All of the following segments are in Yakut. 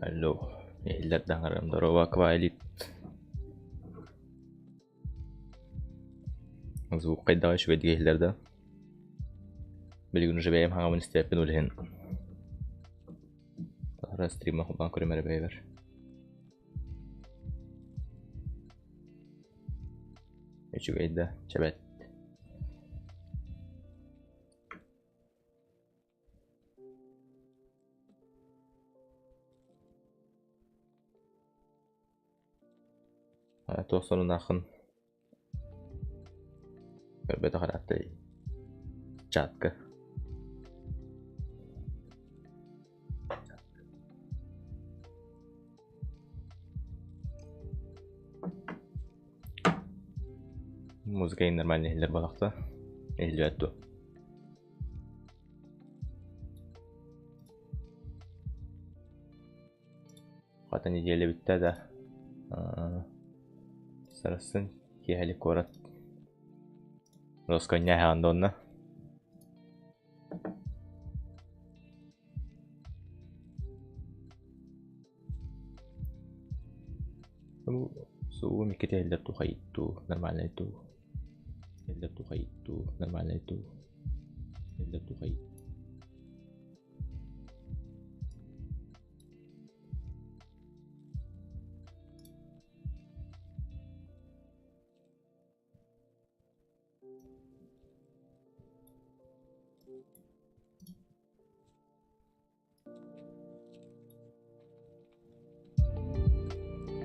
Алло, иһиллэр даҥарым здорово, Квайлит. Звук хайдаҕа үчүгэйдик иһиллэр да? Билигин уже бэйэм хаҥабын истээппин ол иһин Таһара стримма холбоон көрүм эрэ бэйэбэр. Үчүгэй да, чэбэт. Туох сонунааххын көрбөтөх ырааттай чатка. Музыка нормально иһиллэр буолахта. Иһиллибэт дуо? Хата неделя бүттэ да сарсын киэһэлик куорат Росконня аһаан да онно Суум иккитэ иһиллэр дуу хайыт дуу нормальный дуу иһиллэр дуу хайыт дуу нормальный дуу иһиллэр дуу хайыт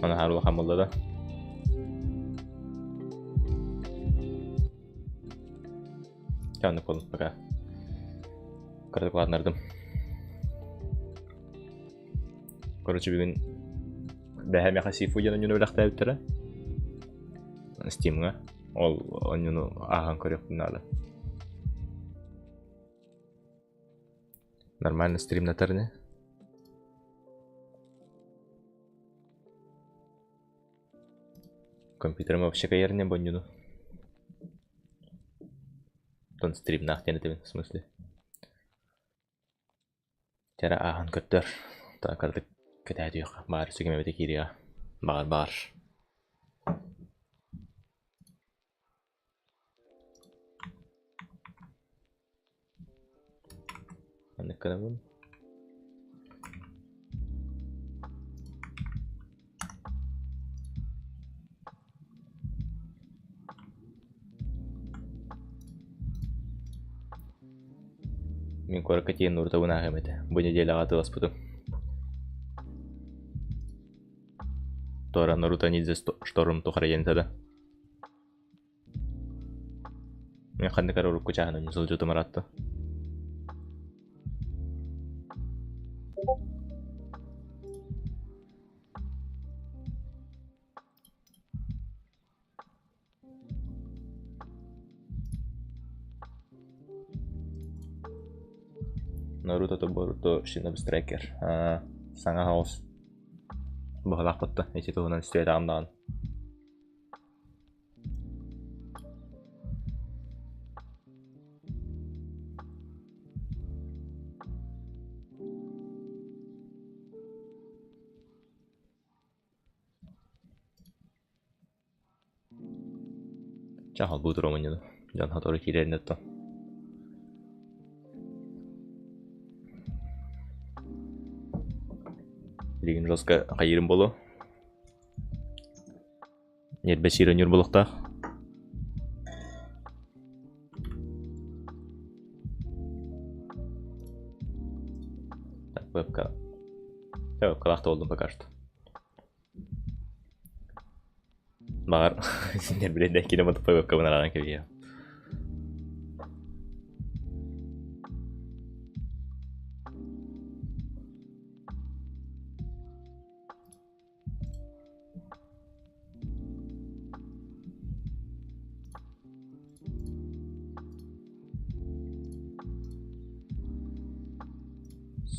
Аны улахан буолла да. Оннук буоллун пока. Кыратык улаатыннардым. Короче, бүгүн бэһэ миэхэ Сифу диэн онньуну бэлэхтээбиттэрэ. Steamҥа. Ол онньуну ааһан көрүөхпүн наада. Нормально стримнатар не? Компьютерым вообще кайар не бонньуну. Тон стримнаах диэн этэбин, в смысле. Тера ааһан көрдөр. Кыратык кэтэһэ Баар сүгүм эбэтэ киириэҕэ. Баҕар баар. Маннык гынабын. Мин куоракка тиийэн урутабын ааһыам этэ. Бу неделяҕа атыыласпытым. Тора Наруто ниндзя шторм тухары диэн этэ да. Мин ханнык эрэ урукку чааһынан сылдьытым ыраатта. Наруто то Боруто Шиноби Страйкер. Саҥа хаос. Быһалаахпытта. Ити туһунан истибэтэҕим даҕаны. Чэ, холбуу туруом иннинэ дьон сотору киирэрин оттон. Билигин жестко хайыырым буолуо. Ньиэрбэ сиир өньүр буолуохтаах. Так, вебка. Вебкалаах да буоллум пока что. Баҕар, ньиэрбэлэйдээх киинэ мотуппай вебкабын арааран кэбиһиэм.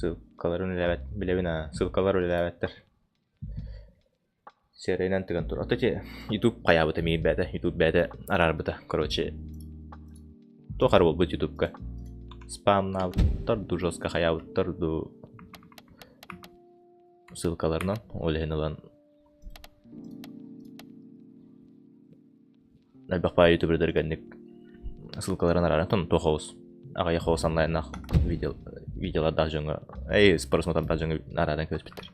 Ссылкаларын үлэлээбэт, билэбин аа, ссылкалар үлэлээбэттэр. Сиэрэйинэн тыган турар. Ото ити YouTube хайаабыта миигин бэйэтэ, YouTube бэйэтэ араарбыта. Короче, туох эрэ буолбут YouTube-ка. Спамнаабыттар дуу, жестко хайаабыттар дуу ссылкаларынан, ол иһин ылан элбэх баай ютубердарга инник ссылкаларын арааран оттон туох оҕус аҕыйах оҕус онлайннаах видео видеолардаах дьоҥҥо эй просмотрдаах дьоҥҥо арааран кэбиспиттэр.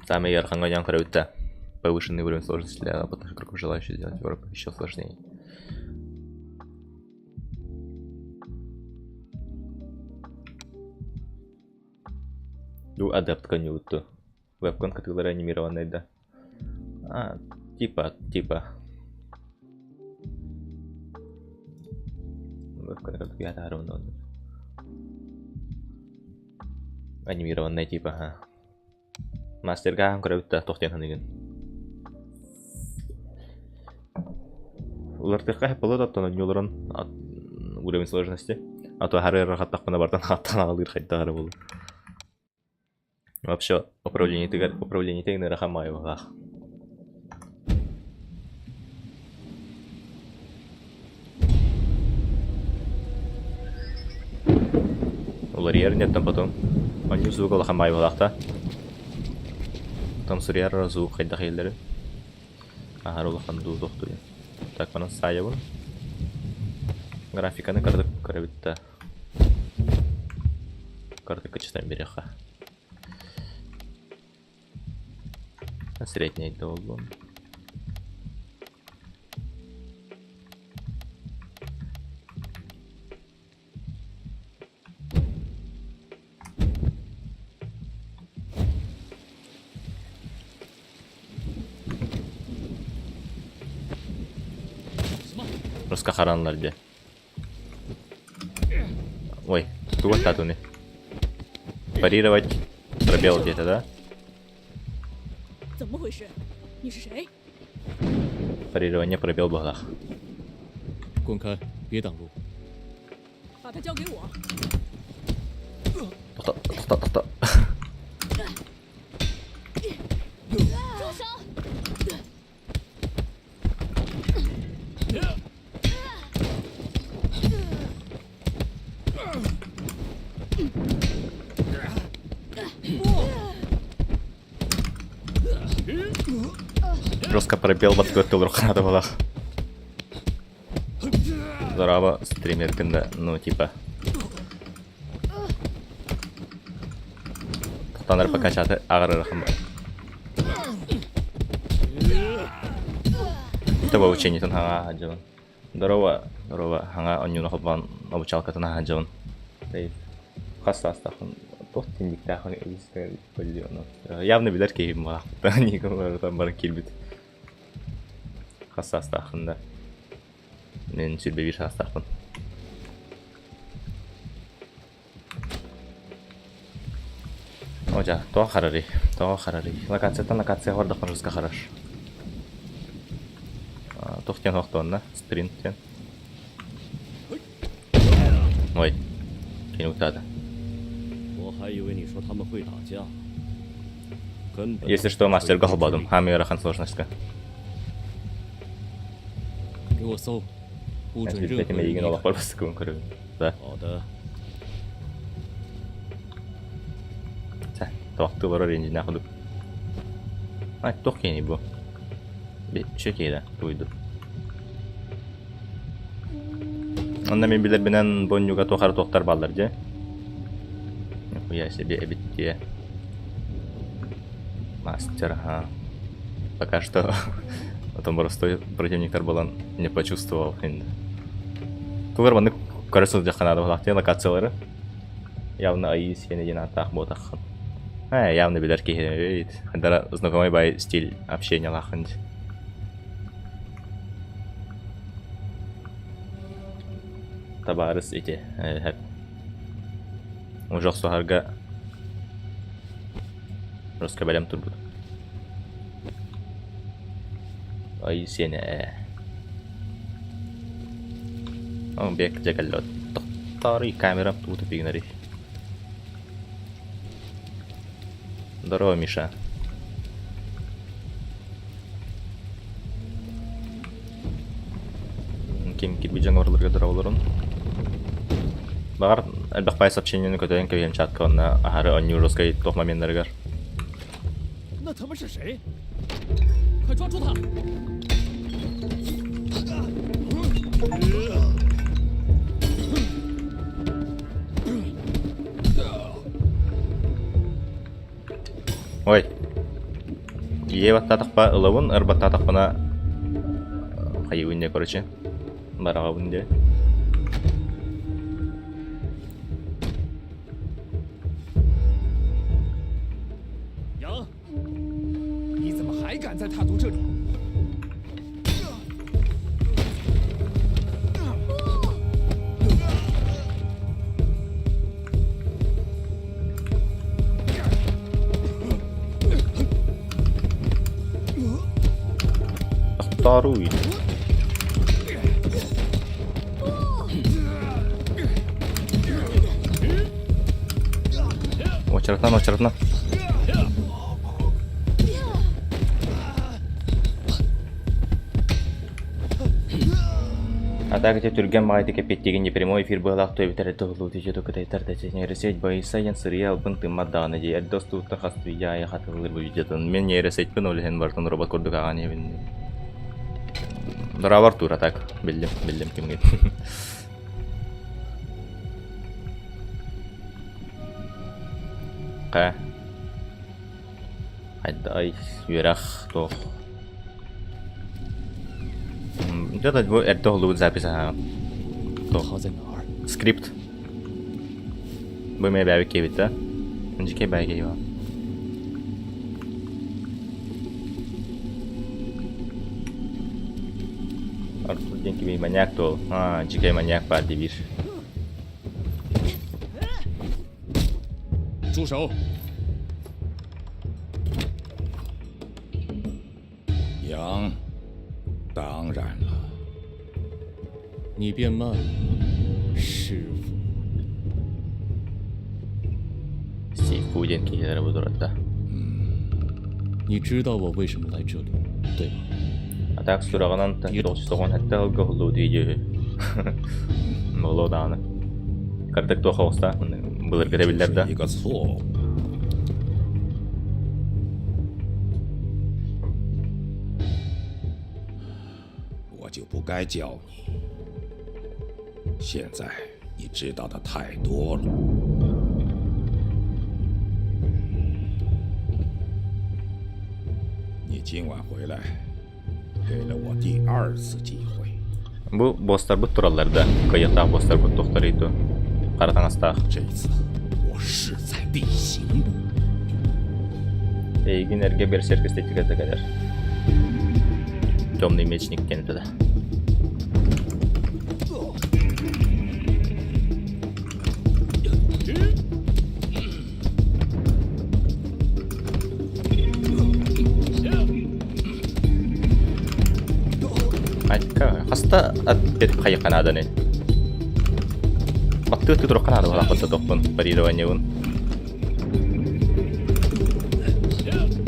Самый ыарахаҥҥа ойон көрөбүт да повышенный уровень сложности для опытных игроков, желающих сделать выбор еще сложнее. Ну, адепт конютту. Вебкам кытыылара анимированный да. А, типа, типа. Вебкам Анимированный типа, ага. Мастерга ааһан көрөбүт да, туох диэн саныыгын? Уларытыахха сөп буолуо да, оттон оонньууларын уровень сложности. А то хары ыарырҕаттахпына бартан хаттан аҕалыыр хайдах эрэ буолуо. Вообще управлениетыгар управлениета ыарахан маайылаах. Уларыйар инниттэн потом оонньуу звук улахан баайбалаах да. Потом суруйар звук хайдах иһиллэрин. Аһары улахан дуу туох дуу диэн. Так манан саайабын. Графиканы кыратык көрөбүт да. Кыратык кыччатан биэриэххэ. Средний да буоллун. Руска хараннар дьэ. Ой, тугу аттаатыный? Парировать пробел где-то, да? Парирование пробел быһылаах. 滚开，别挡路。 把他交给我。 Тоқта, тоқта, тоқта. 住手！ Жестко пробел батгыр тылыр балах. Здорово, стример да, ну типа. Тохтанар покачаты ағырырахым бар. Таба учениетын хаҥа хаджабын. Здорово, здорово, хаҥа онньуна холбоон обучалкатын хаджабын. Хас саастаахын туох тиндиктаахын явно билэр киһим буолаахпыт. Николай баран киирбит. Хас саастаахын да. Мен сүрбэ биир саастаахпын. О, дьа, тоҕо харарый? Тоҕо харарый? Локацияттан локацияҕа бардахпына жестко харар. Туох диэн охтуонна? Спринт диэн. Ой, кини утаата. 我还以为你说他们会打架。根本 Если что, мастерга холбоодум. Хаамый ыарахан сложностька. 给我搜，不准任 Этим 何人 эйигин 离开。 олохпор бастакыбын көрөбүн. Да. 好的， Чэ, туохтуу олорор инженер курдук. Ай, туох киһиний бу? Үчүгэй киһи да, тугуйду. Онно мин билэрбинэн бу онньууга туох эрэ туохтар бааллар дьэ. Нихуя себе эбит дии. Мастер, ага. Пока что потом простой противниктар буолан не почувствовал инде. Тугар маннык көрө сылдьахха наада буолаах дии локациялары. Явно айыы сиэнэ диэн ааттаах буотаххын. Э, явно билэр киһи эбит. Хайдара знакомый бай стиль общениялааххын дии. Табаарыс ити, э, уже охсуһарга Руска бэлэм турбут. Ай сиэнэ ээ. Ол бек дьэ кэллэ. Тохтоорой камерам тугу тупигинарый. Здорово, Миша. Ким кирбит дьон орларга дороолорун. Баҕар элбэх пай сообщениены көтөйөн кэбиһэн чатка онно аһары оонньуур русскай туох моменнарыгар. 那他们是谁？快抓住他！ Ой. Ийэ баттаатахпа ылабын, ыр баттаатахпына хайыбын диye короче. Бараҕабын диye. 杨， 你怎么还敢再踏足这里？ Вторую. Очередно, очередно. А так ити түргэн баҕайытык эппиэттиигин прямой эфир быһалаах туойбутар эрдэ уһуллубут видео кытайдар да нейросеть боится диэн сырыйа албын тыыммат даҕаны дии эрдэ устубуттан хас видео аайы хатылыыр бу видеотун мин нейросетьпин ол иһин барытын робот курдук ааҕан иһэбин Дорообор тура так биллим биллим кимҥин Ха Хайда үөрэх туох Где-то бу эрдэ уһуллубут запись аһаҕын. Туох 他在哪儿？ скрипт. Бу эмиэ бээбит киэбит да? Дьикэй баай киһи баар. Артур диэн кимий маньяк дуол? Аа, дьикэй маньяк баар дии биир. 住手！ 杨，当然了， 你变慢了，师傅。 Сифу диэн киһилэрэ бу турарда. 你知道我为什么来这里，对吧？ А так сураҕынан 97 сылга уһуллубут видео үһү. Буолуо даҕаны. Кырдык туох оҕуста былыргыта 这 биллэр 是 да. 一个错误。我就不该教你。现在你知道的太多了。你今晚回来，给了我第二次机会。 Бу бостарбыт тураллар да, кыйыктаах бостарбыт туохтарый дуо? Хара таҥастаах. 这一次，我势在必行。 Эйигин эргэ берсерк эстетиката кэлэр. Темный мечник диэн этэ да. Айка, хаста ат бет хайыка нааданы. Баттыы туруохха наада буолаахпын тохпун, парированиебын.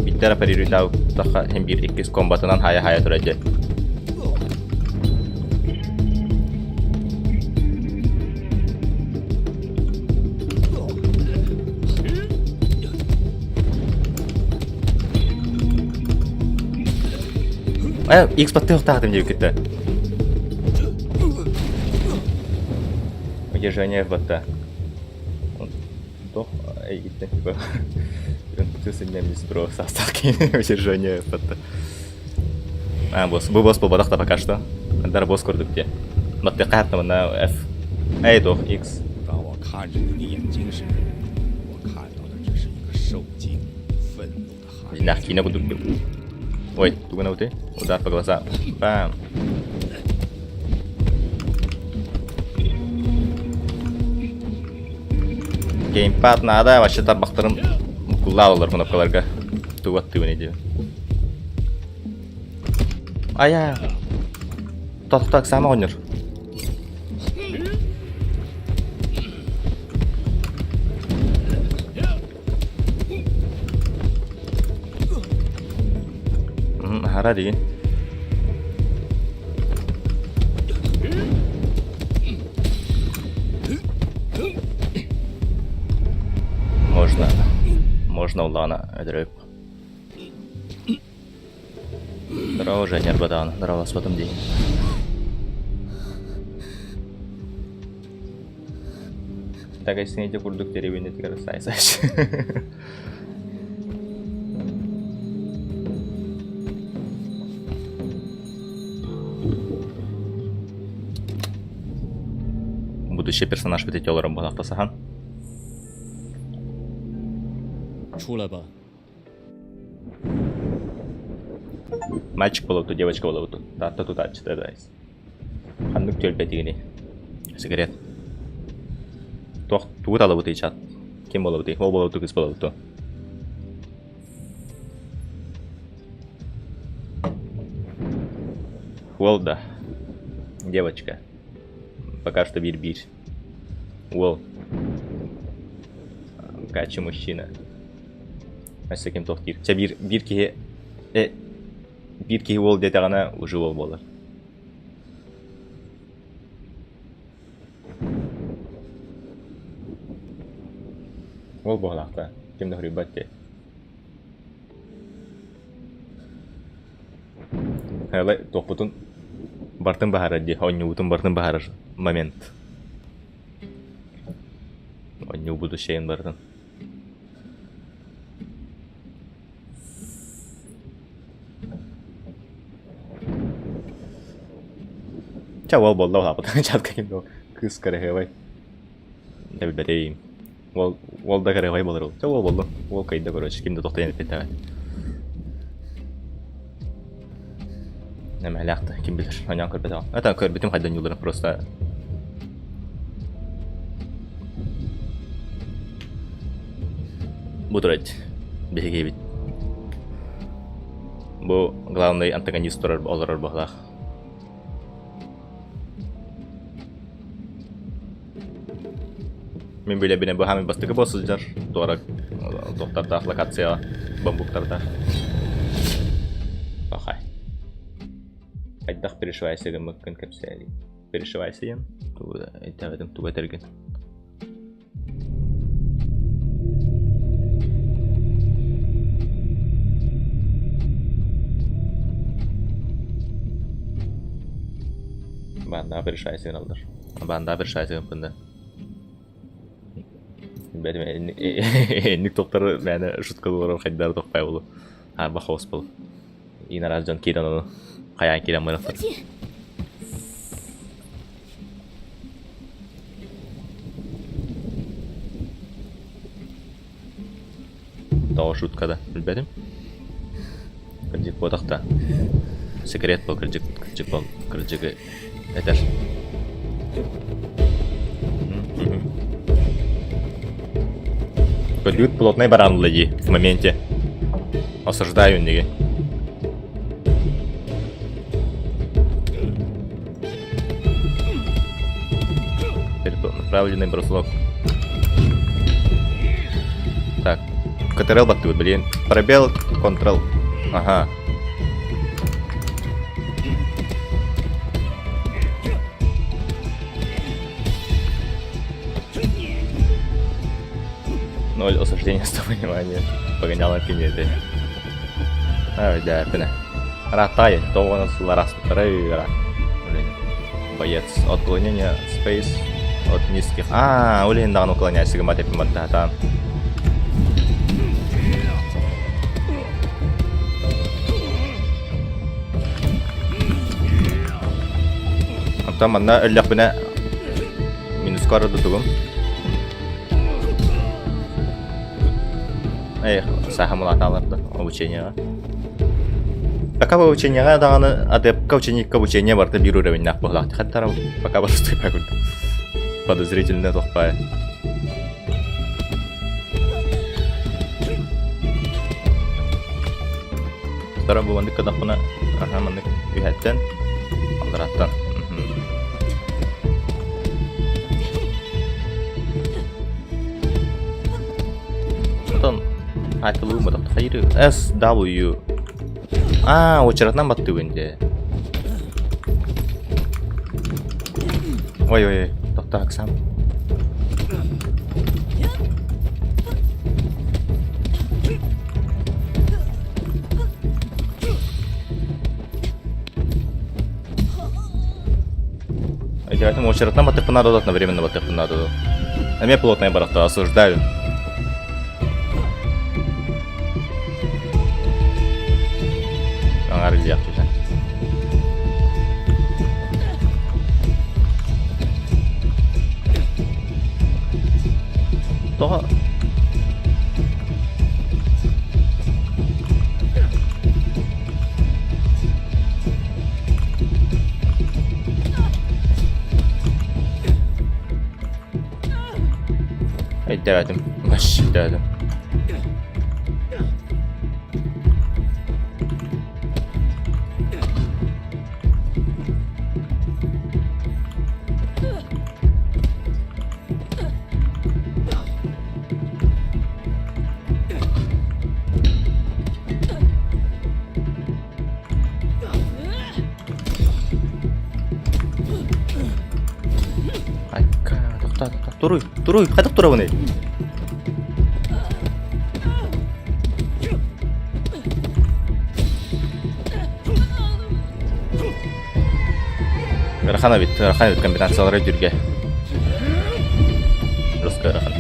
Биттара парируйдаабыттахха син биир иккис комбатынан хаайа-хаайа турар дьэ. Э, X баттыахтаахтым диэбиккит Удержание батта. Туох эйгиттэн типа строго состав удержание батта. А, босс. Бу босс буолбатах да пока что. Дар босс курдук дии. Баттыахха хаттамына F. Эй, туох X. 当我看着你的眼睛时，我看到的只是一个受惊、愤怒的孩子。 Дьиҥнээх киинэ курдук. Ой, тугун Удар по глазам. Бам. Геймпад наада, вообще тарбахтарым буккуллаалалар кнопкаларга. тугу аттыыбын диэн. Айа! Тохтоо, саама оҕонньор. Аһара дигин. Можно. Можно улаана өдөрөп. Здорово, Женя, Арбадан. Здорово, с день. Так, если не курдук деревенетигэр сайсач. Будущий персонаж бит олорон буолахта сахан. 出来吧。 Мальчик буолууту, девочка буолууту. Таатта тутааччыта да. Ханнык түөлбэтигини. Сигарет. Туох тугу талабытый чат? Ким буолабытый? Ол буолабыту, кыз буолабыту. Уол да. Девочка. Пока что бир-бир. Уол. Качы мужчина. Өссө ким туох диир. Чэ биир биир киһи э, биир киһи уол диэтэҕинэ уже уол буолар. Уол буолаахта. Ким да хоруйбат дии. Һэлэ туохпутун бартын баһарар дии, оонньуубутун бартын баһарар момент. Оонньуу будущайын барытын. Чэ уол буолла улааппыт чатка ким да кыыс кыраһыабай. Дьэ билбэтим. Уол уол да кыраһыабай буолар ол. Чэ уол буоллун. Уол кыайда короче ким да тохтойон эппиэттэҕэ. Нэмэлээх да ким билэр оонньоон көрбөтөҕүм. Это көрбүтүм хайдан ньууларын просто Бу турать биһиги эбит. Бу главный антагонист турар олорор баһылаах. Мин билэбинэ бу хаамый бастакы босс сылдьар туора тохтардаах локацияҕа бамбуктардаах. Пахай. Хайдах перешивайся гыммыккын кэпсээлий. Перешивайся диэн тугу этээбитим тугу этэргин. Баандаҕа перешивайся гыналлар. Баандаҕа перешивайся гыммын да. Бэтим инник тохтор мээнэ шуткалыылар хайдары тохпай болу. Арба хоос бол. Иин араас дьон киирэн ону хайаан киирэн мырахтар. Тоҕо шутка да билбэтим. Кырдьык буотах да. Секрет был кырдьык, кырдьык был, кырдьыгы этэр. Көрдүгүт плотнай бараанылла дии в моменте. Осаждаю инниги. Направленный бросок. Так, КТРЛ баттыбыт, блин. Пробел, Ctrl. Ага. Ноль осуждения, сто внимания. Погоняла пинеты. Ай, да, пине. Ратай, тоҕо сыллар Блин. Боец. Отклонение Space от низких. А, ол иһин даҕаны уклоняйся гыммат эппин баттаһатаан. Оттон манна өллөхпүнэ минуска барар дутугум. Эх, саха мулатааларда обучениеҕа. Пока обучениеҕа даҕаны адепка ученикка обучение барыта биир уровеннаах быһылаах. Хаттара пока простой курдук. Подозрительно тохпай. Дара бу маннык гынахпына, аха маннык үһэттэн, аллараттан. Онтон айтылыы модох хайыры S W Аа, очередынан баттыыбын дии. Ой ой ой, тохтоо Оксан. Этим очередынан баттыахпын надо одновременно баттыахпын надо. Эмиэ плотная барахта, осуждаю. Аҥаар илиэх түһэн. Тоҕо? Өйдөөтүм. Баш өйдөөтүм. Айка, тохтоо, тохтоо. Туруй, туруй, хайдах турабыный? Ыарахан эбит, ыарахан эбит комбинациялара өйдүүргэ. Жестко ыарахан.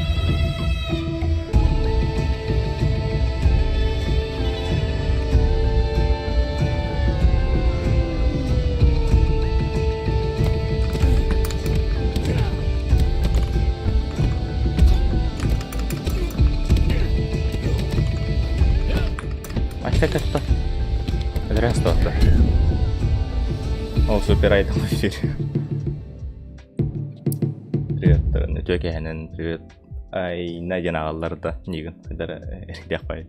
Айта катта. Здравствуйте. Ол супер айтым эфир. Привет, үтүө кэһэнэн привет. Айна диэн аҕаллар да нигин хайдара эрдэх бай.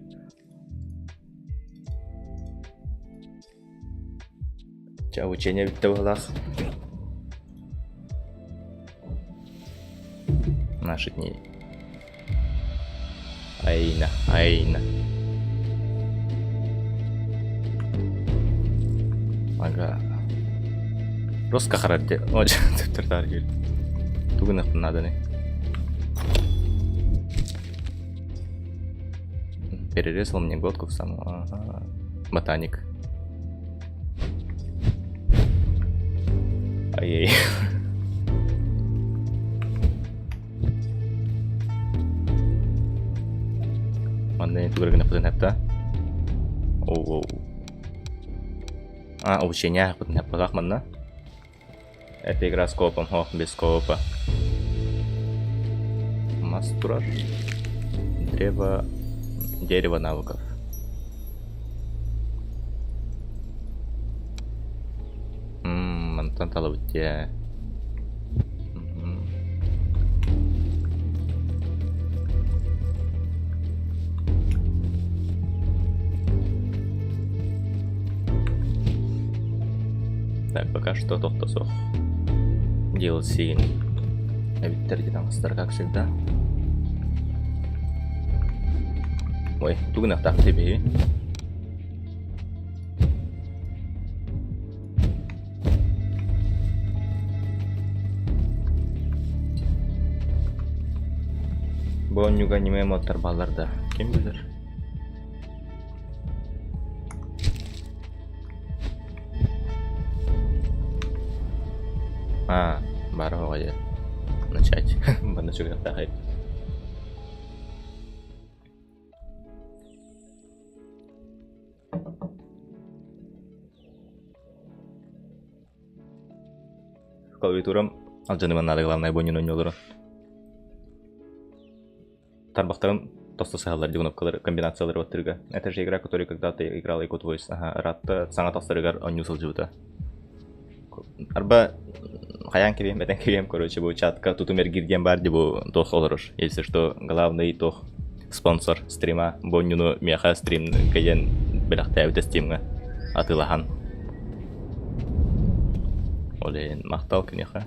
Чэ, обучение бүттэ быһылаах. Наши дни. Айна, айна. Ага. Жестко характер. Ой, төптөр таар Тугун надо не. Перерезал мне глотку в саму. Ага. Ботаник. Ай-яй. Манна тугар гына пытын хапта. Оу, оу. А, обучение пытын хаппалах манна. Это игра с коопом, о, без коопа. Мастураж. Древо... Дерево навыков. Мантан талабыт дии. Так, пока что тохто суох. DLC эбиттэр таҥастар как всегда. Ой, тугунахтаах тебе. Бу оонньууга аниме модтар бааллар да, ким билэр. А, баар оҕойо. Начать. Манна сүгүөхтээх Клавиатурам алдьаныман наада главное бу оонньууларын. Тарбахтарым тосто сыһаллар дии кнопкалары комбинациялары баттырга. Это же игра, которую когда-то играла и Good Voice. Аха, ыраатта саҥа тахсарыгар оонньуу сылдьыбыта. Арба хайаан кэбиэм, этэн кэбиэм, короче, бу чатка тутум эргиир диэн баар дии бу туох олорор. Если что, главный туох спонсор стрима бу оонньууну миэхэ стрим кэйэн Бэлэхтээбит Steamҥа атыылаһан. Ол иһин махтал киниэхэ.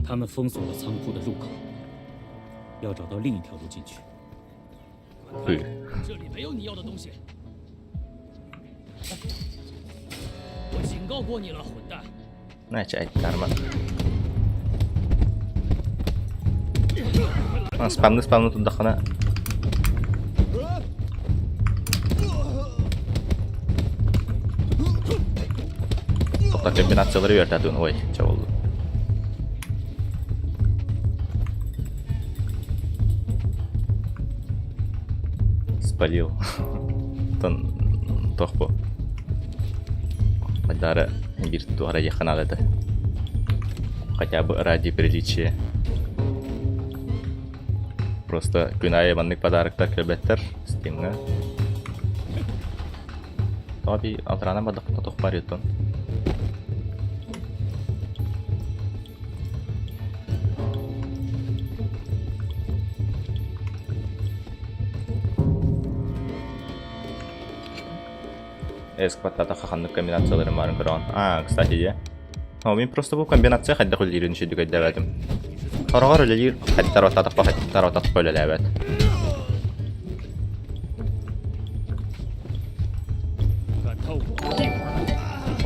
他们封锁了仓库的入口，要找到另一条路进去。这里没有你要的东西。我警告过你了，混蛋！ Спамны спамны турдаххына Тоқта комбинациялары үөртәтүн ой, ча болду. Спалил. Тон тохпо. Хайдара бир туара еханал это. Хотя бы ради приличия. Просто күн аайы маннык подароктар кэлбэттэр Steamҥа. Тоҕо алтыраанан бардахпына туох баар үөттон. Эскваттата ханнык комбинацияларын баарын көрөҕүн. А, кстати, дьэ. О, мин просто бу комбинация хайдах үлэлиирин үчүгэй өйдөөбөтүм. Хороҕор үлэлиир, хайдах тарататахпа үлэлээбэт.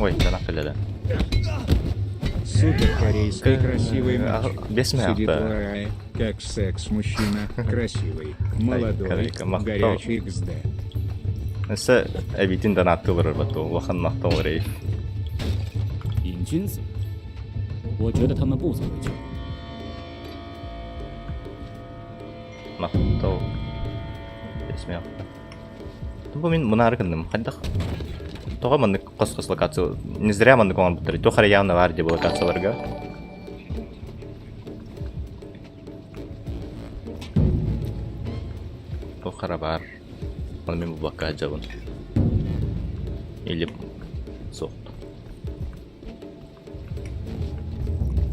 Ой, канах кэллэ. Супер корейский красивый мальчик. Без Сидит мяхта. в рае, как секс-мужчина, красивый, молодой, корейка, махтал. горячий XD. Өссө эбитин донаттыылар бату, улахан махтал рейф. 瘾君子，我觉得他们不走回去。 Махтал. Без мяхта. Бу мин мунары гынным. Хайдах тоҕо маннык хос-хос локация. Не зря маннык оҥорбуттар. Туох эрэ явно баар дии бу локацияларга. Туох эрэ баар. Ону мин булбакка сылдьабын. Или суох.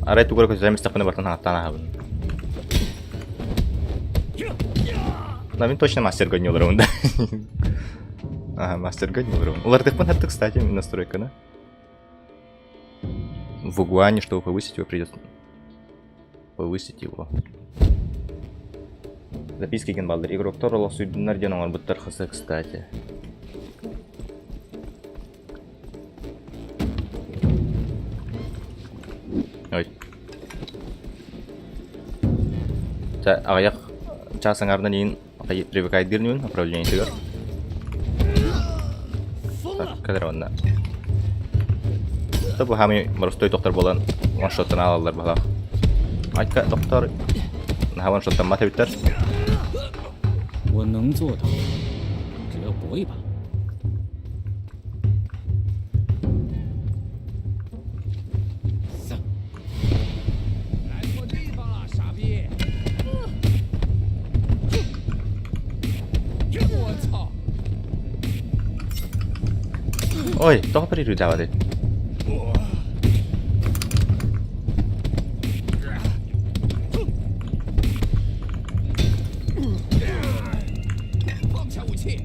Арай тугу эрэ көтүтэн истэхпинэ бартан ааттаан аһабын. Да, мин точно мастерга не олоробун да. Ага, мастерга не олоробун. Улардыхпын хатты, кстати, настройканы. В Угуане, чтобы повысить его, придется повысить его. Записки генбалдар. Игроктар олох суйдуннар диэн оҥорбуттар хаса, кстати. Ой. Аҕыйах чаас аҥаарынан иин привыкайдыыр ньуун управлениетыгар. Так, кэлэр онно. Бу хаамый боростуой доктор буолан ваншоттан аалаллар баһылаах. Айтка доктор наһаа ваншоттаммат эбиттэр. 我能做的，只要搏一把。 来错地方了，傻逼！我操！ Ой, тоҕо перерүдээбэтэй? 放下武器！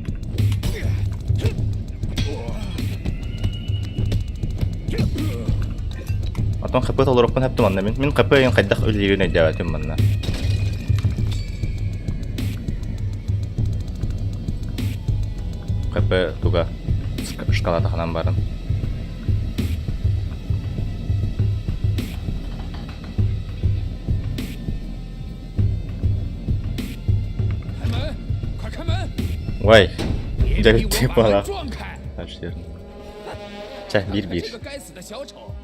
Оттон ХП толоруохпун сөп манна мин. Мин ХП ыйын хайдах үлэлиирин өйдөөбөтүм манна. ХП туга шкалата ханан баран. 开门！快开门！ Ой, 别 дьэ 逼我把门 бала. 撞开！ Чэ, 看 биир 看 биир. 这个该死的小丑！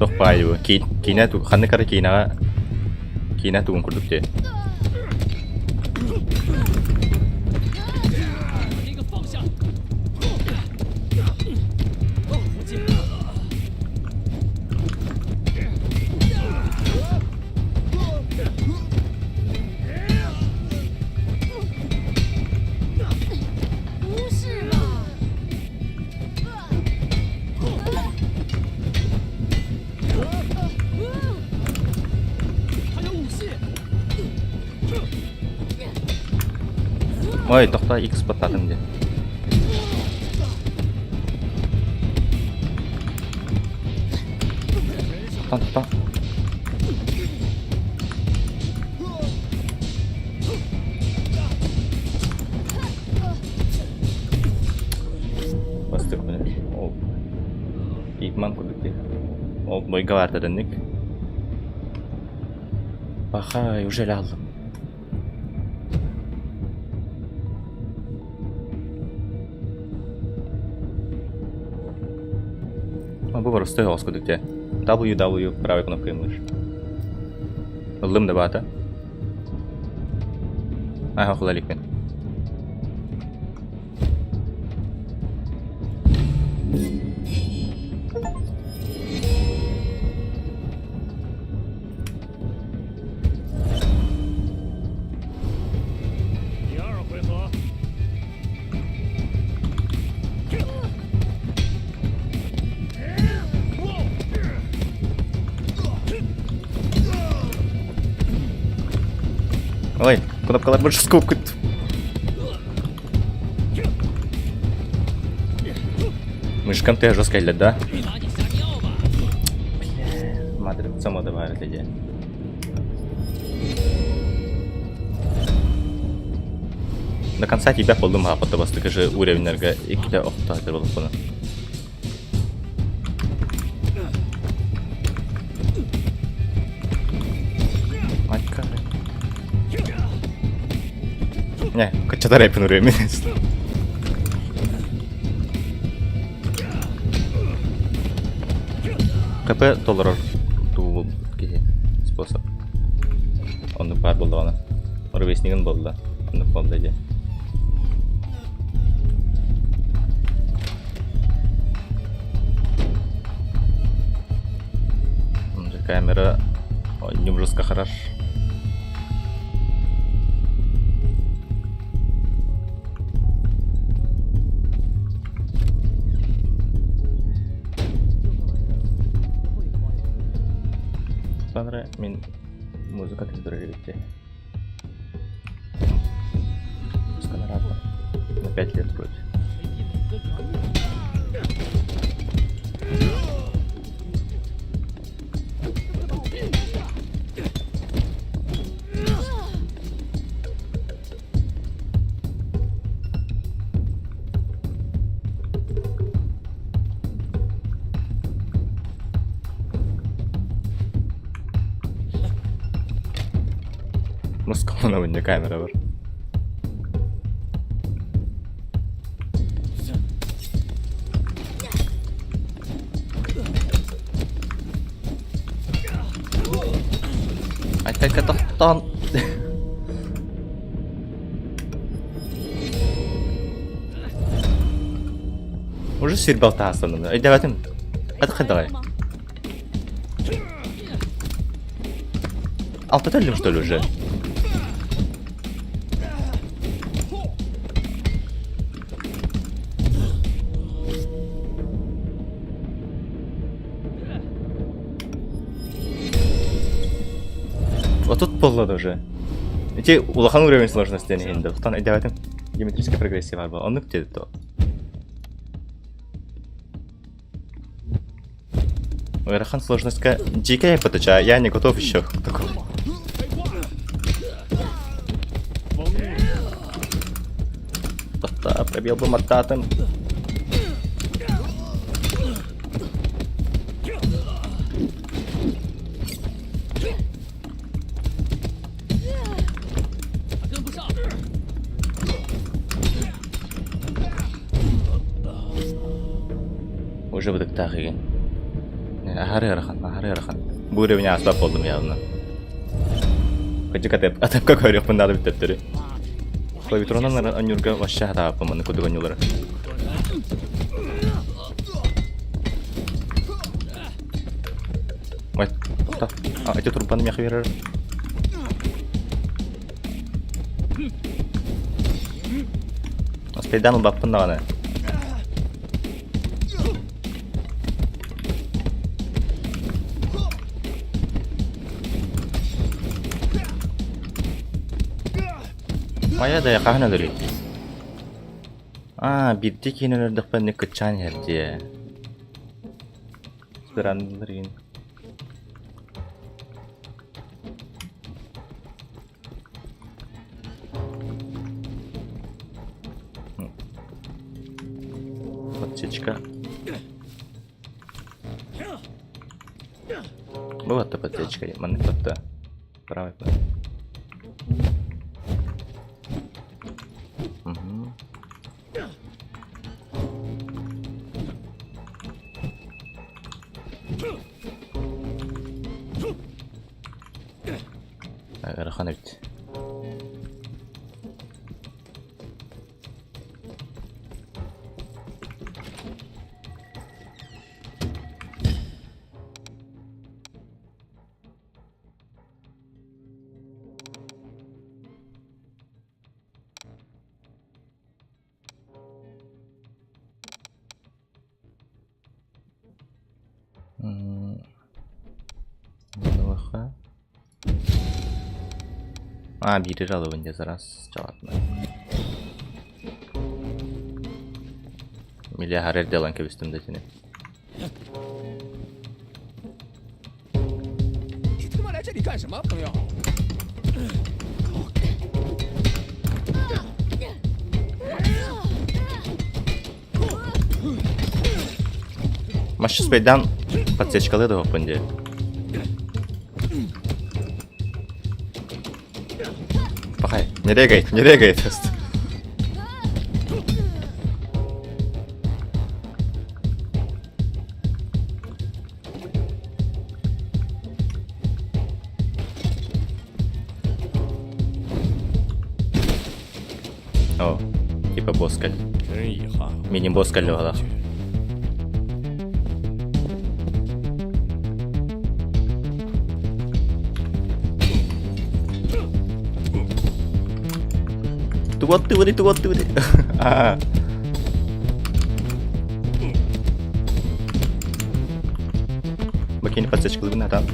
Туох баайы бу? Киинэ ханнык эрэ киинэҕэ киинэ тугун курдук дии. 把那个放下！我进。Ой, тохтоо X баттаатым дии. Тохтоо, тохтоо. Бастык Ол Ипман курдук дии. Ол бойга баартаданнык. Пахай, уже алдым. Бу простой оҕус курдук дии. WW правой кнопкой мышь. Ыллым да баата. Аха хула иликпин. Ой, кнопкалар больше сколько. Мышкам ты жестко да? Матрица мода бар эти. До конца тебя болдум хапата бастык же уровеньлерге иккитэ охто хатыр болуппуна. Майка. Не, качатар эпин уровень. КП толорор туу киһи способ. Оннук баар буоллаҕына. Ровеснигин буолла. Оннук буолла дии. Камера нем жестко хорош. Sonra мин музыка тыздырыр На 5 лет вроде. Москва камера бар. Айта тохтон. Уже сир балта астанды. Ай, давайте. Это давай. Алтателем, что ли, уже? Вот тут боллады уже. Эти улахан уровень сложности не инде. Тан давайте геометрическая прогрессия бар. Он где то. Ыарахан сложностька дикая ПТЧ, я не готов еще к такому. Пробел бы мататым. Уже быдыктаах игин. Аһары ыарахан, аһары ыарахан. Бу уровень аспап болдум явно. Кыдьык атып, атыпка көрүөхпүн надо бүттөттөрү. Клавиатуранан анюрга вообще хатааппын маны кудук онньулары. Ой, тоқта. А, эти турбаны меха берер. Аспейдан баппын даҕаны. Моя да хаһан өлөрүй. Аа, биирдии киһини өлөрдөхпө инник кыччаан иһэр дии. Сыраннар игин. Подсечка. Была то подсечка, маннык батта. Правый под. Угу. Ыарахан эбит. Маныаха А, биири алыбын дьэ зараз чалатына. Миле аһара эрдэ ылан кэбистим да итини. 你他妈来这里干什么，朋友？ Машиспейдан подсечкалыы да оппун дии. Пахай, не регает, не регает. О, типа босс кэлл. 真遗憾， Мини-босс кэллэ Тугу аттыбыный, тугу аттыбыный. Аа. Бакини подсечкалыбын атаан.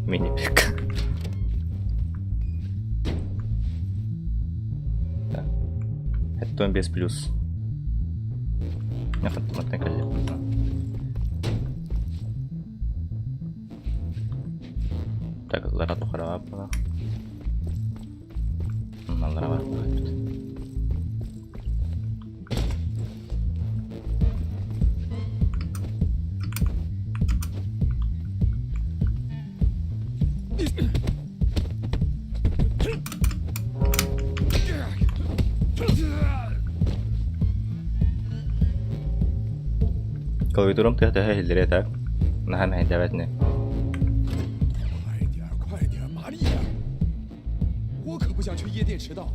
Мини-пик. Так. Это без плюс. Мантан кэллэ. Так, лара тухараҕа буолар. Аллара бар буолбут. Клавиатурам тыаһа иһиллэрэ так. Наһаа мэһэйдээбэт ини. 快点，快点，麻利点！我可不想去夜店迟到。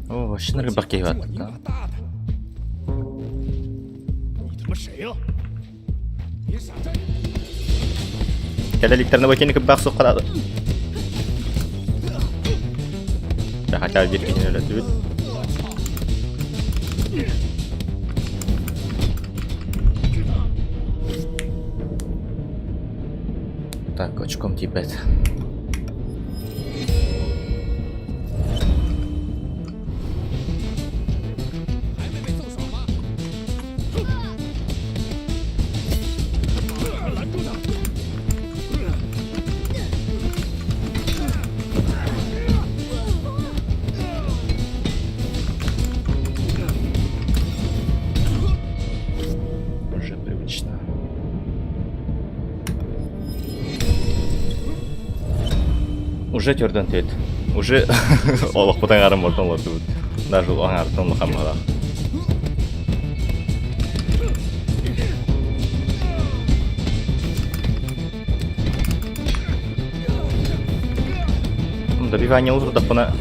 Оо, вообще элбэх киһи 今晚赢 баар. 把大的。你他妈谁呀、别傻站。 Кэлэ иликтэринэ бакини кырбаах суохха Хотя биир киһини өлөрдүбүт. Так, очком тиийбэт. 还没被揍爽吗？拦住他！ Уже привычно. Уже төрдөн тет. Уже олохпут аҥаарым ортон олордубут. Даже аҥаартан улахан баҕалаах. Добивание утурдахпына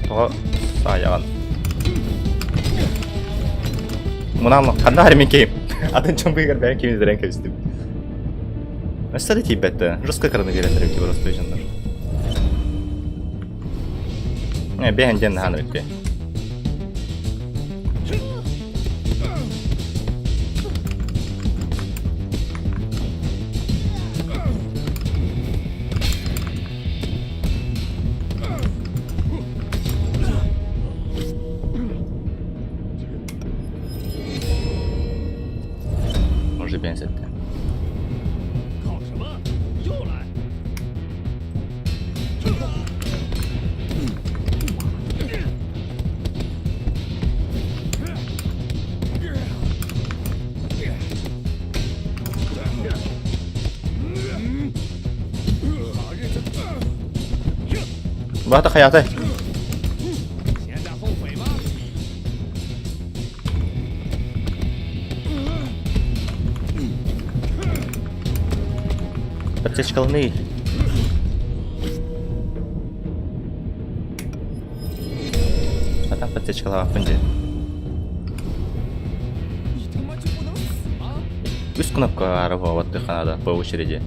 тоҕо саайаҕын. Мунан ханна армин кейм. Атын чон быгар бэйэн кимиздерен кэбистим. Өссө да тиийбэт жестко коронавирус эбит просто дьоннор. Э, бэйэн диэн наһаан эбит. Уже 57. Бата хайатай. Подсечкалный. Хатан подсечкалаабаппын дии. Үс кнопка аара буолбаттыахха наада по очереди.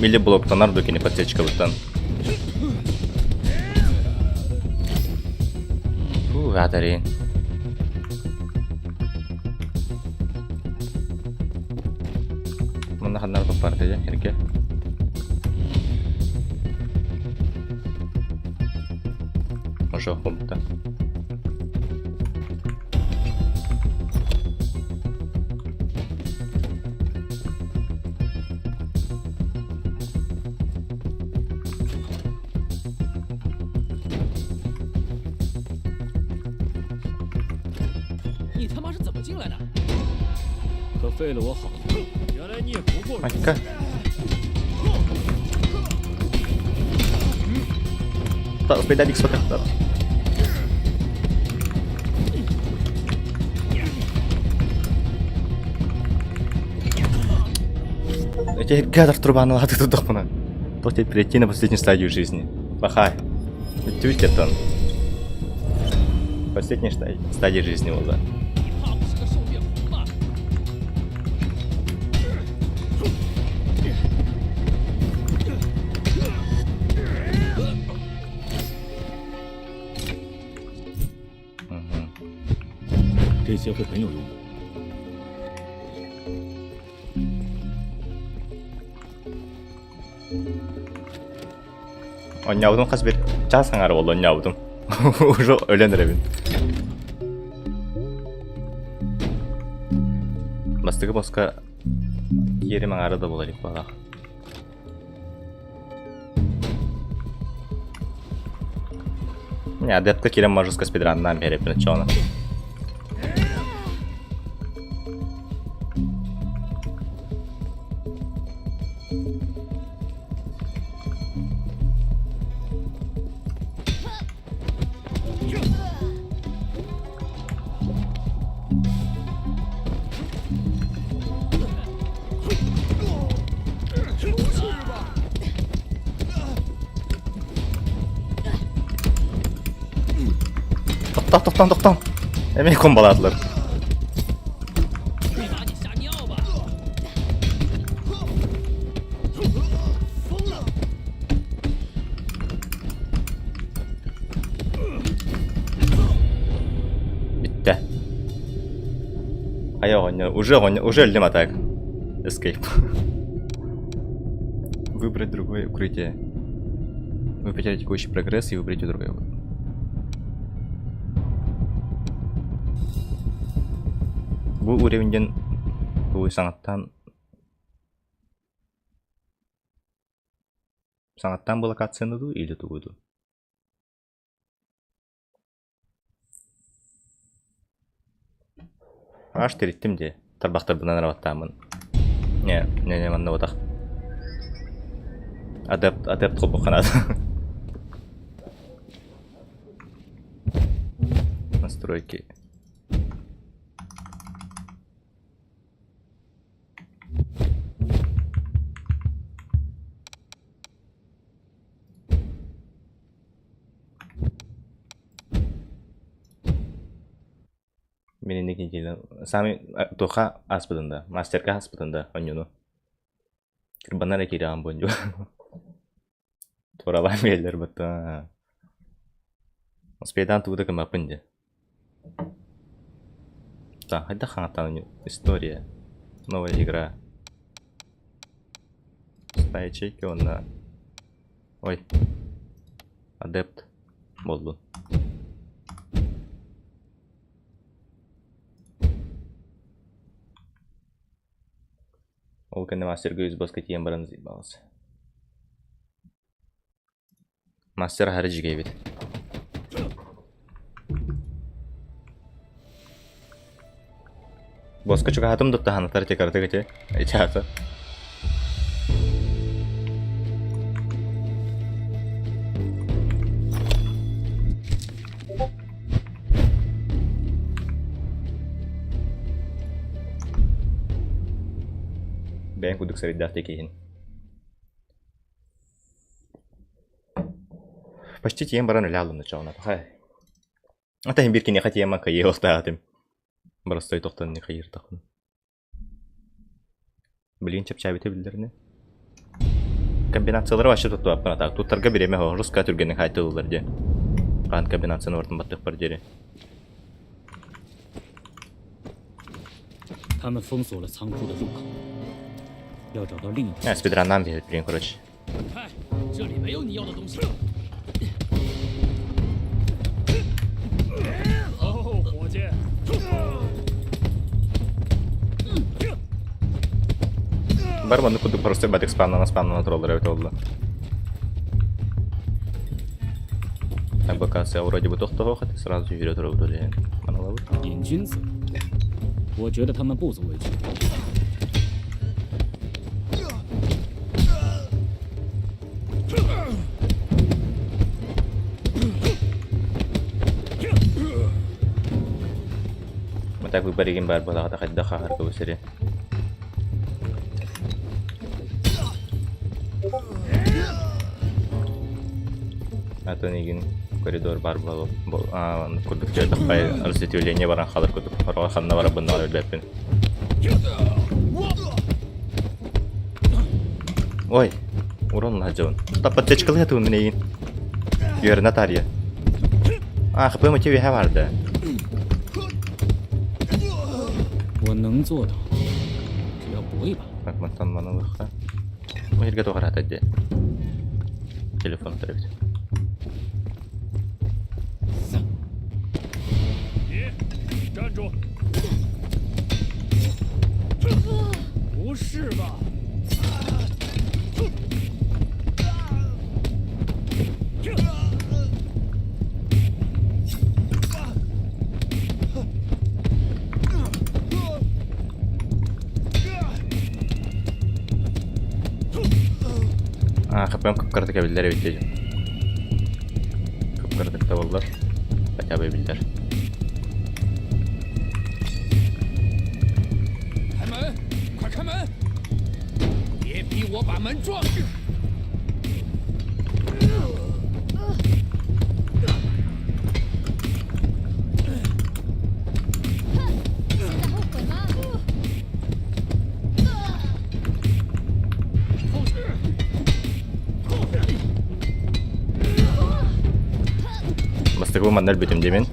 Или блоктанар дуу кини подсечкабыттан. Фу, адарин. Манна ханнар туппарда дьэ, эргэ. Ошо хомта. Майка. Успейдадик сотахтар. Эти гадр трубаны латы тудахпына. То тебе перейти на последнюю стадию жизни. Бахай. Бүтүбүт кеттон. Последняя стадия жизни буолла. Онньообутум хас бир чаас аҥаара буолла онньообутум. Уже өлөн эрэбин. Бастакы боска киэрим аҥаара да буола илик баҕалаах. Не, адепка киирэн можешь спидраннаан биэрэппин оччоҕуна. Тохтоо, тохтоон, тохтоон. Эмиэ кумбалаатылар. Бүттэ. Хайа оҕонньор, уже оҕонньор, уже өллүм а так. Escape. Выбрать другое укрытие. Вы потеряете текущий прогресс и выберете другое. Бу уровеньден бу саҥаттан Саҥаттан былакаацияны дуу или тугу дуу? Аж тириттим дии, тарбахтарбынан арабаттааммын. Не, не, не, манна буотах. Адепт, адепт холбуохха наада. Настройки. Мин инники киирэн саамай туохха ааспытын да, мастерка ааспытын да онньуну. Кырбанар эрэ киирэҕин буонньу. Туоралаан биэрэллэр баттаа. Успейдаан тугу да гыммаппын дии. Так, хайдах хаҥаттаан история, новая игра. Пустая ячейка уонна ой адепт буоллун. Ол кэннэ мастерга үс баска тиийэн баран заебался. Мастер аһары дьигэйбит. Боска чугаһатым да таһанатар ити кыратык ити. Ичаата. Бэйэҥ курдук сырайдаах тиэкиһин. Почти тиийэн баран үлэ алынна чоҕуна пахай. Ата иһин биир киниэхэ тиийэн кыайыы охтаатым. Боростой тохтон не хайыртахпын. Билигин чэпчээбитэ биллэринэ. Комбинациялары вообще туттубаппын атаак. Туттарга бириэмэ суох. Руска түргэнник хаайтылылар диэн. Хаан комбинацияны бартын баттыахпар диэри. 他们封锁了仓库的入口，要找到另一条。 Э, спидраннаан биһит билигин короче. 看，这里没有你要的东西。哦，伙计， Бар маннык курдук просто батик спамнана спамнана тураллар эбит буолла. Локация вроде бы тохтоһуох этэ, сразу сүүрэ турабыт диэн маналабыт. 瘾君子，我觉得他们不足为惧。 Матак выборигин баар буолаҕата хайдах хаһарга бу сири. Атын игин коридор баар буолу курдук дьайдахпай разветвление баран халар курдук хороҕо ханна барабын даҕаны билбэппин. Ой, урон лаһдьабын. Таппаттечкалыа туун мин эйигин. Үөрэнэ таарыйа. А, хп ити үөһэ баарда. 我能做到，只要搏一把。 Мантан манылыхха. Мирге тоҕараата дии. Телефон эбит. 你站住！不是吧？ Аа, хп-м кып-кыратык эбиллэр эбит дии. Кып-кыратык да буоллар, хотя бы эбиллэр. 开门，快开门！别逼我把门撞！ 现在后悔吗？ Бастакы манна өлбүтүм диэмин.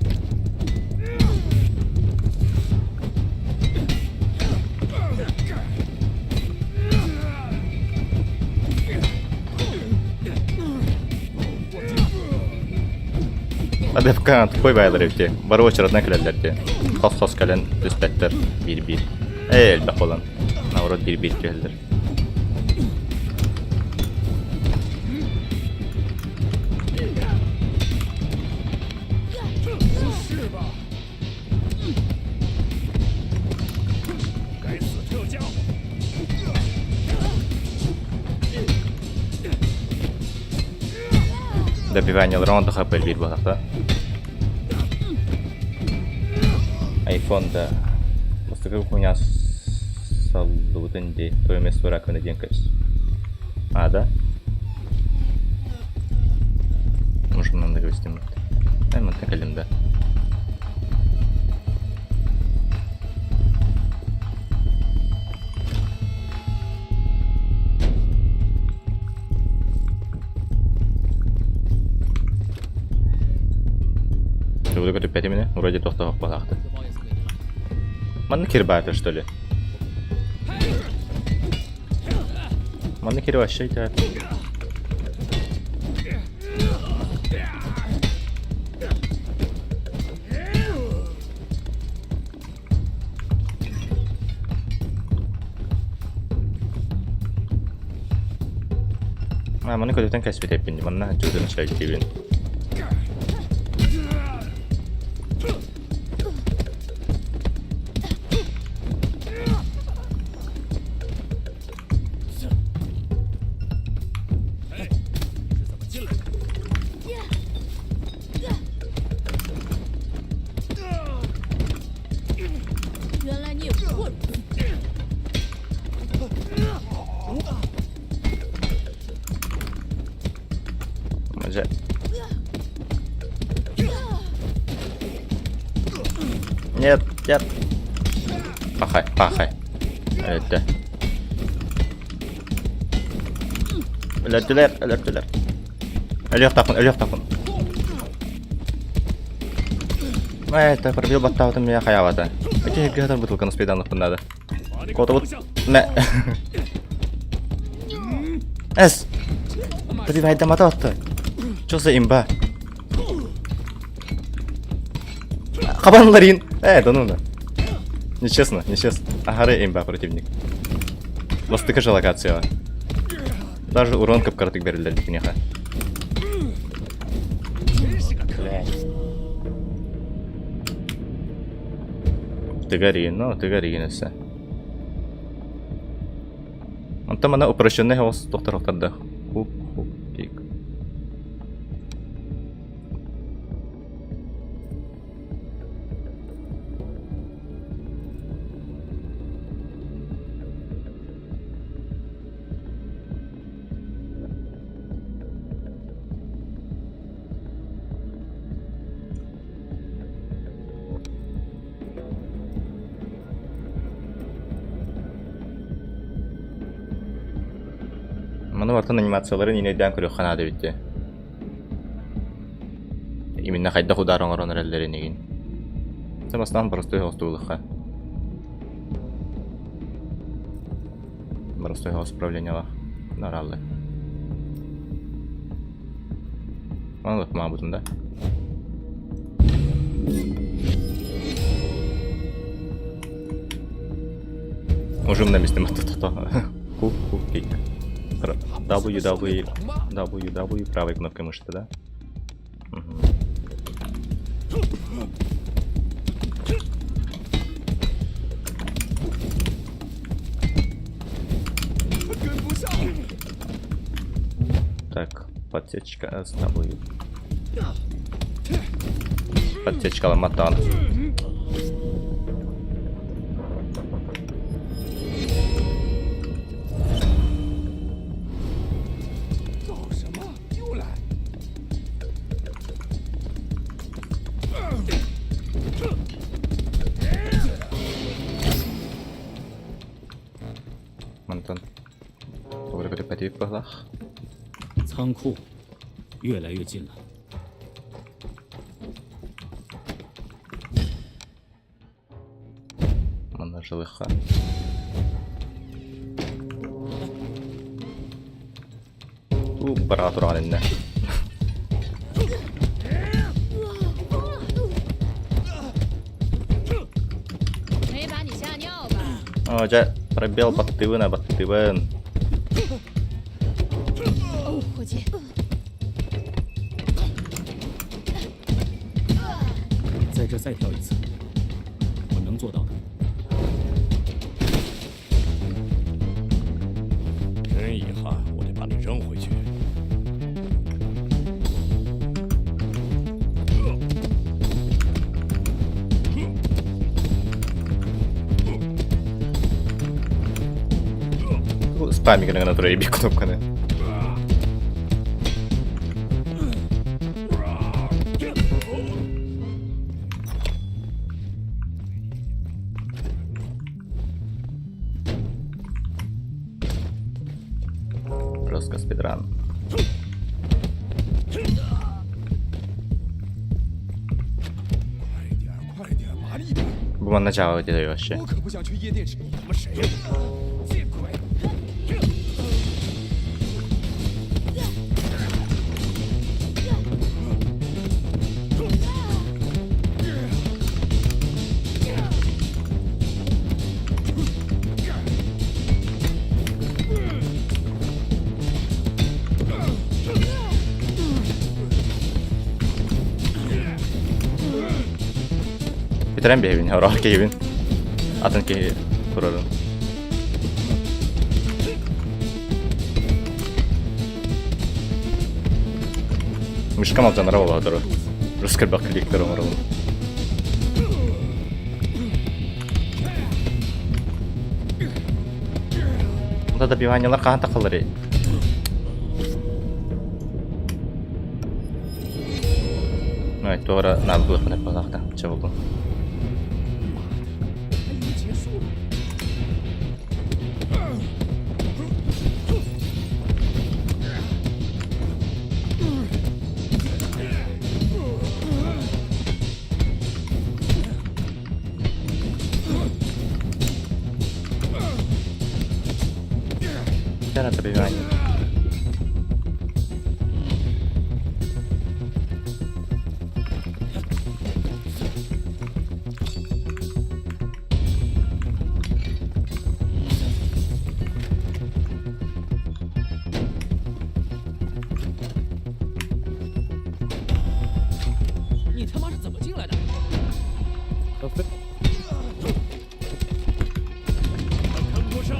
Адепка тупой баайылар эбит Бары уочаратынан кэлэллэр дии. Хос-хос кэлэн түспэттэр биир-биир. Ээ, элбэх буолан. Наоборот биир-биир түһэллэр. 是吧？该死，这家伙！ Добиваниелара онто хп элбиир буолахта. Айфон да бастакы кухня саллыбытын дии твое место в раковине диэн кэс. А, да? Может, надо кэбистим. Э, мантан кэллим да. Тугу көтүппэтим ини, вроде тохтоһох буолаахтын. Манна кир баата, что ли? Манна кир вообще итэ. А, маны көтүтэн кэспит эппин, манна чудо начальтибин. Дьэ. Нет, нет. Пахай, пахай. Өлөрдө. Өлөрдүлэр, өлөрдүлэр. Өлүөхтаахпын, өлүөхтаахпын. Это пробил баттаабытым меня хайаабата. Эти хиргиһатар бутылканы успейданлыхпын наада. Котубут мэ. Эс! Привайдамата отто. Что за имба? Хабан Ларин! Да ну да. Нечестно, нечестно. Ахары имба противник. Бастыкы же локация. Даже урон кып-кыратык берилер дикинеха. Тыга ну, тыга ригин өссө. Онтон мана упрощенный хаос тохтор Хуп, хуп, кик. Маны бартан анимацияларын инейден көрүөх ханаада битте. Именно хайдах удар оҥорон эрэллэрин игин. Бастан простой хостуулыхха. Простой хаос управлениялах. Нараллы. Аны бутун да. Можем на месте маттата. Ку ку кик. W W W W правой кнопкой мыши, да? Угу. Так, подсечка S W. Подсечка матан. Мантан. 仓库越来越近了。 Манна жилыха. У бара туран инне. 没把你吓尿吧？ О, дьэ, пробел баттыбын, баттыбын. 哦，伙计， 在这再跳一次，我能做到的。 真遗憾，我得把你扔回去。 Спамик гына турар бир кнопканы. Жестко спидран. 快点，快点，麻利点！ Бу манна жаба өтеді вообще. 我可不想去夜店吃。你他妈谁呀？见鬼！ Бүтэрэн биһэбин, ороох киһибин. Атын киһи турарын. Мышкам алдьанара буолаатар. Рус кэлбэх кликтер оҥоробун. Онто добиваниелар хаһан тахалларый? Ой, туора наалгылыахпын эппатахта. Чэ булдум. Добивание. 你他妈是怎么进来的？跟不上。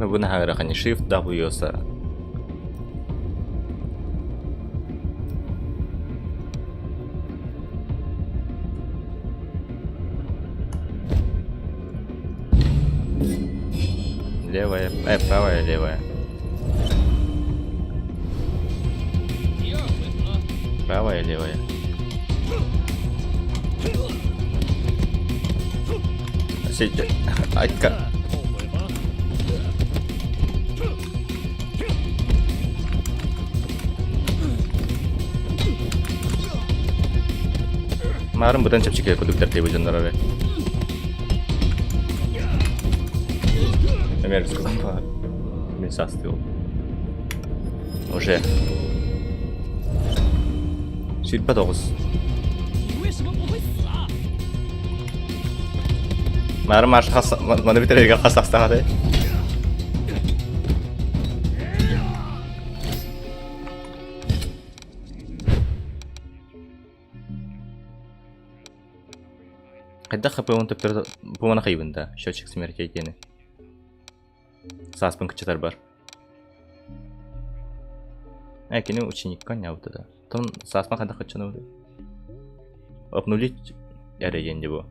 Бу наһаа Shift W Левая, правая, левая. Правая, левая. Сидите. Айка. Марын быдан чэпчэки кудуктар тейбу дьоннор эрэ. Американский Мен састыл. Уже. Сүүрбэ тоҕус. Мары марш хас маны бүтэрэргэ хас тахсаҕа Хайдах ХП-ун төптөрү бу маны хайыбын да счетчик смертей диэни. Сааспын кыччатарбар. Э, кини ученикка ньабыта да. Тон сааспын хайдах кыччанабыт? Обнулить эрэ диэн дии бу.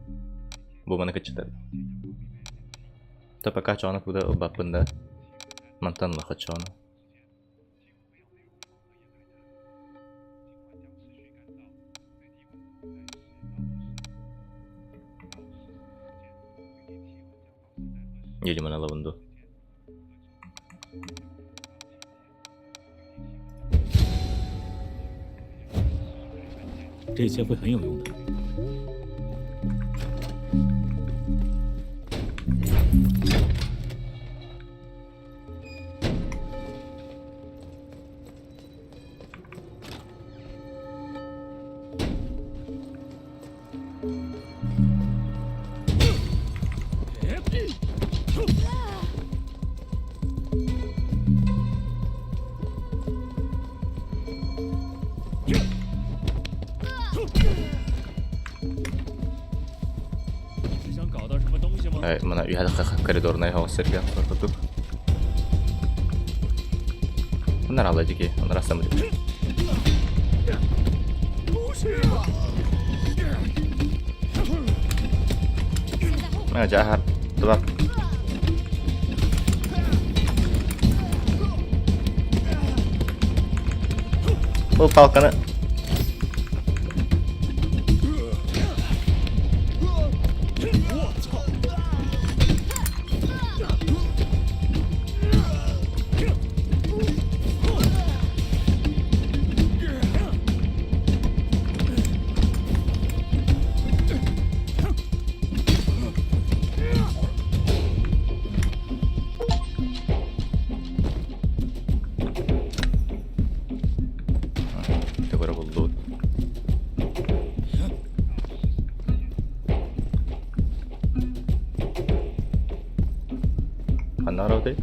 Бу маны кыччатар. То пока чоҕону куда ылбаппын да. Мантан ылла чоҕону. Или ылабын дуу? 这些会很有用的。 是想搞到什么东西吗？ Э, мана үһэ коридорнай хаҕыс сиргэ курдук. Оннар алла дики, оннар астамыт. Mana jahat, tebak. Бұл палканы Ханна барабытый?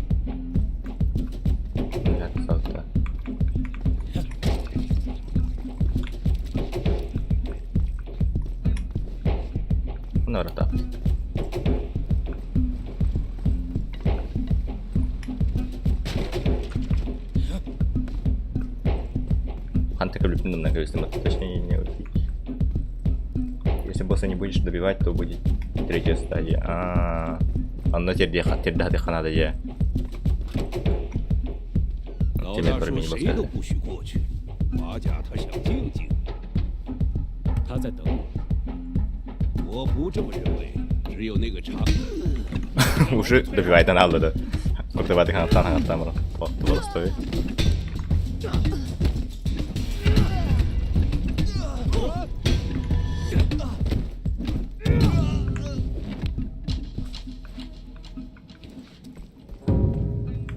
Ханна барата? Ханта көлүппүн на кэбистим, точнее не убить. Если босса не будешь добивать, то будет третья стадия. А, онно тирдэ ханада дьэ. 老大说谁都不许过去，马甲他想静静。他在等我。我不这么认为，只有那个长。 Уже добивает она да. Курдаваты ханаттан ханаттан баран. Боростой.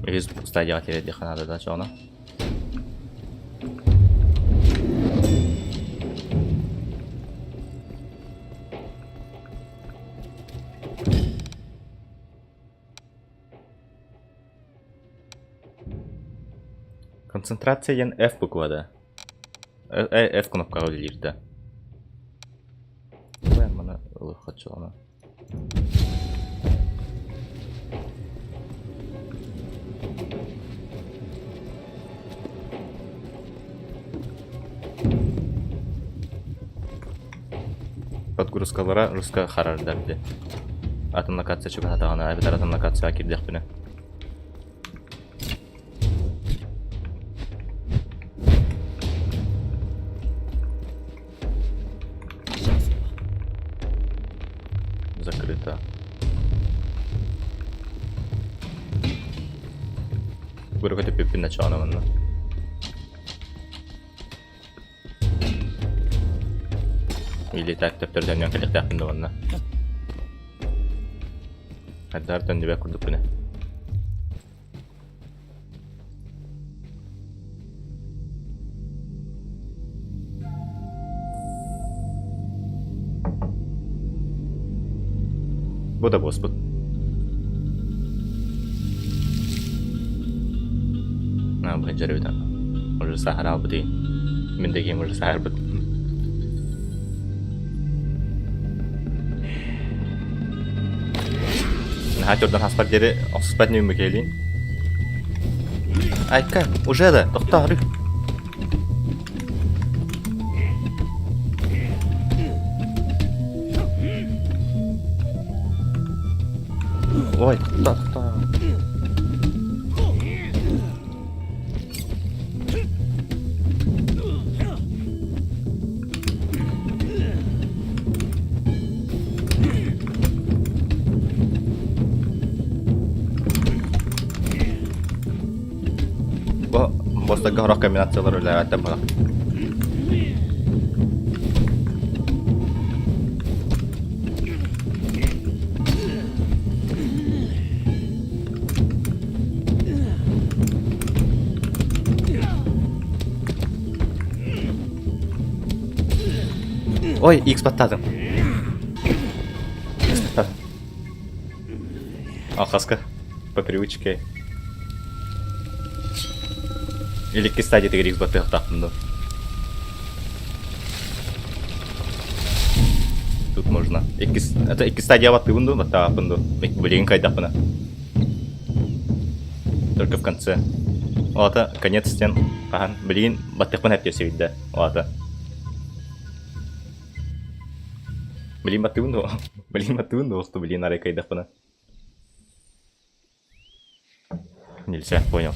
Үһүс стадияҕа тириэрдиэххэ наада да чоҕуна. Концентрация диэн F буквада. F кнопкаҕа үлэлиир да. Маны ылыахха чоҕуна. Подгрузкалара руска харардар дии. Атын локация чугаһатаҕына эбэтэр атын локацияҕа киирдэхпинэ. Закрыто. Көрө көтүппүппүн начаҕына манна. Или так төптөрдөннөн кэлиэхтээхпин да манна. Хайдар төннүбэт курдукпун. Бу да буоспут. Аа, бу дьарыйбыта. Уже сахар албытый. Мин да киһим уже саһарбыт. Наһаа төрдөн хаспар диэри охсуспат ньүммү кэлин. Айка, уже да, тохтоо, Ой, тохтоо, тохтоо. Бу бастакы сорох комбинациялар үлэлээбэттэр буолар. Ой, X баттадым. X баттадым. Алхаска по привычке. Иликки стадиятыгар X баттыахтаахпын дуо? Тут можно. Иккис, это икки стадия баттыыбын дуо, баттаабаппын дуо? Билигин кайдахпына. Только в конце. Ол ата конец стен хаһан билигин баттыахпын эптиэсибит Ол ата. Билигин баттыыбын дуо? Билигин баттыыбын дуо? Билигин арай кайдахпына. Нельзя, понял.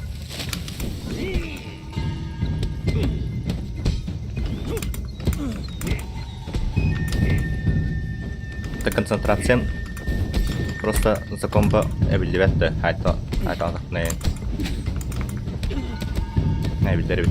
Это концентрация просто за комбо эбиллибэт да айта айтаатахпына эбиллэр эбит.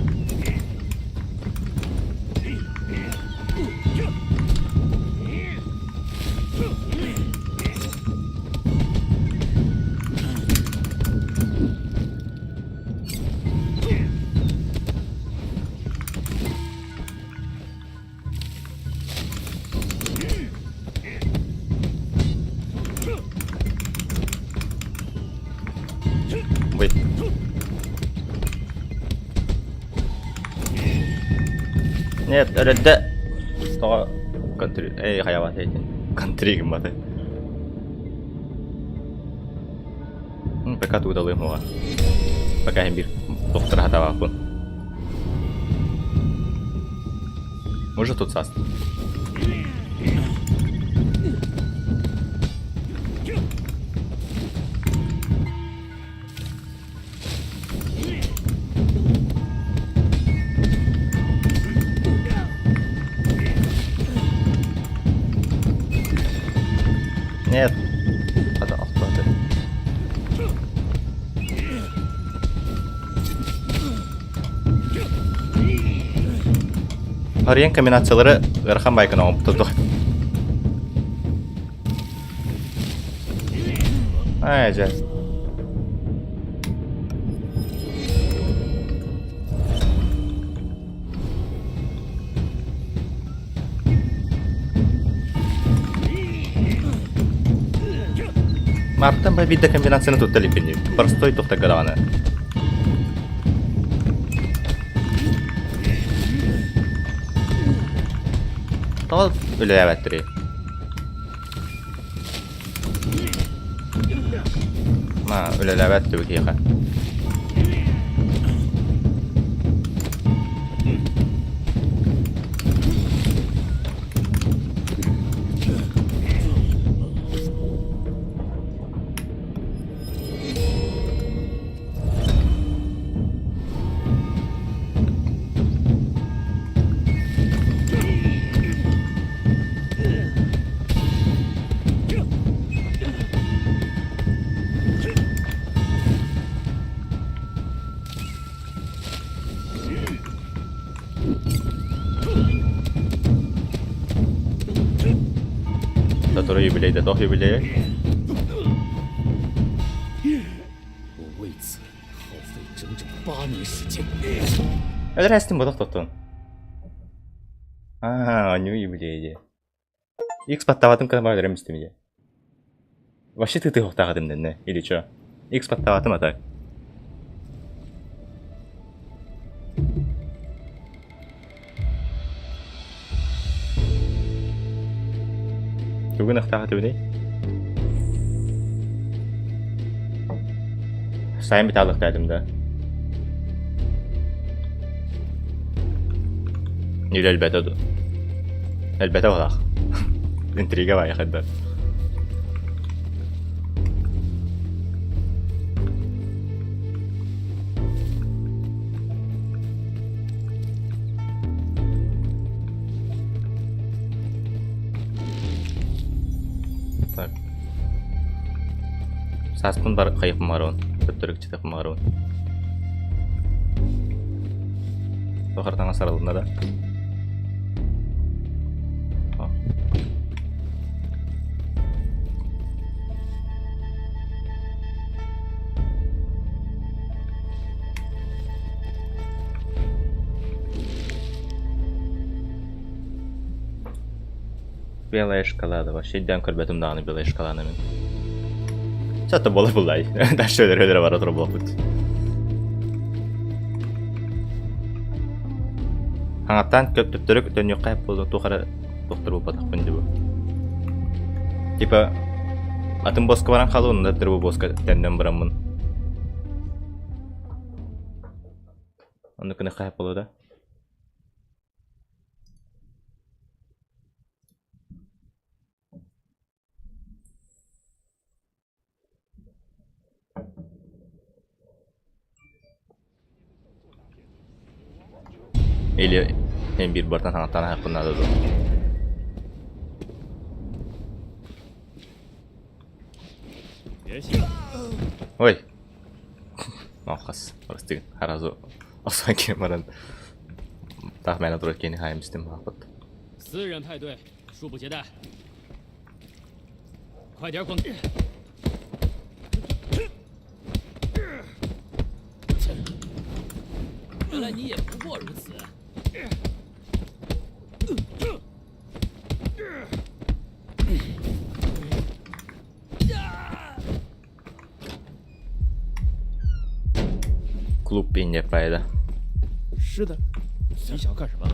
Нет, өлөрдө. Тоҕо контри эй хайабат этин. Контри гымматы. Пока туудалыым уоҕа. Пока иһин биир доктор хатабааппын. Может тут саас. Нет. Хата охтоото. Арыйан комбинациялары ыарахан байкын оҥоппут Ай, дьэ. Мартан бай биирдэ комбинацияны тутта иликпин дии. Простой тухтарга даҕаны. Тоҕо үлэлээбэттэрий? Ма үлэлээбэт түбү киһиэхэ. Сотору юбилей да туох юбилейа? Өлөр эстим бодох тоттун. Аа, оонньуу юбилейа дии. X баттаабатым кына өлөрөм истим дии. Вообще тытыһыахтаах этим дэннэ, или чё? X баттаабатым а так. Тугун ахтаах этибиний? Сайын битаалыктаа этим да. Или өлбөтө ду. Өлбөтө булах. Интрига баайа хайда. Так. Сааспын бар хайыпмарон, төптөрүкчүтэхмарон. Тохартаҥа сарылынна да. Белая шоколада. Вообще дээн көрбөтүм даҕаны белая шоколада мин. Чата буола буллай. Дальше өлөрө-өлөрө бара турар буолбут. Хаҥаттан көп төптөрү төннүөххэ буолуо туох эрэ туохтар буолбатахпын дии бу. Типа атын боска баран хаалыы онно төттөрү бу боска төннөн бараммын. Оннук гыныахха буолуо да. Или эн биир бартан хаҥаттаан аһыахпын наада дуо? Ой! Алхас, прости, сразу охсон киирэн баран таах мээнэ турар киһини хаайым истим аахпыт. 私人派对，恕不接待。快点滚！原来你也不过如此。 Клуб инде пайда. 是的，你想干什么？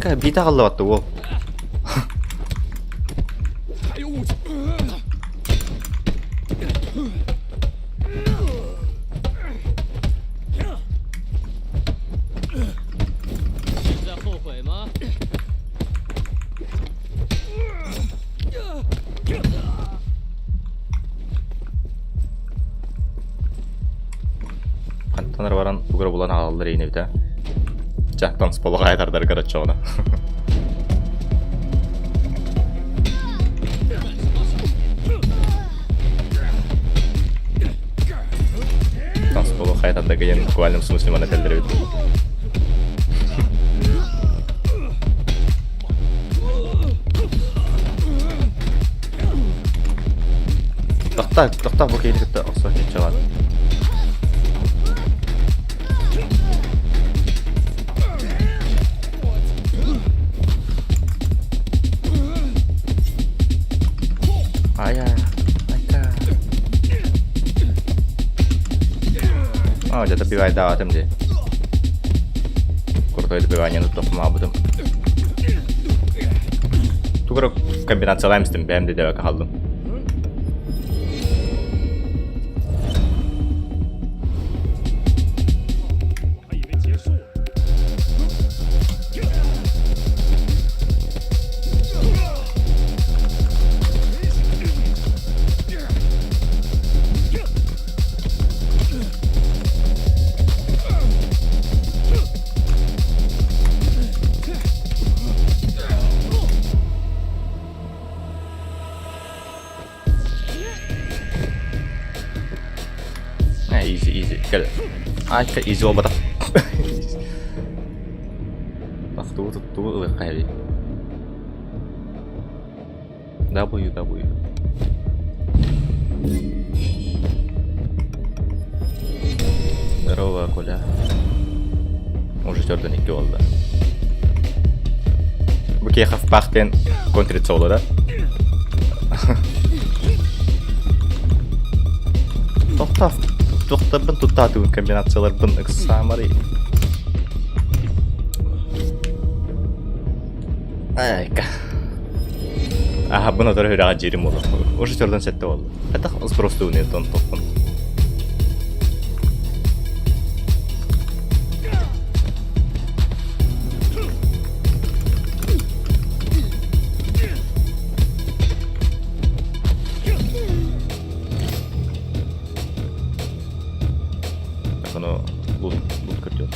Айка, биитэ аҕаллыбатта уол. Хантан эрэ баран тугу эрэ булан аҕалаллар иин эбит ээ. Чэ, танцполу хайа тардаргар оччоҕуна. Танцполу хайа тардарга диэн буквально в смысле маны этэллэр эбит. Тохтоо, тохтоо бу киһини кытта охсо чаччалаат. Ая, айка. А, где-то добивай даатым дии. Крутой добивание туттахмаабытым. Тугу комбинациялаан истим бэйэм да дэбэкэ хааллым. Easy, easy. Кэл. Айка easy буолбатах. Тугу тугу ылыахха эбит. W, W. Здорово, Коля. Уже төрдөн икки буолла. Бу киэхэ пахтен контрицоло, да? Тохтоо, тохторбун туттаатыбын комбинацияларбын ыксаамары. Айка. Аһабын отор үрэҕэ дьиэрим буолуох. Уже төрдөн сэттэ буолла. Хайдах сбростуун тон тохпун. Ону лут лут көрдүм.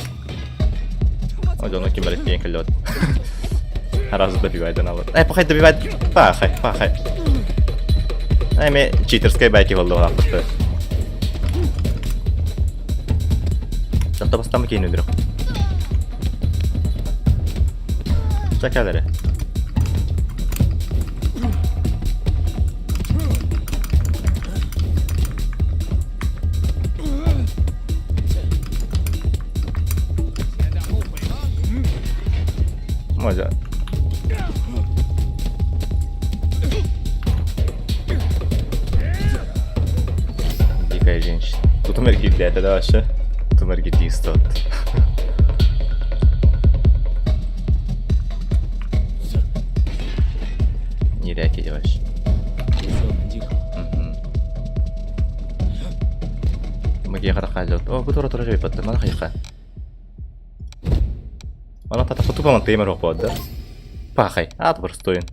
Дьону ким эрэ тиийэн кэллэбит. Сразу добивает алар. Эй, пахай добивает. Пахай, пахай. Эми читерскай байки болду аппытты. Жакта бастамы кейин өлдүрөк. Чакалары. Мазя. Дикая женщина. Тут энергия да, вообще? Тут энергетист вот. Неряки вообще. Магия хараха О, бу тура тура жайпатты, мана хайха. Ана тата тупа темир окуат да. Пахай, ат простойын.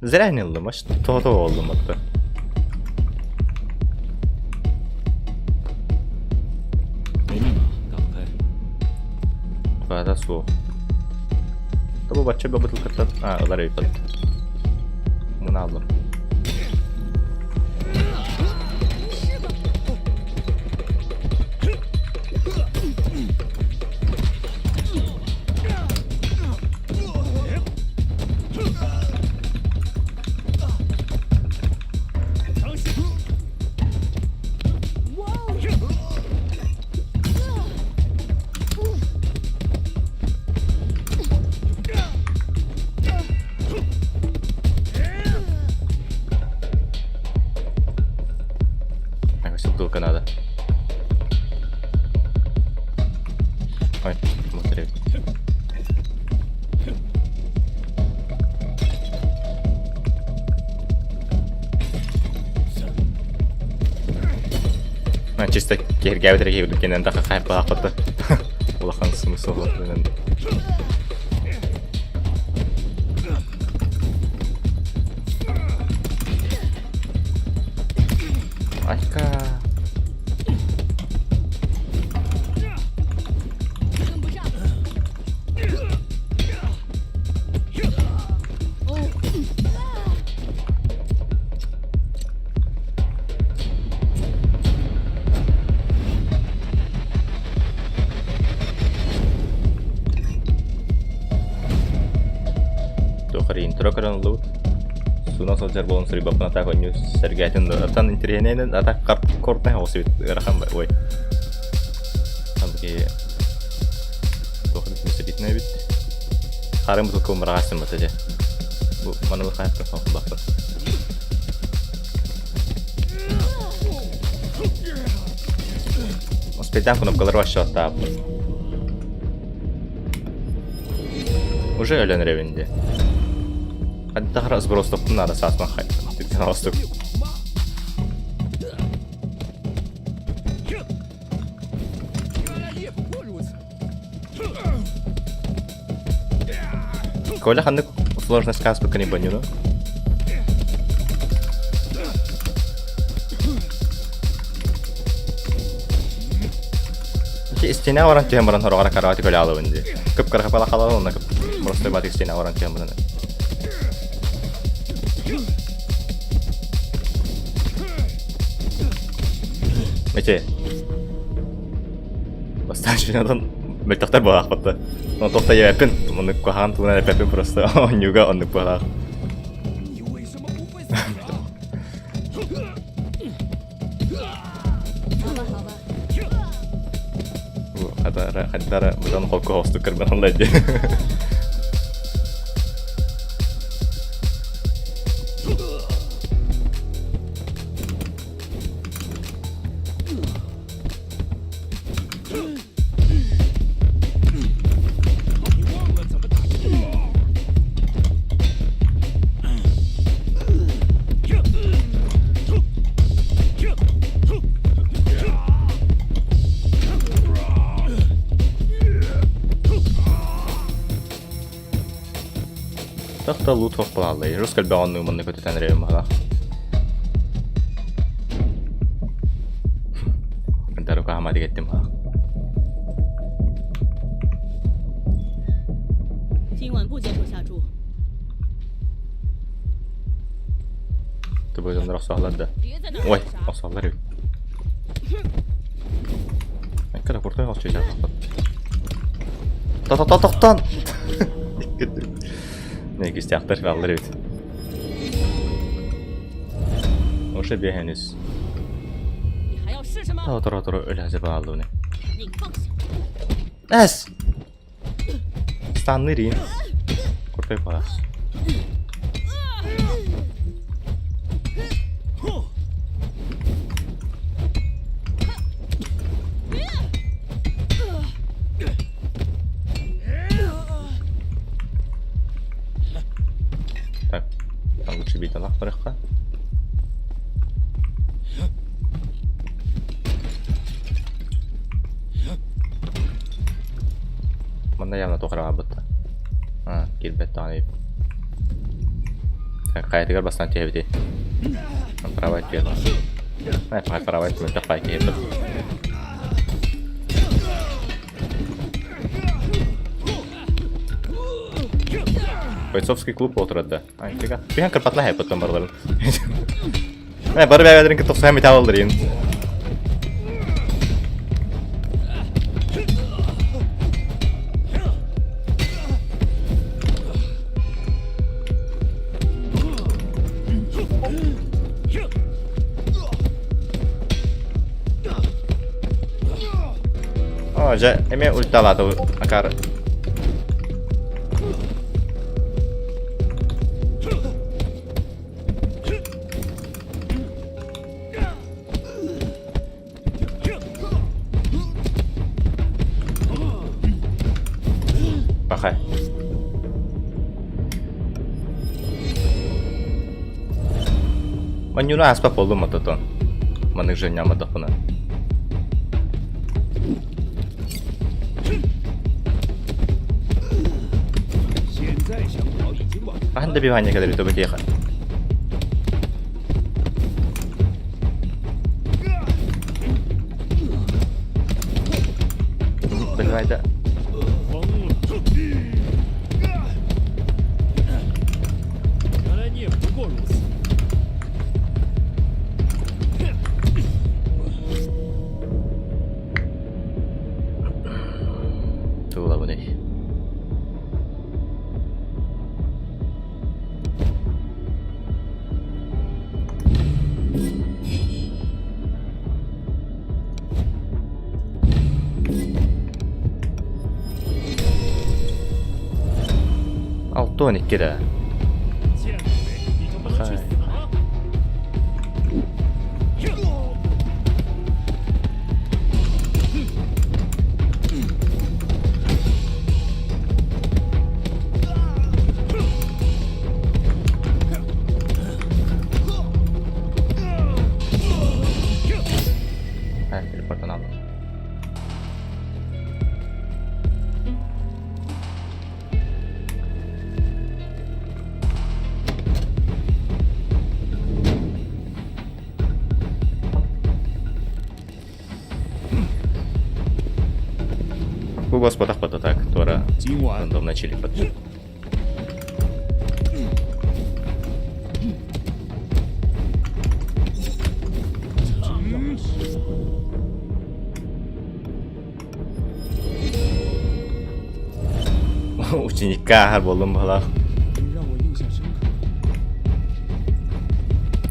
Зря не ыллым, аш то-то болдум атты. Бада суох. Тобу бачча бытылкаттан а ылар эбит. Муну алдым. Так, все бутылка надо. Ой, смотри. Чисто киһиргээбит эрэ киһи кэнэн да хайпаахпыт. Улахан смысл Айка. Туох эрэ интро көрөн ыллыбыт. Сууна сылдьар буолан суруйбаппын атаак онньуу сэргээтин да атан интэриэһинэйинэн атаак карт кортнай оҕус эбит ыарахан ой. Там туох эбит мисэбитинэ эбит. Харын бутылка умраҕаастын бата дьэ. Бу маны бу хаһыттан Успейдаан кнопкалары вообще оттаабыт. Уже өлөн эрэбин дии. Хайдах сбростоппун наада саасман хай. Түргэн оҕустук. Коля ханнык сложность кааспыккын ибонньуну? Истиэнэ баран түһэн баран хороҕор каравати көлө алабын дии. Кып кыра хапала халал онно кып просто батик истиэнэ баран түһэн баран. Эти Бастаан членатан мөлтөхтөр буолаахпытта. Оны туох да диэбэппин, оннук куһаҕан тугунан эппэппин просто оонньууга оннук буолаах. Хатара, хатара, быдан холку хостук кырбан алла дии. Тахта лут хоппалааллай. Рус кэлбэҕэ оннук манна көтүтэн эрэбин баһылаах. Дарука хамаатык эттим хаах. 今晚不接受下注。 Тубуйданнар охсоһоллор да. Ой, охсоһоллор эбит. Кыра куртай охсуйда. Та-та-та-тохтон! Не кистяхтар баллар эбит. Уже биэһэнис. Торо-торо өлө бааллыбыны. Эс! Станнырин. Куртай паас. Так, там лучше бить алах барыхха. Манна явно туох эрэ баарбыт. А, киирбэт даҕаны Так, хайатыгар бастаан түһэбитий? Правай түһэ. Ай, правай түһэ, пай киһи Бойцовский клуб отырады. Ай, фига. Биһан кырпатла хайпыттан барларын. Э, бары бэйэлэрин кытта охсуһан металл алларыйын. О, дьэ, эмиэ ульталаата акаары. Пахай. Манньуну ааспат буоллум ототон. Маннык женнямматахпына. 再想跑已经晚了。 Хаһан да пивание кэлэр үтө бэтиэхэ. Бэлвайда. 疯了！原来你也不过如此。 Тугулабыный. Алта уон икки да. 见鬼，你就不能去死吗？ Һэ, телепортан алдым. Бу господах так, туора 今晚 рандомно чили под. Ученикка ааһар буоллум быһыылаах. 你让我印象深刻。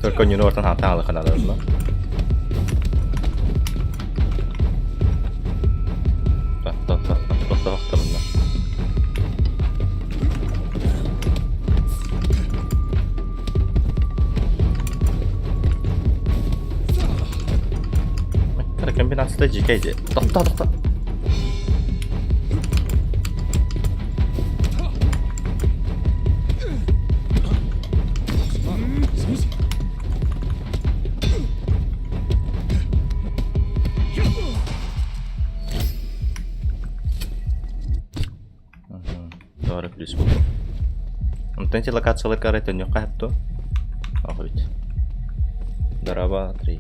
Только не ортан хатаалы ханаларына. Тохто, тохто, тохто, тохто мында. Кара комбинацията жикейди. Тохто, тохто. 醒醒！ Doğru плюс булду. Онтон ити локациялар карай төннүөххэ сөп дуо? Ох эбит. Дорообо, три.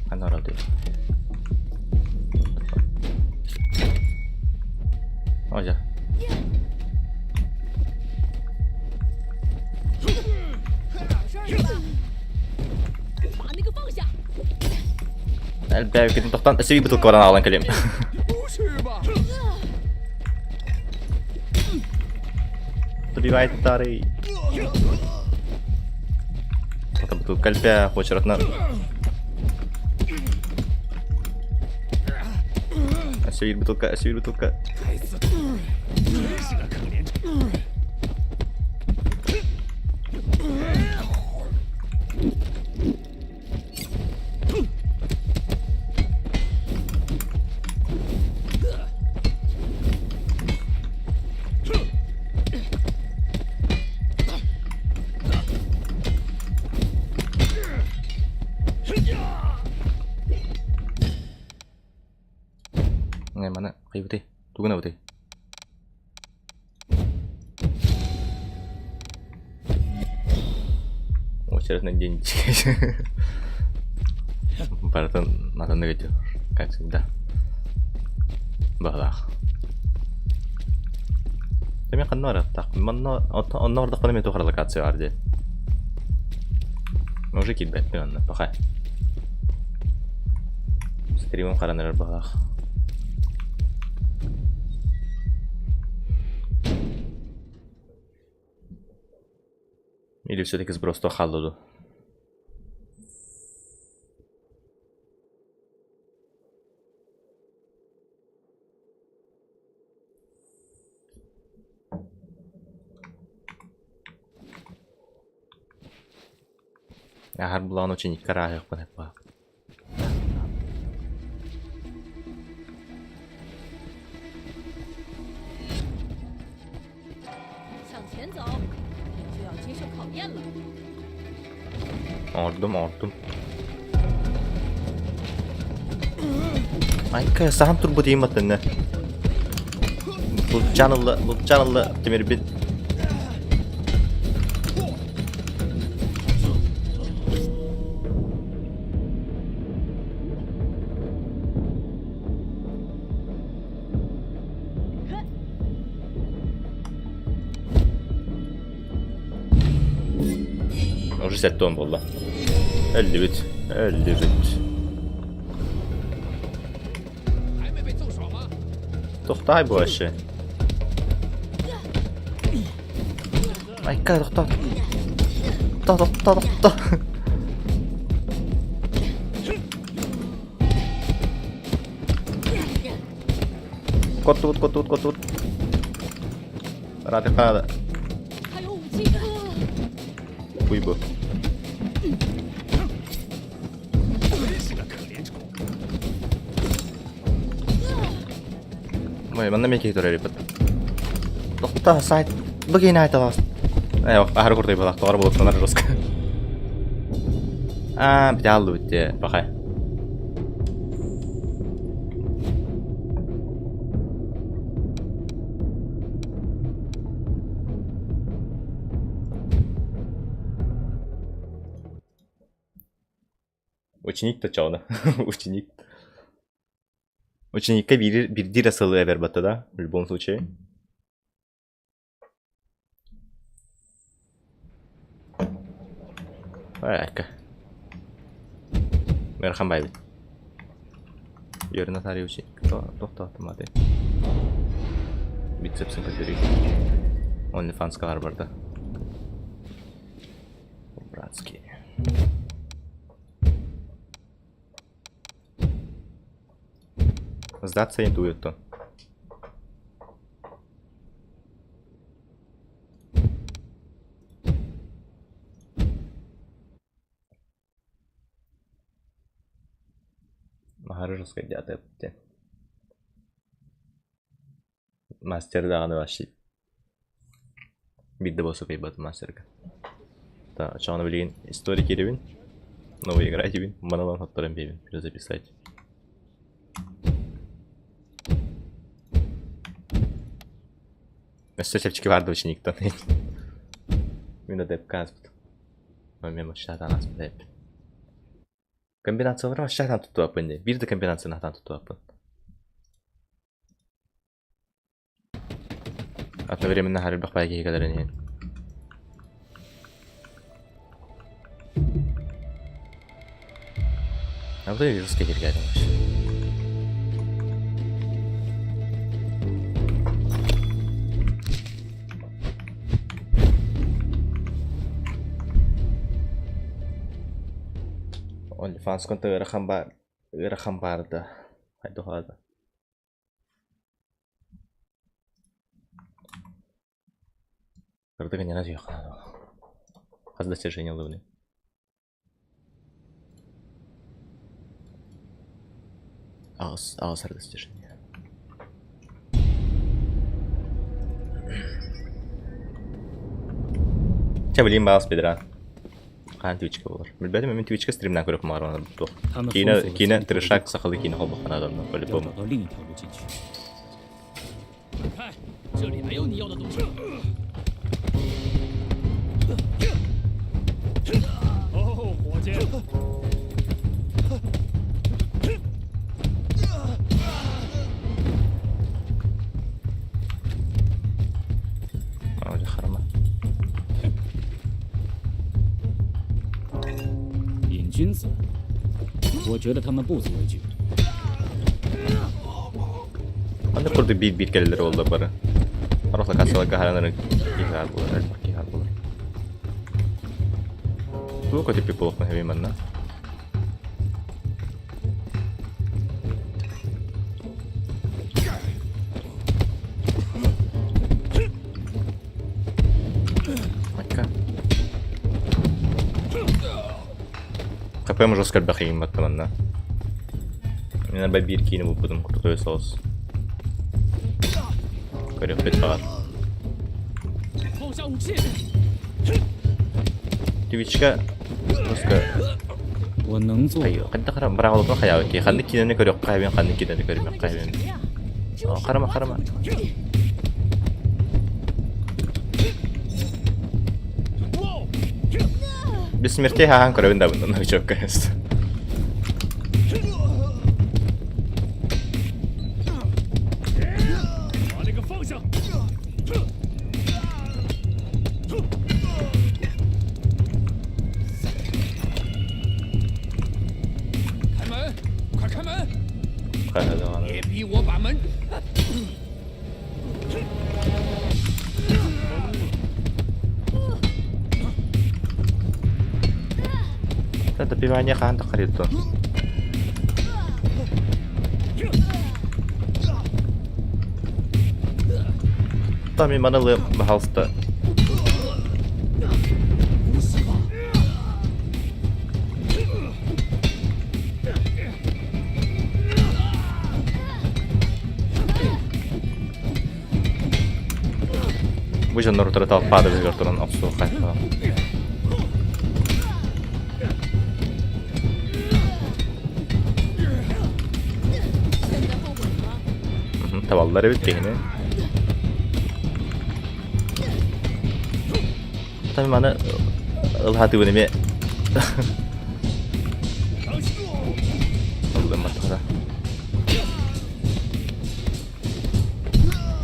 Ханна оролдуй. О, дьэ. 找事儿是吧？把那个放下！ Элбээбиккитин тохтоон өссө биир бытылка баран аҕалан кэлиэм. 不是吧？ Добивает старый. Это бутылка элбээх, очередно. Өссө биир бытылка, өссө биир бытылка. 该死！真是个可怜虫。 Nghe маны хайбытый. Тугунабытый. Очередной день. Барытын надо идет, как всегда. Быһыылаах. Тэми ханна барыахтаах. Манна онно бардахпына эмиэ туох эрэ локация баар дии. Уже киирбэппин онно пока. Стримым харан эрэр быһыылаах. Или все-таки сброс хаалла дуу. Ааһар булаҕын ученикка ааһыахпын эппэ. 向前走，你就要接受考验了。 Оҥордум, оҥордум. Айка саһан турбут иим аттынна. Булчаан ылла, булчаан ылла тимирбин. Уже 70 буолла. Өллүбүт. Өллүбүт. Тохтай бу вообще. Айка, тохтоо. Тохтоо, тохтоо, тохтоо. Куоттубут, куоттубут, куоттубут. Ыраатыхха Буй бу. Ой, манна мен киһи турар эбит. Тохта, сайт. Бу киһини айталаас. Э, аһары курдук балах, тоҕор болуттанар жестко. Аа, битааллыбыт дии, бахай. Ученик точоно. Ученик. Ученикка биир биирдии эрэ сылы эбэр батта да, в любом случае. Экка. Ыарахан баайбыт. Үөрэнэ таарыйа ученик тохтоотум аты. Бицепсин көрдөрүү. OnlyFans-ка барда. Братский. Сдаться не дует-то. Аһары жесткайдаата эбит Мастер даҕаны вообще биирдэ буолсу кыайбатым мастерга. Оччоҕуна билигин история киирэбин, новая игра диибин, маны ылан хотторон биэбин, перезаписать. Өссө чэпчэки баар да учениктан. Мин да депка ааспытым. Мен вообще ааспыт эбиппин. Комбинациялары вообще сатаан туттубаппын дии. Биир да комбинацияны сатаан туттубаппын. Одновременно харбах баай киһи кэлэрин иһин. А вот и жестко киргэтим вообще. OnlyFans ыарахан баар ыарахан баар да хайдах да Кырдык не Хас достижение ылыбыный. Аҕыс аҕыс достижение. Чэ билигин баҕас бедран. Хаан Твичка буолар. Билбэтим мин Твичка стримнан көрөп маарбан туох. Киинэ киинэ трешак сахалыы киинэ холбоххо наада по-любому. 瘾君子，我觉得他们不足为惧。 Манна курдук биир-биир кэлэллэр буолла бары. Орох локацияларга харанарын киһи баар буолар, элбэх киһи баар буолар. Тугу көтүппүт буолуохпун сөбүй манна? Майка. КПМ жестко элбэх иин батта манна. Мин арба биир киини булбутум крутой соус. Көрүөхпүт баҕар. Твичка жестко. 我能做的 Хайдах эрэ быраҕыллыбытын хайаабыт киһи ханнык киинэни көрүөххэ эбин, ханнык киинэни 他们 көрүмүөххэ 这是 эбин. 谁呀？只有 О, 傻 харама 瓜才 харама. 会闯进去。 Без смертей хаһан көрөбүн да бундан новичок конечно. 把那个放下！开门，快开门！ Хайа даҕаны. 别逼我把门。 Это добивание хаһан таххарыйтон. Тами манылы, пожалуйста. Бу дьоннор утары талпаады быһыгар туран охсуохха 现在后悔了吗？ Табаллар эбит киһини. Тами маны ылһатыбын эмиэ ыллымматахара.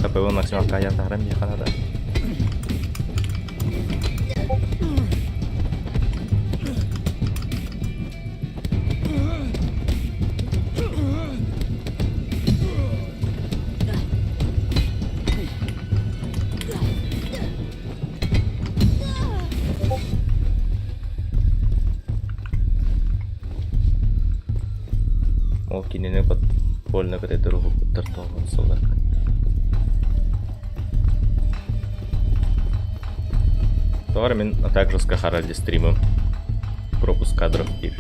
КПВ максимал каян тахарам миэхэ Ол кинини подпольно көтөтөр уһукпуттар тоҕо сыллар. Тоҕо мин а также с Кахаради стримом пропуск кадров диир.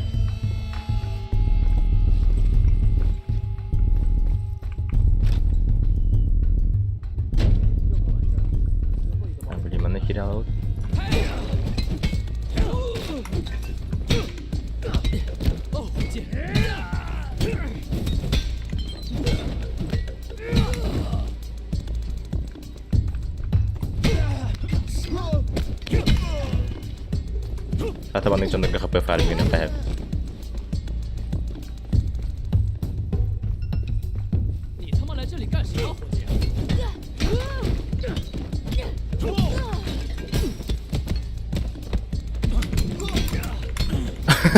А, блин, манна киирэ Хата маннык дьоннорго ХП фармигынан таһар. 你他妈来这里干什么，伙计？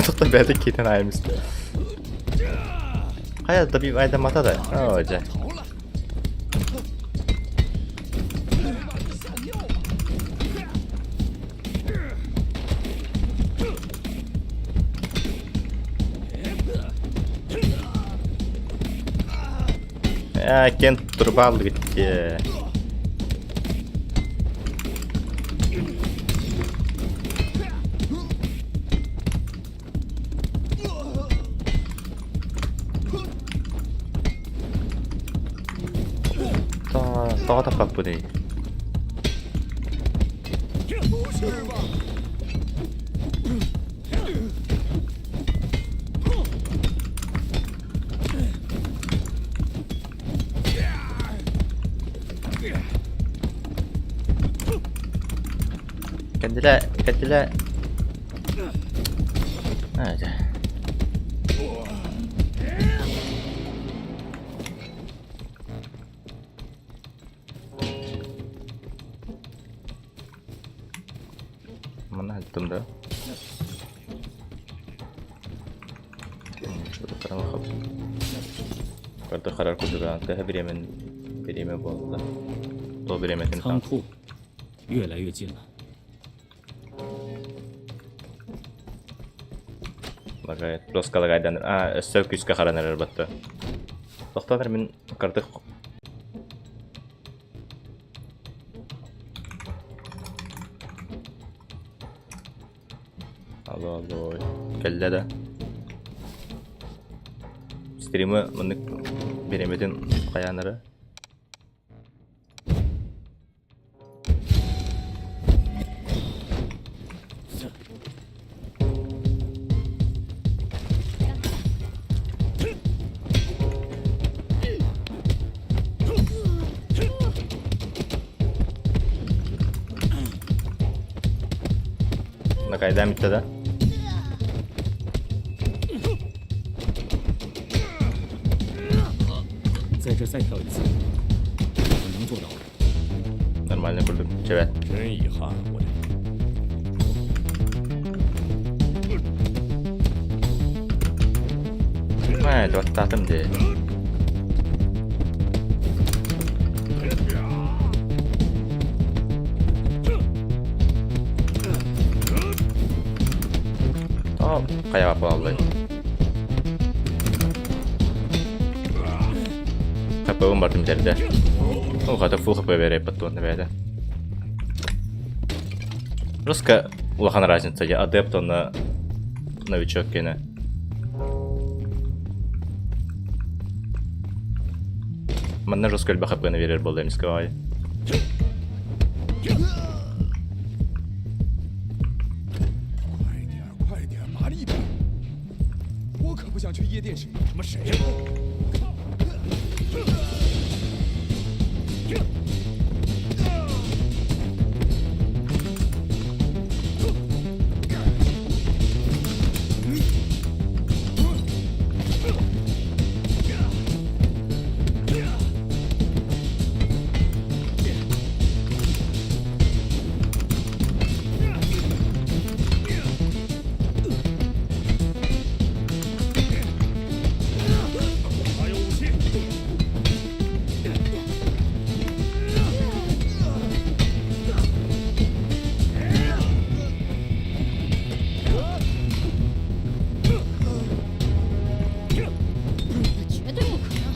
Тоқта бәті кетен айымыз. Қая табип айдамата да. О, жа. Ә, кен турбал бітті. Тоға таппаппын. Кәнделә, кәнделә. Ә, Манна айттым да. Карта харар курдуга төһө бириэмэн бириэмэ буолла. То бириэмэтин 仓库越来越近了。 Лагает. Плоска лагайдан. А, өссө күүскэ харанар батта. Тохтонор мин картых Алло, алло. Кэллэ да. Стримы маннык бириэмэтин хайаанара. Накайдаан бүттэ да? Нормально курдук. Чэбэт. Ээ, баттаатым дии. О, хайаҕа буолаллай. ХП-бын бардым дэрдэ. Ол хата фул ХП береппит туонна бэйэтэ. Руска улахан разница дии адепт уонна новичок киэнэ. Манна жестко элбэх ХП-ны биэрэр буолла эмискэ баҕайы. 快点，快点，麻利点！我可不想去夜店时。他妈谁呀？绝对不可能！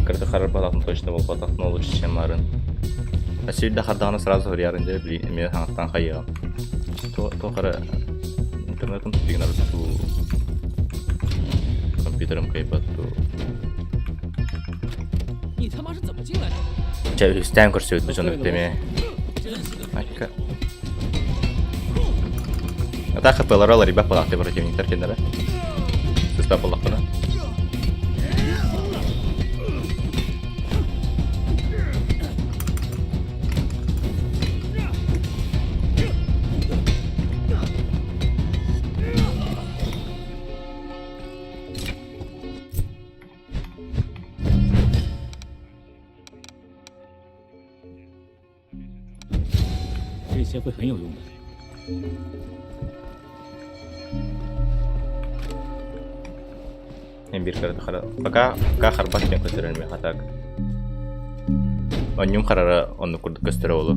Кырды харар балатын точно буолбатах, но лучше, чем арын. А сирде хардаҕына сразу суруйарын дьэ били эмиэ хаҥаттан хайыаҕым. Туох эрэ интернетым тупигинар дуу, компьютерым кыайбат дуу. 你他妈是怎么进来的？ Чэ үһүстээн көрсүбүт бу дьону кытта эмиэ. Айка. А так ХП-лара уларыйбат буолаахтыы противниктар кинилэрэ. Сыспат буоллахпына. 这些会很有用的。 Эн биир кырата хара пока пока харбат диэн көстөрөр миэхэ так. Онньум харара оннук курдук көстөрө буолуо.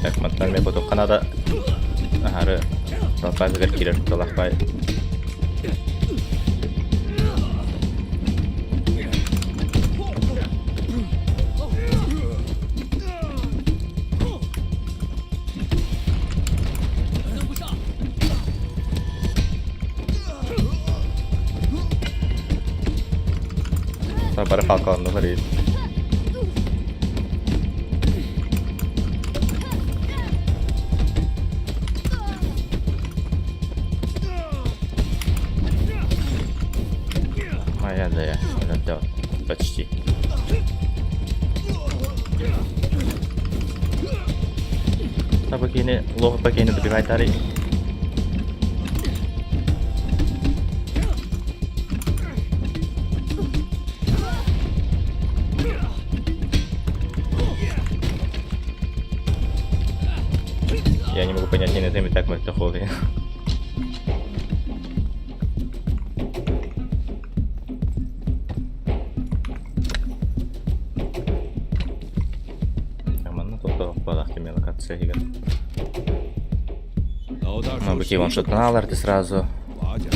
Так, мантан мен потом Канада аһары толпа киирэр талахпай. Бары халкаланнылар Моя да я, да, почти. Табакини, лох бакини добивайтари. Я не могу понять, не на так мөлтөх. Манна тохтоох балах кеме локация иһигэр. 老大 Ну, 说 быки 谁 ваншотнаан аларды сразу. 瓦匠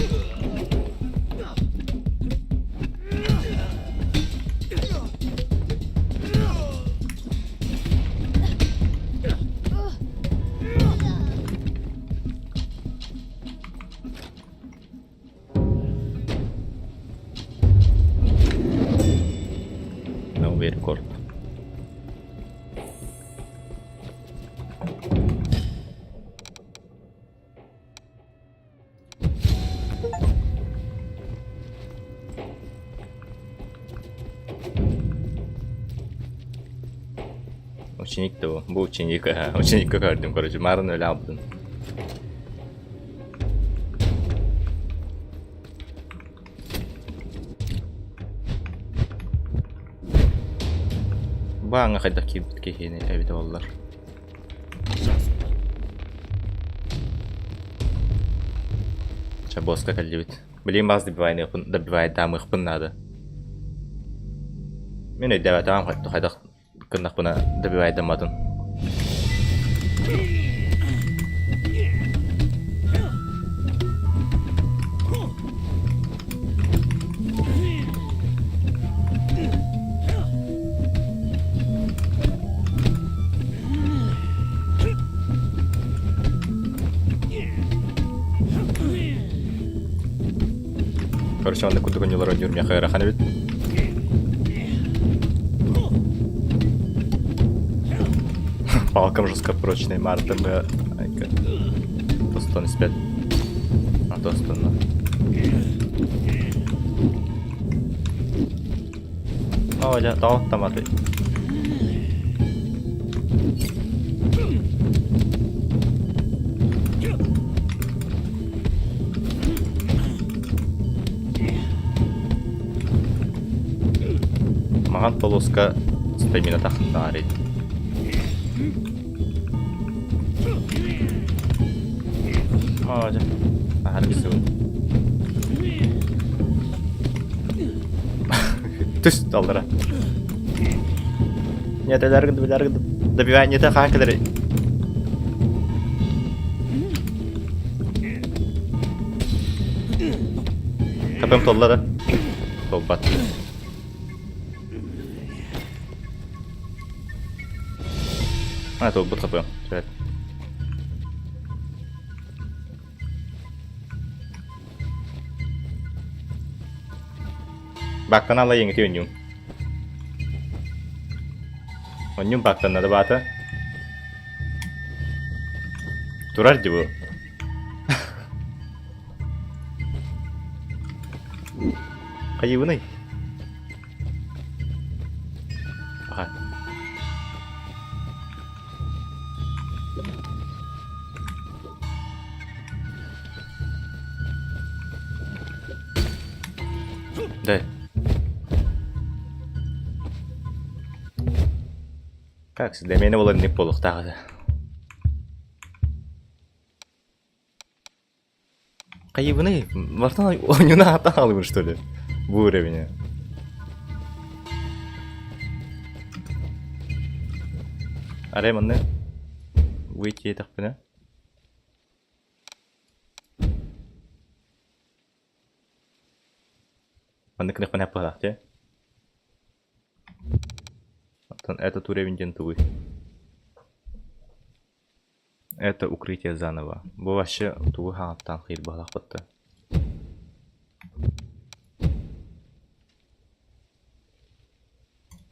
Новый рекорд. Ученик да бу. Бу ученик, ученикка көрдүм, короче, марын өлө алдым. Бу ааҥҥа хайдах киирбит киһини эбитэ буоллар. Чэ, босска кэллибит. Билигин баас добивайныахпын, добивайдаамыахпын наада. Мин өйдөөбөтөҕүм хайдах гыннахпына добивайдамматын. Короче, онно курдук онньулар оонньуур миэхэ ыарахан эбит. Палкам жестко прочный марта мы Тостон испэт. А тостонно. Оо, дьэ, тоҕо таматы. Маҕан полоска стамина тахыннаарый. Оо, дьэ, аһары кисибин. Түс аллара. Нет, өлөр добивай, не хаан кэлэр. Капым толла да. Толбат. А, толбут капым. Сөп. Бактан ала еңити өнньүм. Онньум бактаннады баата. Турар дии бу. Хайыбыный? Аха. Да. Как всегда, мені ол инник буолуохтаах этэ. Хайыбыный? Бартан ойнуна аата хаалыбын что ли? Бу уровене. Арай манна выйти етэхпинэ. Маннык гыныахпын быһалаах дии. Оттон этот уровень диэн тугуй? Это укрытие заново. Бу вообще тугу хаҥаттаан хиир быһалаахпыт да.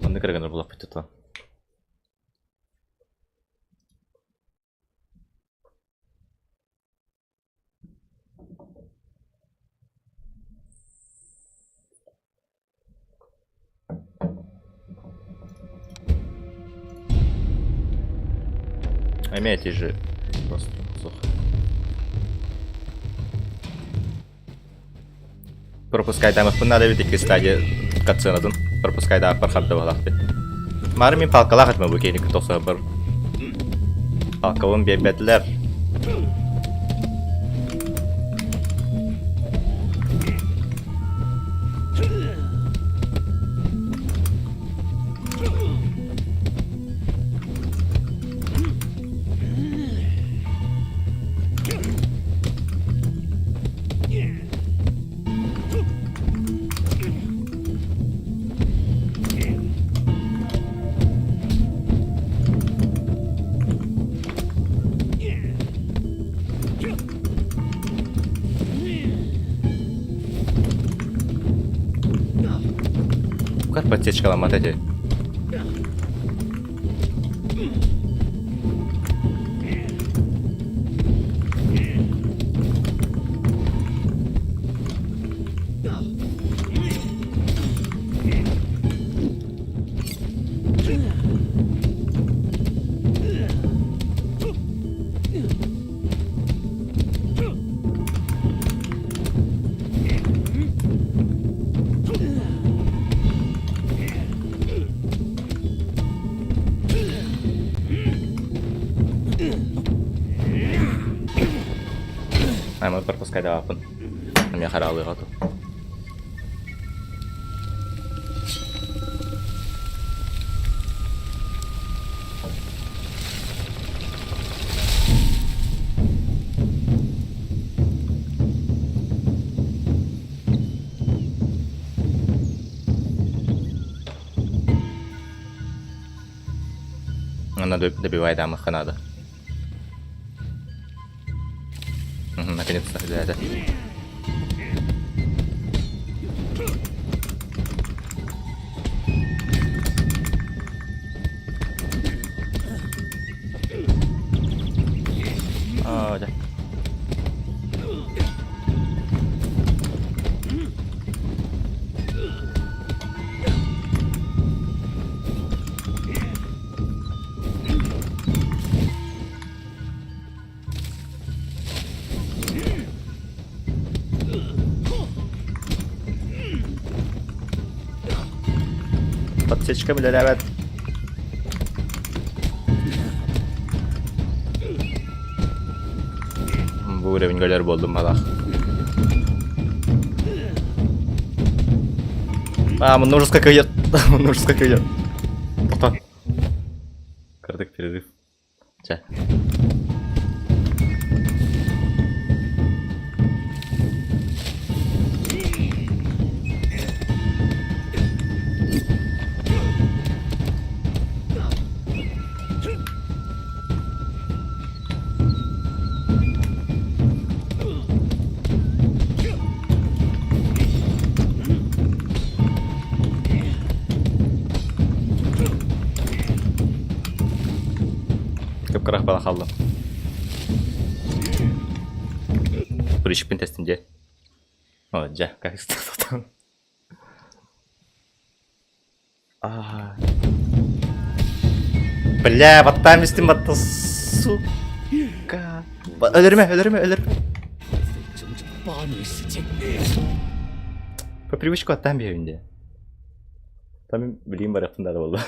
Маннык эрэ гынар буоллахпыт тутан. Эмиэ же просто суох. Пропускайдаамыппын наада эбит икки стадия катсыанатын. Пропускайдааппар харда баһалаахпыт. Маары мин палкалаах этим бу киһини тохсоһорбор. Палкабын биэрбэтилэр. Баатар подсечкаламмат эти. Айман пропускайдаабаппын. Эмиэ хараалыаҕа ту. Она добивает надо. Наконец-то, да, да. А, да. Подсечка үлэлээбэт. Бу уровень өлөр буоллум малах. А, мунна ужас как идет. Мунна ужас как идет. Тоқтат. Кырдык перерыв. Чэ. Кып-кырах бала хааллым. Прищеппин тэстим дьэ. О, дьэ, как А. Бля, баттаан истим батта, сука. Өлөрүмэ, өлөрүмэ, өлөрүмэ. По привычку аттаан биэбин дии. Там билигин барыахпын наада буолла.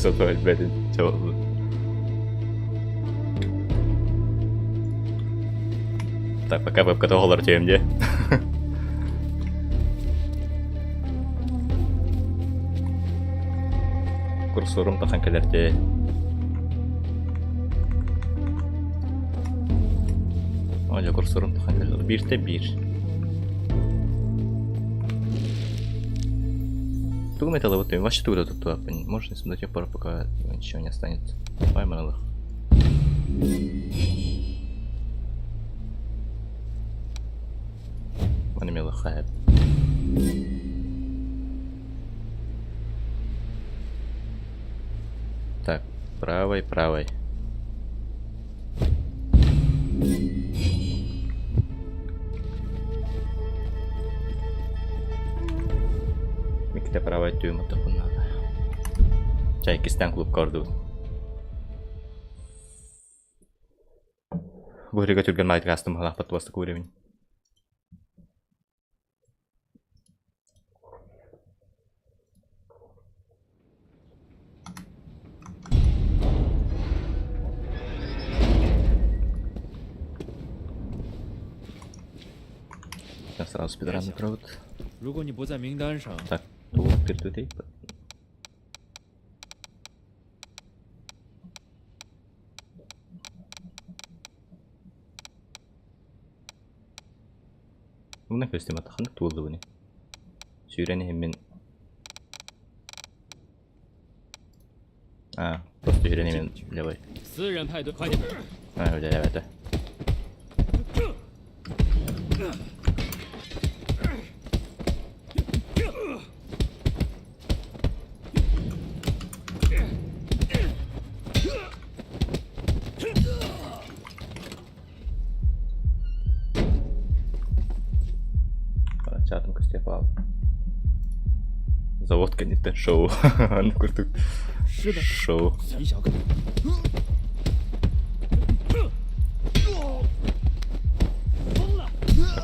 Зато өлбөтүн чабыллы. Так, пока вебка оҕолор түһүм дии. Курсорум тахан кэлэр дии. О, дьэ курсорум тахан кэлэр. Бииртэ биир. Тугу металлы вообще тугу да туттубаппын. Можно до тех пор, пока ничего не останется. Ой, малых. Маны мелыхха Так, правой, правой. Микте правой түйм отохун надо. Чай кистен клуб корду. Бу түргэн маайтык астым халаахпат бастык времени. Сразу спидран провод. 如果你不在名单上， Так, туох киртүтэй. Мына көстем атаханнык туолду буни. Сүүрэн иһиммин. А, просто сүүрэн иһиммин левой. 私人派对，快点！ А, үлэлээбэтэ. Чатым көстеп ал. Завод кэнниттэн шоу. Аны курдук. 是的， Шоу. 李小哥。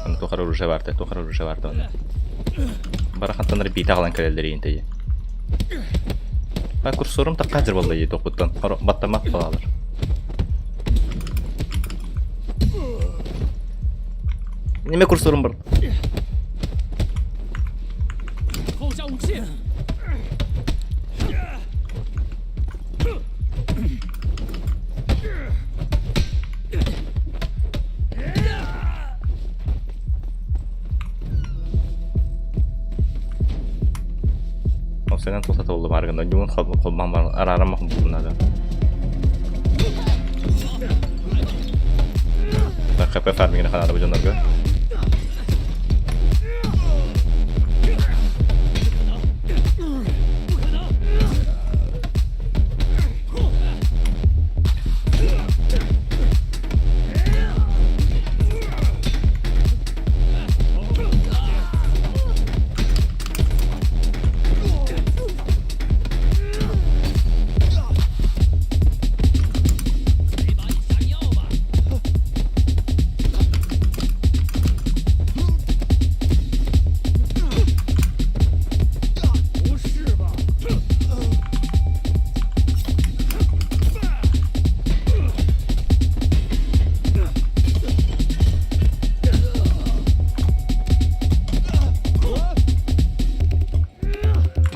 Аны тухар оружие барды, тухар оружие барды оны. Барахантан бита алан кэлэллэр интеyi. Ба курсорум такка жыр болду токуттан. Баттамат балалар. Неме курсорум бар? 扣下武器！ Ол сенен тоқтата болду маргында. Юун холман бар арарам булнады. ХП фармингine ханады бу жонорго.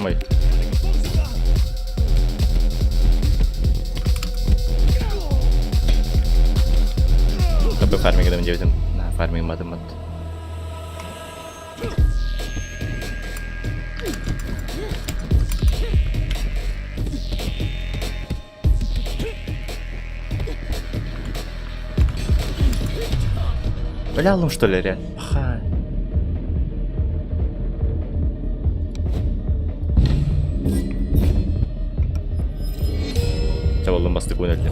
Ой. ХП фармингine мен На фарминг мадымат. Бля, алым что ли, реально? Ха. Чабалым бастык ойнады.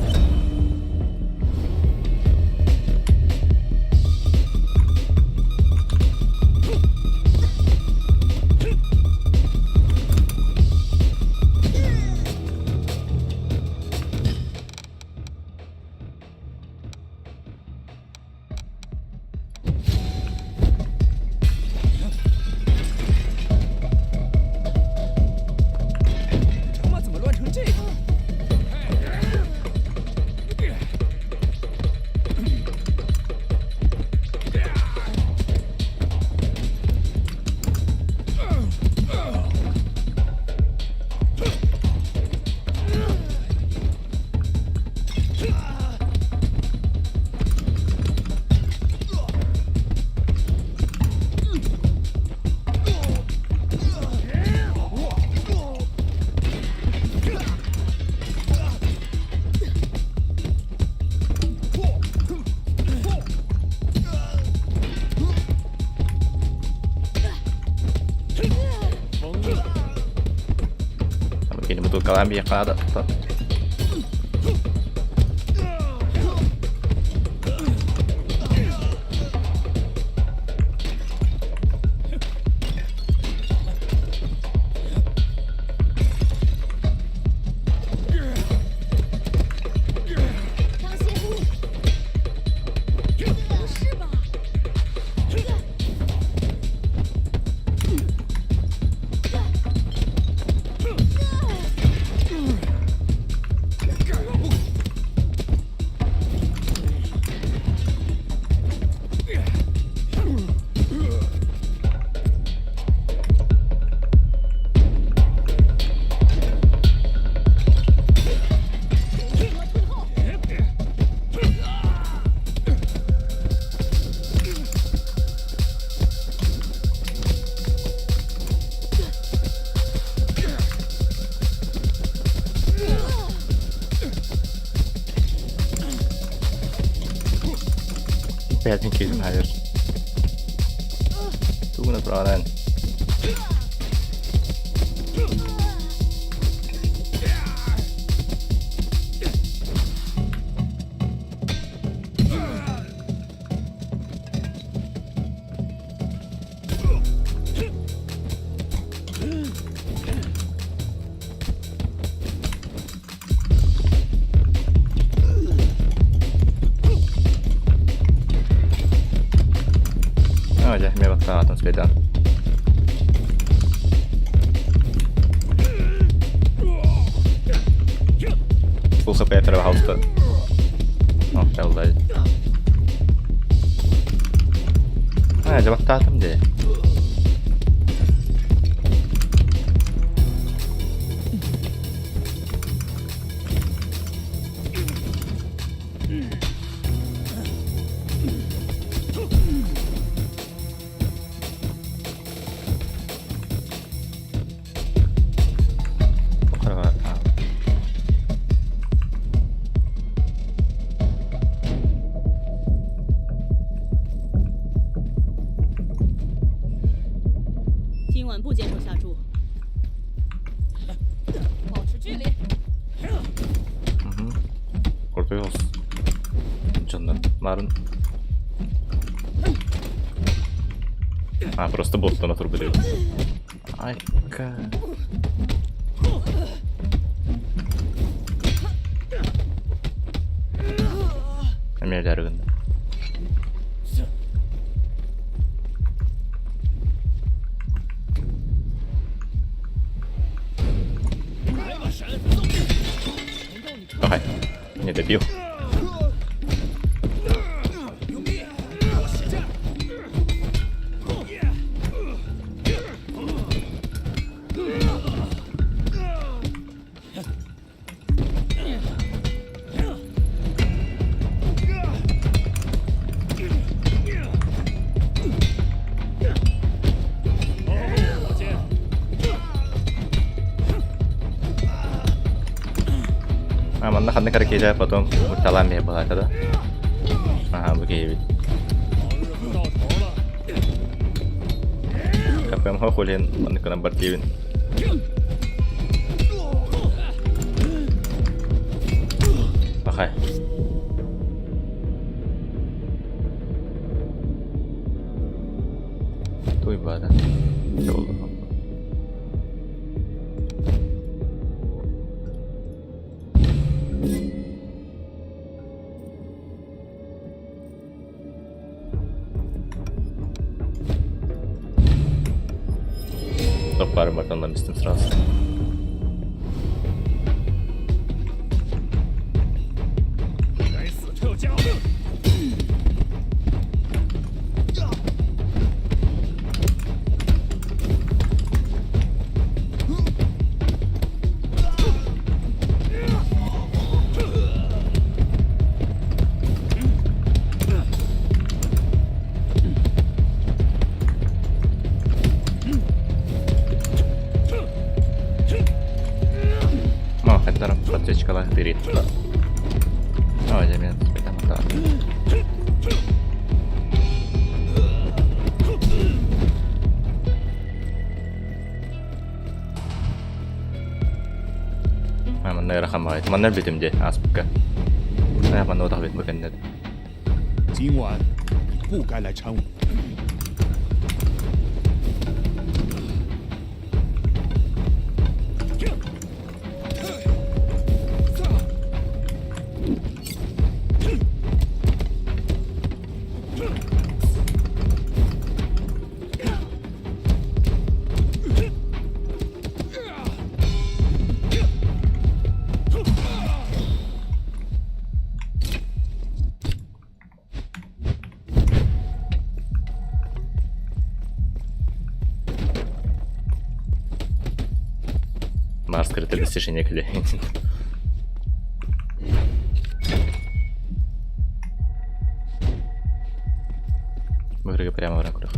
Орталаан биһиэхэ наада. Бэйэтин киһитин хайыр. Тугуна тураҕынан. Аа, дьэ, эмиэ баттаҕатын спайдан. Full HP, пожалуйста. О, жалдай. Аа, дьэ баттаатым дии. 今晚不接受下注。保持距离。 Крутой Дьоннор баарын. А, просто боттан турбут эбит. Айка. Эмиэ дьарыгында. Давай, не добил. А, манна ханнык эрэ киһи потом ульталаан биһи былаата да. Аха, бу киһибит. Кафем хохулин, маннык бар диибин. Пахай. Туй баада. Топпары бартан истим сразу. Махаттар подсечкалаах тириит. Оо, дьэ, мин Манна ыарахан баҕайы. Манна өлбүтүм дии ааспыкка. Манна утах бит бу кэннэ. 今晚你不该来掺和。 Марс скрытое достижение кэлэ. Быһырга прямо баран көрөх.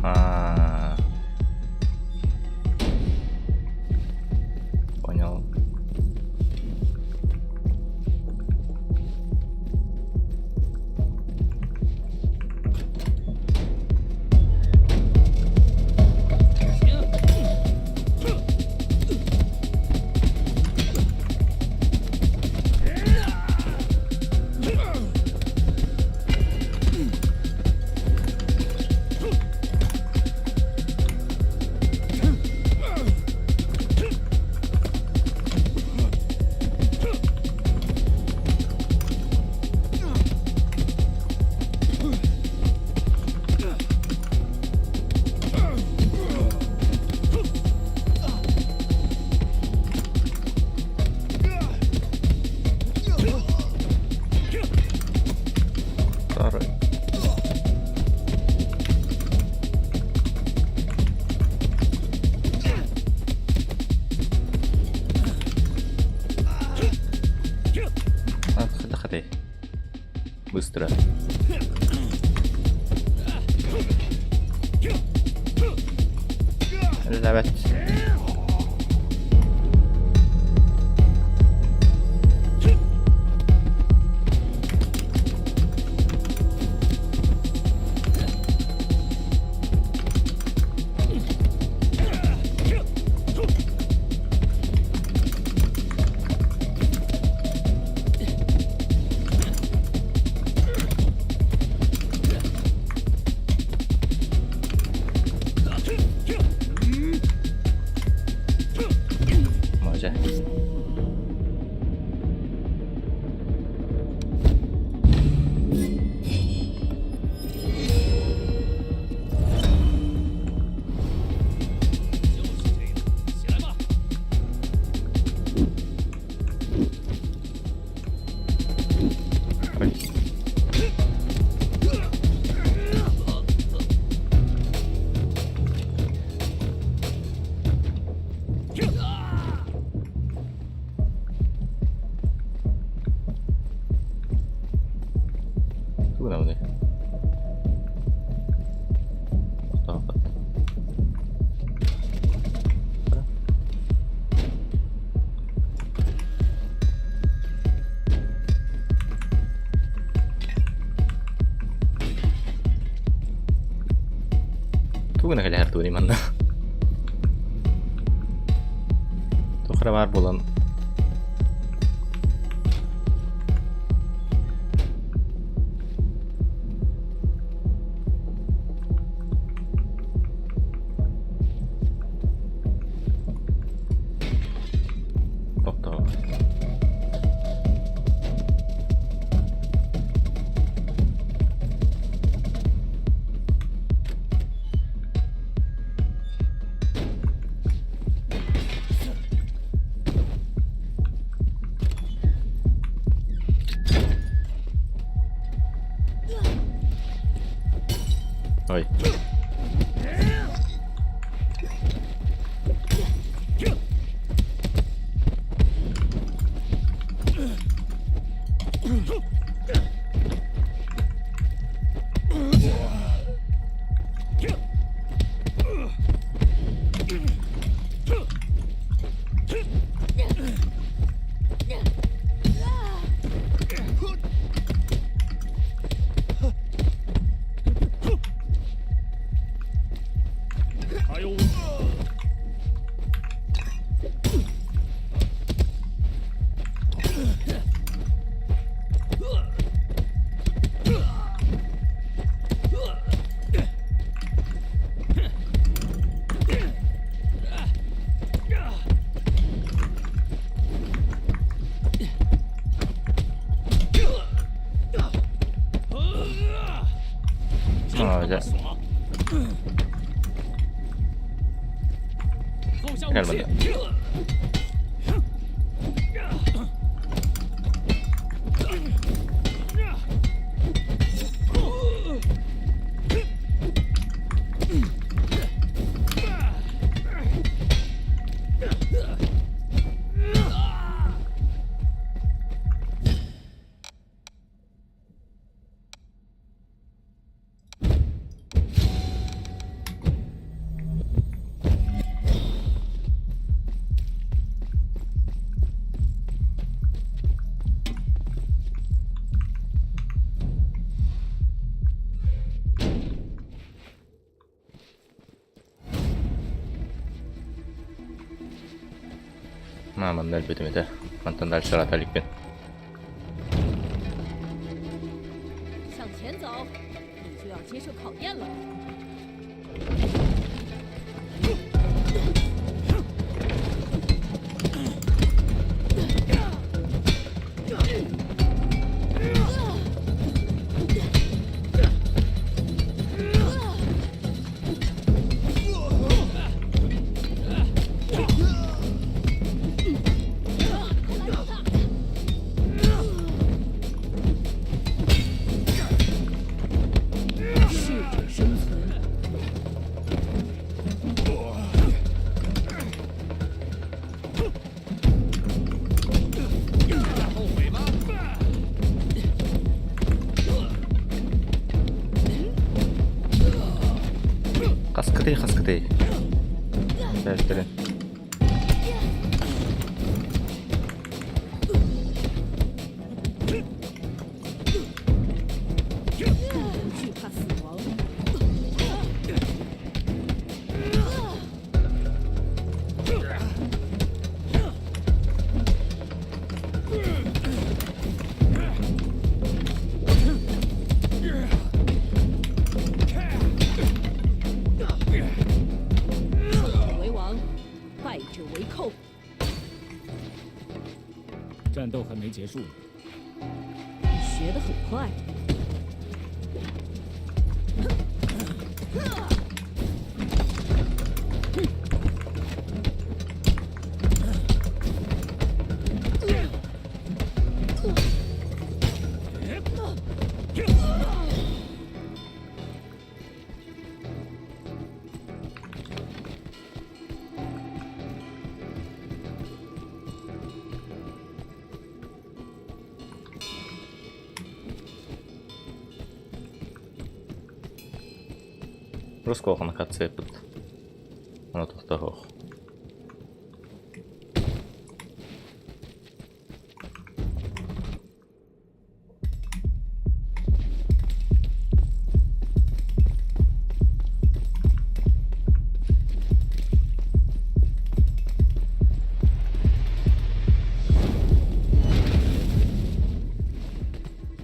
А. Понял. Второй. Ходи. Быстро. Элизабет. Може. Ой. Тугу гынабыный? Тохтооппут. Тугу гына кэлэһэр тугуный манна? Туох эрэ баар буолан Тохтоо. 还有。 Кэлбэтэ. Манна өлбүтүм этэ. Мантан дальше ырата иликпин. 向前走，你就要接受考验了。适者生存。 Хаскытый, хаскытый. Бэлтэрин. 不惧怕死亡。胜者为王，败者为寇。战斗还没结束呢。你学得很快。 Русского накацепит. Оно тохтоох.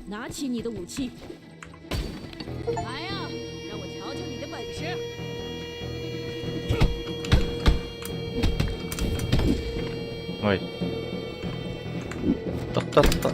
拿起你的武器，来呀，让我瞧瞧你的本事！ Ой. Тохто-тохто.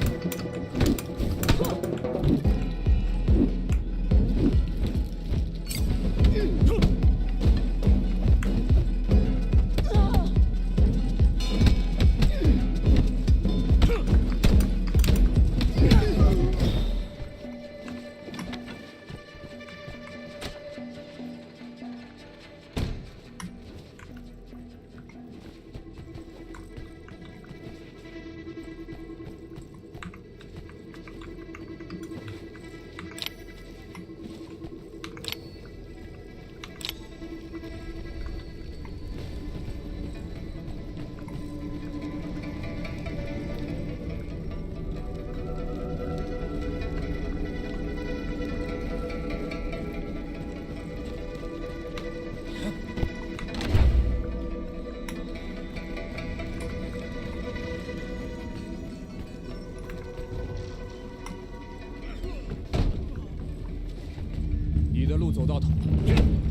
走到头了。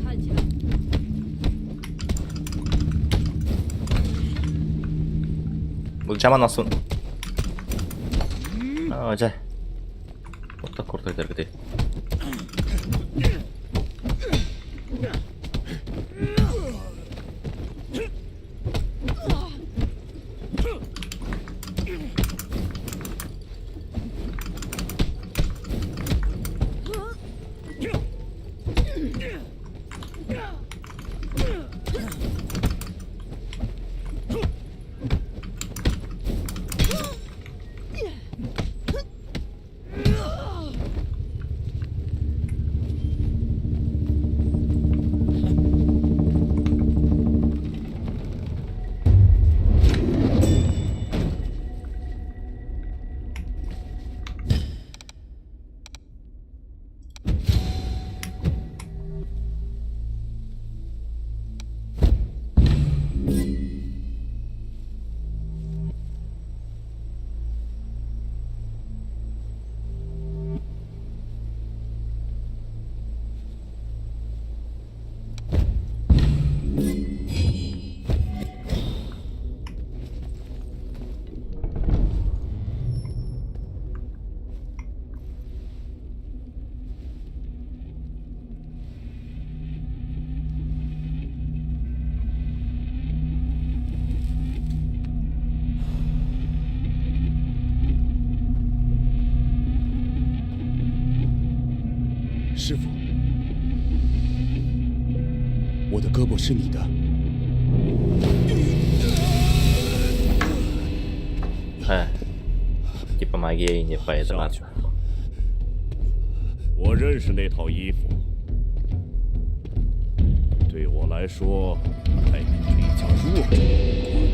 看起来。 Былдьаама насын. Аа, дьэ. Отто курдук этэргитий. 师傅，我的胳膊是你的。 Э, не помоги ей, не 下去吧。我认识那套衣服，对我来说，还与这一家弱者无关。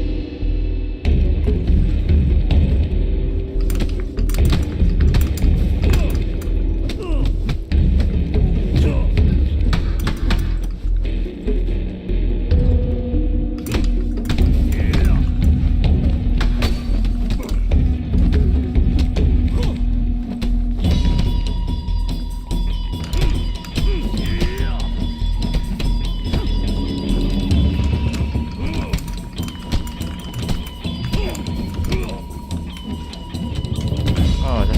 Аа, дьэ.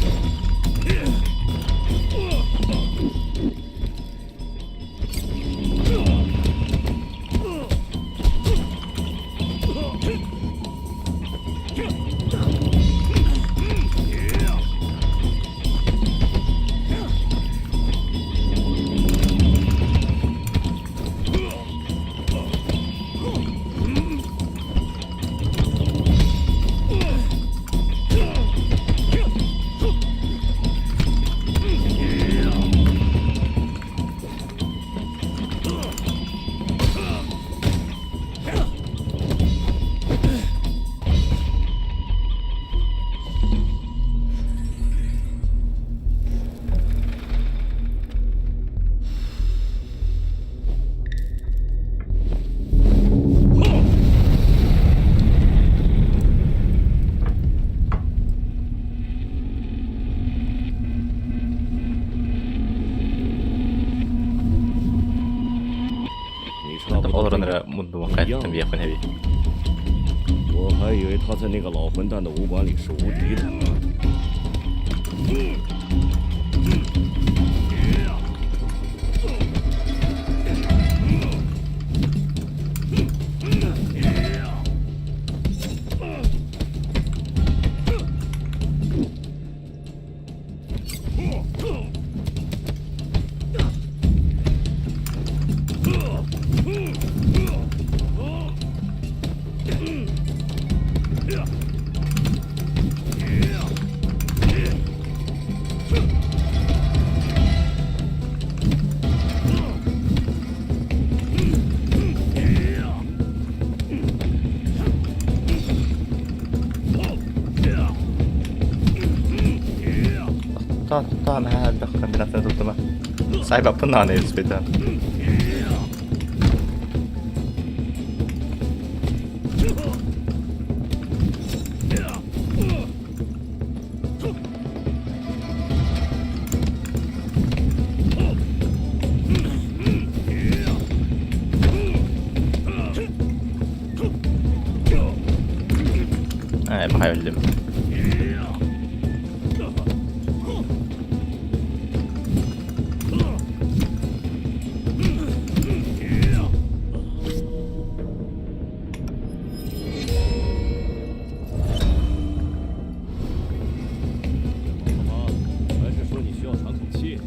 你差不多 Олорон эрэ муннубакка биэхпин эбит. 我还以为他在那个老混蛋的武馆里是无敌的。 Тохтоо, наһаа элбэх комбинацияны туттума. Сайбаппын даҕаны илспитэ. Ай, өллүм. 吗？还是说你需要喘口气？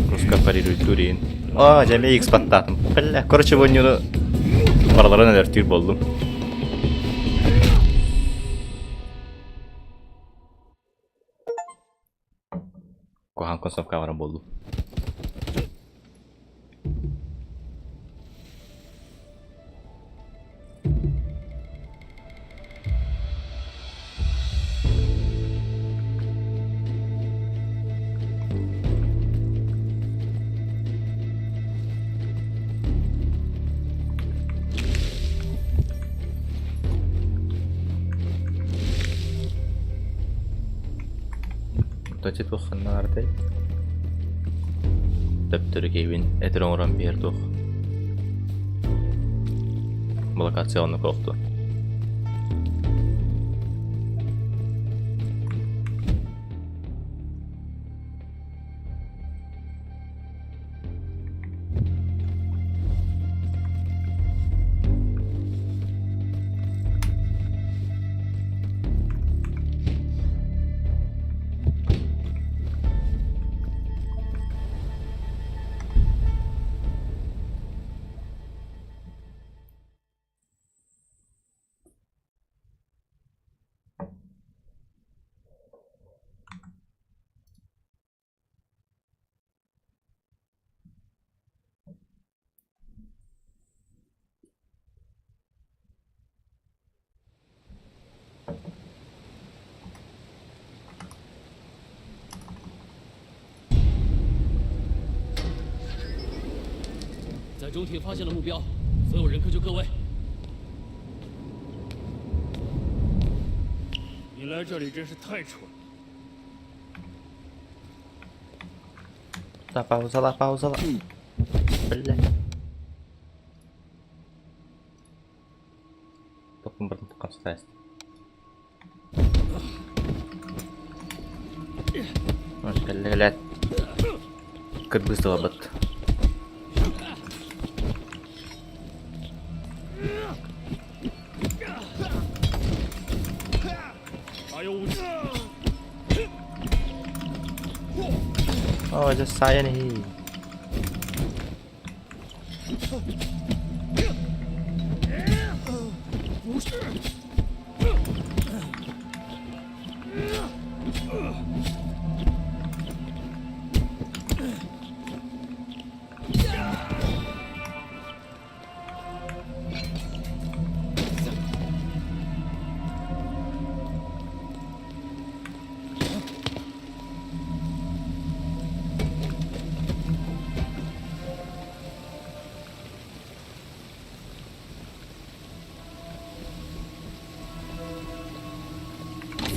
Руска парируй Турин. А, дьэ эмиэ X баттаатым. Бля, короче, бу оонньууну барыларын өлөртүүр буоллум. Куһаҕан концовка баран буоллум. Онтон туох ханна баартай? Төптөрү киһибин этэр оҥорон биэр туох. Блокация оннук охту. 在中庭发现了目标，所有人各就各位。你来这里真是太蠢了。 Да, паузала, паузала. Бля. Топпун бардым туккан сытайст. Кэллэ Кыргыз тылабыт. 还有武器。 Оо, дьэ сайан иһий.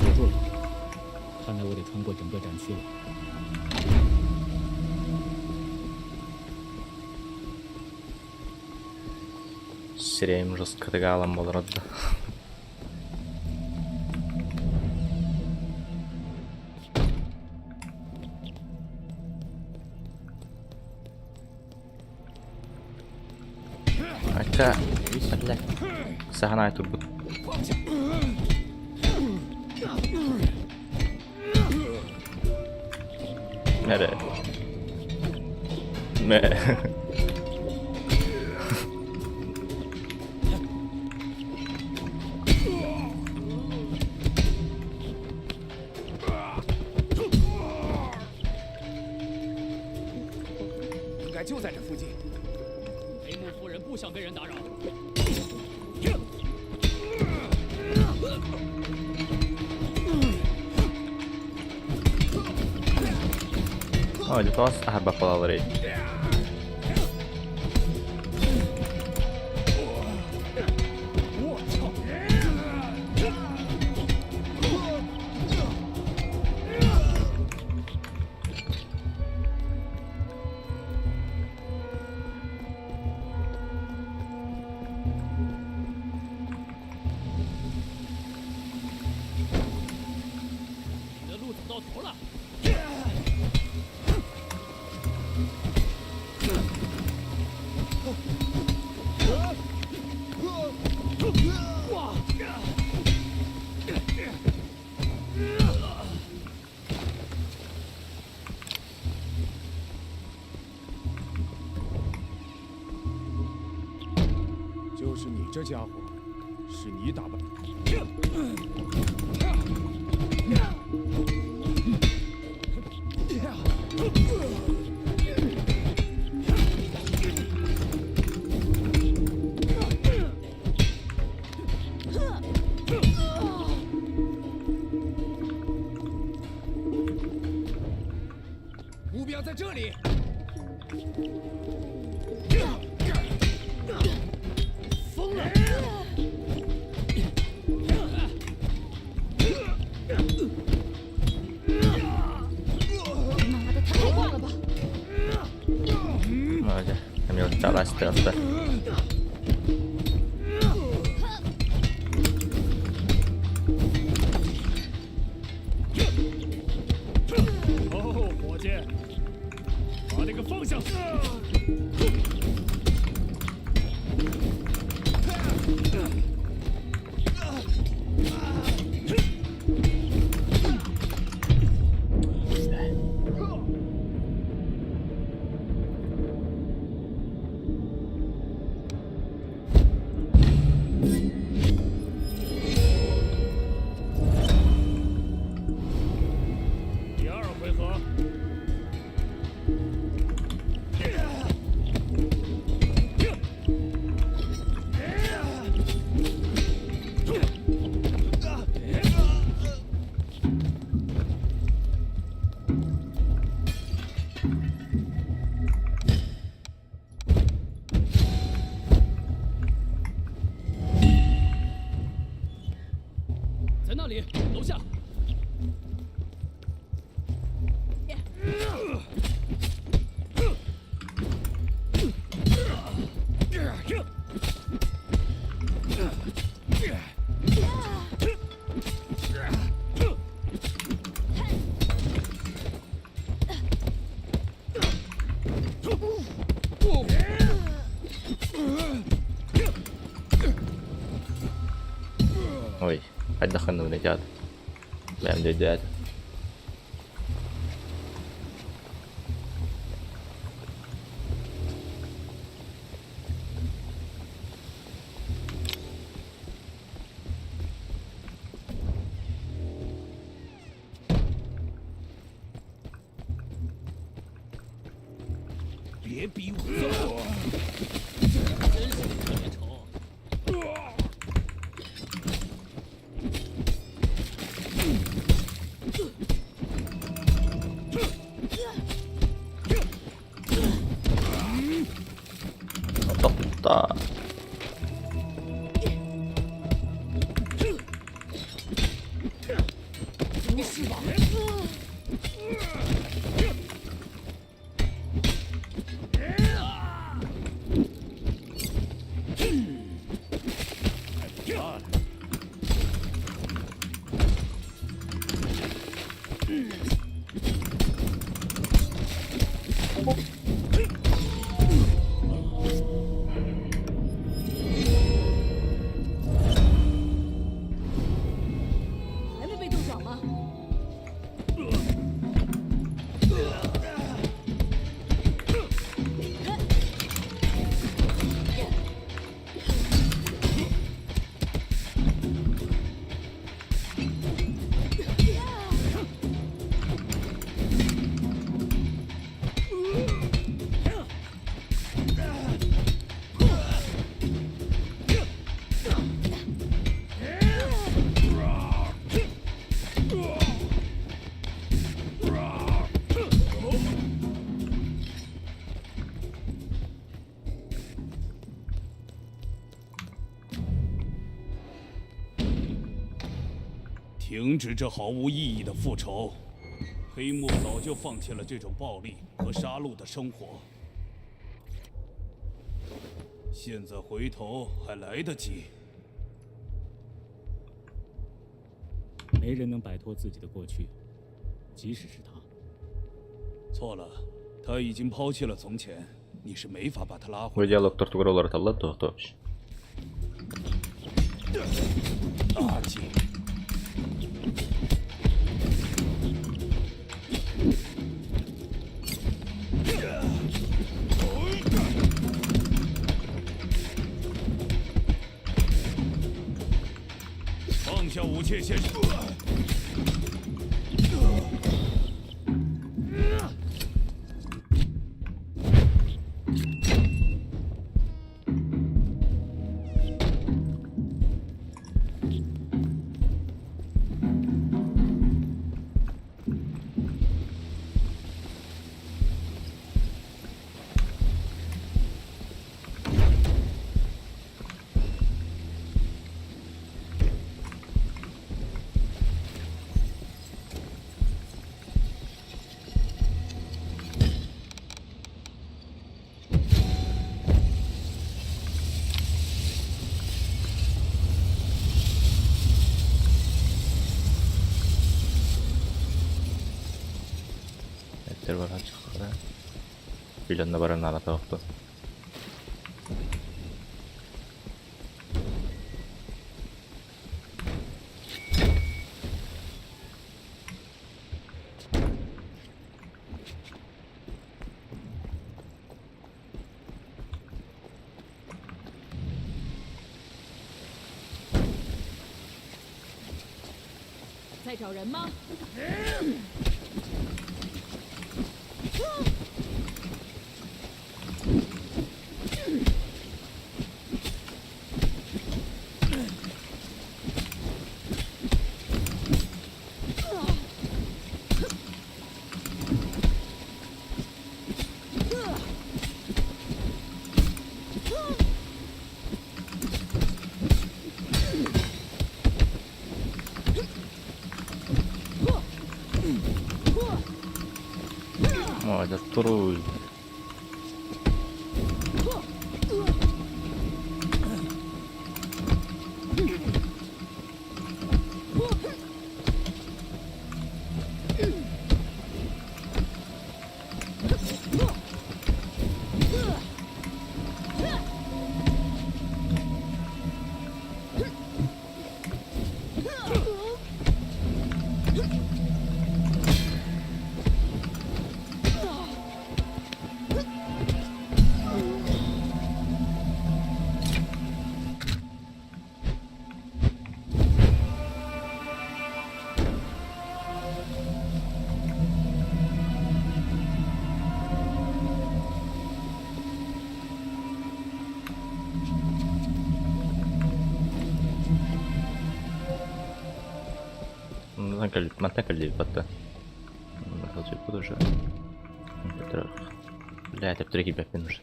锁住了，看来我得穿过整个展区了。 Сирэйим жесткотык аалан буолар да. Айка, бля. Сахан аай турбут. Мэ. Мэ. 应该就在这附近。 黑幕夫人不想被人打扰。Оо, дьэ тоҕо аһарбат буолалларый? 就是你这家伙，是你打败。目标在这里。疯了！妈的，太挂了吧！ Оо, дьэ, эмиэ чалаастыахта. 哦，伙计，把那个方向。第二回合。在那里，楼下。 Ой, отдохнули, дяд. Бэм, дядя. 别逼我走！真是可怜虫。 Тохта. 不是吧？还没被冻爽吗？停止这毫无意义的复仇。黑幕早就放弃了这种暴力和杀戮的生活，现在回头还来得及。没人能摆脱自己的过去，即使是他。错了，他已经抛弃了从前，你是没法把他拉 Бу 回来。 диалогтар тугу эрэ уларыталлар дуо вообще? 垃圾！放下武器，先生。 Эттэр баран чахара. Билэннэ баран наната охтун. 在找人吗？ О, дьэ туруй. Мантан кэлли батта. Сылдьыппыт уже. Бля, төптөрө киирбэппин уже.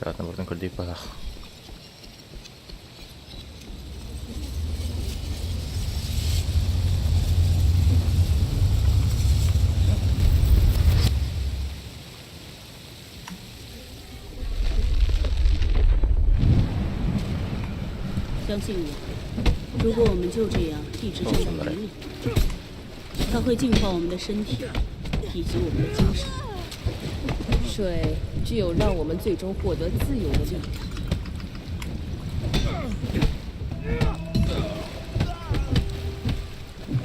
Обратно можно көрдүү баах. 相信我，如果我们就这样一直站在门里，它会净化我们的身体以及我们的精神。水具有让我们最终获得自由的力量。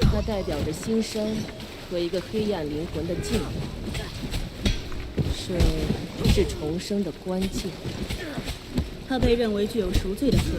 它代表着新生和一个黑暗灵魂的净化。水是重生的关键。它被认为具有赎罪的特质。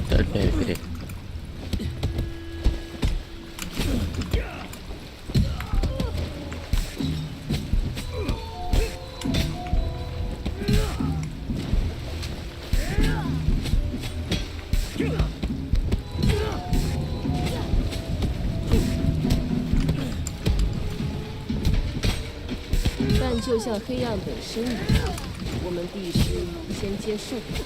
Элбээбит 但就像黑暗本身一样，我们必须先接受它，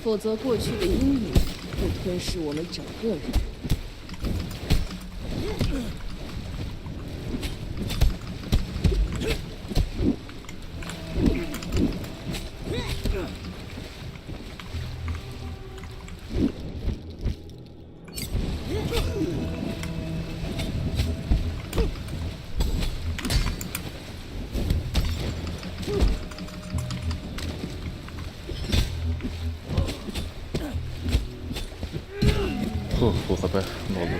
否则过去的阴影会吞噬我们整个人。 Фух, фух, буолбут.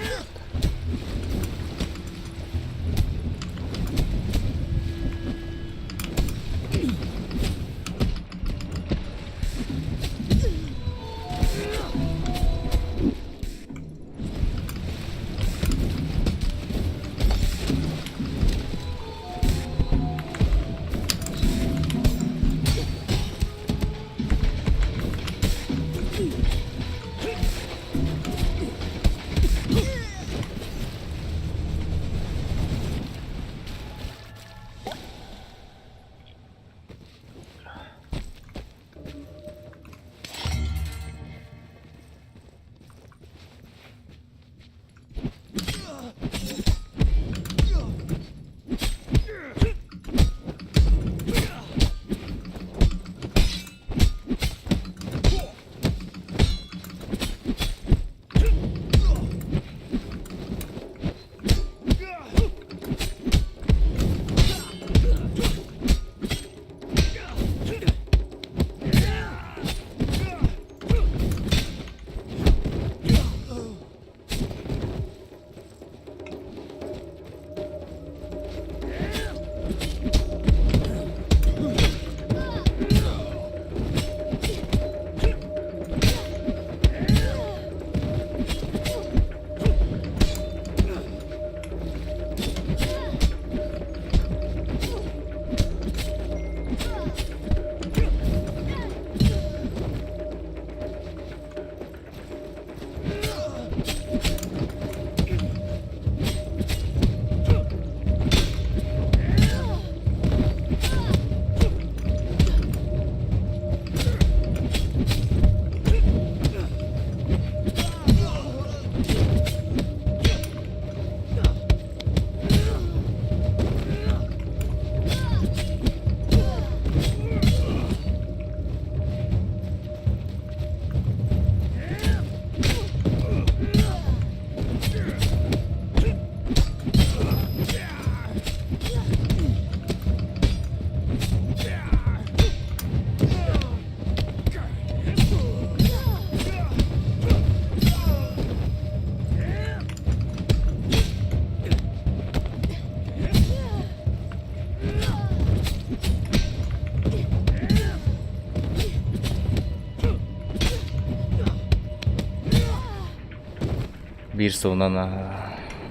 Биир сылынан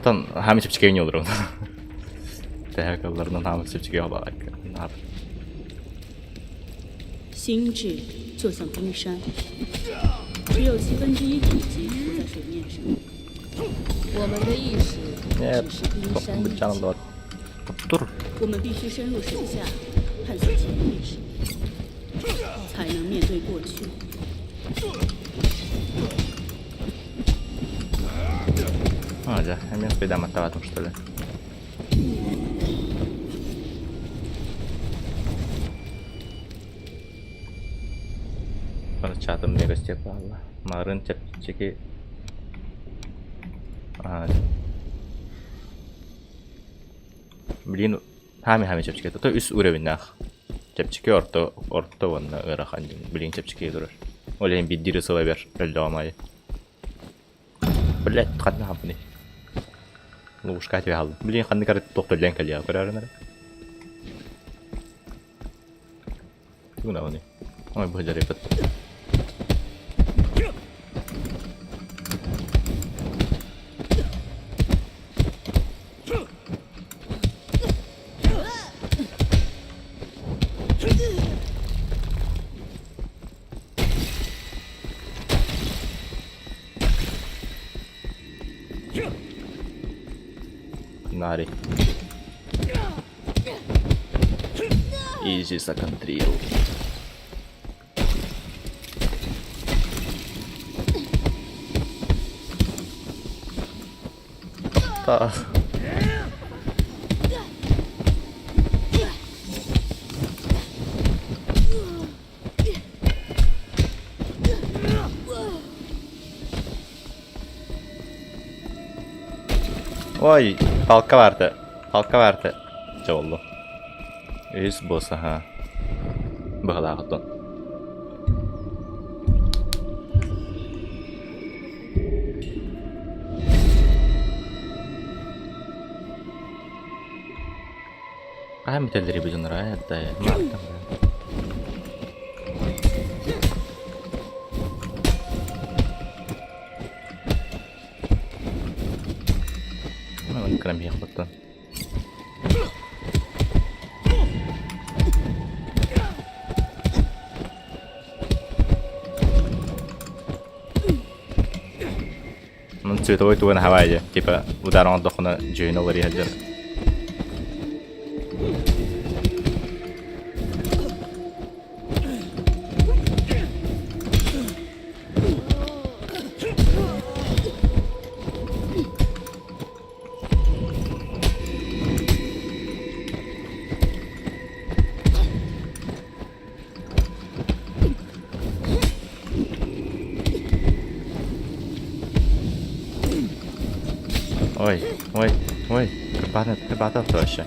тан хаамы чэпчэки олорон. Тэһэ кылларынан хаамы чэпчэки 心智就像冰山，只有七分之一体积浮在水面上。我们的意识只是冰山一角。我们必须深入水下，探索潜意识，才能面对过去。 А, да, мен спайдаматтаабатым что ли. Чатым мега степала. Марын чэпчэки. А, блин, хами-хами чэпчэки. То үс уровеннах. Чэпчэки орто орто уонна ыарахан диэн. Блин, чэпчэки турар. Ол иһин биирдиир сыл эбэр өллөҕүм аайы. Блять, ханна хампыный. Ловушка тебе хааллым. Блин, ханнык эрэ туох төллөөн кэлиэҕэ көрөөрүн эрэ. Тугун аҕыный? Ой, быһа дьарыйбыт. Нари. Изи законтрил. Та. Ой, палка барда. Палка барда. Дьэ буолла. Үһүс босс аһа. Быһалаах оттон. Хаһан бүтэллэрий бу дьоннор аа эрдэ Кырам иһиэхпиттэн. Цветовой тугун хавайы, типа удар оҥордоххуна дьүһүнэ уларыйа сылдьар. Ой, ой, ой, кырбаата вообще.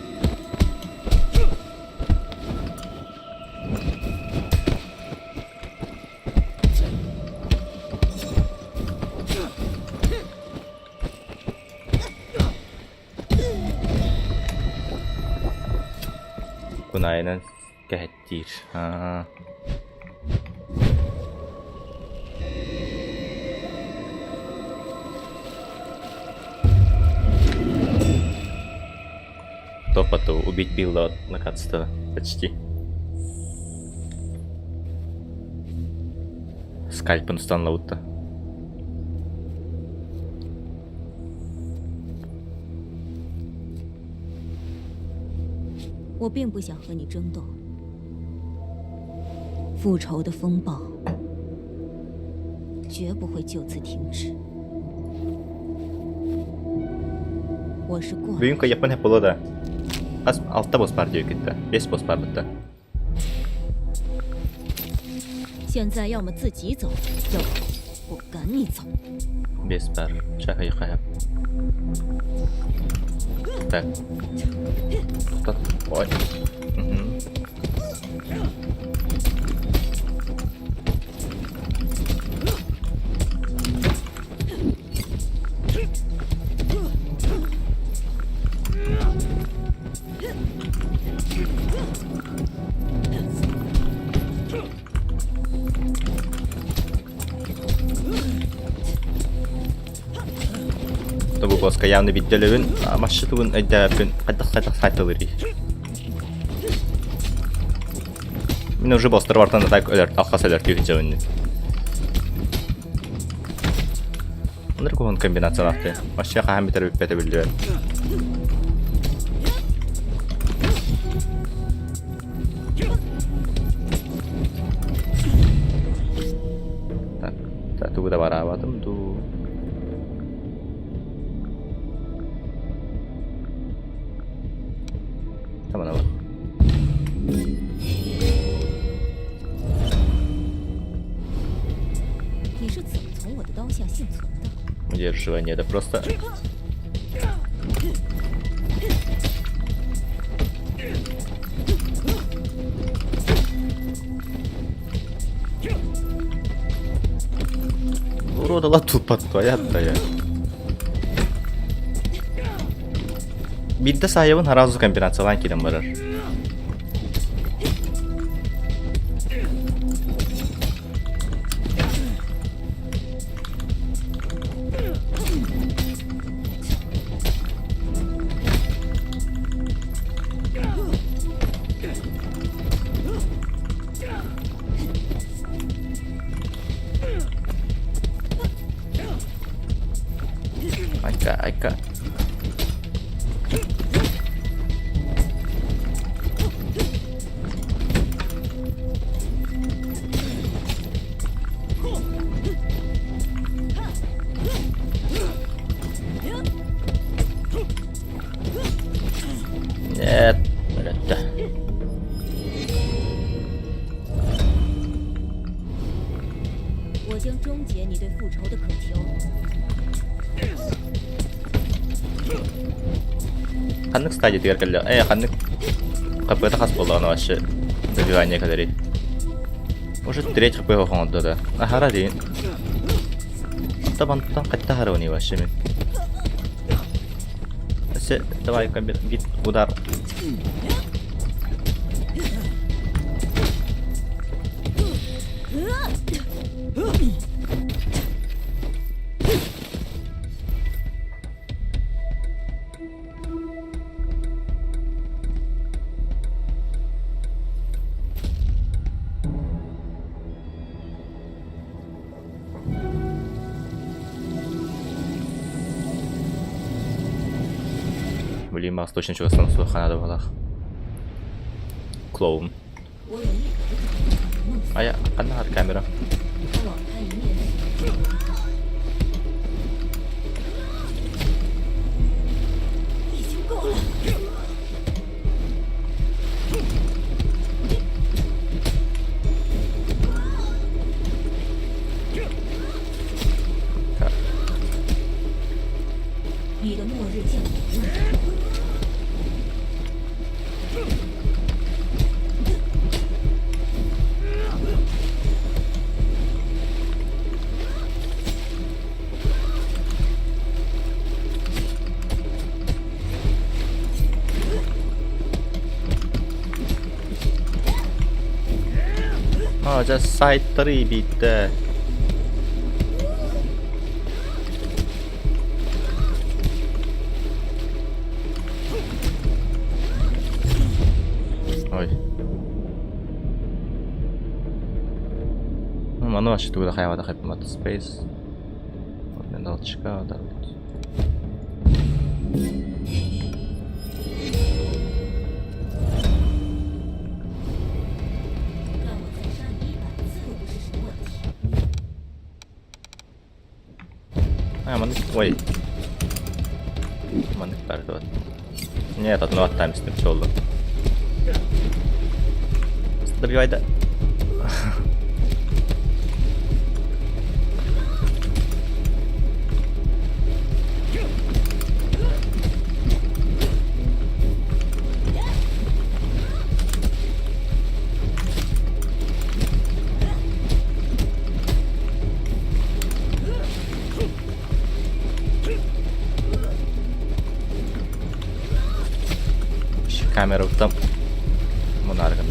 Кунайынан кэһэттиир. Аа. Топоту убить Билла наконец-то почти. Скальпын устанлабытта. 我并不想和你争斗。复仇的风暴绝不会就此停止。我是过来 Бүгүн Япония буолуо да. Хас алта босс баар диэбиккит Бес босс баар бытта. 现在要么自己走，要么我赶你走。 Бес баар. Чахай хайа. Так. Тоқтат. Ой. Мгм. Бу боска явно бидделебин, машшы тугун өйдөөппүн, хайдах хайдах сайтылырый. Мин уже босстар бартан так өлөр, алхас өлөр түйүн Оннук уһун комбинациялаахты. Вообще хаһан бүтэр бүппэтэ биллибэт. Так, так тугу да бараабатым дуу. Тамана бар. 你是怎么从我的刀下幸存的？ Удерживание, это просто... Урода тупо твоя твоя. Биирдэ саайабын сразу комбинациялаан киирэн барар. Айка, айка. 将终结你对复仇的渴求。 Ханнык стадиятыгар кэллэ? Э, ханнык ХП-та хас буоллаҕына вообще добивание кэлэрий? Уже треть ХП оҥордо да. Аһара диин. Онтон мантан хайта аһарабыный вообще мин? Өссө давай гид удар. Блин, мас точно чугастан суох ханада балах. Клоун. Ая, ханна камера? Аа, дьэ сайтары биирдэ. Ой. Ну, маны вообще тугу да хайабата хайпмат Space. Мен толчка да. А, маннык, ой. Маннык баар Нет, одно там с ним чолу. Добивай да. Камера там. Монархом.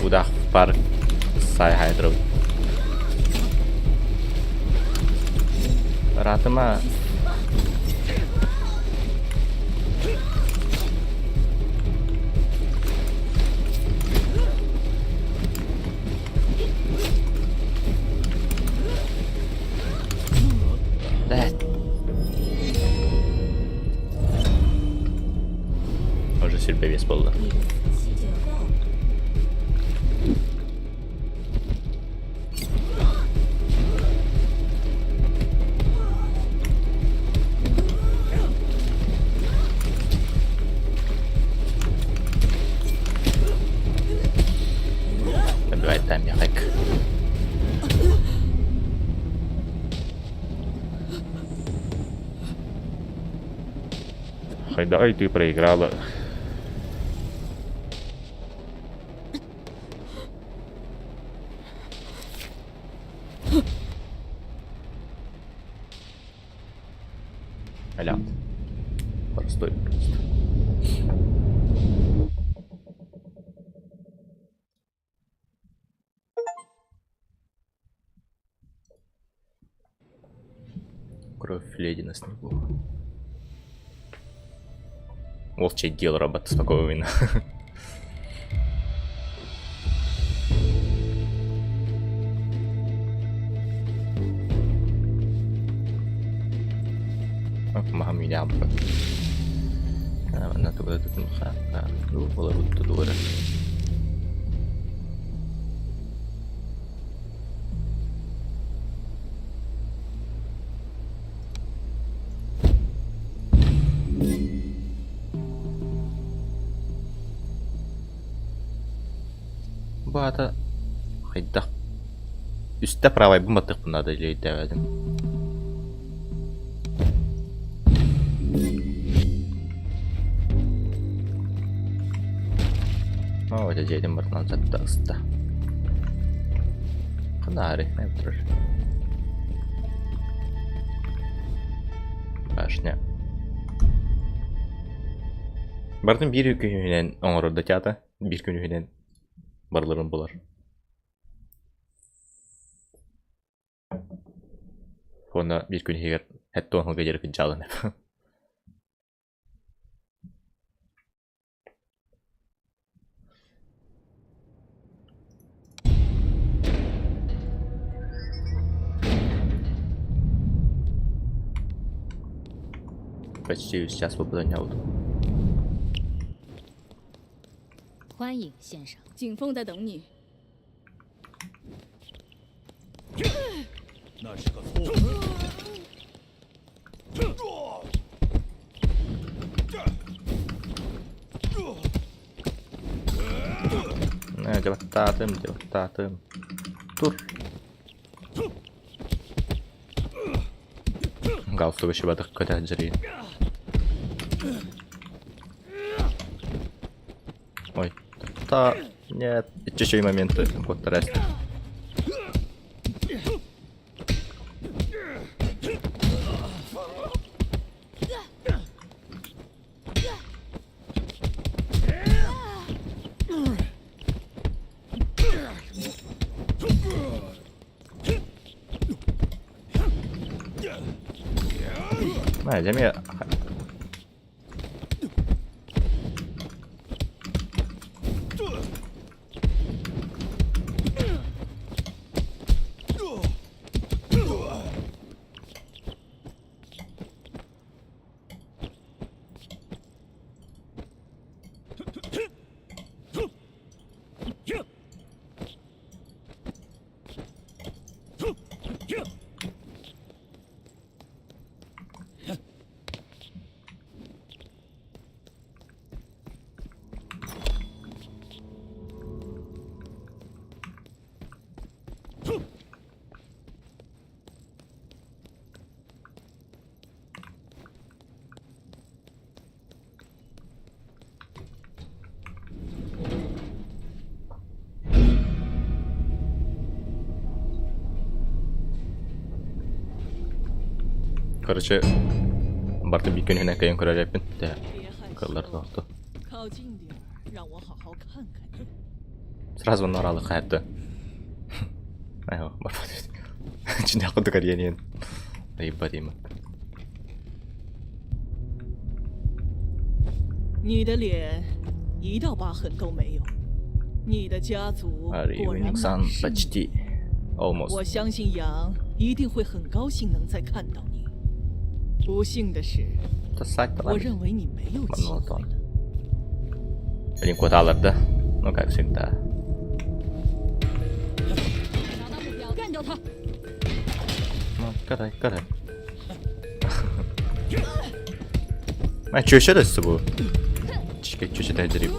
Удах пар сай хайдро. Ратыма. Да. Уже сирбе вес буолла. Добивай там, я хэк. Хайдай, ты проиграла. Алят. Простой просто. Кровь леди на снегу. Волчье дело робот спокойно. Бу аата хайдах үстэ правайбын баттыахпын наада или өйдөөбөтүм. Оо, это дьиэтин барытынан сатта ыста. Ханаары, турар. Башня. Барытын биир күнүһүнэн оҥорор да театр, биир күнүһүнэн барыларын булар. Уонна биир күн иһигэр хэттуон сылга диэри кыдьаалын Почти сейчас выполнял. 欢迎，先生。景凤在等你。那是个错误。 Дьабаттаатым, дьабаттаатым. Тур. Галстугу шыбадық көтә жүрейін. Ой, та... Нет, еще моменты. Вот раз. Мэ, дьэ Короче, барты биир күн иһинэн кыайан көрөр эбиппин. Кыллар тоохто. 靠近点，让我好好看看你。 Сразу онно хаятты. Айо, барбат. Чине курдук эрийэн Ебать 你的脸一道疤痕都没有，你的家族果然满 почти almost。我相信杨一定会很高兴能再看到你。不幸的是，我认为你没有机会了。 Блин, куда Ну, как всегда. 找到目标，干掉他！ Ну, карай, карай. А чё еще с собой? Чекай, чё сюда дерев?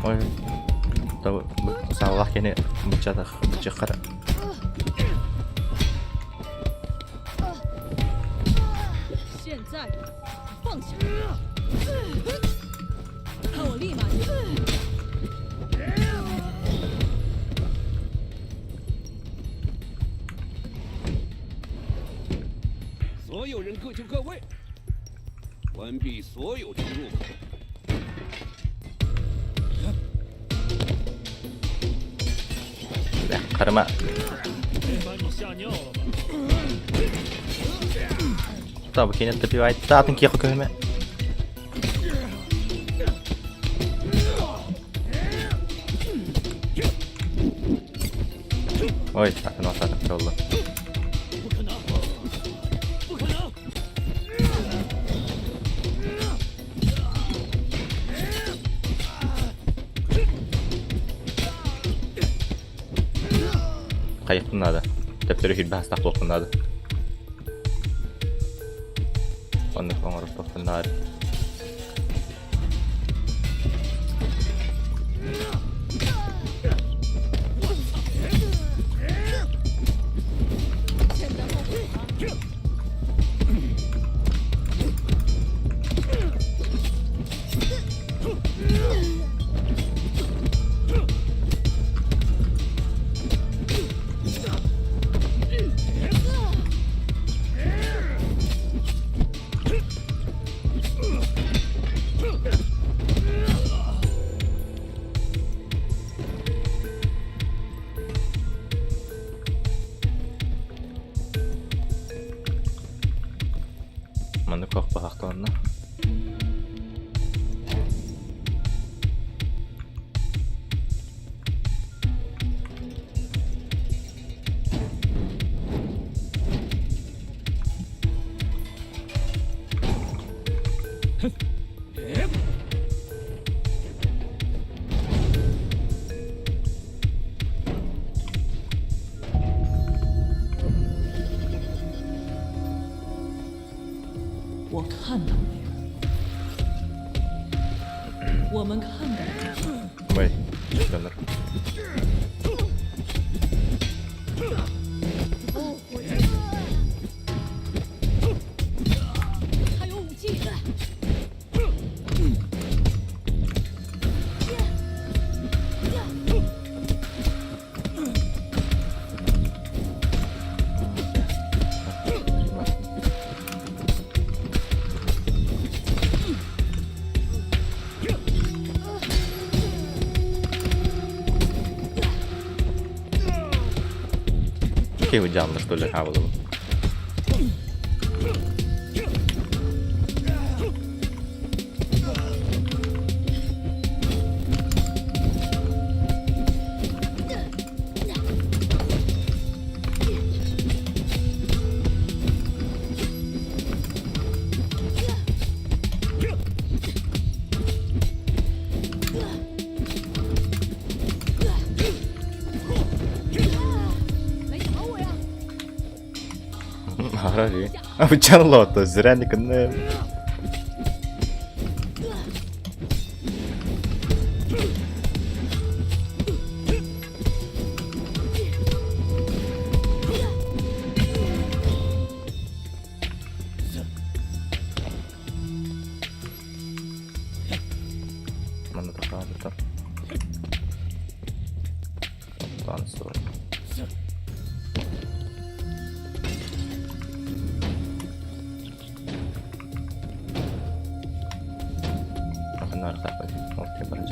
Ой, да, саллах кene бычатах, бычахара. 现在放下，看我立马就。 所有人各就各位，关闭所有出入口。 Харма. 把你吓尿了吧？ Та, букене добивает. Та, тын кеху көмө. Ой, атын ататын болду. 不可能，不可能！ Кайыктын надо. Тептери хүрбэ хастак болкун надо. Оннук оҥорбоппун наар. Маннык хохпахахтанна. 我看到你了，我们看到了。 Ой, дьоннор. 他有武器。 Киһи дьаамна что ли хаалабын. 来咬我呀！ Аһара Абычан лото, зря не кынным. Манна тохтоон Тохтоон суох. Ханна барыахтаахпын. Ол баран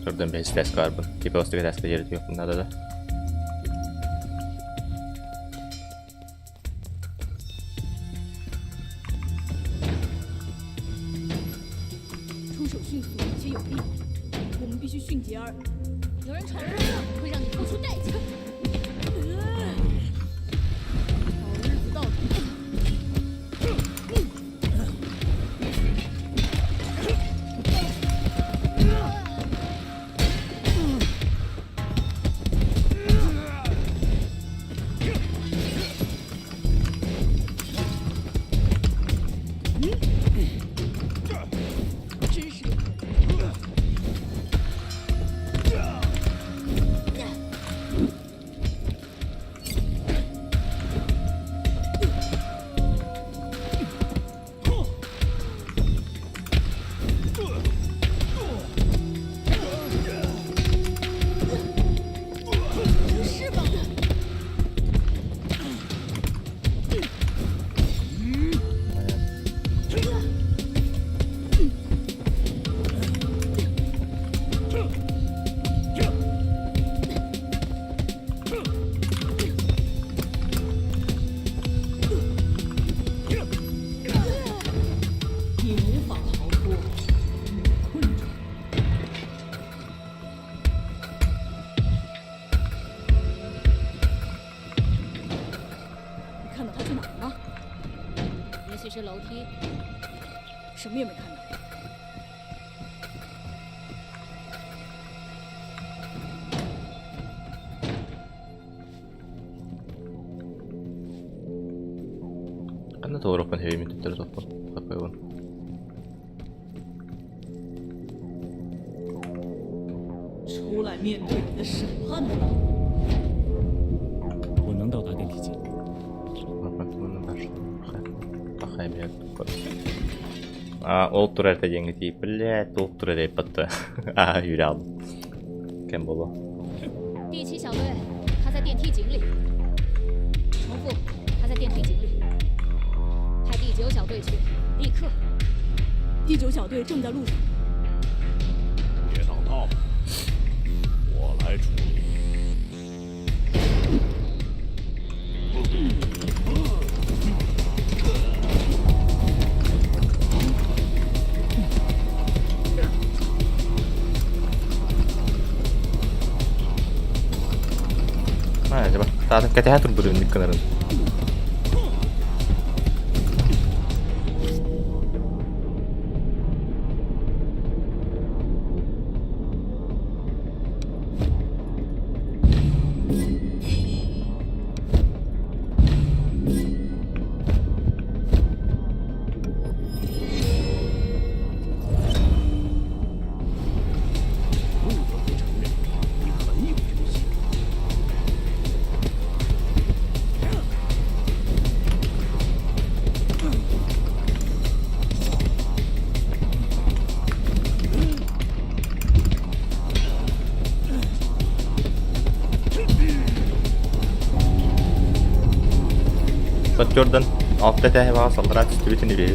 Төрдөн бэһис тээскэ барбын. Типа бастакы тээскэ диэри түһүөхпүн наада да. 出手迅速且有力，我们必须迅捷而……有人闯入，会让你付出代价。好日子到头。真是个可怜。是楼梯，什么也没看到。Ханна толоруохпун сөбүй мин төттөрү топпун хаппайбын. 出来面对你的审判吧！我能到达电梯间。 А, ол турар эртэ диэҥҥэ тиий, блядь, ол турар эппатта. Аа, үүрэ аалым. Кэм буолуо. 第七小队，他在电梯井里。重复，他在电梯井里。派第九小队去，立刻。第九小队正在路上。别挡道，我来处理。 Аа, дьэ, таатын кэтэһэ турбут инник гынарын. 不得不承认，你很有决心。 Соттердан алта тэһэ баҕа саллараат түстүбүтүн үбү.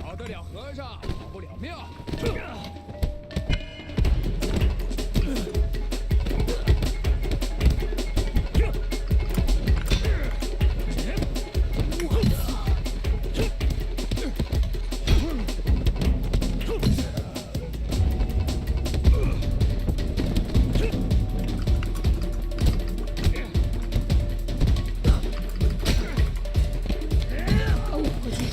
跑得了和尚，跑不了庙。哦，伙计。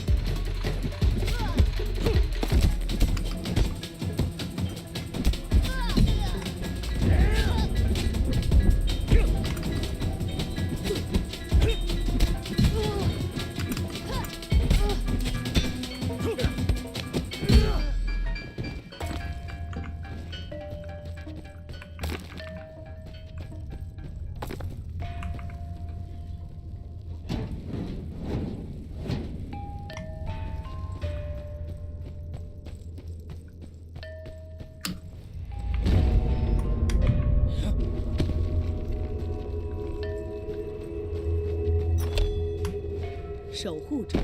守护者，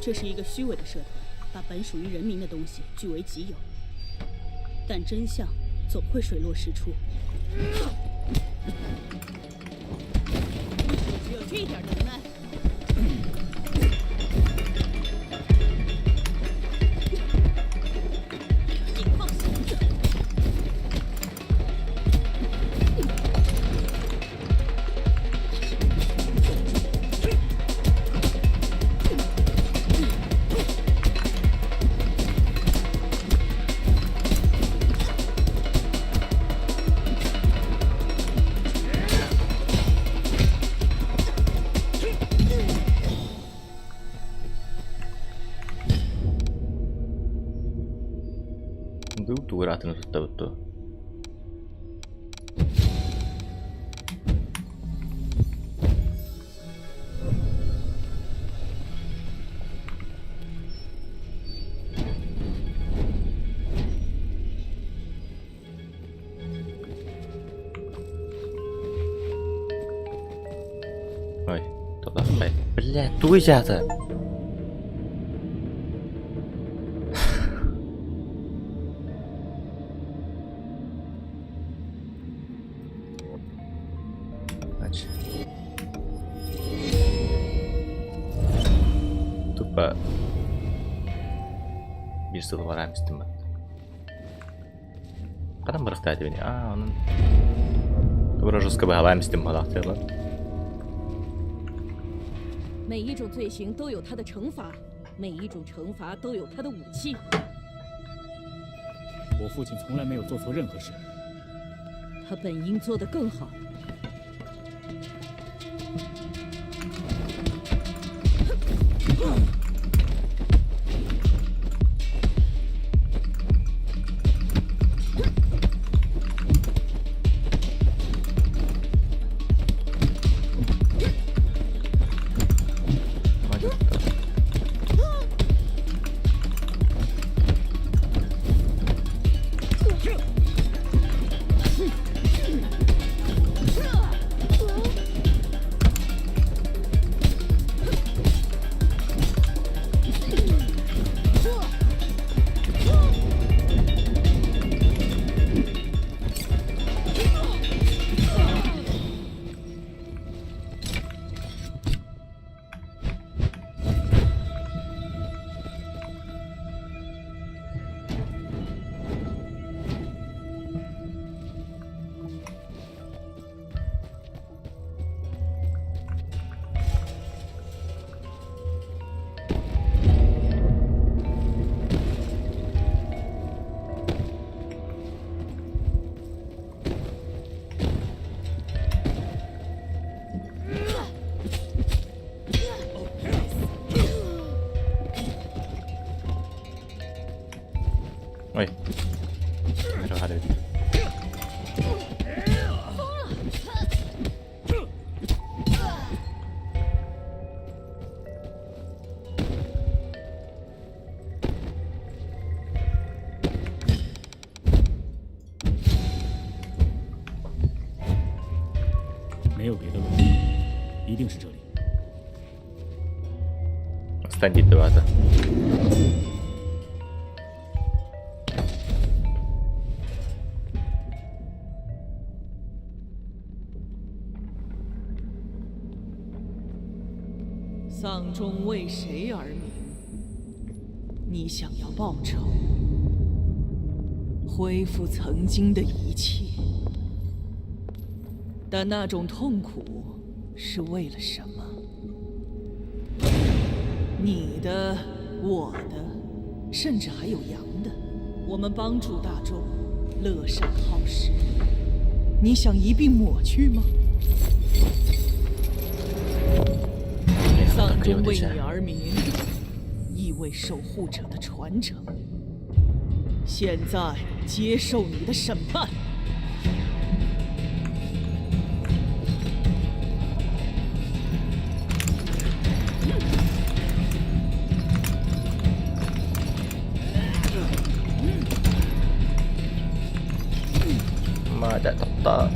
这是一个虚伪的社团，把本属于人民的东西据为己有。但真相总会水落石出。只有这点能耐？你放心。Дуу тугу эрэ атыны туттабыт дуо? Ой, тотаххай. Бля, тугуй дьаата? Значит. Тупо биир сыл бараан истим Ханан барахтаа этибиний? Аа, онон тугу жестко быһалаан истим быһалаахтыылар. 每一种罪行都有它的惩罚，每一种惩罚都有它的武器。我父亲从来没有做错任何事。他本应做得更好。 Ой. 没有别的路，一定是这里。 Стандит баата. 丧钟为谁而鸣？你想要报仇，恢复曾经的一切，但那种痛苦是为了什么？你的、我的，甚至还有羊的。我们帮助大众，乐善好施。你想一并抹去吗？丧钟为你而鸣，意味守护者的传承。现在接受你的审判。 妈的，大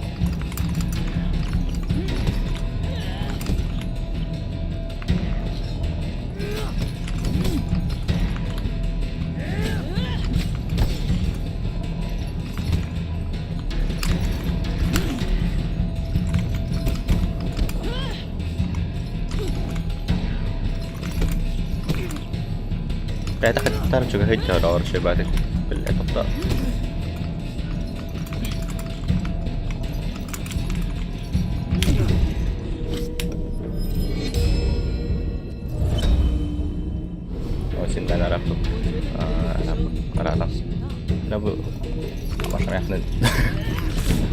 ！Бэйэтэ хаттар чугаһыы дьороҕор сүбээтик биллэ тохтоо Осинтан араппыт араатам бу машина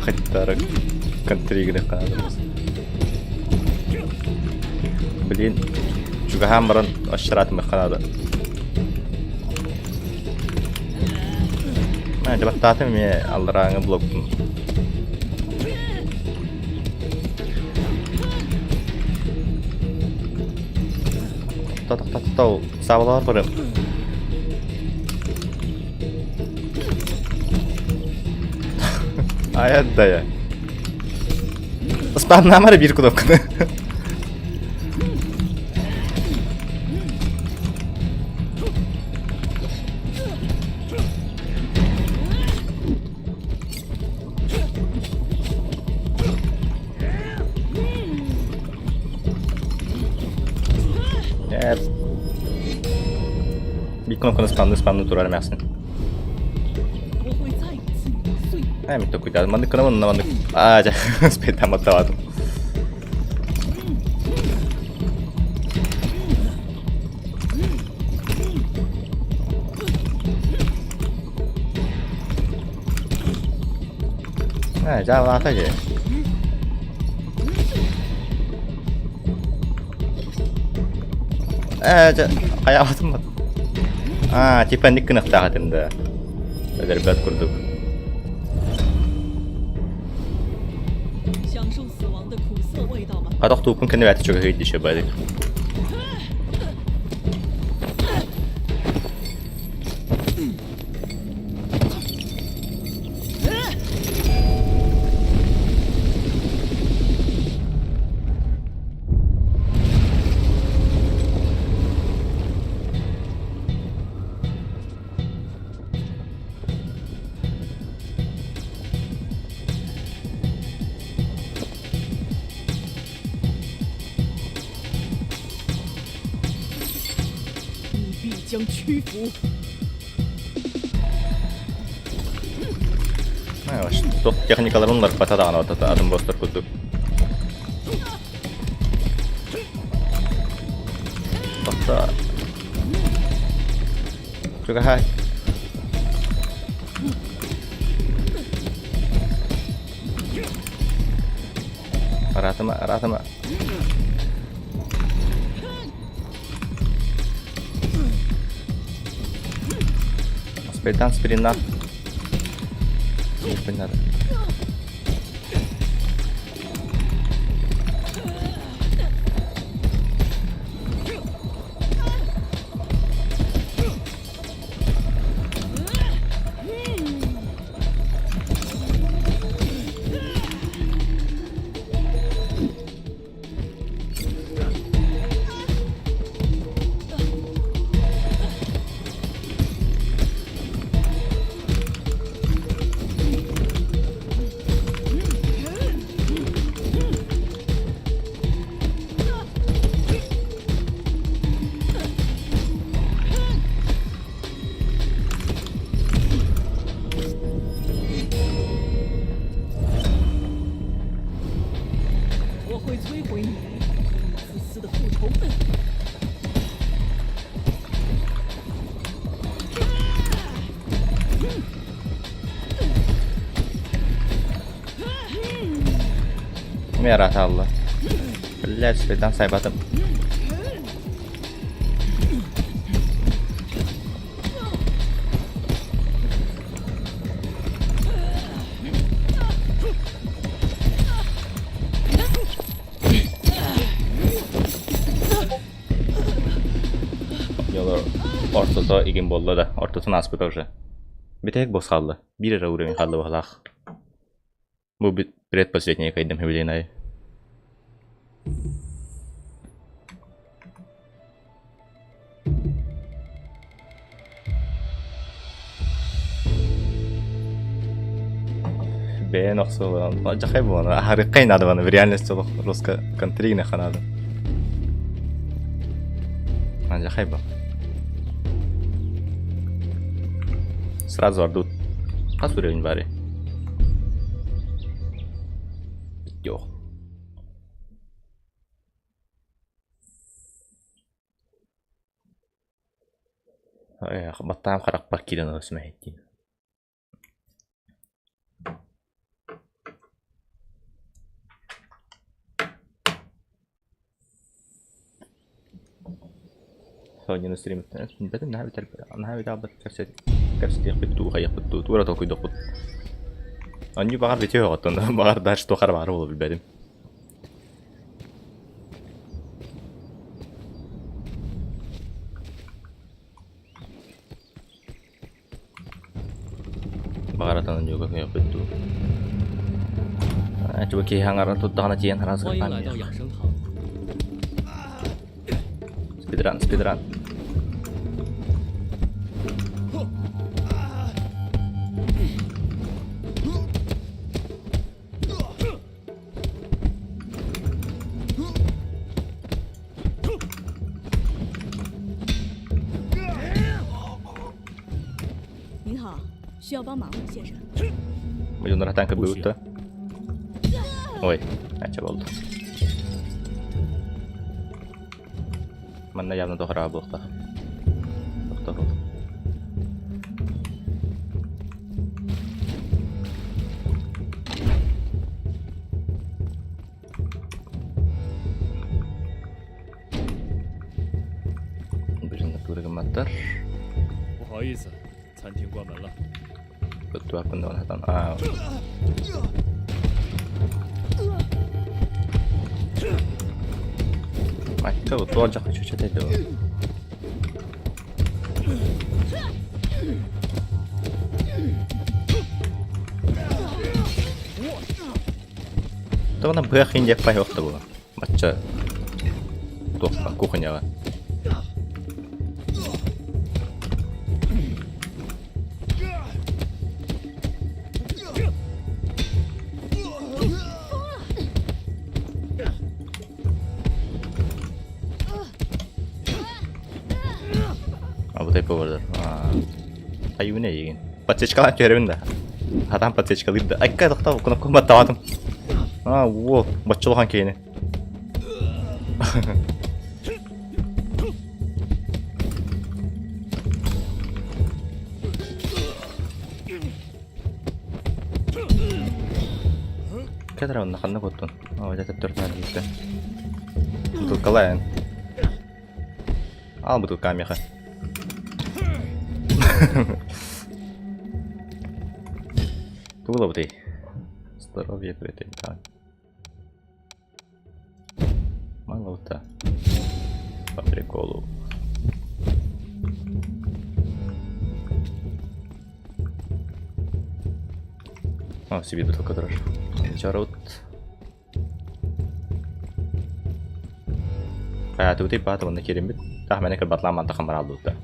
хаттара контригіне хаалабыз Блин, чугаһаан баран ащараатымыхха наада. Дьэ баттаатым эмиэ алларааҥы блокпун. Тохто-тохто саабалаар барым. Айаддая. Спамнаама эрэ биир кнопканы. Биир кнопканы спамны спамны турар эмээхсин. Ээ, мин токуйдаатым. Маннык гына манна маннык. Аа, дьэ, спайдаматтаатым. Ээ, дьаалаата дии. Ээ, дьэ, хайаабатым бат. Аа, типа инник гыныахтаах этим да. Өлөрбөт курдук. Хатах тууппун кэннэ бээтэ чугаһыы дишэ бадик. Туох техникаларын уларыппата даҕаны атын бостор курдук. Тохто. Чугаһаай. Араатыма, араатыма. Спайдан сприна. Надо. Эмиэ араатаалла. Блядь, спайдан сайбатым. Ортото игин буолла да, ортотун ааспыта уже. Бүтэһик босс хаалла. Биир эрэ уровень хаалла быһалаах. Бу предпоследний кайдым хэбилиэнай. Бэйэн охсуолаан алдьархай буолан аһарыаххай наада баны в реальности олох русско контригнехха наада. Алдьархай бу. Сразу ордут. Хас уровень баарый? Жоқ. Баттаам харахпар киирэн ылар сүмэһиттиин. Соня стримиттэн наһаа бүтэр наһаа бүтэ кэпсэтик. Кэпсэтиэхпит дуу, хайыахпыт дуу, туора толкуйдуохпут. Анньыы баҕар бүтүө оҕоттон, баҕар дальше туох эрэ баара буолуо билбэтим. Баҕар атын анньыыга көһүөхпүт дуу. Чуба киһи аҥара турдаҕына тиийэн хараас 欢迎来到养生堂。 Спидран, спидран. 您好，需要帮忙吗，先生？ Миллионер танка будет-то. Ой, а болды. Манна явно дохра буолта. Тохтор. Блин, натура гаматтар. 不好意思，餐厅关门了。 Туаппын хатан. А. Майка вот тоже хочу читать его. Тоҕо быах индиэппай уохта була. Бачча туохха кухняҕа. Абытай повардар. Айыбын эйигин. Подсечкалаан түһэрэбин да. Хатаан подсечкалыыр да. Айка тохтоо кнопканы баттаабатым. А, уол, бачча улахан киһини. Кэтэр онно ханна куттун? Оо, дьэ төттөрү киирдэ. Бутылкалаан. Ал бутылка миэхэ. Тугу ылабытый? Здоровье так. Мало-то. По приколу. О, себе бутылка дрожь. Чарот. А, тут и бата, он на керембит. Тах мене кырбатлаан манта хамаралдута.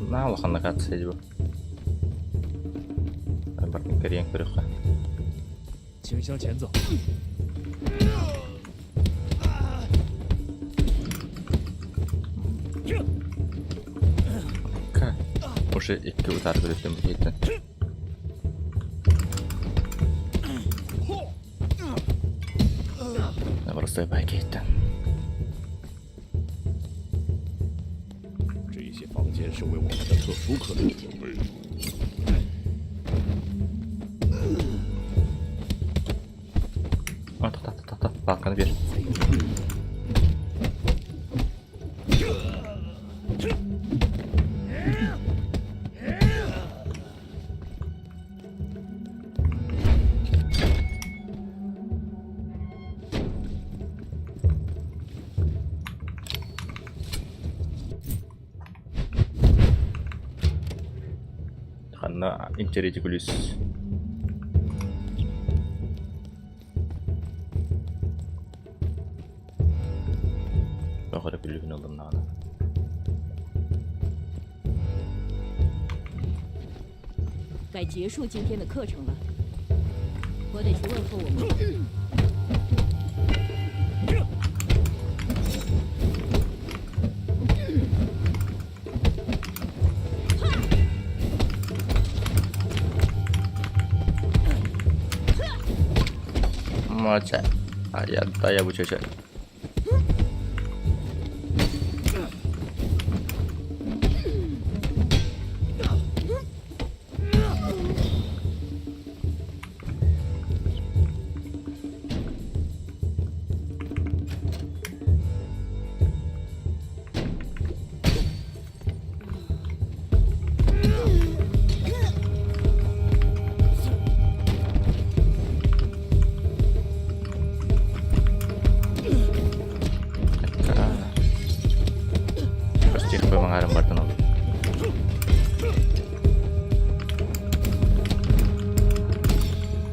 На улаханнык акция дии бу. Бардын кэрийэн көрүөххэ. 请向前走。 Уже икки утары көрүттүм бу Просто байкеттен. 这些房间是为我们的特殊客人准备的。 А, та та та та Балканы бер. Ханна интеретикулюс. Баҕара күлүгүн ылыннаҕына. 该结束今天的课程了，我得去问候我妈。 Мача. А я, да я бу чөчө.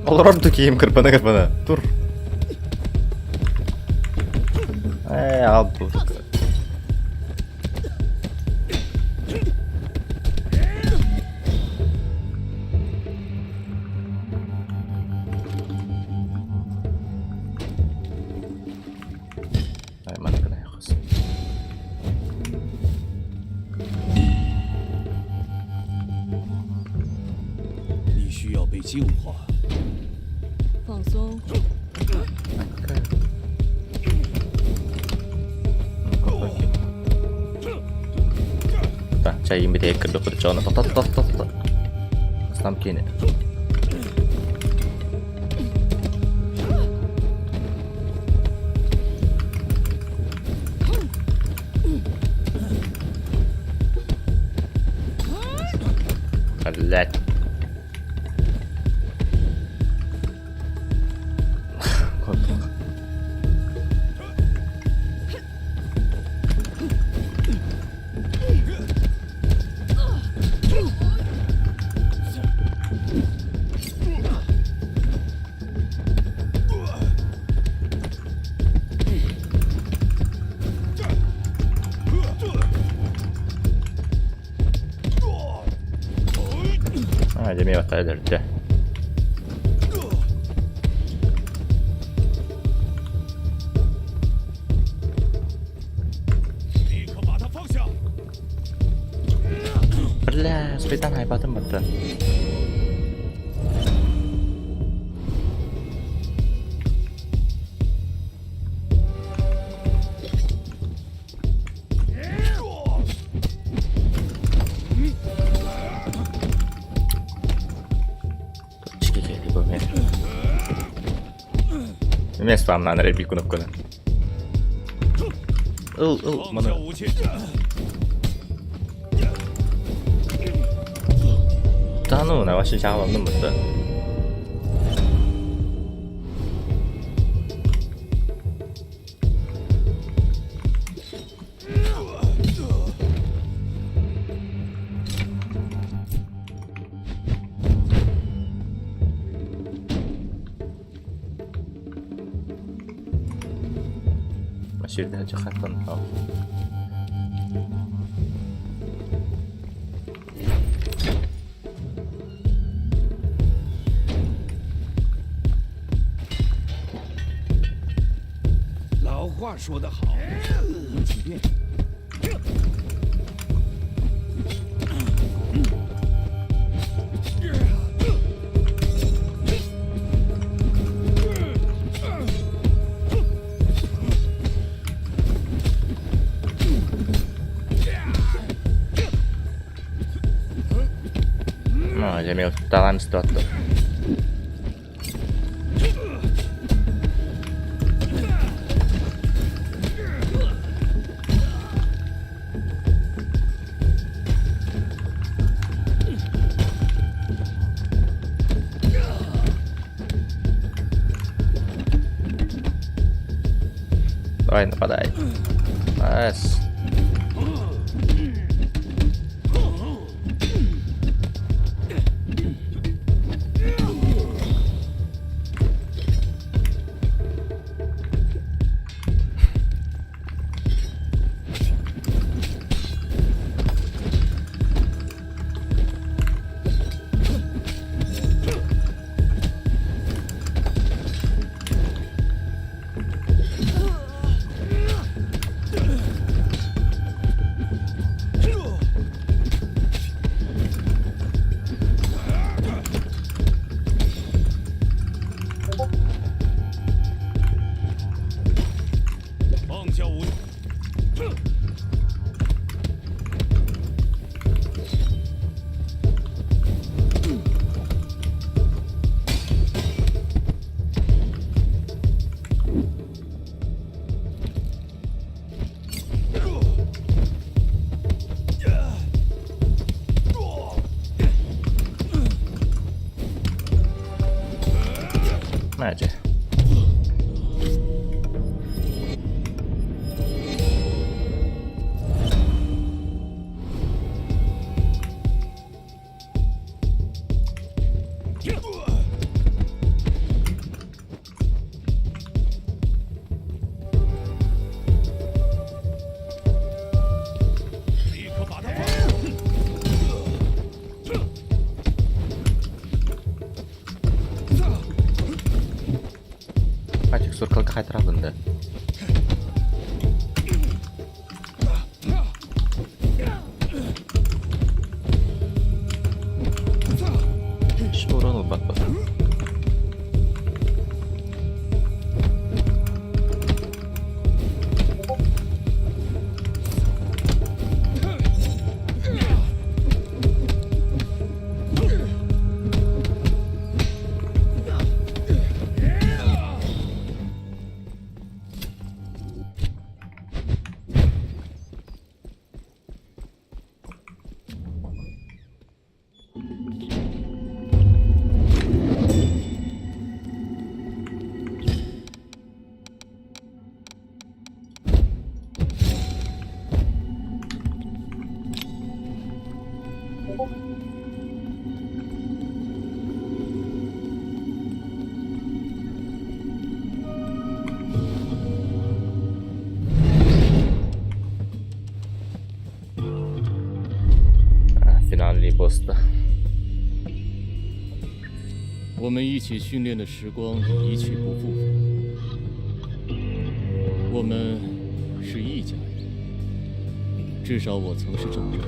Олорор ду киһим кырбана-кырбана. Тур. Ээ, аҕал бу. 你需要被净化。放松。 Чайын битэ кырдык чоно тот тот тот тот. Астам кини. Блять. Аа, дьэ эмиэ баттаа өлөрдө. Бля, спитан хайбатын баттан. Эмиэ спамнаан эрэ биир кнопканы. Ыл, ыл, маны. Да ну, на вообще чаҕыланным бытта. Сирдэ хаттан 老话说得好，几遍。 Ну, дьэ эмиэ таҕан истэ Давай, нападай. Найс. Мээчэ. Суркалга хайтаралын да. Урон ылбаппыт. Финальный босс-то. 我们一起训练的时光一去不复返。我们是一家人，至少我曾是这么认为。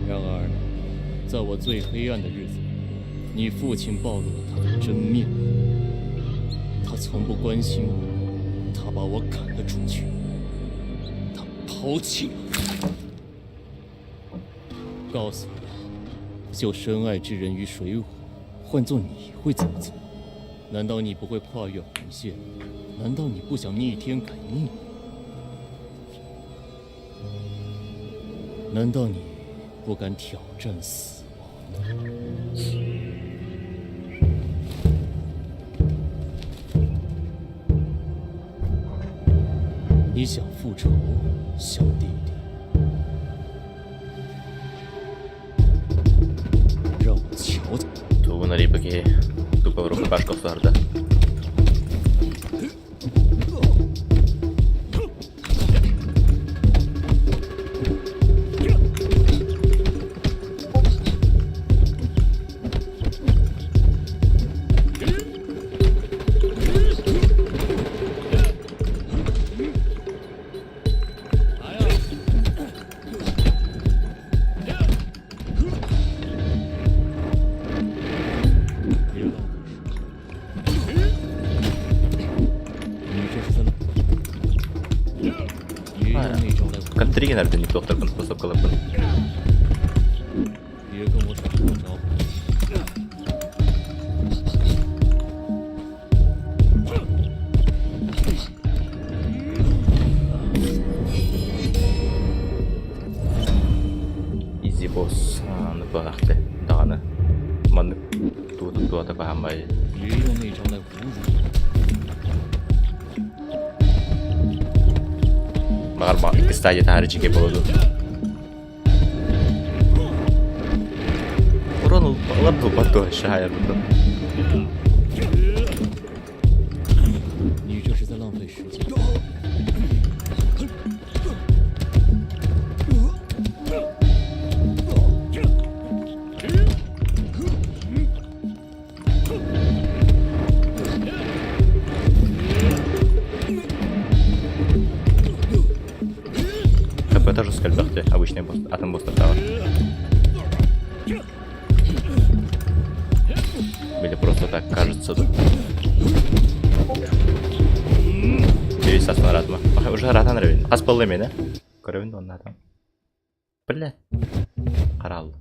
然而，在我最黑暗的日子，你父亲暴露了他的真面目。他从不关心我，他把我赶了出去，他抛弃了我。告诉我，救深爱之人于水火，换做你会怎么做？难道你不会跨越红线？难道你不想逆天改命？难道你不敢挑战死亡？你想复仇，小弟弟？让我瞧瞧。 Тугун арыйбыт тупо рукопашка охсуһарда. 别浪费时间，你这是在浪。别用那招来唬 Контригин эрдэ никтохторбун способкаларбын. 别跟我耍过招。 Easy boss аны баҕахты даҕаны маннык туутун туата баһамай 别用那招来侮辱我。 Баҕар ба икки стадия таһары чике буолуо Урон ылар булбат дуо шаһайарбытын. 你这是在浪费时间。 ХП тоже скальбахты, обычный босс, атом босс тартаҕар. Или просто так кажется да. Девять сас наратма. Уже ратан ревин. Хас болла мені. Көрөбүн да оннатам. Бля. Карал.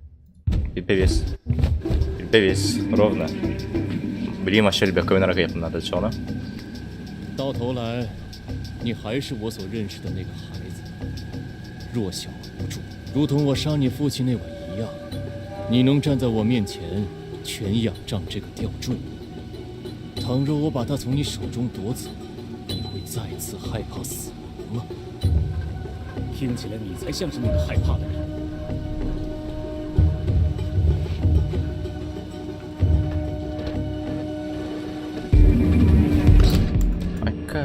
Билбебес. Билбебес. Ровно. Билим ашел бекөбүн аракыйапын надо чоно. 到头来，你还是我所认识的那个孩子，弱小无助，如同我杀你父亲那晚一样。你能站在我面前，全仰仗这个吊坠。倘若我把它从你手中夺走，你会再次害怕死亡吗？听起来你才像是那个害怕的人。 Айка.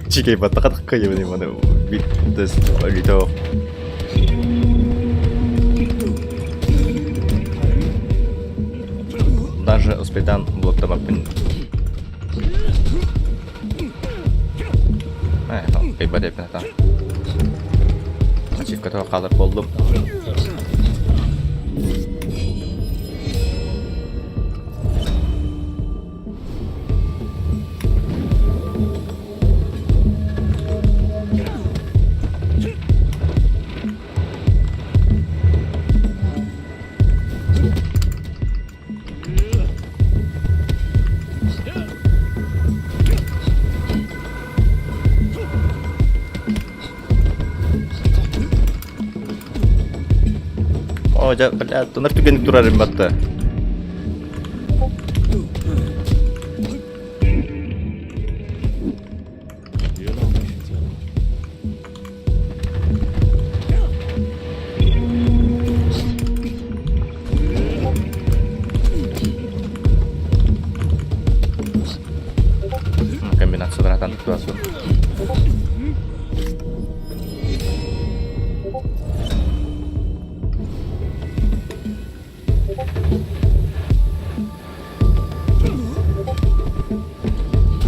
Чикей баттакат кыйыбын маны бит лито. Успейдаан блоктамаппын. Кыйбат эппин атаан. Ачивката хаалар буоллум. Оо, дьэ, бля, тунар түгэнник турарым батта. Комбинациялар туасун.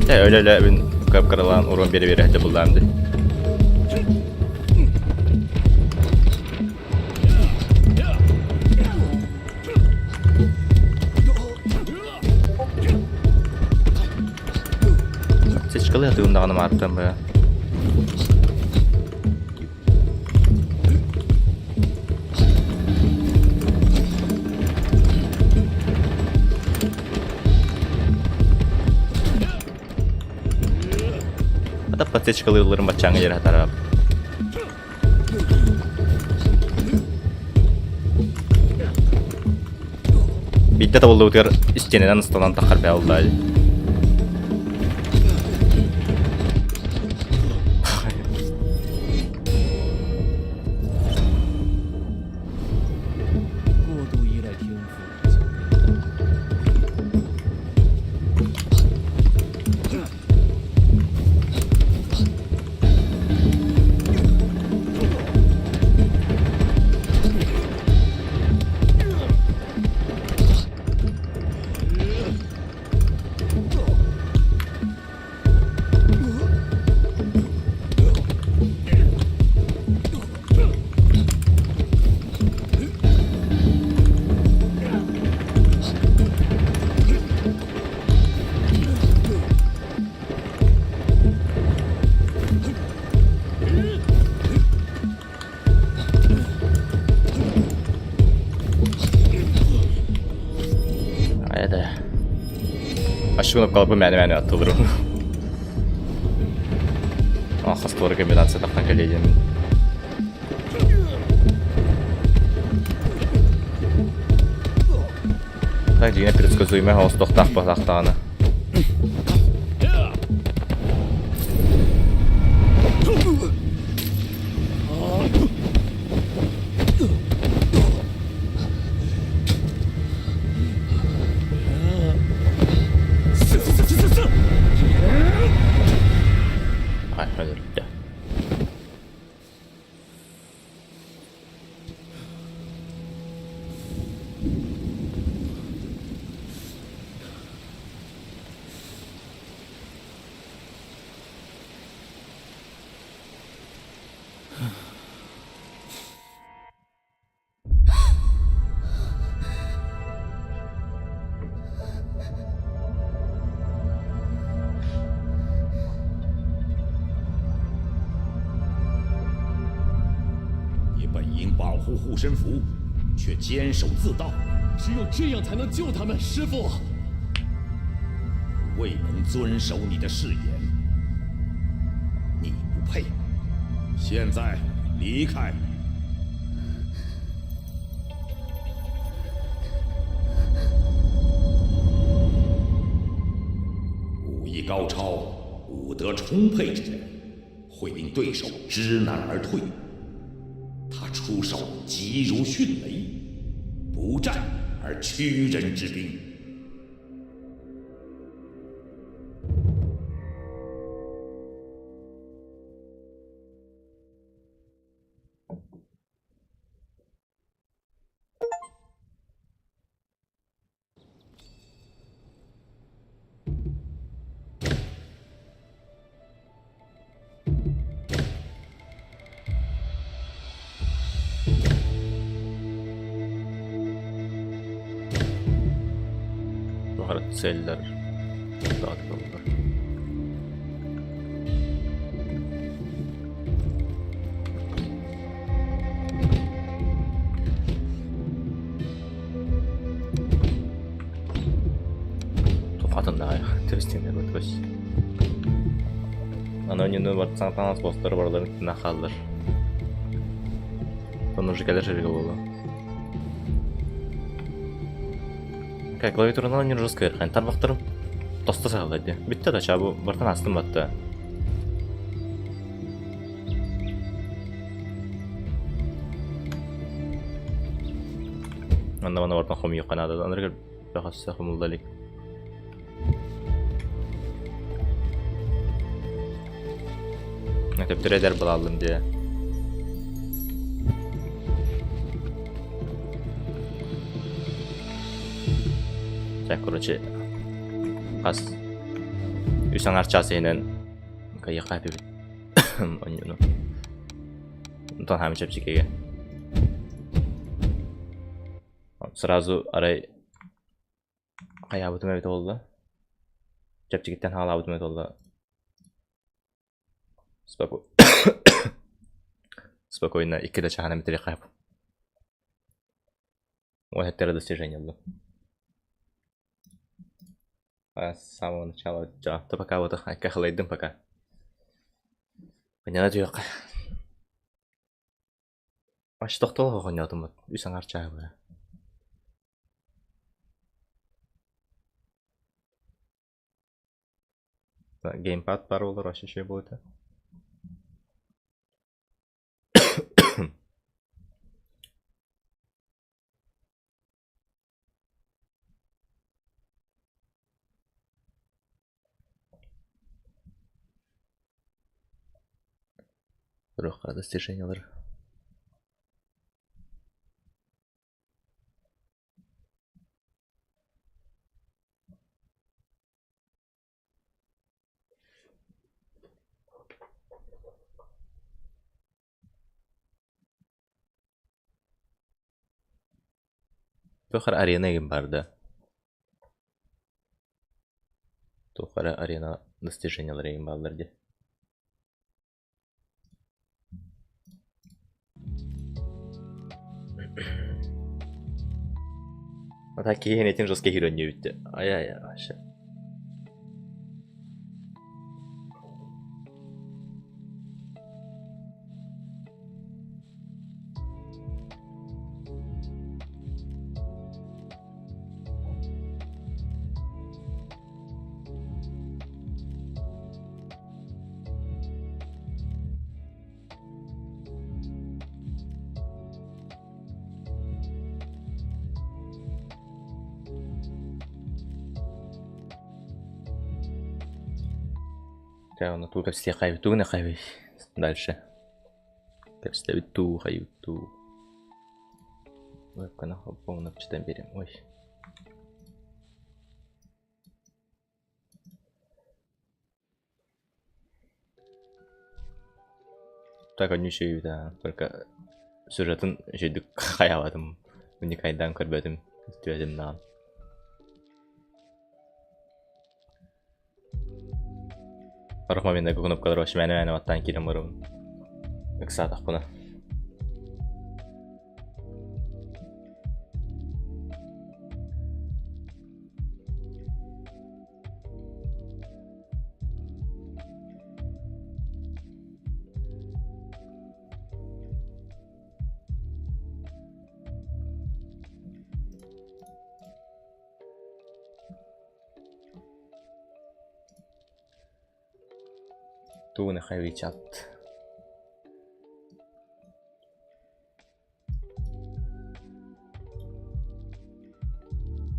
Э, өлө-өлө мин кып-кыралаан урон бере-бере сылдьа буллаам дии. Сечкалыы сатыыбын даҕаны маартан быһа. Ата подсечкалыылларын баччааҥҥа диэри хатарап. Биирдэ табыллыбытыгар истиэнэнэн ыстанан таххар бэҕэллээ. Айда. Ашугунап калбы мәне-мәне аттылырым. Хастылар комбинация тахтан кэлиэдиэмин. Так, дьиҥэ предсказуемый оҥостуохтаах баһаахтаҕына. Ай, өлөрдө. 你本应保护护身符，却监守自盗。只有这样才能救他们，师傅。未能遵守你的誓言，你不配。现在离开。武艺高超、武德充沛之人，会令对手知难而退。他出手急如迅雷，不战而屈人之兵。Туох эрэ целлэр даҕатыллар. Туох Төстүнэ бутбус. Аны ойнуну барытсан таҥас бостор барыларын түнэ хааллар. Онно уже кэлэр шерге буолла. Как клавиатуранан ойнуур жестко ыархан. Тарбахтарым тосто саҕалар дии. Бүттэ да чаа бу бартан астым батта. Манна манна бартан хомуйуохха наада. Анарыгар бэҕэссе хомулла илик. Төптөрө эдэр балааллым дии. Чэ, короче, хас үс аҥаар чаас иһинэн кайыахха эпибит онньуну. Онтон хаамы чэпчэкигэ. Сразу арай Хайаабытым эбитэ буолла, чэпчэкиттэн хаалаабытым эбитэ буолла спокойно икки да чаһынан бүтэриэххэ сөп. Уон достижение ыллым. С самого начала дьаҕапта пока вот кахалайдым пока. Понятно түһүөххэ. Аш тохтолох оҕонньоотуммут үс аҥаар чааһы быһа. Геймпад баар буоллар вообще үчүгэй буолуо этэ. Көрүөххэ достижениелар. Туох эрэ арена игин баар да? Туох эрэ арена достижениелара игин бааллар дии. А так киһи этин жестко киирэн бүттэ. Ай-ай вообще. Чэ, онно тугу кэпсиэххэй, тугу нехайбый дальше. Кэпсэтэбит дуу, хайыбыт дуу. Ой, полночь берем. Ой. Так онньуу да, только сюжетын үчүгүйдүк хайаабатым, уникайдаан көрбөтүм, истибэтим даҕаны. Сорох моменнарга кнопкалар вообще мээнэ-мээнэ баттаан киирэн барабын. Ыксаатахпына. Тугун WeChat.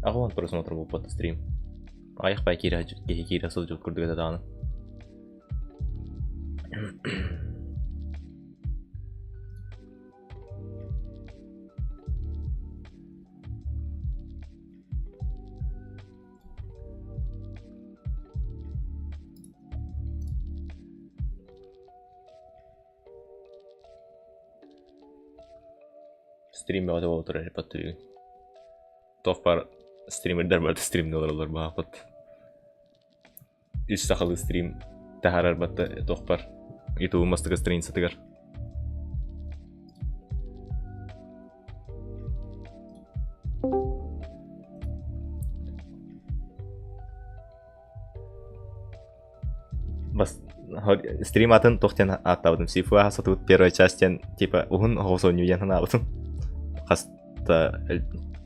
Аҕа просмотр буолбат стрим. Аҕыйах бай киирэ киһи киирэ сылдьыбыт курдук этэ даҕаны. Стрим бөҕөтө буола турар подтвигин. Туох баар Стримердэр барыта стримнэ олороллор баҕаппыт. Үс сахалыы стрим таһаарар батта туохпар ютубум бастакы страницатыгар. Бас стрим атын туох диэн ааттаабытым Сифу ааһа сатыбыт первая часть диэн типа уһун оҕус оонньуу диэн санаабытым. Хаста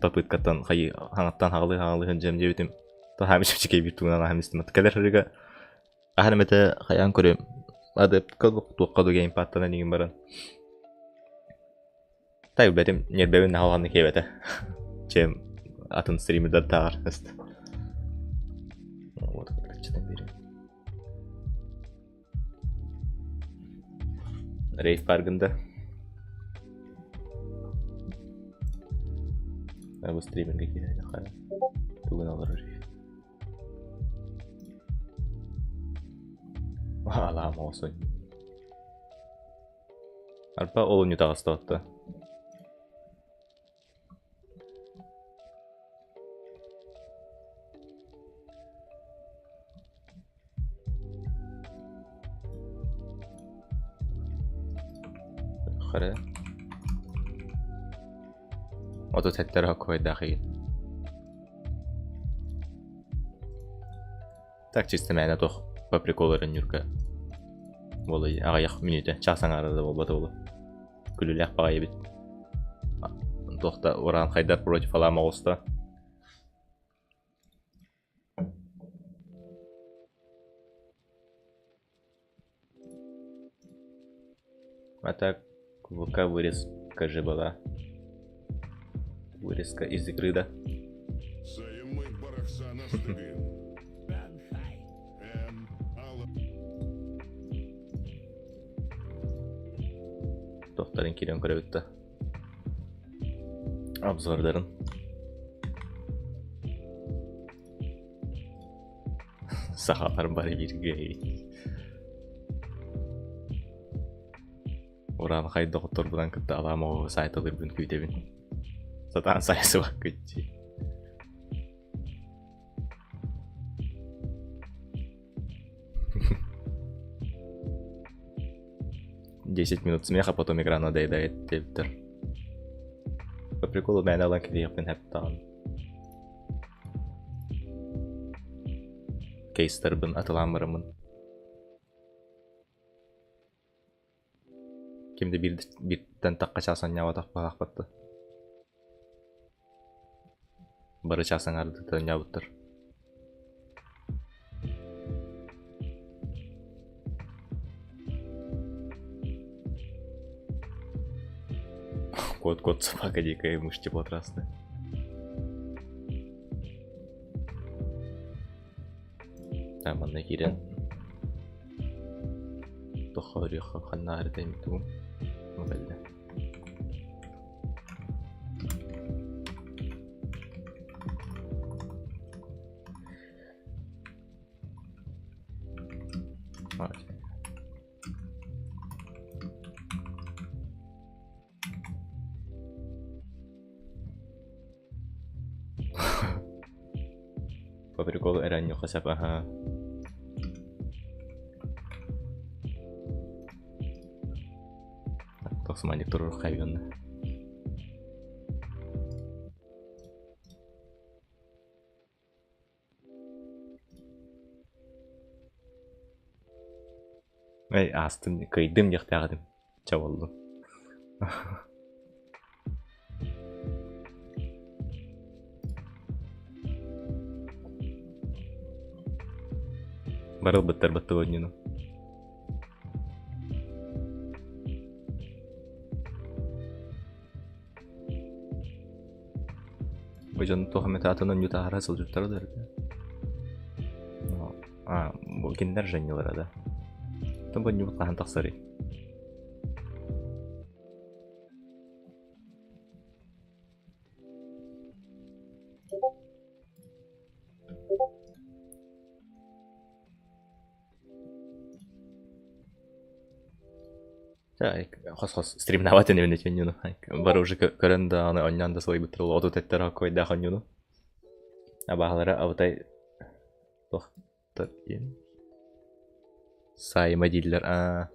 попыткаттан хайыы хаҥаттан хаҕылыы хаҕылыы сылдьыам диэбитим. Таһаам чэпчэки биир тугунан аһам истим. Кэлэр сырыыга аһан эмэтэ хайаан көрүөм. Адептка туохха да геймпадтан инигин баран. Тай билбэтим, ньиэрбэбин наһаа улаханнык киэбэтэ. Чем атын стримердартааҕар Вот кыччатан биэрим. Рейв паргында. Бу стримерге киирэн хара. Тугун олорор. Алаам оҕосун. Арба олунньу таҕыста отто. Хара. 37 хоккойдаах игин. Так чисто мээнэ туох по приколу эрэн Буолай аҕыйах мүнүүтэ, чаас аҥаара да буолбата буолуо. Күлүүлээх баҕайы эбит. Туох да ураан хайдар против алаам оҕуста. А так ВК вырезка же была. Вырезка из игры, да? Туохтарын киирэн көрөбүт да. Обзордарын. Сахалар бары бииргэ Урааҥхай доҕотторбунан кытта алаам оҕоһу саайталыырбын күүтэбин. Сатаан сайсыбаккыт дии. Десять минут смеха, потом игра надоедает диэбиттэр. По приколу мээнэ ылан кэбиһиэхпин сөп Кейстарбын атылаан бараммын. Ким да бииртэн тахха чаас анньаабатах баһаахпатта. Бары чаас аҥаардыыта анньаабыттар. Кот, кот, собака дикая, мышь теплотрасная. Та манна киирэн туохха өрүөххэ ханна арытай тугум кэллэ. По приколу эрээнньэххэ сөп аһаа. Тохсуманник турур хайгынна. Эй, аастым, кыайдым диэхтээх этим. Чэ буоллун. Бары ылбыттар баттык оонньууну. Бу дьон туох эмэ атын оонньуу таһаара сылдьыбыттара да эрдэ. А, бу кинилэр женилара да. Тон бу оонньуубут хаһан тахсарый? Хос-хос стримнаабат инибин оонньууну. Бары уже көрөн даҕаны оонньоон да сылайбыттар ол 37 хоккойдаах оонньууну. Абаһалара абытай туохтар диэн Сайма дииллэр аа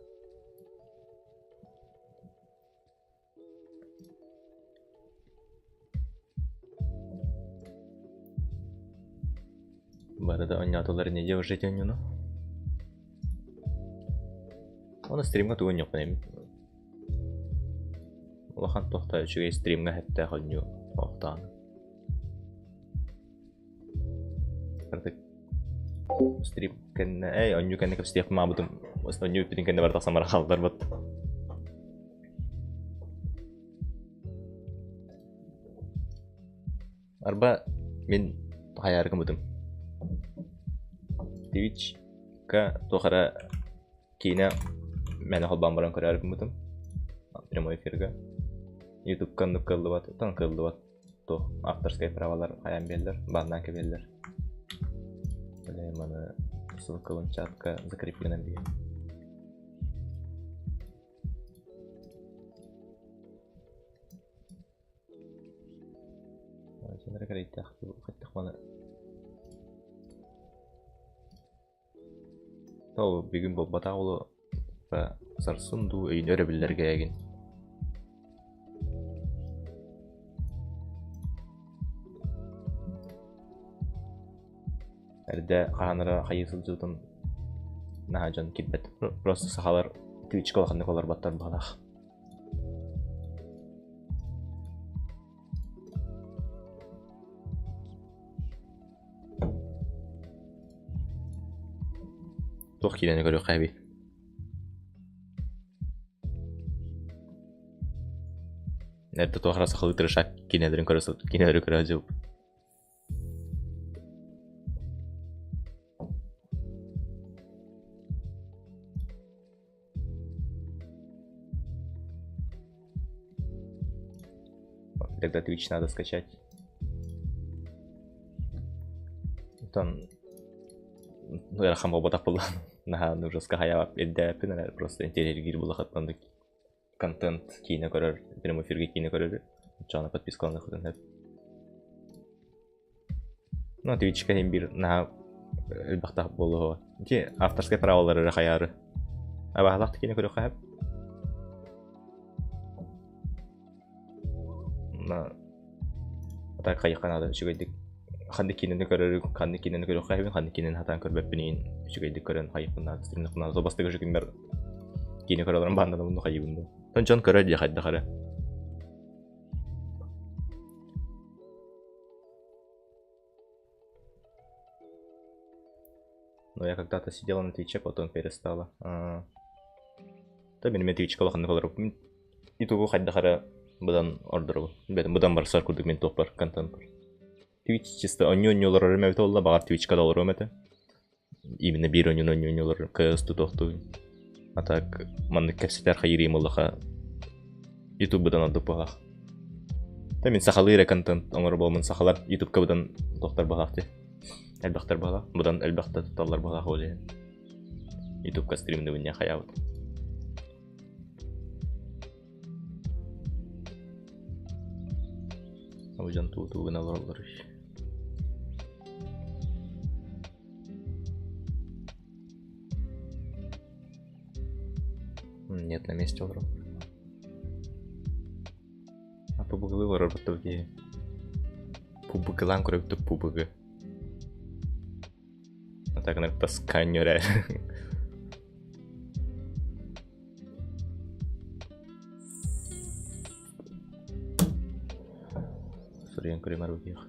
Бары да оонньоотулар ини дьэ уже ити оонньууну. Оны стримҥа тугу оонньуохпун эбит. Улахан туохта үчүгэй стримҥа сөптөөх оонньуу оохтоон. Артык стрим кэннэ эй оонньуу кэннэ кэпсэтиэх маабытым оонньуу бүппүтүн кэннэ бары тахсан баран хаалларбыт. Арба мин хайаары гыммытым. Twitch-ка туох эрэ киинэ мээнэ холбоон баран көрөөрү гыммытым. Прямой эфирга. Ютубка оннук кыаллыбат, оттон кыаллыбат. Туох авторскай правалар хайаан биэллэр, бааннаан кэбиһэллэр. Бля, маны ссылкабын чатка закрепленан биһи. Сэнэрэ кэлэйдээх хайдах маны Ол бүгүн буолбатах ол сарсын дуу өйүн өрөбүллэргэ ээгин Эрдэ хаһан эрэ хайыы сылдьыбытым наһаа дьон киирбэт. Просто сахалар Twitch-ка улаханнык олорботтор быһалаах. Туох киирэни көрүөххэ эбий? Эрдэ туох эрэ сахалыы трешак киинэлэрин көрө киинэлэри көрө сылдьыбыт. Тогда Twitch надо скачать. Там ыарахан буолбатах буоллаҕына наһаа ужаска хайаабап ирдээппин эрэ просто интэриэһиргиир буоллахыттан контент киинэ көрөр прямой эфиргэ киинэ көрөрү оччоҕуна подпискаланыаххытын сөп. Ну Twitch-ка иһин биир наһаа элбэхтэх буолуо. Ити авторскай правалары эрэ хайаары. Абаһалаах да киинэ көрүөххэ сөп. На так хайыхха наада үчүгэйдик ханнык киинэни көрөрү ханнык киинэни көрүөххэ сөбүн ханнык киинэни сатаан көрбөппүн иһин үчүгэйдик көрөн хайыхпын наада стримнэхпин наада бастакы күммэр киинэ көрө олорон бааннанабын хайыбын дуу дьон көрөр дии хайдах эрэ Но я когда-то сидела на Твиче, потом перестала. Та мин Твичка улаханнык олоробун. Ютубу хайдах эрэ быдан ордоробун. Быдан барсар курдук мин туохпар контент бар. Twitch чисто онньу-онньу олорор эбит буолла, баҕар Twitchка да олоруом этэ. Именно биир онньуну онньу-онньу олорор КС тутуохтуун. А так маннык кэпсэтэр хайыырыым улаха Ютуб быдан ордук быһалаах. Та мин сахалыы эрэ контент оҥорор буоламмын сахалар Ютубка быдан туохтар быһалаах дии. Элбэхтэр быһалаах. Быдан элбэхтэ тутталлар быһалаах ол иһин. Ютубка стримныбын не хайаабыт. Ол дьон туу-туу гына олороллор Нет, на месте олорор. А пубыгылыы олорор киһи. Пубыгылаан көрөбүт пубыгы. А так она тасканёрэ. Суруйан көрүм арбыйах.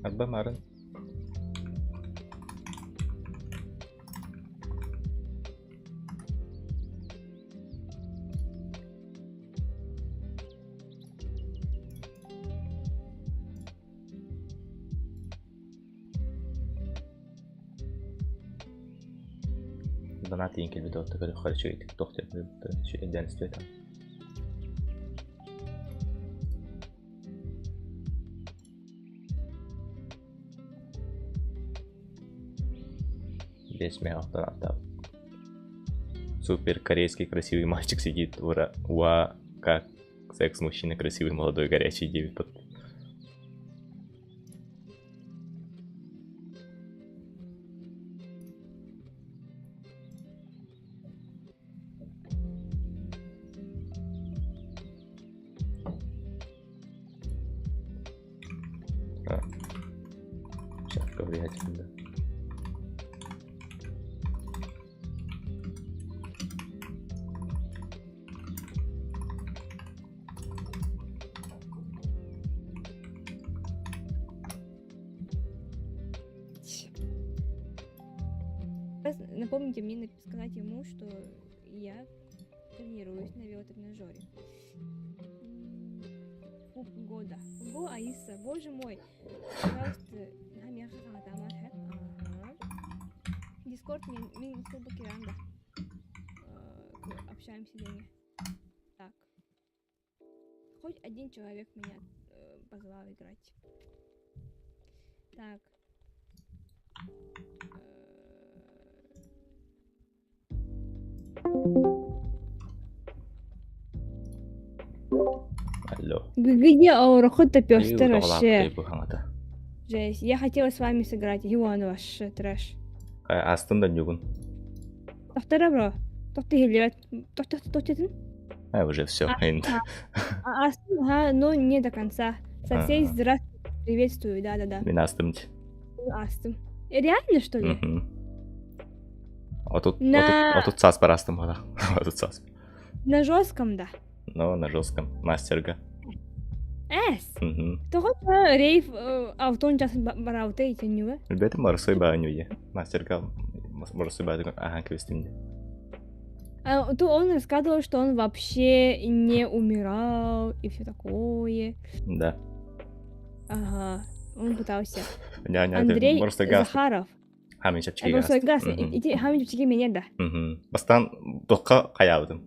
Арба марын. Донат тиийэн кэлбит уотта көрүөххэ үчүгэйдик туох диэн үчүгэйдээн истибэтим. Весь мех донаттаабыт. Супер корейский красивый мальчик сидит, ура, уа, как секс мужчина красивый, молодой, горячий девять под... А. Сейчас ковырять да. Напомните мне сказать ему, что я тренируюсь на велотренажере. Года. Ого, Аиса, боже мой. Пожалуйста, Дискорд мин Киранда. Общаемся деньги. Так. Хоть один человек меня э, позвал играть. Так. Алло. Где Аурохот-то пёстер вообще? Жесть, я хотела с вами сыграть, Иоанн ваш трэш. Астын да нюгун. Тохтора бро. Тохты хилибет. Тохты тохтетін? А, уже все. А, астым, ага, но не до конца. Со всей здравствуйте, приветствую, да-да-да. Мин астым. Астым. Реально, что ли? Отут, На... отут, отут саас бар астым Отут саас. На жестком, да. Ну, на жестком. Мастерга. Эс. Тоҕо рейв автон час бараута итеннүгэ? Билбэтим барысой баанюе. Мастерга барысой баанюе ахан кебистим А, то он рассказывал, что он вообще не умирал и все такое. Да. Ага, он пытался. Андрей Захаров. Хамин чэпчэки газ. Ити хамин чэпчэки меня да. Бастан тоққа хаябытым.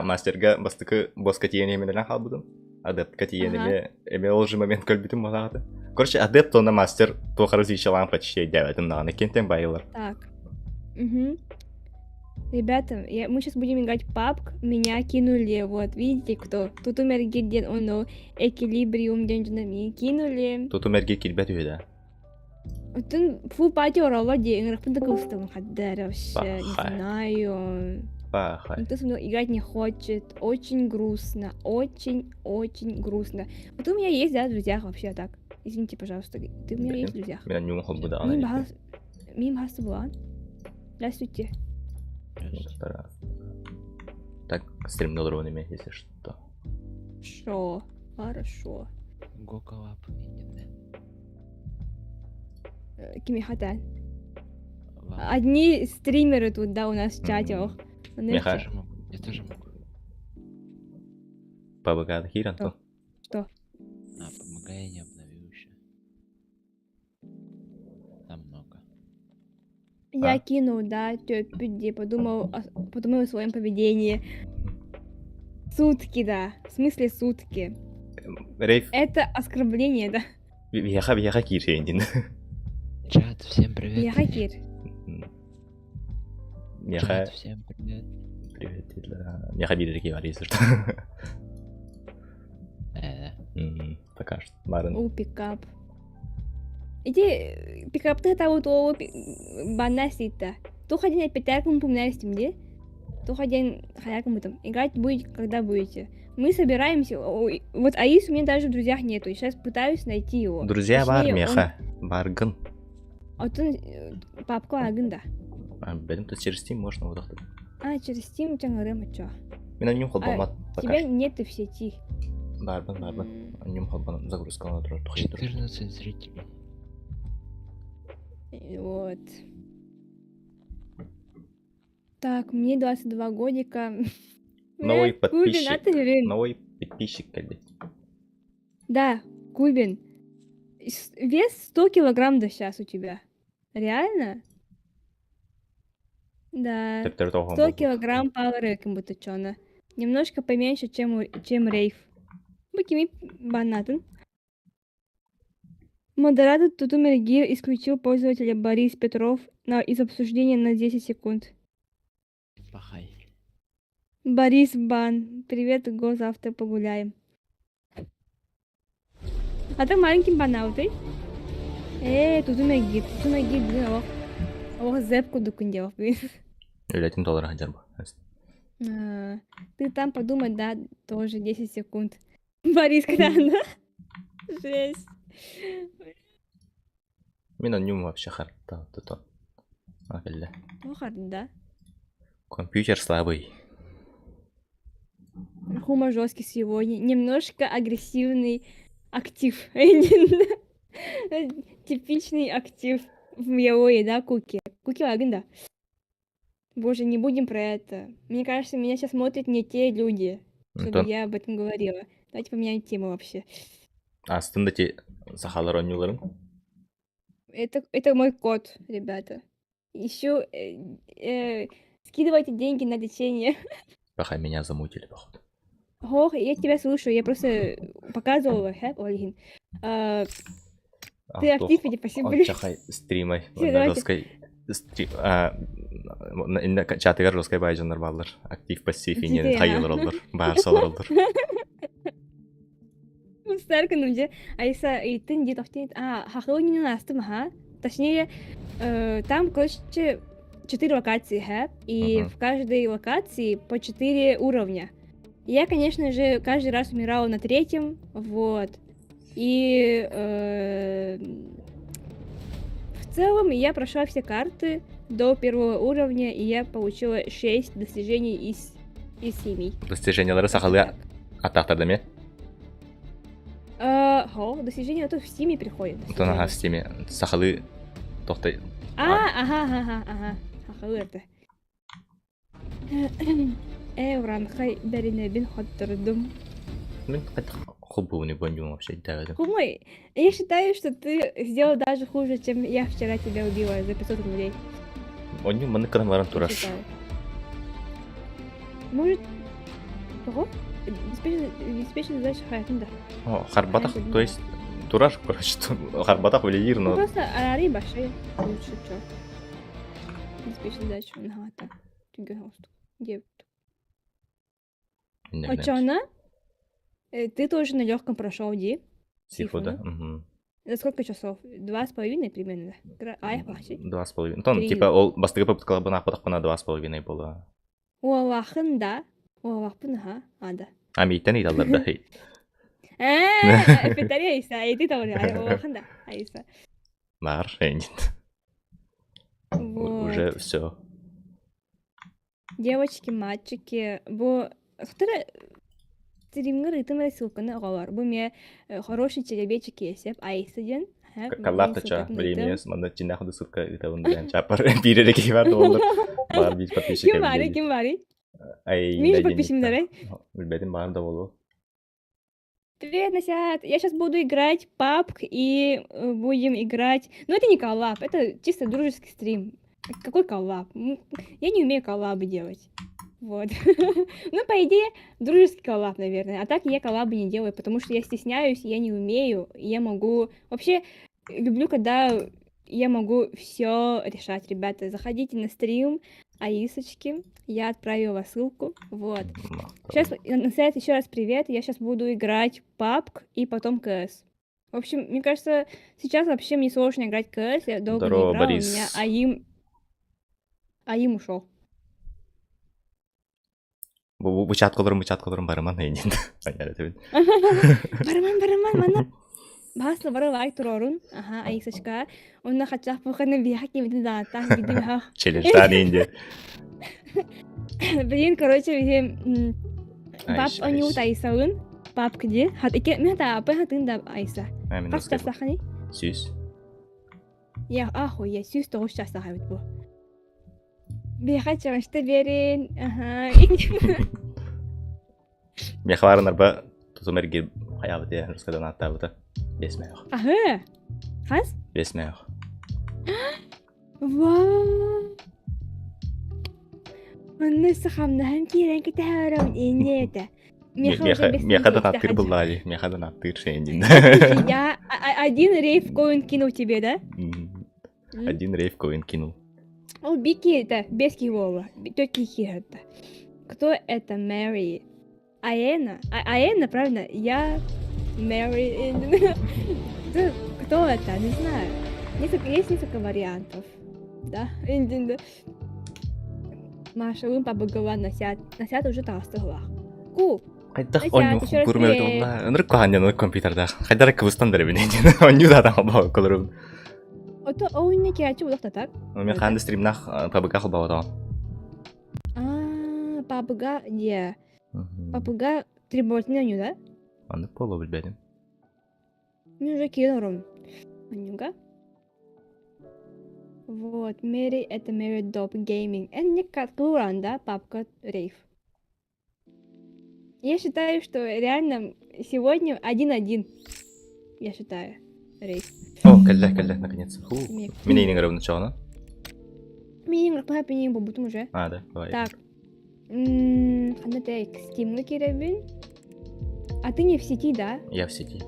Мастерга бастыкы боска тиен эмелерен халбытым. Адептка тиен эме эме ол же момент көлбүтүм балаҕата. Короче, адепт онна мастер туохара зичалаан почти дәбәтим даҕаны кентен байылар. Так. Угу. Ребята, я, мы сейчас будем играть PUBG. Меня кинули, вот, видите, кто? Тут умер Гидден, он, Экилибриум, меня кинули. Тут умер килбет үһү да. Оттон фу пати ороллор дии ыҥырахпын да кыбыстабын хаддар вообще, не знаю. Пахай. Никто со мной играть не хочет. Очень грустно. Очень-очень грустно. Вот у меня есть, да, в друзьях вообще так. Извините, пожалуйста. Ты у меня есть в друзьях? Мин баҕас булан. Здравствуйте. Так, стримно дроны если что. Шо? Хорошо. Гокалап Кимихата. Одни стримеры тут, да, у нас в чате. Ох. Я тоже могу. Я тоже могу. ПБК Хиран, Что? А, помогай, я не обновил еще. Там много. Я а? кинул, да, тёпюди, подумал, подумал о своем поведении. Сутки, да. В смысле сутки. Рейф. Это оскорбление, да. Вияха, вияха кир Чат, всем привет. Вияха кир. Меха. Чат, всем привет. Привет, Меха билерге бар, если что. Пока что. Марын. У, пикап. Иди, пикап-ты того то банна сита. Тух один опять упоминали где? Тух один хаяком там. Играть будете, когда будете. Мы собираемся. Вот Аис у меня даже в друзьях нету. Сейчас пытаюсь найти его. Друзья бар меха. Баргын. А то папку агын да. А, бәдім то через Steam можно вот А, через Steam чаңырым чё? Мен анюм холбамат пока. Тебя нет в сети. Барбын, барбын. Анюм холбам загрузка на 14 зрителей. Вот. Так, мне 22 годика. Новый подписчик. Новый подписчик, кэлбит. Да, Кубин. Вес 100 килограмм да сейчас у тебя. Реально? Да. Төптөрү тоҕоһон 100 буолбут. килограмм палырыкын бутуччоно. Немножко поменьше, чем, чем Рейф. Бу кими баннатын? Модератор Тутум Эргир исключил пользователя Борис Петров на, из обсуждения на 10 секунд. Пахай. Борис Бан. Привет, го, завтра погуляем. А ты маленький банауты? Э, Тутум Эргир, Тутум Эргир, блин, ох. Ох, зэпку дукун делал, блин. Үлэтин толоро сылдьар бу. А, Ты там подумай, да, тоже 10 секунд. Борис Крана. Жесть. Мин онньум вообще харта тото. А кэллэ. Ох, да. Компьютер слабый. Хума жесткий сегодня. Немножко агрессивный актив. Типичный актив в Яое, да, Куки? Куки Лаген, да. Боже, не будем про это. Мне кажется, меня сейчас смотрят не те люди, чтобы Онтон я об этом говорила. Давайте поменяем тему вообще. астын да ти сахалар оонньууларын. Это мой кот, ребята. Еще э, э, скидывайте деньги на лечение. Пока меня замутили, походу. Ох, я тебя слушаю, я просто показывала, хэ, Ольгин. А, ты актив или спасибо. Ончахай стримай. Всё, Онна давайте. жесткой стрим... Чатыгар жесткой баайдьоннор бааллар. Актив пассив инен Дьиҥэ, хайылар оллор. Баар солор оллор. Старканым дьэ, Айса ыйыттын дии тохтин, а, хахылы нинен астым, ага. Точнее, там, короче, четыре локации, ха, и Мгм. в каждой локации по четыре уровня. Я, конечно же, каждый раз умирала на третьем, вот. И в целом я прошла все карты до первого уровня, и я получила 6 достижений из 7. Достижениелары сахалыы аттаахтар эмиэ. Хо, достижения это в Стиме приходит. Онтон аһа достижения. Стиме сахалыы тохтой А, ага. Хахалы это. Э, уранхай бәринэбин хоттордум. Мин хоббуни бонньум вообще итэбэтим. Кумой, я считаю, что ты сделал даже хуже, чем я вчера тебя убила за 500 рублей. Онньум маннык гынан баран Я турар. считаю. Может, того? Беспечно задача хаятын да. О, Харбатах, то есть турар, короче, Харбатах влиир, Ну но просто арари башай лучше, чё. Беспечно задача, ага, так. Где? А чё она? Ты тоже на легком прошел, Ди? Сифуда. Сифуна. Мгм. За сколько часов? 2,5 примерно, да? Ай, вообще. 2,5. Тон, Три. типа, ол бастакы попыткаларбын аахпатахпына 2,5 буолла. Уолахын да. Уолахпын, ага. А, да. А мииттэн ыйталлар да. Э, Петари Айса, и ты там, уолахын да, Айса. Бар, нет. Вот. Уже все. Девочки, мальчики, бу Хтара стримҥэр ыытым эрэ ссылканы оҕолор. Бу эмиэ хороший человечек Есеп Айса диэн. Каллаах тача, времени манна чиннах да ссылка ыытабын диэн чапар биир эрэ киһи бар буоллар. Баар биир подписчик Ким баарый, ким баарый? Ай, Миш подписчимдары. Билбэтим баар да буолуо. Привет, Насят! Я сейчас буду играть PUBG и будем играть... Ну, это не коллаб, это чисто дружеский стрим. Какой коллаб? Я не умею коллабы делать. Вот. Ну, по идее, дружеский коллаб, наверное. А так я коллабы не делаю, потому что я стесняюсь, я не умею, я могу... Вообще, люблю, когда я могу все решать, ребята. Заходите на стрим Аисочки, я отправила ссылку, вот. Сейчас, Насят, еще раз привет, я сейчас буду играть PUBG и потом КС. В общем, мне кажется, сейчас вообще мне сложно играть КС, я долго не Здорово, играла, у Борис. меня aim... Aim ушел. Бу бу чат колорум, бу чат колорум барыман эйнин. Понятно. Барыман, барыман, манна. Басла бары лайк турорун. Ага, Аисочка. Онна хачах буханы бияки битин даата, бидим ха. Челленджтан инде. Блин, короче, биһи бап Айш, оñуут айш. Айсалын, пап где? Хат ике, мен та апы хатын да Айса. Амин Хас часахани? Сүүс. Я ахуя, сүүс тоҕус часах эбит бу. Биха чаҕышта берин, ага. Миэхэ баарын арба тутум эргир хайаабыт ээ русскадан ааттаабыта. Бес мээх. Аһы. Хас? Бес мээх. Вау. Манна өссө хамнаһым киирэн кэтэһэрим инньэ этэ. Миэхэ уже без Миэхэ да тенге нааттыыр буллаҕа миэхэ да нааттыыр шейндин. Я один рейв коин кинул тебе, да? Один рейв коин кинул. Ол бики это, без киһи Тетки киһи это. Кто это Мэри? Аэна? Аэна, правильно? Я Мэри. Кто это? Не знаю. Несколько, есть несколько вариантов. Да? Маша, вы пабыгала насят. Насят уже таастыгылах. Ку. Хайдах онньу курмэбит уонна ынырык куһаанньаны компьютердаах. Хайдах кыбыстан да эрэбин онньу да холбоо колорум. Ото оунне киачы улах так. Мен хаанды стримнах пабыга холбоотоҕум. А, пабыга не. Папыга требовательный онньу да? Маннык буолуо билбэтим. Мен уже киирэн олоробун. Онньуга. Вот, Мэри это Мэри Доп Гейминг. Это не Катлуран, да, папка Рейф. Я считаю, что реально сегодня один-один. Я считаю, Рейф. О, кэллэ, кэллэ, наконец. Фу. Мин эйигин ыҥырабын оччоҕуна. Мин ыҥыраппын пинин буолбутум уже. А, да, давай. Так. Ханна так, Steam'га киирэбин. А ты не в сети, да? Я в сети.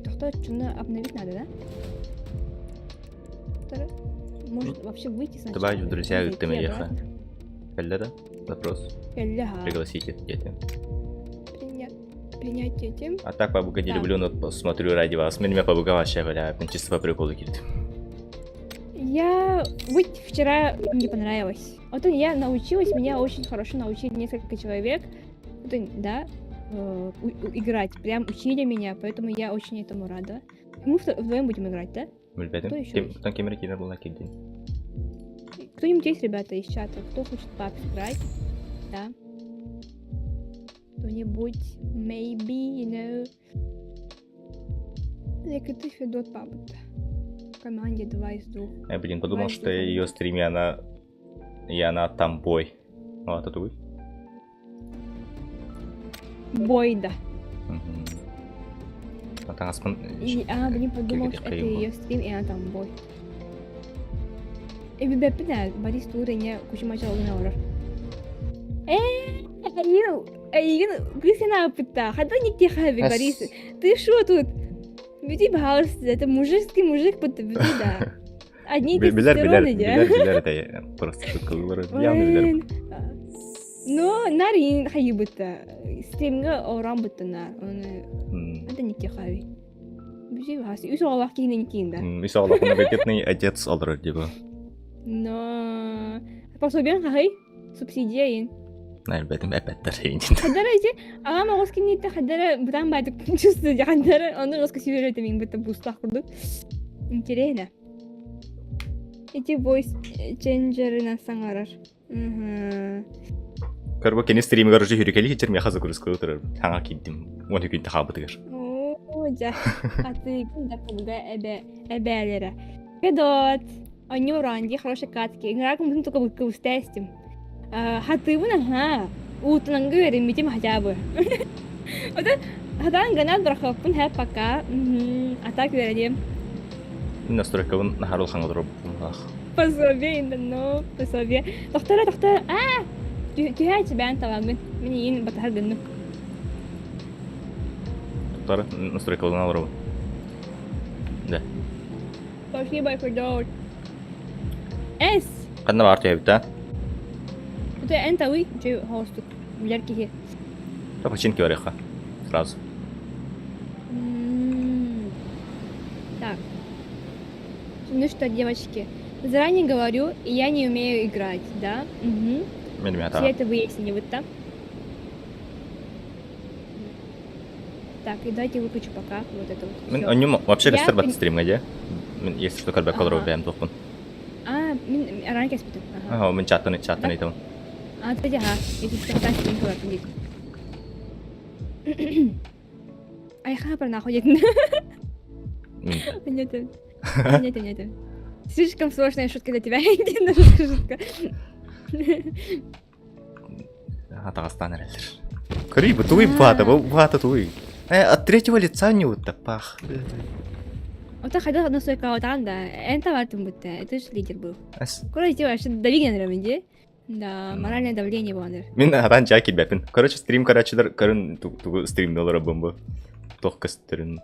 Тохто, что обновить надо, да? Может вообще выйти сначала? Добавить в друзья Зайти ты еха. обратно? Кэллэ да? Запрос. Кэллэ, Пригласите дети. Принять. Принять дети. А так пабуга не Так. люблю, но смотрю ради вас. Мен меня пабуга вообще, бля, мен чисто по приколу киирдим. Я вот вчера не понравилось. Вот я научилась, меня очень хорошо научили несколько человек. Вот, да, играть. Прям учили меня, поэтому я очень этому рада. Мы вдвоем будем играть, да? Билбэтим. Кто еще Ким, есть? там кимэр киирэр буолла киирдин. Кто-нибудь есть, ребята, из чата? Кто хочет пап играть? Да. Кто-нибудь? Maybe, you know. Like, ты Федот папа. В команде 2 из 2. Я, блин, подумал, Два из что двух. ее стриме она... И она там бой. Вот, это вы? Бой, да. Атаҥаспын И, а, блин, подумал, что это ее стрим, и она там бой. Эбибэппин Борис Турене кучумача олуна олорор. Э, Эйигин кыыс аппытта. Хада не тихо, Борис. Ты шо тут? Бюти баҕалыс, это мужицкий мужик, будто бюти, да. Одни Билэр, билэр, тестостероны, билэр, да. билэр, это просто шуткалар. Явно билэр. Блин. Но нар ин хайыбыта. Стримга оран бытта нар. Оны это не тихо. Бюти баҕалыс. Үс оҕолоох киһини никиин да. Үс оҕолоох многодетный отец олорор диба. Но пособиен хаһый субсидия ин. Билбэтим эпэттэр ин. Хадара ити аҕам оҕус киниттэ хадара бытаан баайтык чувствую хадара ону оҕус ксюверете мин бытта бустах курдук. Интересно. Ити voice changer саҥарар. Көрбө кини стримигэр уже хүрүкэли хичер миэхэ загрузка турар. Хаҥа киирдим. Уон күн тахаабытыгар. Оо, дьэ, атыыгын да пуга эбэ эбээлэрэ. Федот, онньуу ранди хорошей катки. Ыҥыраакым бутун только кыбыстаастым. Хатыыбын аһаа, уутунанга үөрэммитим хотя бы. Ота хатаан гынан бырахыаппын һэ пока. А так үөрэниэм. Настройкабын наһаар улахаҥҥа олоробун. Пособие, но пособие. Тохтора, тохтора. Аа! Түһээччи бэйэн таламмын. Мин иин батаһар гынным. Тохтора, настройкабын олоробун. Да. Спасибо, Федот. Эс! Ханна баар түһэбит а? Это эн тавый, чэй хоостук. Билэр киһи. Починки барыахха. Сразу. М. Так. Ну что, девочки, заранее говорю, я не умею играть, да? Угу. Мен Все атаҕа. это выяснили, вот так. Так, и давайте выключу пока вот это вот. Мин всё. онньум вообще Я көстөр бат пон- стримҥа дьэ. Мин если что көрбөккө олорор Ага. бэйэм туохпун. А, мин араан кэспитим. Ага. Ага, мин чаттан чаттан ыйтабын. А, кстати, ага. Если что, стрим көрөтүм дейт. Айха нахуй дедин. Мин Нет, нет, нет. Слишком сложная шутка для тебя. Иди на шутка, шутка. атаҕастаан эрэллэр. Көрүй, бу тугуй баата, бу баата тугуй. Э, от третьего лица не вот пах. Ота хайдах настройкалатаан да, эн табартын бутта, это же лидер был. Ас. Короче, вообще давиген рамиди. Да, моральное давление буолар. Мин атан чаа киирбэппин. Короче, стрим көрөөччүлэр көрүн тугу стримҥэ олоробун бу. Туох көстөрүн.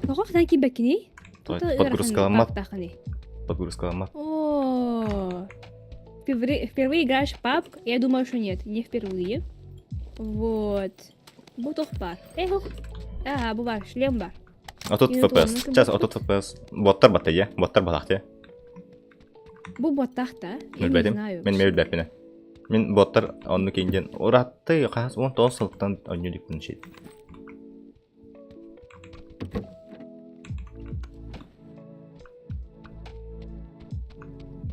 Тоҕо хатан киирбэккиний? Подгрузкаламмат. Подгрузкаламмат. О, впервые играешь в PUBG? Я думаю, что нет, не впервые. Вот. Бу туох баар? Эх, аа, бу баар, шлем баар. А тут FPS. Сейчас, а тут FPS. Боттар батта дии. Боттар батах дии. Бу боттах да? Я не знаю. Мен билбэппин. Мин боттар онну кейинден уратты хас 19 сылтан онню дикпин шит.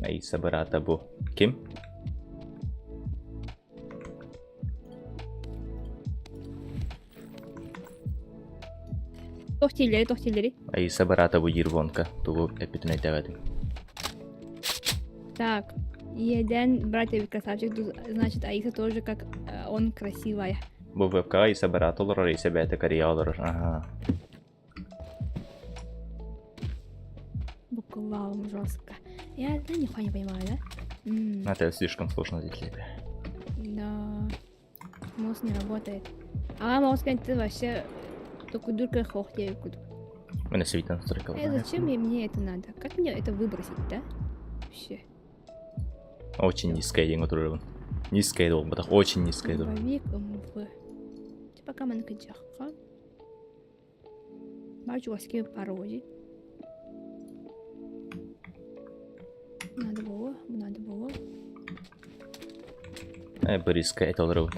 Айса бырата бу. Ким? Туох дииллэри, туох дииллэри? Аиса быраата бу Ервонка тугу эппитин өйдөөбөтүм. Так, Еден, братья красавчик, значит, Аиса тоже как он красивая. Бу вебкаҕа Аиса быраата олорор, Аиса бэйэтэ Корея олорор. Аха. Буквально жестко. Я да, нихуя не понимаю, да? М. Это слишком сложно для тебя. Да. Мозг не работает. А мозг ты вообще только дурка хох тебе Мене світ настройка. Э, зачем мне это надо? Как мне это выбросить, да? Вообще. Очень низкая диэн отурабын. Низкая буолбатах, очень низкая дуу. Дробовик МВ. Пока мы на Бачуаски пароди. Надо было, надо было. Э, Бориска, это олоробун.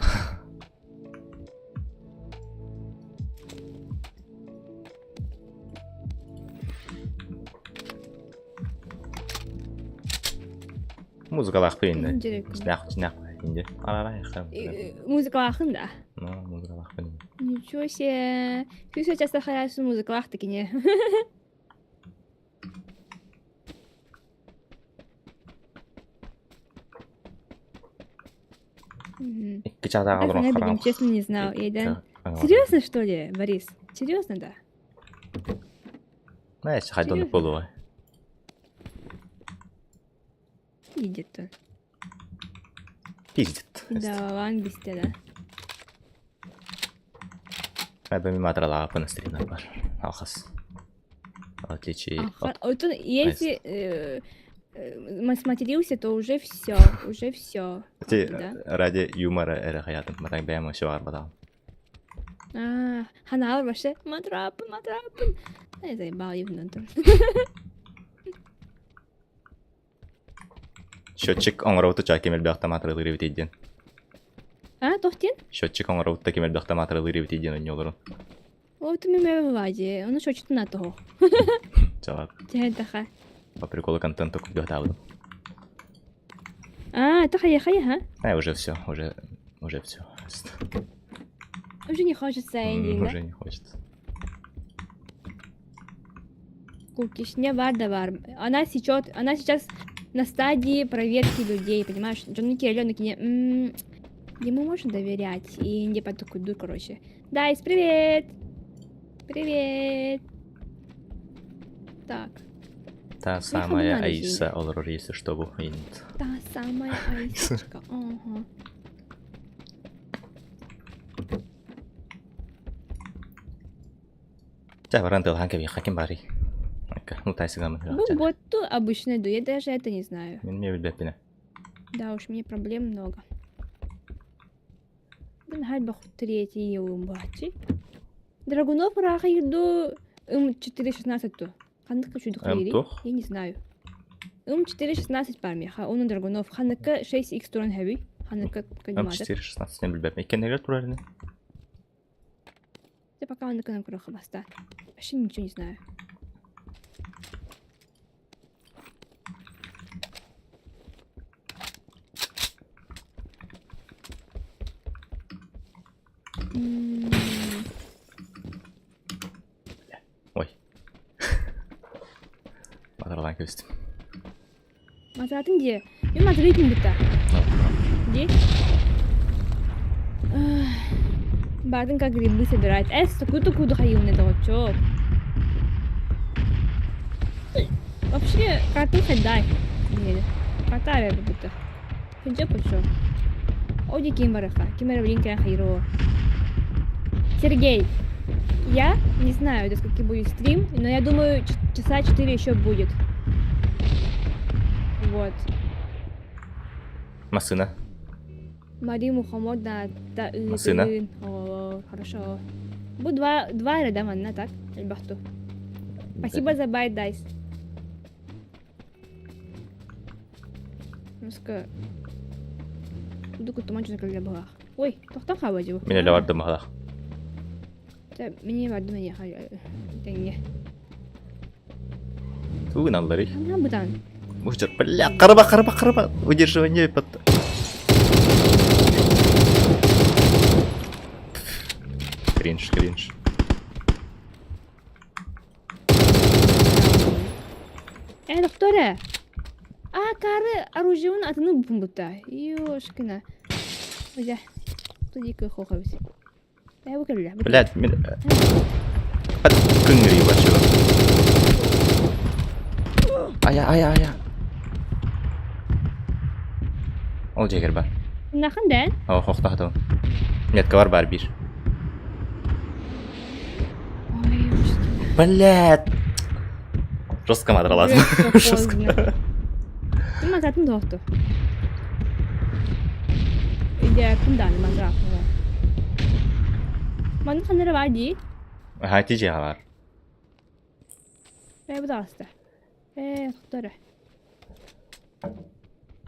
Музыкалаах инде. Снях, снях инде. Музыкалаахын да. Ну, музыкалаахпын. Ничего себе. Все часто хорошо музыкалаах такие. Икки чаатааҕа олорон хараҕым Честно не знал. Я Серьезно, что ли, Борис? Серьезно, да? Знаешь, хайдон буолуо. Идет он. Пиздит. Да, ван бисте, да. Мен матралаапын стримнар бар. Алхас. В отличие от... Вот он, если э, э, сматерился, то уже все, уже все. Ти ради юмора эрэ хаятым, матак бэйэм өсө барбатаҕым. А, ханаалар вообще матрапын, матрапын. Я заебал ебнутым. Счетчик оҥоробуту чаа ким элбэхтэ маатыралыыр эбитий диэн. А, туох диэн? Счетчик оҥоробутта ким элбэхтэ маатыралыыр эбитий диэн онньуолорун. О, ты мемэ влади, ону счетчиктын ата Чалап. Дьэ, По приколу контента купил А, это хая хая, ха? А, уже все, уже, уже все. Уже не хочется эндинг, да? Уже не хочется. Кукишне бар да бар. Она сечет, она сейчас на стадии проверки людей, понимаешь? Джонники Алены не ему можно доверять. И не по такую ду, короче. Дайс, привет! Привет! Так. Та самая Аиса олорор если что бу инт. Та самая Аисочка. Ага. Чэ баран тылахан кэбиэххэ ким баарый? Ну тайсыгамын. Ну вот ту обычно иду, я даже это не знаю. Мин мне билбэппинэ. Да уж, мне проблем много. Бин хальбах третий бачи. Драгунов раха еду им 4.16 ту. Ханнык чудо туох? Я не знаю. Им 4.16 пармеха, он Драгунов. Ханныка 6x туран хэви. Ханныка М 4.16 мен билбэппин. Иккеннэригэр турар ини. Я пока он на кроха баста. Вообще ничего не знаю. Ой. Батарлаан кэбистим. Мататын дии. Мен матрыйтын бутта. Где? Бардын как грибы собирать. Эс, такую-такую хайымны доҕоччуок. Вообще, карту дай. Хата бута. Хыдьа почо. Оди ким барыха. Ким эрэ билин кэлэн хайыроо. Сергей, я не знаю, до скольки будет стрим, но я думаю, часа 4 еще будет. Вот. Массына. Мари Мухомор да да Массына. О, хорошо. Бу два два эрэ да манна так элбэхту. Спасибо за байт дайс. Муска Дуку туман чүнэ кэллэ баҕах. Ой, тохтон хаба дьыбы. Мин эле бардым баҕах. Мини бардым эйиэхэ тэҥҥэ. Тугу гыналларый? Ханна бытан. Мучар, бля, караба, караба, караба. Выдерживание под... Кринж, кринж. Э, докторе! А, кары оружиевын атыны буппун Ёшкина. Ожа. Тудика хохабис. Э, бу кэллэ. Блядь, мен... Под күнгүрүй бачыга. Ая, ая, ая. Ол жегер бар. Нахан дэн? О, хохтахтым. Метка бар бар бир. Блядь. Жестко мадралазым. Жестко. Ким мазатын тоохту? Идеякын дааны мазаах. Манна ханнара бар дии? Аха, тижи бар. Э, бу таҕыста. Э, тохтор.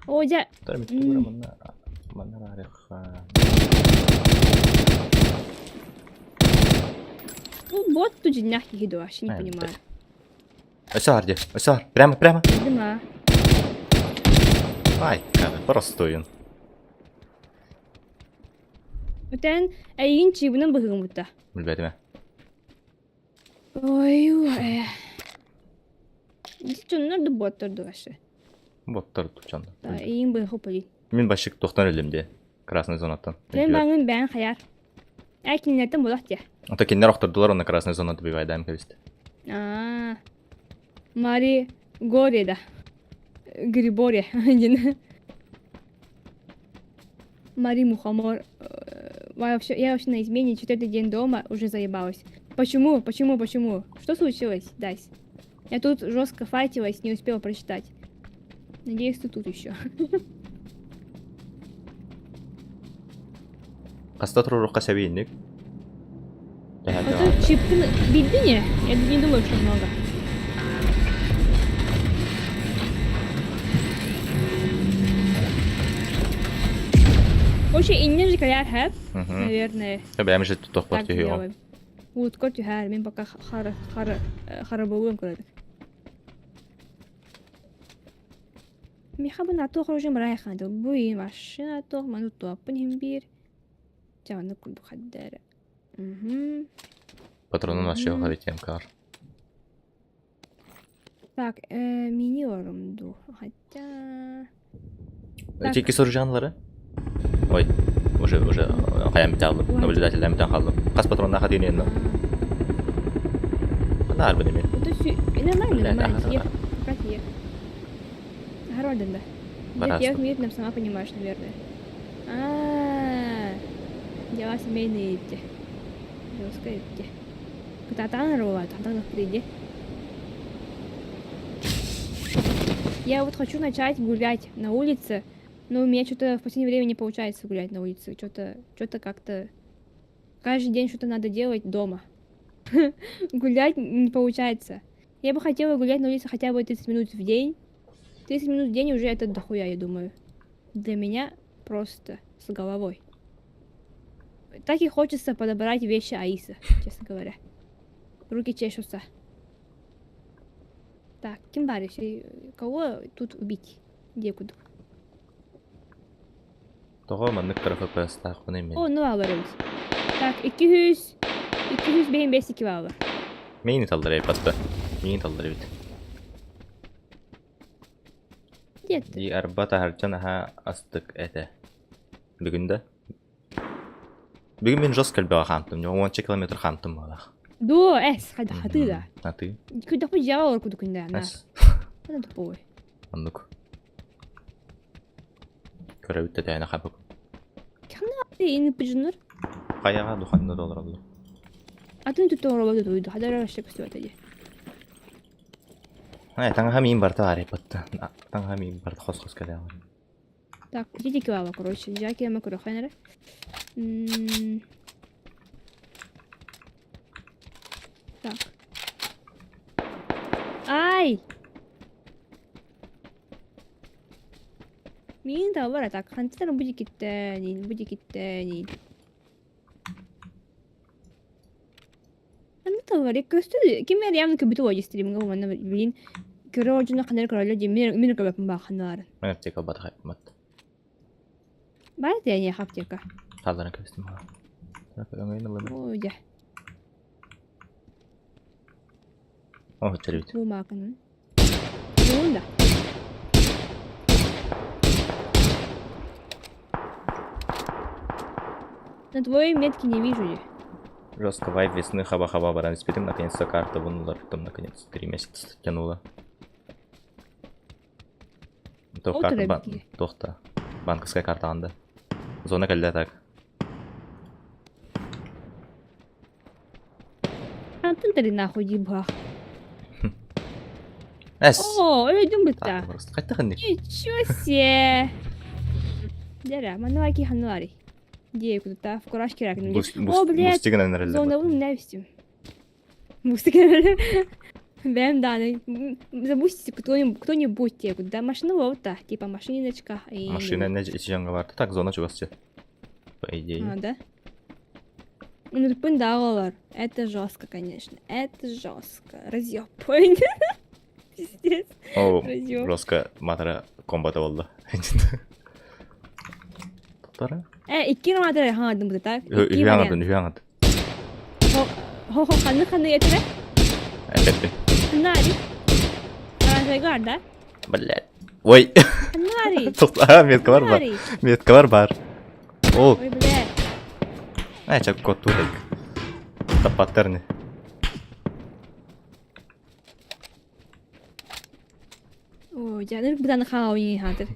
О, дьэ. Тор миттура манна манна барыха. Ну, бот тут дьиҥнээх киһи дуо, вообще не понимаю. Өссө бар дии, өссө бар. Прямо, прямо. Дыма. Ай, простойун. Өтэн эйигин чиибинэн быһыгыммыта. Билбэтим. Ой, э. Дьоннор да боттор дугашы. Боттор дьоннор. Да, эйигин быһыху полин. Мин башык тохтон өллүм дии. Красный зонаттан. Мен баҥын бэйэн хайар. Ээ кинилэртэн буолуох дии. Ото кинилэр охтордулар онно красный зона добивайдаам кэбистэ. Аа. Мари Горе да. Гриборе диэн. Мари Мухомор. Вообще, я вообще на измене четвертый день дома уже заебалась. Почему? Почему? Почему? Что случилось, Дайс? Я тут жестко файтилась, не успела прочитать. Надеюсь, ты тут еще. Хаста туруруохха сэбиинник. А то чипкин билдине? Я не думаю, что много. Вообще, инне же каляр хэп, наверное. Бэйэм же тохпор түһүөҕүм. Уутка түһэр, мин пока хара хара харабылыым кыратык. Миха бу натуох оружие барайханды. Бу иин машина туох, ману туоппун иһин биир. Дьэ оннук курдук хаддара. Мгм. Патронун вообще хари кар. Так, э, мини орум дуу. Хотя... Эти икки оружиялары? Ой, уже уже хайан бүтэ хааллым. Наблюдатель бүтэн хааллым. Хас патроннаах хатыын но. Ханна арбын эми. Нормально, нормально. Ехать, пока ехать. Городен, да. Нет, я в сама понимаешь, наверное. А, дела семейные эти. Жестко эти. Кататан рвала, там впереди. Я вот хочу начать гулять на улице, но у меня что-то в последнее время не получается гулять на улице. Что-то что-то как-то... Каждый день что-то надо делать дома. Гулять не получается. Я бы хотела гулять на улице хотя бы 30 минут в день. 30 минут в день уже это дохуя, я думаю. Для меня просто с головой. Так и хочется подобрать вещи Аиса, честно говоря. Руки чешутся. Так, ким баар Кого тут убить? Где куда? Тоҕо маннык кыра FPS-таахпыный мин? О, ну аларыбыз. Так, 200... 205 2 баллар. Миигин таллар эбит Миигин таллар эбит. Дед. Дии арба таһырдьа наһаа астык этэ. Бүгүн да? Бүгүн мин жестко элбэҕи хаамтым. Уонча километр хаамтым буолах. Дуо, эс, хаты да. Аты. Күдэхпит дьиэҕэ олор курдук күндэ. Эс. Ана тупой. Оннук. Көрөбүт да тээнэ хабык. Ханна пыжыныр? Хайаҕа духанна да олороллор. Атын түттэ оробот туйду. Хадара вообще көстүбэт эди. Ай, таҥаһа миин барта арыйбатта. Таҥаһа миин барта хос-хос кэлээҕин. Так, идите кивала, короче. Жаки ама көрөхөн эрэ. Так. Ай! Миин табара так хантан бу дикиттэнин, бу дикиттэнин. Аны табара көстү ким эр явно көбүтү ой стримга манна билин көрө ордуна ханар көрөлө ди мен мен көбөпүн баа ханар. Мен аптека батах мат. Бар дия аптека. Талларын көстүм. Ой, дя. О, төрүт. Бу мааканын. Буун да. На твоей метке не вижу я. Жестко вайб весны хаба-хаба баран испитим, наконец-то карта вынула, потом наконец 3 месяца тянула. То Ол карта бан... төрөбүт Тохта. Банковская карта анда. Зона кэллэ так. Антын тали нахуй дибах. Эс! О, өлөдүм бытта. Қайта қынды? Ничего себе. Дера, мануаки хануари. Где куда-то в курашке рак. О, блядь. Бустигін әнәрелі. Зона ненавистим. Бустигін Бэм, да, забустите кто-нибудь, кто-нибудь, те, куда машина вот типа машиночка. И... Машина не жанға барды. Так, зона чугасчы. По идее. А, да? Ну, доллар. Это жестко, конечно. Это жестко. Разъеб. Пиздец. О, Разъеб. жестко матара комбата болды. Тоқтара? Икки матара хаңадым бұды, так? Үхі аңадын, үхі аңады. Хо-хо, қаны қаны етірі? Әлбетте. Нари. Гаражайга да? Блядь. Ой. Нари. Тоқта, меткалар бар. Меткалар бар. О. Ой, блядь. Ә, чак кот турик. Тапаттарны. Ой, жаныр бұдан хауин хатыр.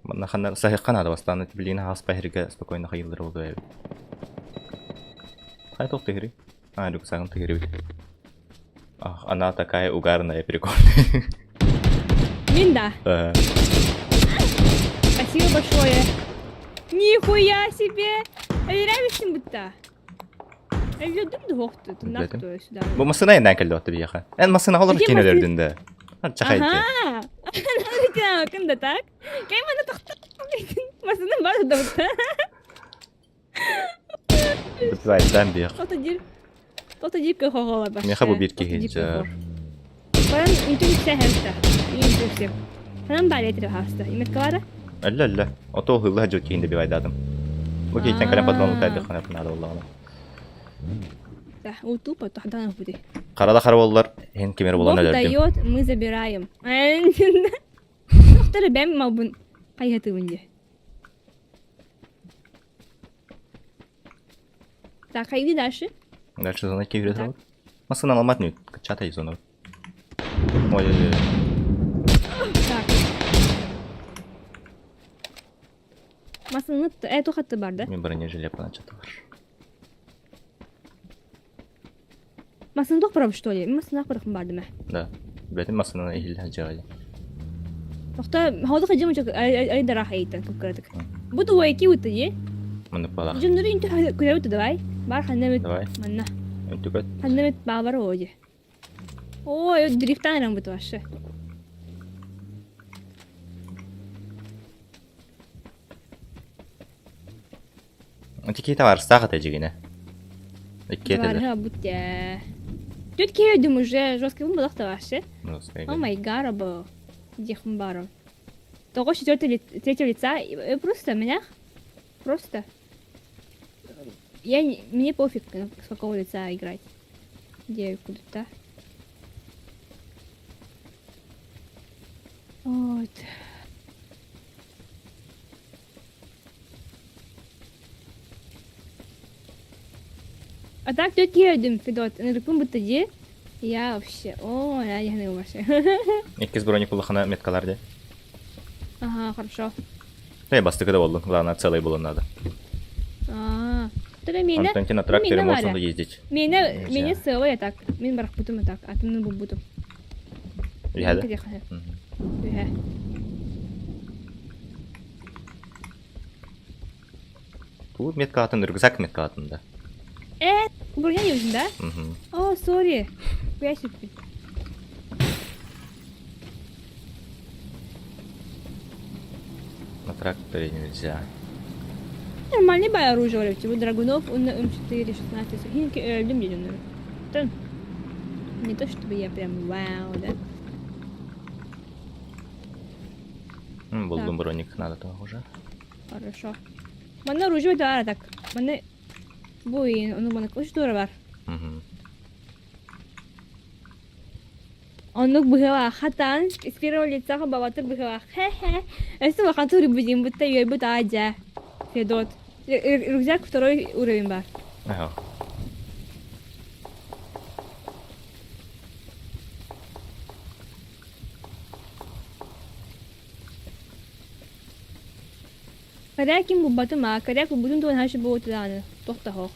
Манна ханна сахиққан ада бастаны билин хас бахирге спокойно хайылдыр болду эби. Хай тох тегри. А, рюкзагын тегри бит. Ах, она такая угарная, прикольная. Мин да. Спасибо большое. Нихуя себе! Өлөрөмүсүн бутта. Өлөдүм да нахту сюда. Бу масына энен келди атты бияха. Эн масына олар Где кен масына? өлөрдүндө. Чахай. Ага. Кында так? Кай мана тохто. Масына бар да бутта. Битвайдан биях. Тохто дир. Тохто дир көхөҕө башта. Меха бу бир кихиджер. Баран интуиция хэмта. Интуиция. Ханан бар этире хаста. Имеккалара? Әллә әллә. Ото хылла жо кейинде бивайдадым. Бу кейтен калем патрон утайды хана пынада боллагана. Да, у тупо тохдан буде. Карада кара боллар, хен кемер болан Бог өлөрдүм. дает, мы забираем. Доктор бэм малбын кайгаты Так, а иди дальше. Дальше зона кейбір салып. Масына алмат не, чатай зона. Ой, ой, ой. Так. Масыны тухатты бар да? Мен бронежилет чаты бар. Масыны тоқ что ли? Масыны ақпарақын барды мә. Да. Бәтін масына ихил хаджагай. Тоқта, хаудық ажым жок айдар ахайтан көп кірадік. Бұ дуайки өтті, е? Мұны бала. Жындыры инті көрі өтті, давай. Бар ханнамет. Давай. Манна. Үнтүгөт. Ханнамет бағбар оде. Ой, дрифтан рам бұты вообще. Тикета бар, сағат әжігіне. Иккетелер. Бар, будте. Тут кедим уже жесткий был вообще. О май гад, Дихмбаров. Того четвертого третьего лица просто меня просто я не, мне пофиг с какого лица играть. Где куда-то. Вот. А так тут едем, Федот. На таком будто где? Я вообще... О, я не вообще. Иккис броник улахана меткалар де. Ага, хорошо. Э, бастакы да буоллун, главное целый буолуон надо. А, тогда меня... Антон, на тракторе можно ездить. Меня, меня целая так. Мин барахпытым так, атымны булбутум. Үһэ да? Үһэ. Тут метка атын, рюкзак метка атын да. Э, бурьян юзин, да? Угу. О, сори. Я сүппүт. На тракторе нельзя. Нормальный бай оружие говорю, Драгунов, он на М4, 16, хинки, өлдүм дедим. Не то чтобы я прям вау, да? Булдум броник надо того уже. Хорошо. Манна оружие да так. Манна бу ону мана үс дуора бар. Оннук быһыылаах хатаан с первого лица бабатыр быһыылаах хе-хе. Өссө улахан туруйбут бутта үөрбүт аа дьэ. Федот. Рюкзак второй уровень бар. Ага. Корякин булбатым аа, коряк булбутун туһунан хашы буотудааны тохтоһох.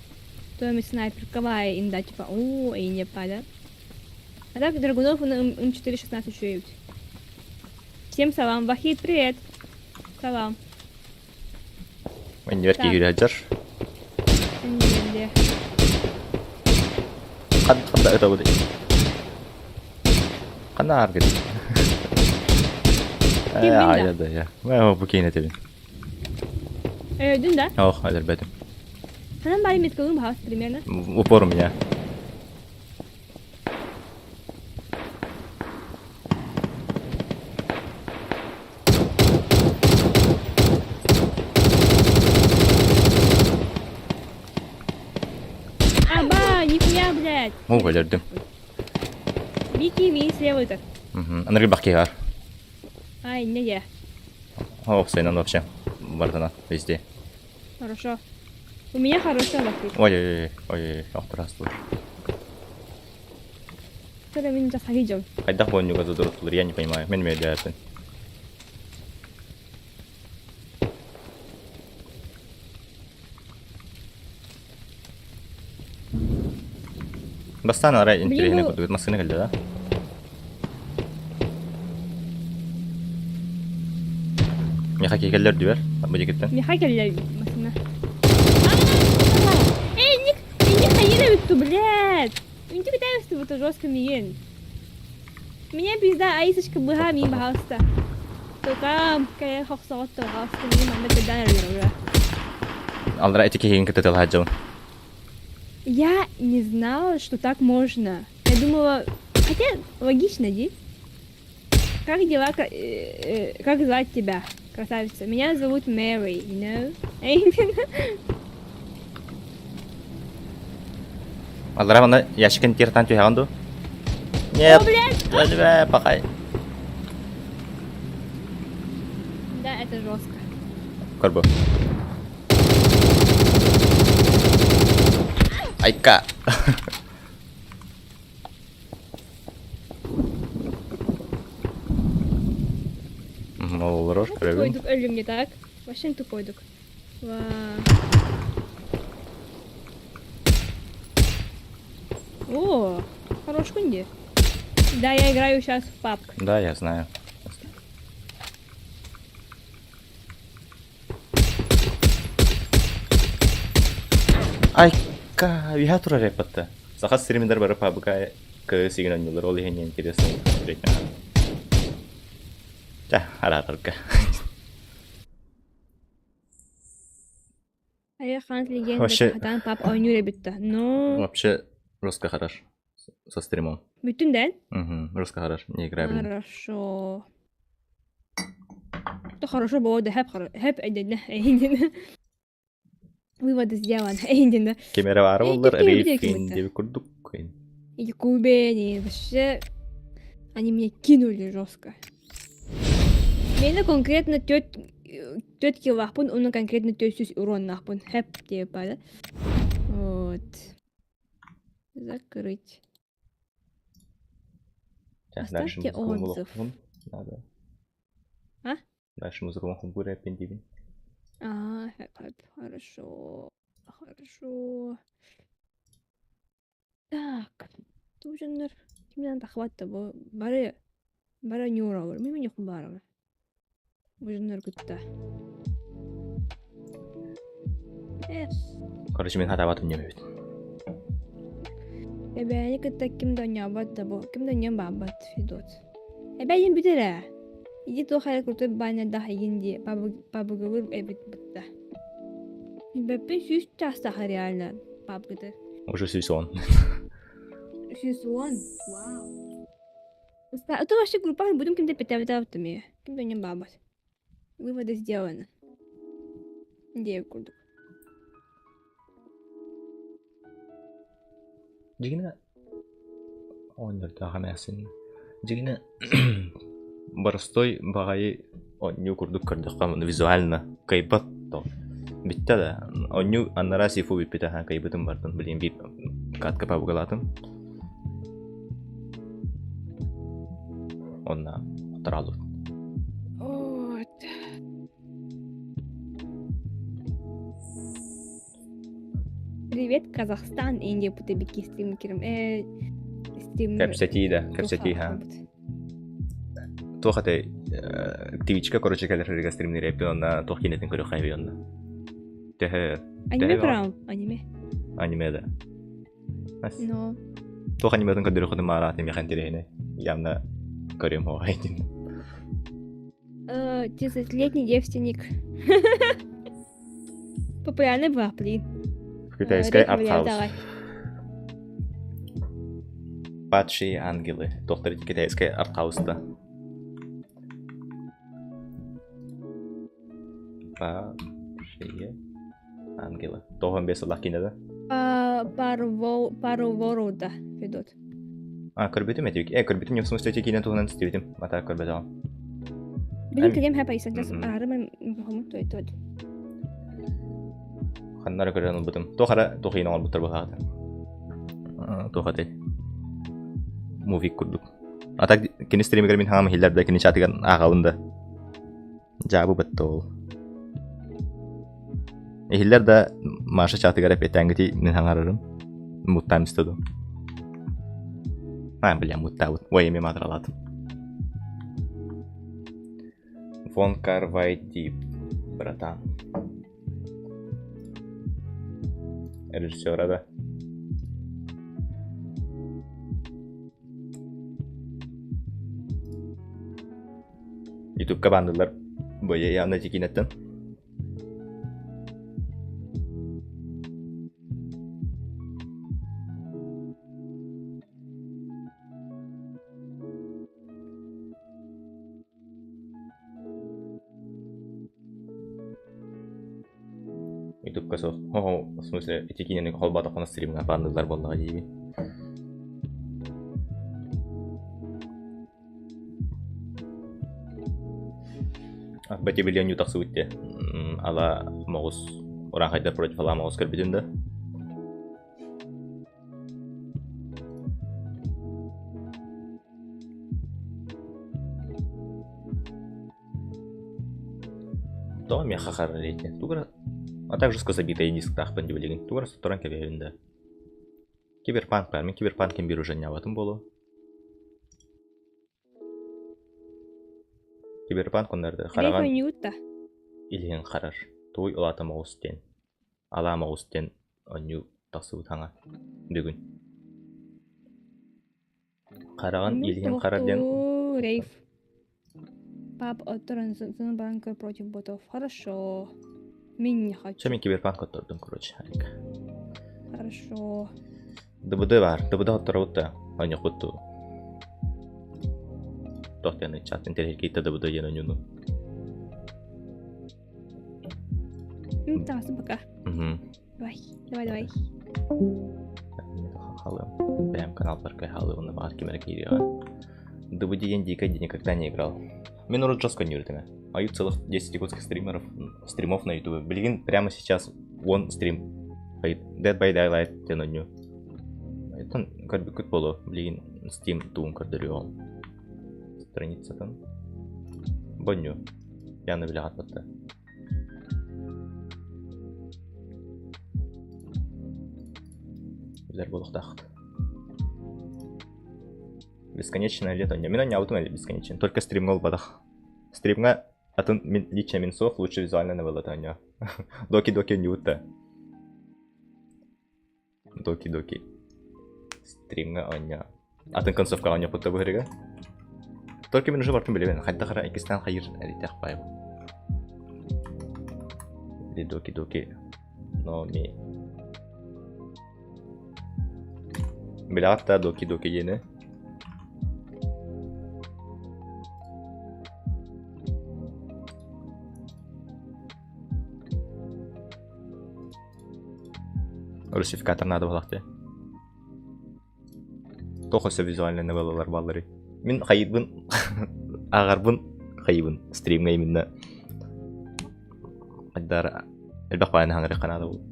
Томи снайперка баай инда типа оо эйне пада. А так Драгунов на М416 үчүөйүт. Всем салам, Вахид, привет. Салам. Иннибэр киһи сылдьар. Иннибэр Хан ханда ытабыт. Ханна ааргыт. Ким мин да? Айда да я. Мэ бу кейин этебин. Өйдүн да? Ох, өлөрбөтүм. Ханан баары меткалыын баһаас примерно. Упор у меня. Аба, нихуя, блядь. О, өлөрдүм. Вики, ви слева это. Аныргы бакыгар. Ай, не я. Ох, сенен вообще. Бардана, везде. Хорошо. У меня хорошая лохит. Ой-ой-ой, ой-ой, охтурастылар. Когда мен жасайдым. Хайдах боннюга задуруттулар, я не понимаю. Мен медиапын. Бастан арай интересный курдук массыына кэллэ да? Миэхэ киһи кэллэр дүбэр, бу диэкиттэн. Миэхэ кэллэр массыына. Эй, Ник, Ник хайыра бүттү, блядь! Үнтү кытаевсты буту жестко миген. Меня пизда, аисочка быһа миин баһаалыста. Тукам, кайа хохсоҕотто баһаалыста миин манна кыдаан эрэр Аллара эти киһигин кытта тылаһаджабын. Я не знала, что так можно. Я думала, хотя логично, ди. Как дела, э, э, как звать тебя, красавица? Меня зовут Мэри, you know? Аллара манна ящикын тиртан түһэҕин дуу? Нет, О, блядь! Өлбэ, пахай. Да, это жестко. Көрбө. Айка. Олорор көрөбүн. Тупойдук өлүм не так? Вообще тупойдук. Ва. О, хорош кунди. Да, я играю сейчас в PUBG. Да, я знаю. Айка, үһэ турар эппатта. Саха стримдер бары PUBG ксигин оонньуулар, ол иһин интересно смотреть. Чэ, араатарга. Айахан легенда Вообще- хатан пап оонньуур эбит да. Но Вообще, жестко хорош. Со стримом. бүтүн да? Угу, жестко хорош, не играй, блин. Хорошо. Да хорошо было, да хэп хэп эдинне эйдин. Выводы сделан эйдин. Кемере баара боллар, Эй, рейф ким диэби курдук. И кубени, вообще они меня кинули жестко. Мени конкретно тет тетки лахпун, он конкретно төсүс урон нахпун. Хэп типа, да? Вот. Закрыть. Дальше Оставьте отзыв. Надо. А? Дальше музыка холбуур эппин диибин. А, хорошо, хорошо. Так, туу дьоннор кимнэн тахыбат да бу бары бары ньууралар мин мин баарым. Бу дьоннор кытта. Эх. Короче, мин хатаабатым ньөмөбүт. Эбээни кытта ким да онньообот да бу ким да онньон баабат Федот. Эбэйин бүтэр ээ. Иди туох эрэ крутой баннердаах игин дии пабыгыбыр эбит бытта. Билбэппин сүүс чаастаах реально пабгытыр. Уже 110. 110? Вау. Это вообще группа будем ким-то петабытабытым ээ. Ким да онньон баабат. Выводы сделаны. Диэ курдук. Дьигинэ оонньордоох эмээхсин дьигинэ боростой баҕайы оонньуу курдук көрдөххө визуально кыайбат то бүттэ да оонньуу анараа сифу бүппүтэ аһаа кыайбытым бардым билигин биир катка пабыгалаатым уонна хотороолубут Вот. Привет, Казахстан, Индия путебики стримкерим. Э, стример... Кэпсэтии да, кэпсэтии ха. Туох этэй Твичка короче кэлэр стримнер эппин онна туох киинэтин көрүөх хайбый онна. Төһө Аниме прям, аниме. Аниме да. Но. Туох аниметын көрдөрү хотун маара миэхэ интэриэһинэй. Явно көрүөм хоҕайдын. Десятилетний девственник. Популярный была, блин. Китайская артхаус. Падшие ангелы. Доктор китайская артхауста. Падшие ангелы. Тохон бес сыллах киинэ да? Парворода ведут. А, көрбүтүм эти. Э, көрбүтүм, не в смысле эти киинэ туһунан истибитим. Ата көрбөтөҕүм. Билим кэлиэм хэп айсан час аарым хомут той Ханнара көрөн ылбытым. Туох эрэ туох иин оҥорбуттар быһаата. Туох этэй? Мувик курдук. А так кини стримигэр мин хаҥам иһиллэр да кини чатыгар ааҕабын да. Дьаабы бытта ол. Иһиллэр да Маша чатыгар эппиэттээҥҥити мин хаҥарарым. Муттаам истэ дуу. А, бля, муттаабыт. Ой, эмиэ маатыралаатым. Вон Карвай Дип, братан. Режиссера да. Ютубка баандылар быйа явно тикинеттен. Ютубка суох. В смысле, ити киинэни холбоотоххуна стримҥа баандылар буоллаҕа диибин. Бати билиэн тахсыбыт дии. Ала моҕус ураахайдар против ала моҕус көрбүтүн да. Тоҕо миэхэ харар ити? Тугу а также забитый дисктаахпын дии билигин. Тугу эрэ сотторон кэбиһэбин да. Киберпанк баар. Мин киберпанк ким биир уже ньаабатым буолуо. Киберпанк оннордо хараҕан илиһин харар. Туй улаата моҕус диэн. Алаа моҕус диэн оонньуу тахсыбыт хаҥа бүгүн. Хараҕын илиһин харар диэн Рейф. Пап, банка против ботов. Хорошо. Мин не хочу. Чэ, мин киберпанк оттордум, короче. Хорошо. ДБД бар. ДБД отторобут да. Оонньохпут дуу. Туох диэн чат интэриэһиргийтэ ДБД диэн оонньууну. Ну, пока. Угу. Давай, давай, давай. Халым. Бэйэм каналбар хаалыыбын баҕар ким эрэ киириэҕэ. ДБД диэн дикой никогда не играл. Мин урут жестко не үрдүмэ. Аю целых 10 якутских стримеров, стримов на ютубе. Билигин прямо сейчас он стрим. Dead by Daylight диэн оонньуу. Оттон көрбүккүт буолуо. Билигин Steam тугун көрдөрүөҕүм. Страницатын. Бонню. Явно билэҕит батта. Билэр буолуохтааххыт. Бесконечное лето. Мин анньаабытым эле бесконечно. Только стримҥа ылбатах. Стримҥа атын мин лично мин суох лучше визуально новеллата оонньоо. Доки-доки оонньуубут да. Доки-доки. Стримҥа оонньоо. Атын концовкаҕа оонньоппут да быһырыга. Только мин уже бартын билэбин. Хайдах эрэ иккистээн хайыр эрийдэх баайым. Доки-доки. Но ми Билэҕит да Доки-Доки диэни? Русификатор наада буоллах дии. Туох өссө визуальнай новеллалар баалларый? Мин хайыырбын ааҕарбын хайыыбын стримҥа именно Айдаар элбэх баайын хаҥырыахха наада буолуо.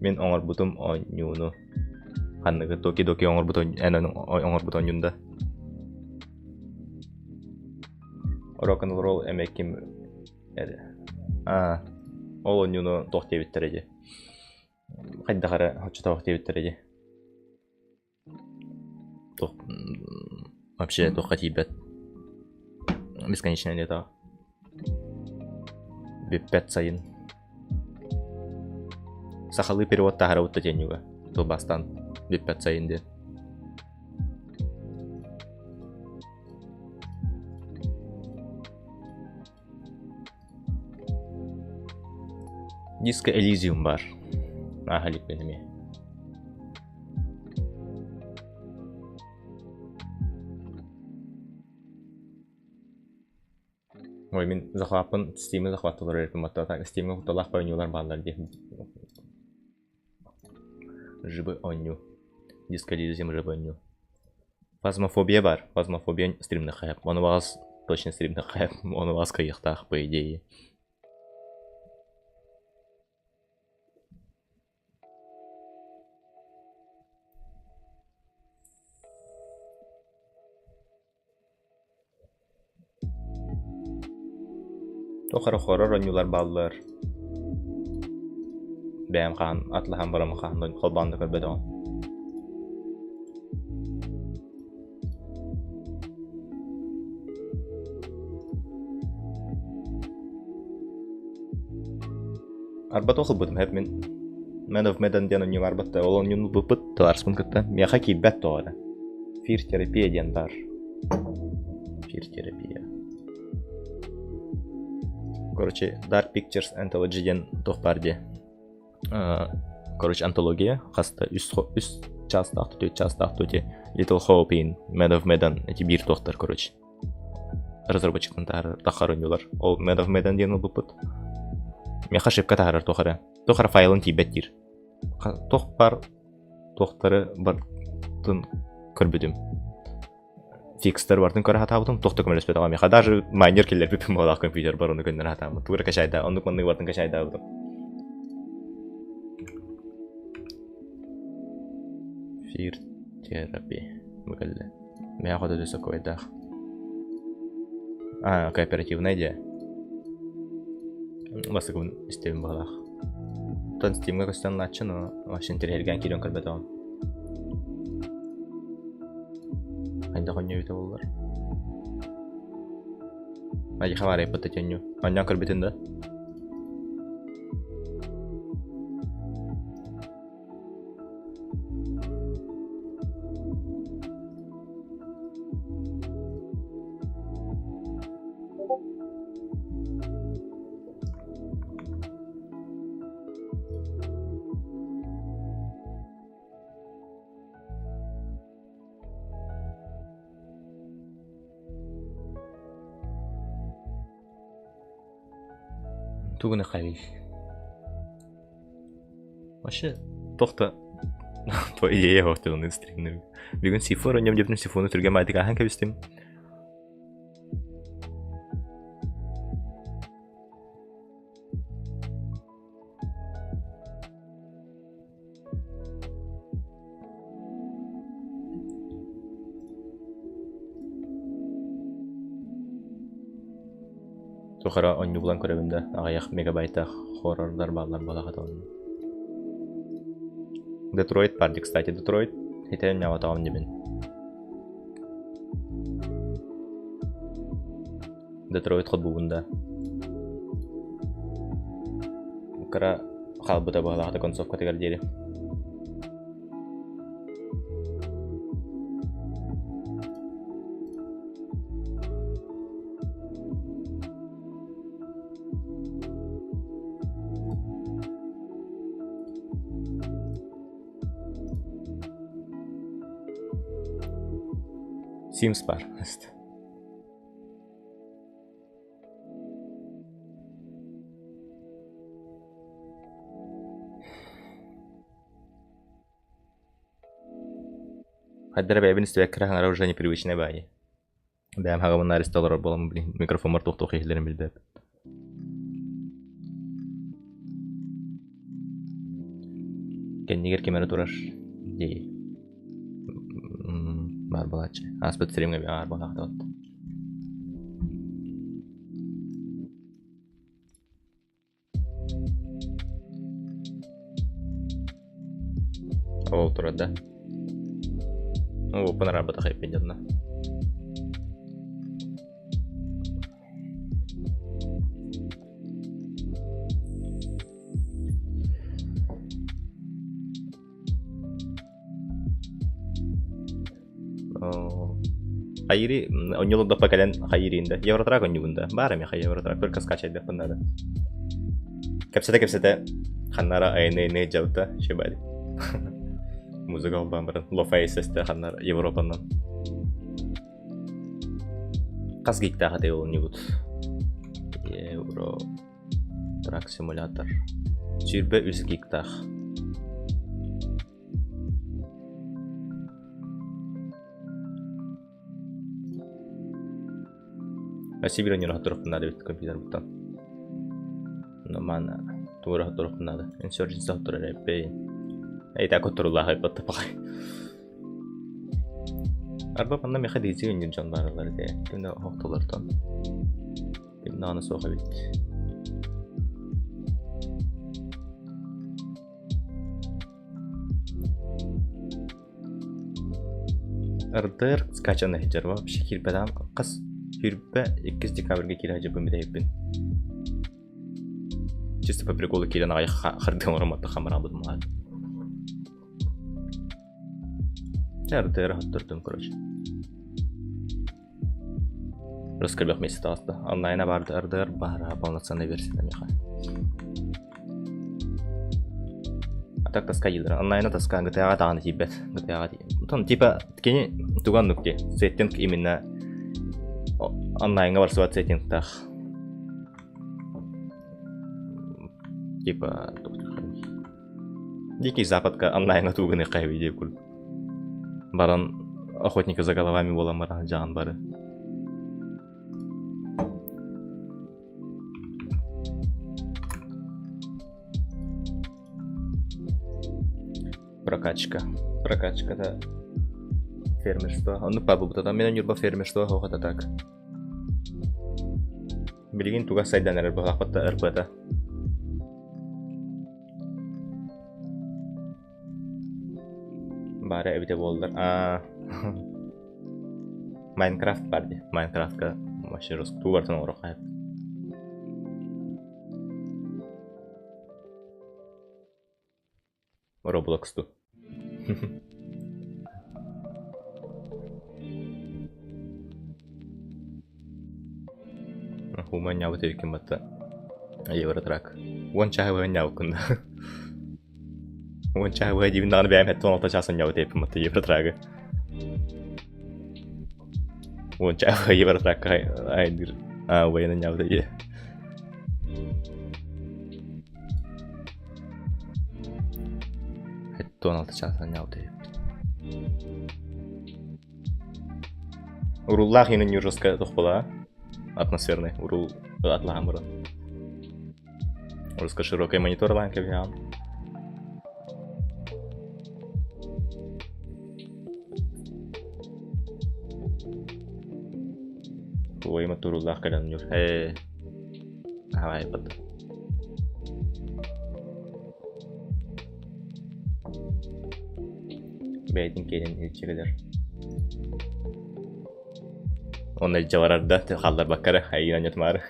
Мин оҥорбутум оонньууну ханныгы Доки-Доки оҥорбут эн оҥорбут оонньуун да Рок-н-ролл эмэ ким аа ол оонньууну туох диэбиттэрэ дии хайдах эрэ оччотоох диэбиттэрэ дии Туох вообще туохха тиийбэт бесконечное лето бүппэт сайын сахалыы перевод таһаарабыт да диэнньуга тылбаастаан бүппэт сайын диэн Диско Элизиум баар. Ааһа иликпин эмиэ. Ой, мин захваппын Steam'ы захваттылар эрпин баттата. Steam'га кутталаах оонньуулар бааллар диэн. Жыбы оонньуу. Диско Элизиум жыбы оонньуу. Фазмофобия баар. Фазмофобия стримнэхэ. Ону баҕас точно стримнэхэ. Ону баҕас кыайыахтаах по идее. Туох эрэ хорор оонньуулар бааллар. Бэйэм хаһан атлаһан баран хаһан холбоон да көрбөтөҕүм. Арба туох ылбытым эп мин Man of Medan диэн оонньуу барбыт да ол оонньууну ылбыппыт тыларспын кытта миэхэ киирбэт тоҕо эрэ. Фир терапия диэн баар. Фир терапия. Короче, Dark Pictures Anthology диэн туох баар дии. Короче, антология хаста үс, үс чаастаах, төрт чаастаах эти Little Hope in Man of Medan эти биир туохтар, короче. Разработчиктан тахар оонньуулар. Ол Man of Medan диэн ылбыппыт. Миэхэ ошибка таһаарар туох эрэ. Туох эрэ файлын тиийбэт диир. Туох бар туохтары бартын көрбүтүм. Фикстер бартын көрө сатаабытым, туох да көмөлөспөтөҕө миэхэ. Даже майнер киллэрбиппин буолаах компьютер бар, ону көннөрө сатаабытым. Тугу эрэ качайда, оннук маннык бартын качайдаабытым. Фир терапия. Бу кэллэ. Миэхэ хоту высокойдаах. А, кооперативная идея. Бастакыбын истэбин быһалаах. Тон Steam'га көстөн лааччы, но вообще интэриэһиргээн киирэн көрбөтөҕүм. Хайдах оонньуу эбитэ буоллар. Айыха баарайбыт да төннүү. Оонньоон көрбүтүн да? Тугун хайый? Вообще, туох да по идее оттон стримнер. Бүгүн сифон оонньуом диэбитим сифону түргэн баайдык ааһан кэбистим. Туох эрэ оонньуу булан көрөбүн да, аҕыйах мегабайтаах хоррордар бааллар буолаҕа онно. Детройт баар дии, кстати, Детройт ити оонньооботоҕум дибин. Детройт холбуубун да. Кыра хаалбыта быһалаах концовкатыгар диэри. Sims бар. Хайдара бэйэбин истибэккэ эрэ хаҥара уже непривычная баайы. Бэйэм хаҕабын ареста олорор буолан блин микрофоммар туох-туох иһиллэрин билбэппин. Кэннигэр ким эрэ турар дии. Баар буолааччы. Ааспыт стримҥэ баар буолаахтабыт. Ол турар да? Уоппун араарбатах эппин дьонно. Хайыри онньолордоппо кэлэн хайыырин да Евротрак онньугун да баар эмиэ Евротрак только скачайдахпын наада. Кэпсэтэ-кэпсэтэ ханнара айаны дьалта шебали. Музыка холбоон баран лофай сестэ ханнара Европанан. Хас гиктаах этэй ол онньугут? Евро Трак симулятор. 23 гиктаах. Сибирь онньоро турукпун наада эбит компьютербуттан. Мана туора турукпун наада. Insurgency турар эппей. Эй так отурулаах айбатта пахай. Арба манна меха дизи өннүн дьон бааралар этэ. Кимдэ охтолортон. Ким даҕаны суох эбит. РДР скачан иһдьэр вообще киирбэтэҕим хас сүүрбэ иккис декабрьга киирэ сылдьыбын бүтэһиппин. Чисто по приколу киирэн аҕай хардыы оҥороммотто хамараабытым аҕай. Чэ РДР оттортум короче. Русскобех месяц таҕыста. Онлайна баар РДР баара полноценная версия миэхэ. А так тоска дииллэр. Онлайна тоска GTA-ҕа даҕаны тиийбэт. GTA-ҕа тиийбэт. Типа кини тугу оннук дии. Сеттинг именно онлайнга барсыбат сеттингтаах. Типа Дикий Западка онлайнга тугуныхха видео курдук. Баран охотника за головами буолан баран дьаҕан бары. Прокачка. Прокачката фермерство. Оннук пабыбытата. Мен Ньурба фермерство хоһата так. Билигин туга сайдан эрэр быһаахпатта РП-та. Баара эбитэ буоллар. Аа Майнкрафт баар дии. Майнкрафтка вообще жестко тугу барытын оҥоруохха сөп. Roblox дуу. Хума ньаабыт эбиккин батта. Евротрак. Уон чааһы быһа ньаабыккын да. Уон чааһы быһа диибин даҕаны бэйэм хэттэн алта чаас ньаабыт эбиппин батта Евротрагы. Уон чааһы быһа Евротракка айдыр. Аа, военный ньаабыт эбит. Хэттэн алта чаас ньаабыт эбиппин. Уруллаах иһин ньуржаска тохполаа атмосферный урул атлаһан баран. Русско широкий монитор лаан кэбиһэҕин. Ой, матуруллаах кэлэн ньур. Ээ. Наһаа Бэйэтин киэнин илдьэ кэлэр. Онно илдьэ барар да, хаалларбакка эрэ, айыын анньытымаары.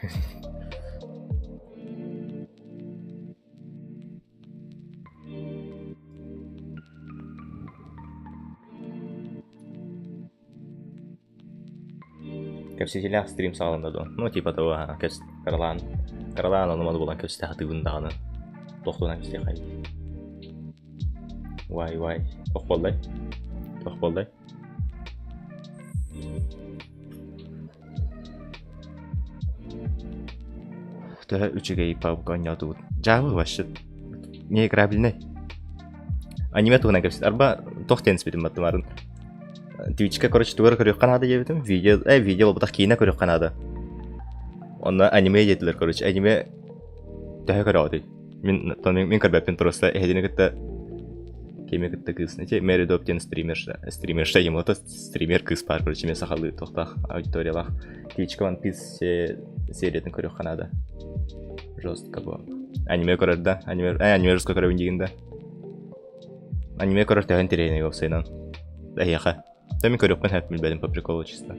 Кэпсэтиилээх стрим саҕаланна дуо? Ну, типа того, кэс кыралаан, кыралаан ону-маны булан кэпсэтэ сатыыбын даҕаны. Тохтуунан кэпсэтиэххэй. Вай, вай, туох буоллай? Туох буоллай? Төһө үчүгэй PUBG оонньоотубут. Дьаабы вообще неиграбельный. Аниме туһунан кэпсэт. Арба туох диэн испитим баттымарын. Твичка, короче, тугар көрүөххэ наада диэбитим. Видео, э, видео буолбатах киинэ көрүөххэ наада. Онно аниме диэтилэр, короче, аниме төһө көрөҕүтүй? Мин, мин көрбөппүн просто эһигини кытта кими кытта кыыс ити Мэри Доп диэн стримерша стримерша диэн это стример кыыс баар короче мен сахалыы туохтаах аудиториялаах Твичка One Piece сериятын көрүөххэ наада жестко бу аниме көрөр да аниме э, аниме жестко көрөбүн диигин да аниме көрөр төһөн тирэйинэй уопсайынан эһиэхэ да мин көрүөхпүн сөп билбэтим по приколу чисто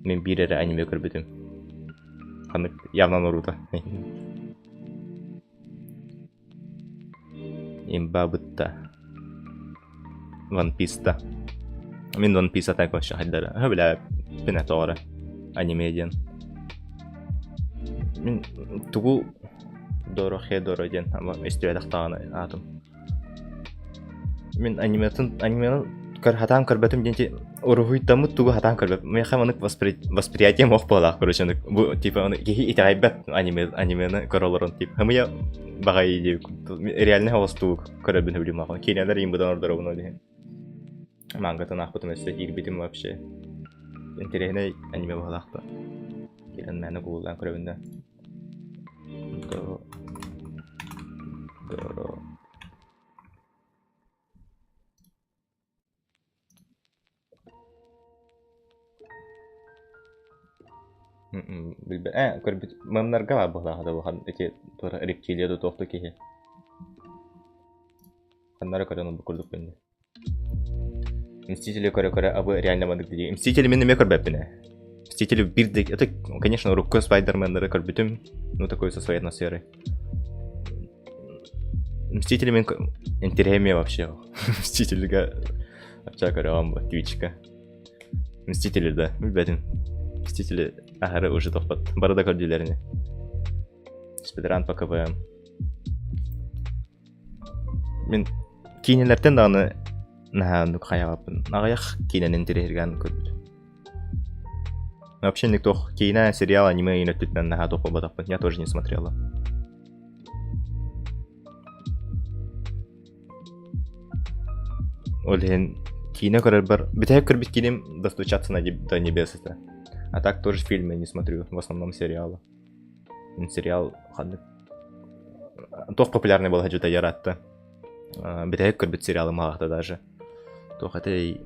Мин биир эрэ аниме көрбүтүм. Ханнык явно Наруто. Имба бытта. One Piece-та. Мин One Piece атак вообще хайдара. Ха бля, пине тоҕо аниме диэн. Мин тугу Доро Хедоро диэн истибэтэх даҕаны аатым. Мин аниметын анимены көр хатаан көрбөтүм диэн ти уруһуйдаммыт тугу хатаан көрбөт. Миэхэ маннык восприятием ох буолаах короче бу типа аны киһи итэҕэйбэт аниме анимены көрө олорон тип хымыйа баҕайы дии реально холостуу көрөбүн сөбүлүүм аҕа киинэлэр иин быдан ордоробун ол иһин мангатын аахпытым өссө киирбитим вообще интэриэһинэй аниме быһалаахта киирэн мээнэ гуглаан көрөбүн да Билбэт ээ көрбүт мемнарга баар быһыылаах да улахан ити туора рептилия да туох да киһи ханнара көрөн ылбыт курдук бинни Мстители көрө-көрө абы реально маннык дии. Мстители мин эмиэ көрбөппүн ээ. Мстители биир да это, конечно, урукку Спайдерменнары көрбүтүм, ну такой со своей атмосферой. Мстители мин интэриэһим вообще. Мстительга апча көрөҕүм бу Твичка. Мстители да, билбэтим. Мстители аһары уже тохпот. Бары да көрдүлэр ини. Спидран по КВМ. Мин киинэлэртэн даҕаны наһаа оннук хайаҕаппын. Аҕыйах киинэни интэриэһиргээн көрбүтүм. Вообще никто киинэ, сериал, аниме иин өттүттэн наһаа туох буолбатахпын. Я тоже не смотрела. Ол иһин киинэ көрөрбөр бүтэһик көрбүт киинэм «Достучаться до небес» это. А так тоже фильмы не смотрю, в основном сериалы. Сериал ханнык туох популярный буола сылдьыбыта яратта. Бүтэһик көрбүт сериалым аҕата даже. Туох этэй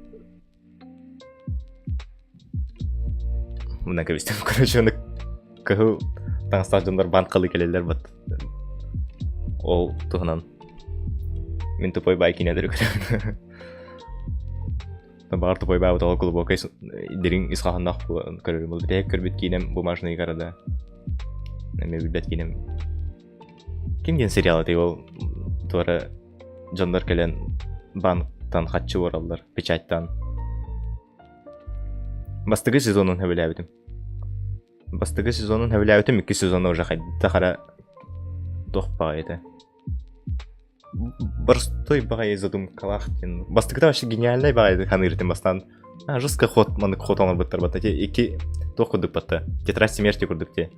Мына кэбистим, короче, аны кыһыл таҥастаах дьоннор банкалыы кэлэллэр бат. Ол туһунан мин тупой бай киинэлэри көрөбүн. Баҕар тупой баабыт ол глубокай дириҥ ис хоһоонноох көрөрүм. Ол бүтэһик көрбүт киинэм бумажные города. Эмиэ билбэт киинэм. Ким диэн сериал этэй ол туора дьоннор кэлэн банктан хаччы уораллар, печаттан. Бастакы сезонун сөбүлээбитим. Бастакы сезонун сөбүлээбитим, иккис сезона уже хайдах эрэ туох баҕайы этэ. Простой баҕайы задумкалаах диэн. Бастакыта вообще гениальнай баҕайы ханыыр этим бастаан. А, жестко ход маннык ход оҥорбуттар батта. Те икки туох курдук батта. Тетрадь смерти курдук те.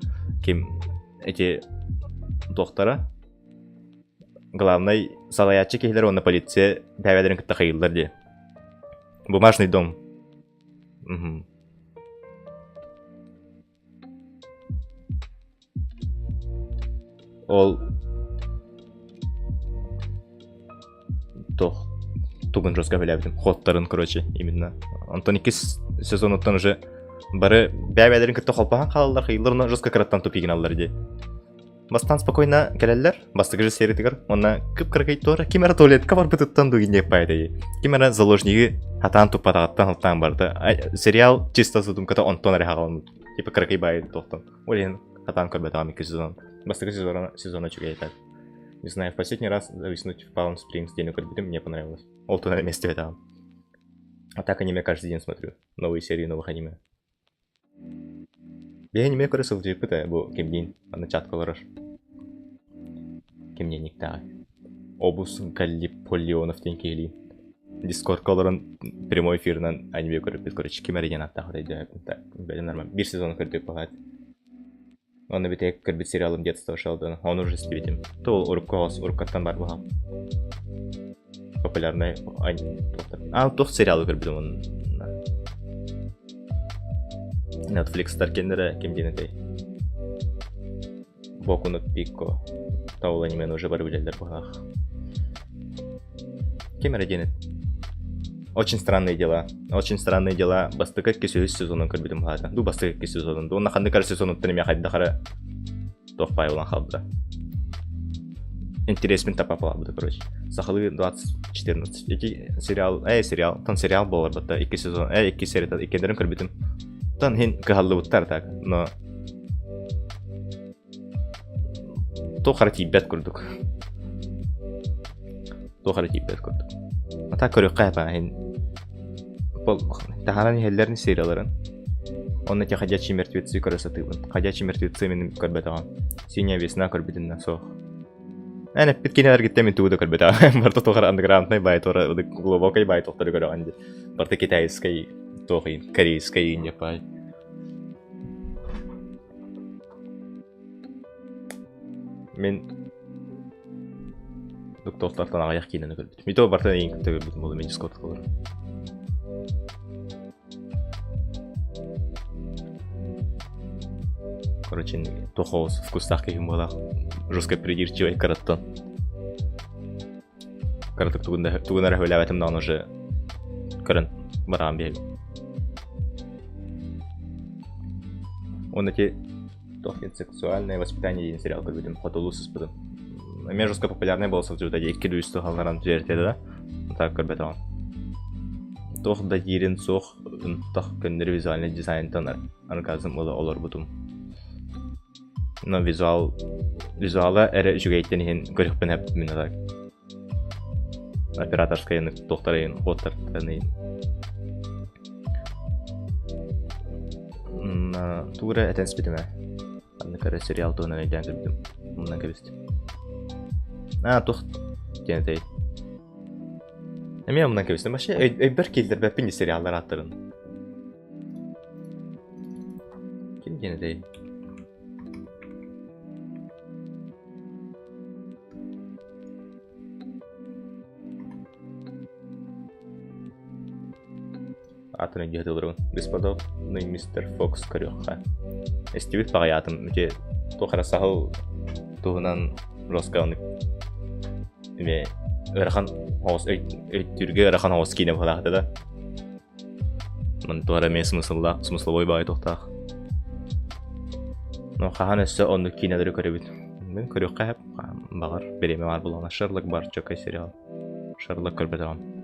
Ким эти туохтара главный салайааччы киһилэр уонна полиция бэйэлэрин кытта хайыыллар дии. Бумажный дом. Мгм. Ол туох тугун жестко билээбитим ходтарын короче именно онтон иккис сезонуттан уже Бары бэйэ-бэйэлэрин кытта холбоһон хаалаллар, хайыылар онно жестко кыраттан тупигиналлар дии. Бастаан спокойно кэлэллэр, бастакы же сериятыгар, уонна кып-кыракый туора ким эрэ туалетка барбытыттан дуу диэк баайдай. Ким эрэ заложнигы хатаан туппатаҕыттан алтаан барда. Сериал чисто задумката онтон эрэ хаҕаламмыт. Типа кыракый баайы туохтан. Ол иһин хатаан көрбөтөҕүм икки сезон. Бастакы сезона, сезона үчүгэй этэ. Не знаю, в последний раз зависнуть в Palm Springs диэни көрбүтүм, мне понравилось. Ол туһунан эмиэ истибэтэҕим. А так аниме каждый день смотрю. Новые серии новых аниме. Биһи аниме көрө сылдьыппыт ээ, бу кимниин аны чатка олорор. Кимниинниктээҕий? Обус Галлиполеонов диэн киһилиин. Дискордка олорон прямой эфирынан аниме көрүппүт, короче, ким эрэ диэн ааттаах өйдөөбүппүн. Так, бэйэм нормально. Биир сезон көрдүк баҕат. Онно бүтэһик көрбүт сериалым Детство Шелдона. Ону уже истибитим. То ол урукку оҕус уруккаттан бар баһаам. Популярный А, туох сериалы көрбүтүм онно. Netflix-тар кеннere ким диэн этэй? Боку но Пико. Таул анимен уже бары билэллэр баһаах. Ким эрэ диэн Очень странные дела. Очень странные дела. Бастакы икки үһүс сезонун көрбүтүм хаата. Ду бастакы икки сезонун. Уонна ханнык эрэ сезонуттан эмиэ хайдах эрэ туох баай буолан хаалбыта. Интереспин тапапалаабыта, короче. Сахалыы 2014. Ити сериал, э, сериал, тон сериал буолар батта икки сезон, э, икки серията иккендерин көрбүтүм. Тон хин кыһаллыбыттар так, но Туох эрэ тиийбэт курдук. Туох эрэ тиийбэт курдук. А так көрүөххэ эпэ иһин таһааран иһэллэрин серияларын. Онно те ходячие мертвецы көрө сатыыбын. Ходячие мертвецы мин көрбөтөҕүм. Синяя весна көрбүтүн да суох. Эн эппит кинилэргиттэн мин тугу да көрбөтөҕүм. Барыта туох эрэ андеграунднай баай туора глубокай баай туохтары көрөҕүн дии. Барыта китайскай туох иин, корейскай иин деп баай. Мин Доктортартан аҕыйах киинэни көрбүтүм. И то барытын эйигин кытта көрбүтүм буолуо мин Дискордка олорон. Короче, туох вкустаах киһим буолаах. Жестко придирчивай кыраттан. Кыратык тугун да тугун эрэ сөбүлээбэтим даҕаны уже көрөн бараан биһиги. Уонна ити туох диэн сексуальное воспитание диэн сериал көрбүтүм, хотулуу сыспытым. Эмиэ жестко популярный буола сылдьыбыта дии, икки үс туһалларан түһэртэ да, так көрбөтөҕүм. Туох да диирин суох, ынтах көннөрү визуальный дизайнтан оргазм ыла олорбутум. Но визуал визуала эрэ үчүгэйтэн иһин көрүөхпүн сөп мин так. Операторскайын туохтарайын хуоттартан Тугу эрэ этэн испитим ээ. Ханнык эрэ сериал туһунан өйдөөн көрбүтүм. Умнан кэбистим. Аа, туох диэн этэй? Эмиэ умнан кэбистим. Вообще өйбөр киллэрбэппин дии сериаллар ааттарын. Ким диэн этэй? Атын өйдүһэ олоробун. Бесподобный мистер Фокс көрүөххэ. Истибит баҕайы аатын ити туох эрэ саһыл туһунан жестко оннук эмиэ ыарахан оҕус өйдүүргэ ыарахан оҕус киинэ быһыылаах да. Ман туох эрэ эмиэ смысллаах, смысловой баҕайы туохтаах. Но хаһан өссө оннук киинэлэри көрөбүт. Мин көрүөххэ сөп, баҕар, бириэмэ баар буоллаҕына. Шерлок бар, чөкөй сериал. Шерлок көрбөтөҕүм.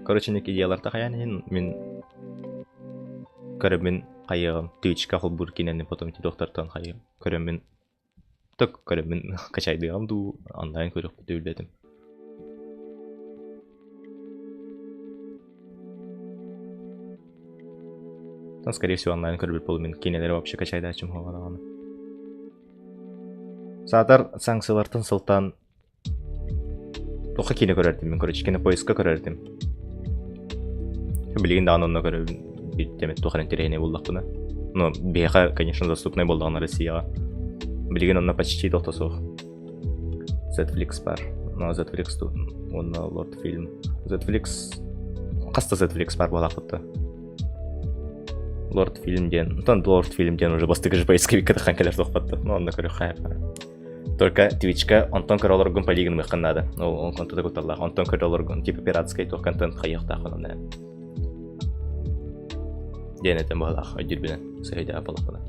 Короче, ник идеялар тахайан иһин мин көрөммүн хайыаҕым Twitch-ка холбуур киинэни потом ити доктордон хайыам көрөммүн Ток көрөммүн качайдыаҕым дуу, онлайн көрүөхпүт билбэтим. Ну, скорее всего, онлайн көрбүт буолуом мин киинэлэри вообще качайдааччым суоҕа даҕаны. Саатар санкциялартан сылтаан туохха киинэ көрөр этим мин, короче, кинопоиска көрөр этим. Билигин даҕаны онно көрөбүн биирдэ эмит туох эрэ интэриэһинэй буллахпына. Но биһиэхэ, конечно, доступнай буоллаҕына Россияҕа. Билигин онно почти туох да суох. Netflix бар. Но Netflix уонна Lord Film. Netflix хас да Netflix бар буолаахпыт Lord Film диэн, онтон Lord Film диэн уже бастакы же поисковикка таххан кэлэр туохпатта. Ну, онно көрүөххэ. Только Twitchка онтон көрө олоргун полигонныаххын наада. Ол онтон да кутталлаах. Онтон көрө олоргун типа пиратскай туох контент хайыахтаах онон диэн этэн баһылаах өйдүүрбүнэн сыһыйда буоллахпына.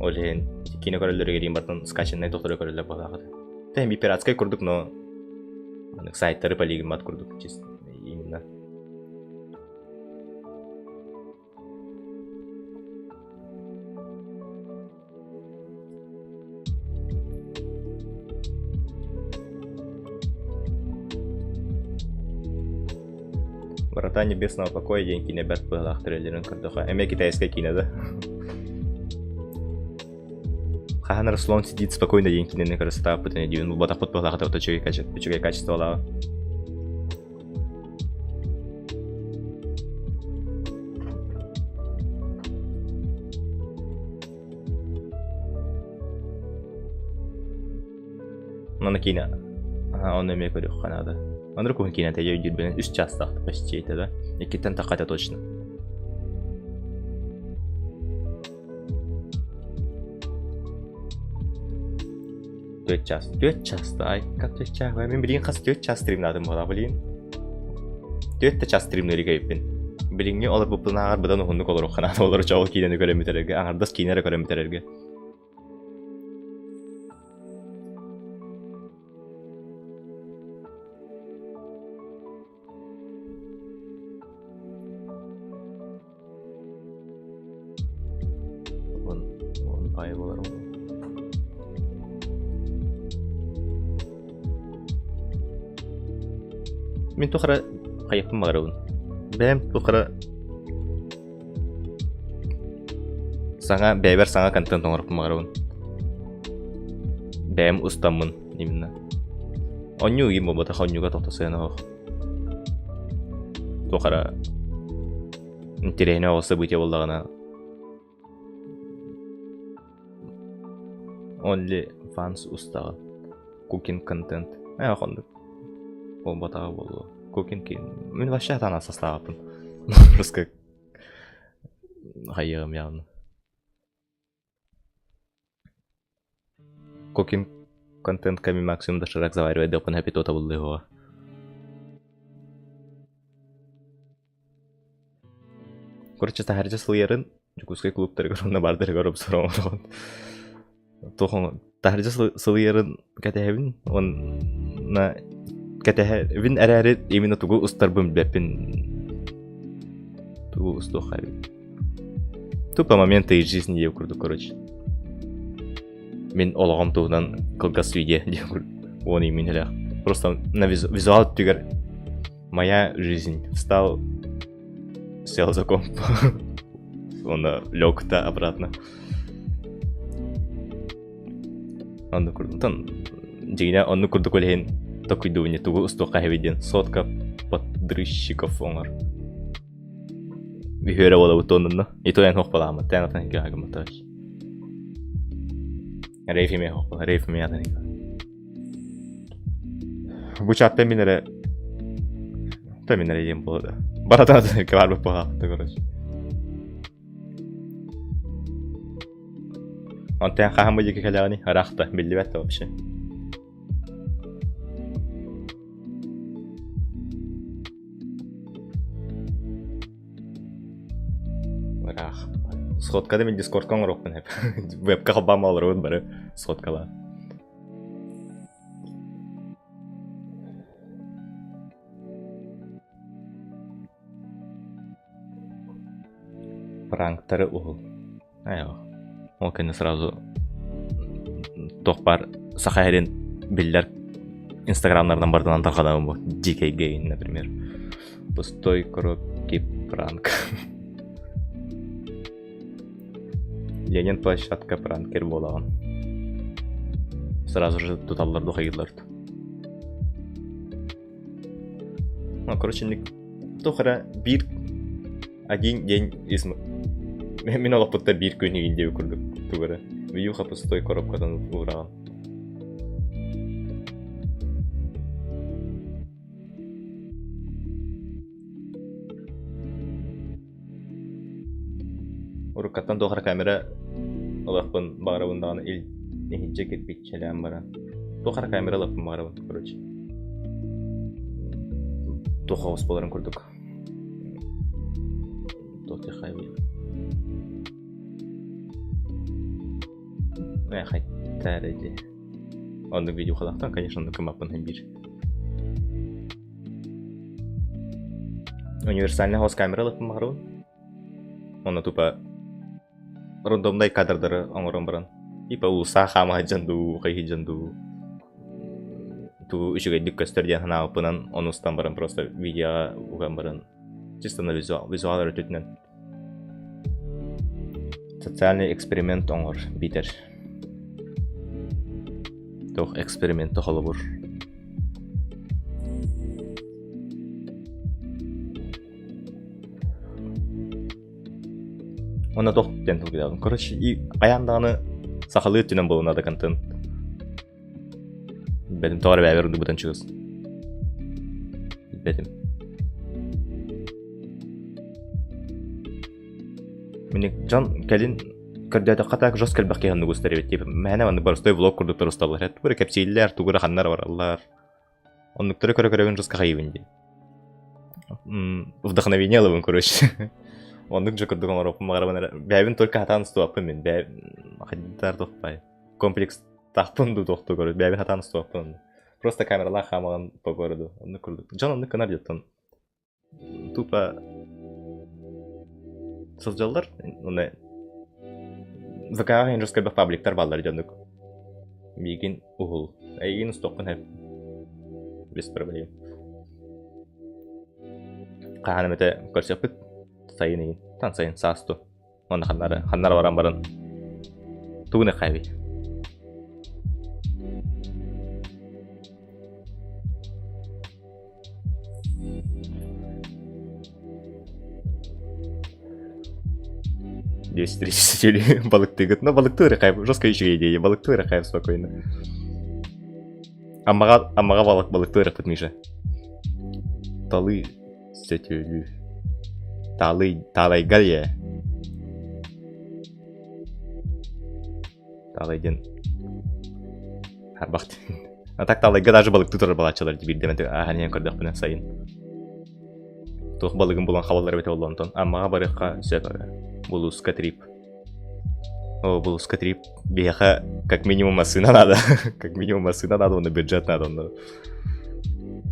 Ол иһин киинэ көрөллөрүгэр иин бартан скачаннай тохтору көрөллөр баһылаах этэ. Тэһин би пиратскай курдук, но маннык сайттары полигыммат курдук чисто именно. Врата небесного покоя диэн киинэ бэрт быһалаах трейлерин көрдөхө. Эмиэ китайскай киинэ да. Хаһан эрэ слон сидит спокойно диэн киинэни көрө сатаабыппыт ини диибин булбатахпыт быһалаах этэ үчүгэй качестволааҕа. Манна киинэ онно эмиэ көрүөххэ наада. Оннук уһун киинэ тэйэ өйдүүрбүнэн үс чаастаах почти этэ да. Иккиттэн тахха этэ точно. Түөрт час. Түөрт час да, ай, как түөрт час? Мин билигин хас түөрт час стримнаатым буолаа, билигин. Түөрт да час стримнэри кэйиппин. Билиҥҥи олорбуппунааҕар быдан уһуннук олоруохха наада олору чоҕул киинэни көрөн бүтэрэргэ, аҥардас киинэ эрэ көрөн бүтэрэргэ. Он, он пай болар ол. Мин тухара хайыппын баҕарабын. Бэйэм тухара саҥа бэйэбэр саҥа контент оҥороппун баҕарабын. Бэйэм устаммын именно. Онньуу игин буолбатах онньууга тохто сыана оһох. Тухара интэриэһинэй оҕо событие буоллаҕына Only fans устаҕын. Cooking контент. Ээ хоннук. Буолбатаҕа буолуо. Cooking киин. Мин вообще атаана састаабаппын. Русская хайыам явно. Cooking контент ками максимум доширак заваривать деп хаппи тота буллыһуга. Короче, таһырдьа сылыйарын Дьокуускай клубтарыгар уонна баардарыгар обзор оҥороҕун. Туох таһырдьа сылыйарын кэтэһэбин уонна кэтэһэбин эрээри именно тугу устарбын билбэппин. Тугу устуохха эбит. Тупо моменты из жизни диэн курдук, короче. Мин олоҕум туһунан кылгас видео диэн курдук. Уон имин элэх. Просто на визуал өттүгэр моя жизнь встал сел за комп. Уонна лег да обратно. Оннук курдук. Онтон дьиҥинэ оннук курдук үлэһин токуйдубун тугу устуохха эбит диэн сотка поддрыщиков оҥор. Үһүөрэ буолабыт оннунна. И то эн хохпалааммыт. Тэн атын гымматач. Рейф эмиэ хохпал. Рейф эмиэ атын Бу чаттан мин эрэ Та мин эрэ диэн буолла да. Баратан барбыт буолаахта короче. Онтон хаһан бу диэки кэлэҕиний? Ыраахта, биллибэт да вообще. Ыраах. Сходкада мин дискордка оҥоруохпун сөп. Вебка холбоон олоробут бары сходкалаан. Пранктары уһул. Айоо. Ол кэннэ сразу туох баар Саха сирин биллэр инстаграмнарынан барытынан тарҕанабын бу. Дикий гейн, например. Пустой коробки пранк. Ленин площадка пранкер буолаҕын. Сразу же туталлар духайыллар. Ну, короче, туох эрэ биир один день из мин олохпутта биир күн игин диэбит курдук тугу эрэ вьюха пустой коробкадан уураҕын. Уруккаттан туох эрэ камера ылыахпын баҕарабын даҕаны ил Иһирдьэ кирпииччэлээн баран. Туох эрэ камера ылыппын баҕарабын, короче. Туох оҕус буоларын курдук. Туох диэххэ Э, хотя эрэ дии. Оннук видео халахтан, конечно, оннук гыммаппын син биир. Универсальный хост камера ылыппын баҕарабын. Онно тупо рандомнай кадрдары оҥорон баран типа уулусса хаама сылдьан дуу, хайыы сылдьан дуу туу үчүгэйдик көстөр диэн санаабыппынан ону устан баран просто видеоҕа уган баран чисто на визуал, визуал өрүтүтүнэн Социальный эксперимент оҥор биитэр туох эксперименты холобур Уонна туох диэн толкуйдаатым. Короче, и хайаан даҕаны сахалыы өттүнэн буолуо наада контент. Билбэтим, тоҕо эрэ бэйэбэр ордубутан чугас. Билбэтим. Мин дьон кэлин көрдөөтөххө так жестко элбэх киһи оннук устар эбит. Типа мээнэ маннык боростой влог курдуктар усталлар. Тугу эрэ кэпсииллэр, тугу эрэ ханна эрэ бараллар. Оннуктары көрө-көрөбүн жестко хайыыбын дии. Вдохновение ылабын, короче. Оннук же курдук оҥоруохпун баҕарабын эрэ. Бэйэбин только хатаан устубаппын мин. Бэйэ хайдаар тохпай. Комплекс тахпын дуу тохтуу көрө. Бэйэбин хатаан устубаппын онно. Просто камералаах хаамаҕын по городу. Оннук курдук. Дьон оннук гынар дьоттон. Тупо сылдьаллар. Онно ВК-ҕа иһин жестко пабликтар бааллар дьоннук. Миигин уһул. Эйигин устуохпун сөп. Без проблем. Хаһан эмэтэ көрсөхпүт сайын игин. Тан сайын саас ту. Уонна ханнары ханнары баран баран тугун хайбый. Десять тридцать балыктыгыт. Но балыктыыр хайп, жестко еще идея. Балыктыыр хайп спокойно. Аммаҕа, аммаҕа балык балыктыыр ыппыт Миша. Талы сөтүөлүү. Таалый, таалайга ээ. Таалай диэн харбах А так таалайга даже балыктыы турар балааччылар биирдэ эмэ ааһан иһэн көрдөхпүнэ сайын. Туох балыгын булан хабаллар эбитэ буолла онтон. Аммаҕа барыахха сөп Булууска трип. О, булууска трип. Биһиэхэ как минимум массыына надо. Как минимум массыына надо, онно бюджет надо онно.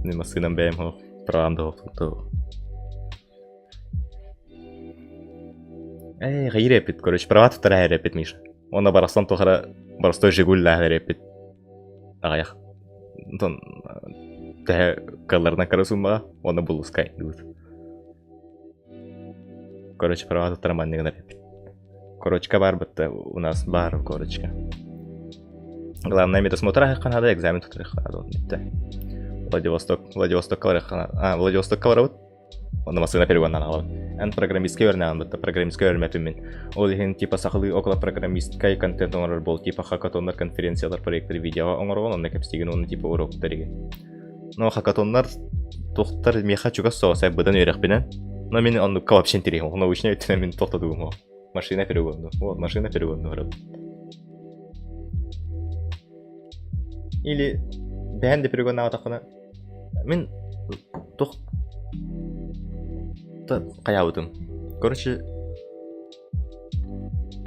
Массыынам бэйэм хоох. Правам да хоох. Эй, хайыр эппит, короче, права туттара эрэппит, Миша. Онно барахсан тухара боростой Жигуль-лаах эрэппит. Аҕыйах. Онтон төһө кыалларынан кыра суммаҕа, онно буллускай дыбыт. Короче, права туттара манныгын эрэппит. Корочка баар бытта, у нас баар корочка. Главное, медосмотр аһыахха наада, экзамен туттарыахха наада, бүттэ. Владивосток, Владивостокка барыахха наада. А, Владивостокка барабыт. Онно массыына перегоннан аҕалабын. Эн программистка үөрэнэҕин бытта, программистка үөрэммэппин мин. Ол иһин типа сахалыы около программистскай контент оҥорор буол, типа хакатоннар, конференциялар, проекттар видеоҕа оҥороҕун, онно кэпсиигин уонна типа уроктар игин. Но хакатоннар туохтар миэхэ чугас соҕус быдан үөрэхпинэн. Но мин оннукка вообще интэриэһим, научнай өттүнэн мин тохтотугум Машина перегонну. Вот, машина перегонну барабын. Или бэйэн да перегоннаабатаххына мин туох хайаабытым. Короче,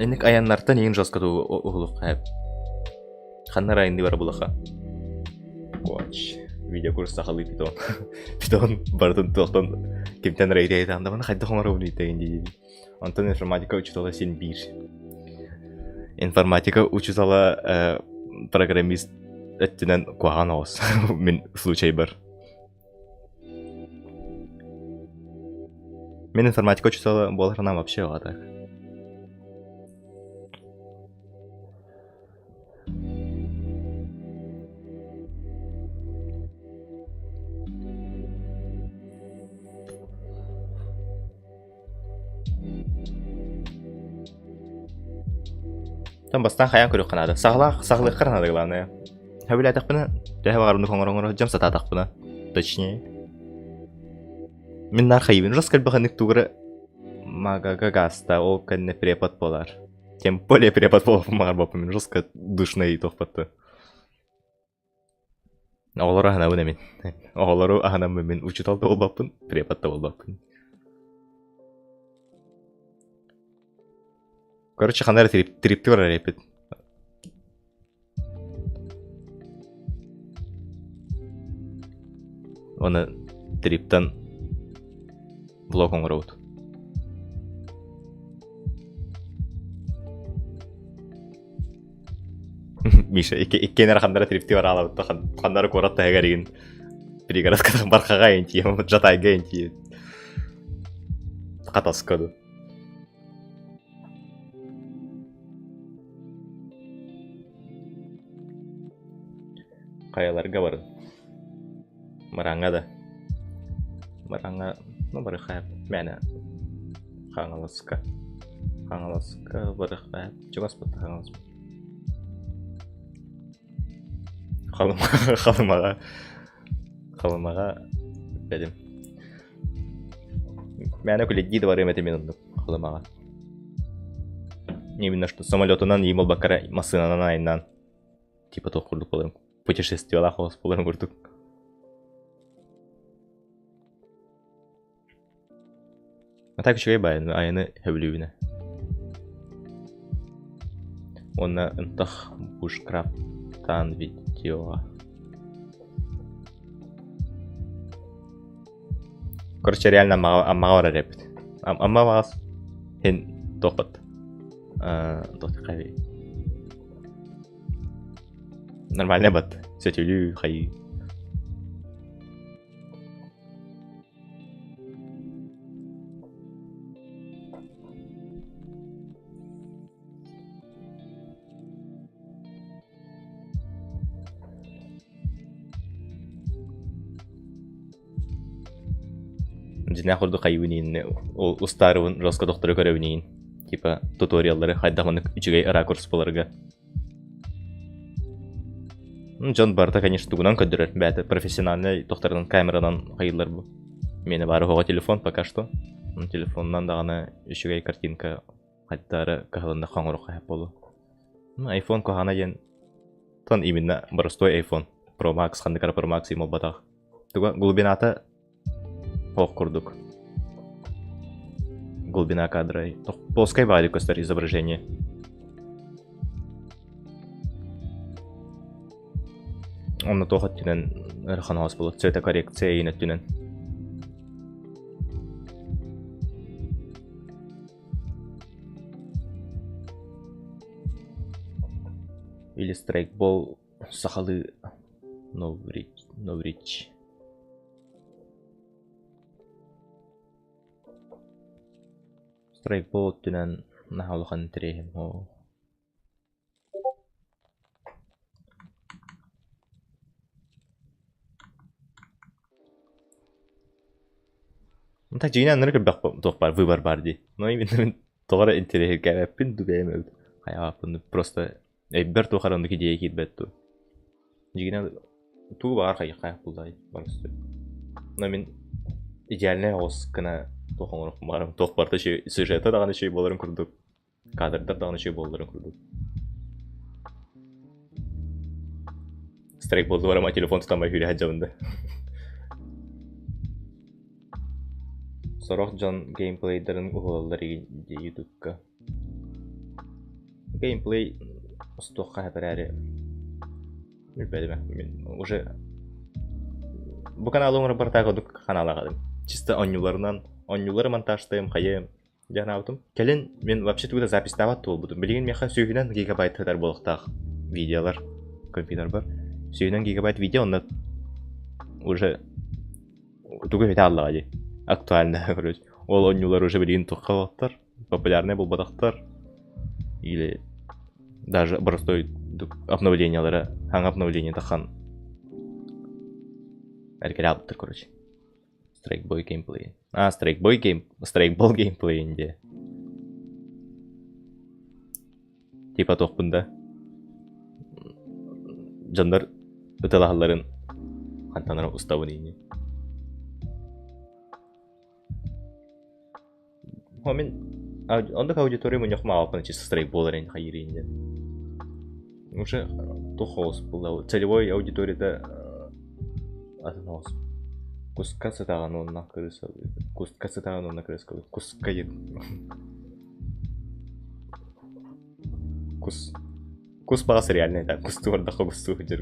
инник айаннартан иин жестко уһулук хайап. Ханна айанныы бара булаха. Коч. Видеокурс сахалыы питон. Питон барытын туохтан кимтэн рейдейтаан да хайдах оҥоробун ыйтайын дии Онтон информатика учуутала син биир. Информатика учуутала э, программист өттүнэн куһаҕан оҕус мин случайбар. Мин информатика учуутала буоларынан вообще так. Там бастаан хайаан көрүөххэ наада. Саҕалаах саҕалыахха наада главное. Сөбүлээтэхпинэ, төһө баҕарымнык оҥоро-оҥоро сылдьам сатаатахпына. Точнее. Мин наар хайыыбын. Жестко элбэх инник тугу эрэ магага гаста, ол кэннэ препод буолар. Тем более препод буолбаппын мин жестко душный туохпатты. Оҕолору аһынабын эмин. Оҕолору аһынаммын мин учуутал да буолбаппын, препод да буолбаппын. Короче, ханна эрэ трип, трипти барар эппит. Уонна триптан блок оҥоробут. Миша, иккиэн эрэ ханнара трипти бараалабыт ханнара куорат таһыгар игин пригородка бархаҕа интием, Жатайга интием. Хатаска ду. Хайаларга барын. Мыраҥҥа да. Мыраҥҥа, ну бары хайа мээнэ Хаҥаласка. Хаҥаласка бары хайа чугас бытта Хаҥалас. Халыма Халымаҕа Халымаҕа бэлим. Мээнэ күлэдии да барыам этэ мин оннук Халымаҕа. Именно что самолетунан ийм буолбакка массыынанан айаннаан типа туох курдук буоларын путешествиелаах оҕус буоларын курдук. А так үчүгэй баайын айаны сөбүлүүбүн ээ. Уонна ынтах бушкрафтаан видеоҕа. Короче, реально Аммаҕа, Аммаҕа барар эбит. Амма баҕас һин туохпат. Туох Нормально бат. Сөтүлүү хайыы. Дьиҥнээх курдук хайыыбын ииннэ ол устаарыбын жестко доктору көрөбүн иин типа туториаллары хайдах маннык үчүгэй ракурс буларга Дьон барыта, конечно, тугунан көрдөрөр. Бэйэтэ профессиональнай тохторунан камеранан хайыыллар бу. Миэнэ баара оҕо телефон пока что. Телефонунан даҕаны үчүгэй картинка хайдары кыһалынна хоҥоруохха сөп буолуо. Айфон куһаҕана диэн тон именно простой iPhone Pro Max ханнык эрэ Pro Max буолбатах. Туга глубината ох курдук. Глубина кадра. Плоскай баҕайы көстөр изображение. Онно туох өттүнэн ыарахан буолар цветокоррекция иин өттүнэн. Или страйкбол сахалыы Новрич. Страйкбол өттүнэн наһаа улахан интэриэһим суох. Ну так дьиҥинэн аннары көрбөх туох баар выбор баар дии. Но именно мин тоҕо эрэ интэриэһиргээбэппин дуу бэйэм эбит. Хайаабаппын просто өйбөр туох эрэ оннук идея киирбэт дуу. Дьиҥинэн тугу баҕар хайыахха буллай барыс Но мин идеальнай оҕус гына туох оҥоруохпун баҕарабын. Туох барыта сюжета даҕаны үчүгэй буоларын курдук Кадрдар даҕаны үчүгэй буолларын курдук. Страйкболду барама телефон тутаммай сүүрэ сылдьабын да. Сорох дьон геймплейдарын уһулаллар дии ютубка. Геймплей устуохха сөп эрээри билбэтим мин уже бу каналы оҥорор таах ордук ханаалаах Чисто оонньууларынан оонньуулары монтажтыым хайыам Дьаһанаабытым. Кэлин мин вообще тугу да записьтаабат буолбутум. Билигин миэхэ сүүһүнэн гигабайт сытар буолуохтаах видеолар компьютербар. Сүүһүнэн гигабайт видео онно уже тугу эбэтэ аллаҕа дии. Актуально, короче. Ол оонньуулар уже билигин туохха буолбаттар, популярнай буолбатахтар. Или даже простой обновлениялара, саҥа обновление тахан эргэрэ короче. Strikeboy геймплей. А, Strikeboy гейм... Strikeball геймплейин диэ. Типа туохпун да. Дьоннор ыталаһалларын хантан эрэ устабын ини. Хо мин... Оннук аудитория мунньах маалаппын чисто страйк буолар ин хайыр диэн. Уже туох оҕус буолла целевой аудиторията атын оҕус. Куска сытаҕын уонна кырыса куска сытаҕын уонна кырыска куска диэн Кус кус баҕас реальный да кустуу бардахха кустуу сылдьар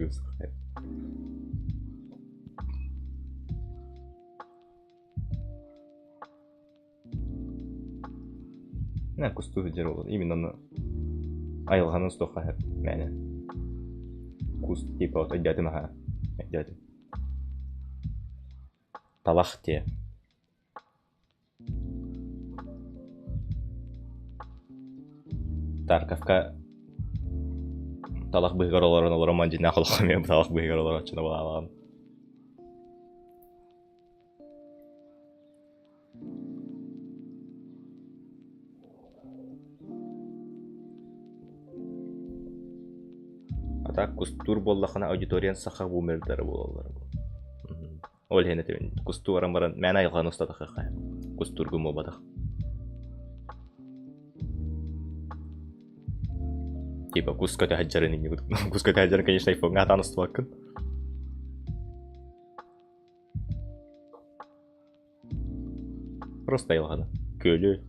На кустуу сылдьар ол именно ону айылҕаны устуохха сөп мээнэ. Кус типа вот өйдөөтүм аһа өйдөөтүм. Талах диэ. Тарковка талах быыһыгар олорон олорон дьиҥнээх олоххо эмиэ талах быыһыгар олорооччуну балаалаҕын. А так кустуур буоллахына аудиториян саха бумердара буолаллар. Ол иһин этибин кустуу баран баран мээнэ айылҕаны устатахха кустуургун буолбатах. Типа кус көтө сылдьарын иннигит кус көтө сылдьарын конечно айфоҥҥа сатаан устубаккын. Просто айылҕаны күөлү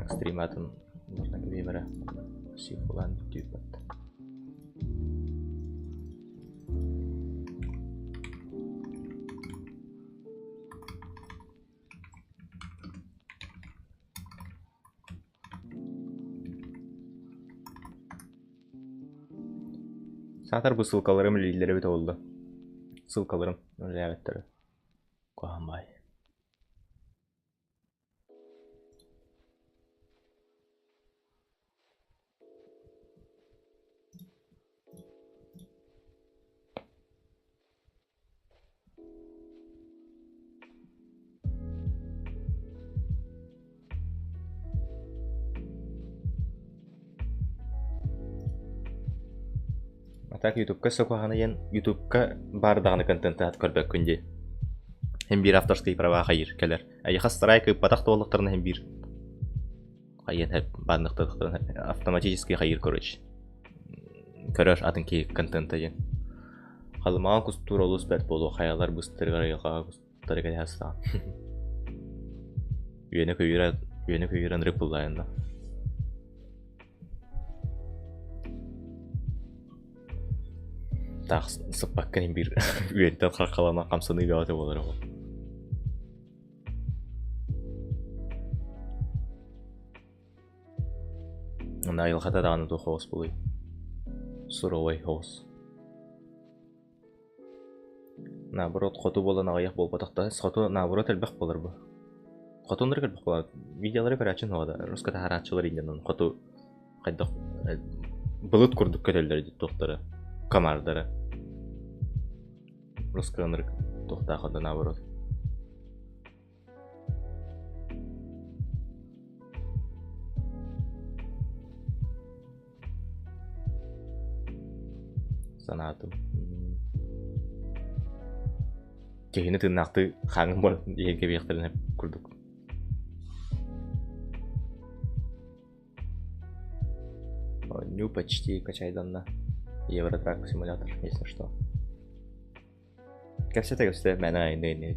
Экстриматын можно кэбиэмэрэ сифулаан бүтүүппэт. Саатар бу ссылкаларым үлэлииллэрэ эбитэ буолла. Ссылкаларым үлэлээбэттэрэ. Куһаҕан баай. А так ютубка сокуһаны диэн ютубка баар даҕаны контентаат көрбөккүн дии. Һин биир авторскай права хайыр кэлэр. Эйиэхэ страйк ыыппатах да буоллахтарына һин биир хайыан сөп баанныктарына автоматически хайыыр короче. Көрөр атын киһи контента диэн. Халымаҕа кустуур олус бэрт буолуо хайалар быстарыгар айылҕаҕа кустары кэтэһэ сатаан. Үөнэ көйүүрэ үөнэ көйүүрэ ынырык буллаайын да. Таах сыппаккын биир үөнтэн харахалана хамсаныы бөҕөтө буолар ол. Уонна айылҕата даҕаны туох оҕус буолуой? Суровай оҕус. Наоборот, хоту буолан аҕыйах буолбатах да, хоту наоборот элбэх буолар бу. Хоту оннук элбэх буолар. Видеолары көрөөччүн оҕо да, руска таһаарааччылар иннинэн хоту хайдах былыт курдук көтөллөр дии туохтара, комардара. Руска ынырык туохтаах да наоборот. Санаатым. Киһини тыыннаахтыы хааҥҥын баран иһэн кэбиһиэхтэрин курдук. Ню почти качайданна. Евротрак симулятор, если что. Кэпсэтэ-кэпсэтэ мээнэ айанныыр ини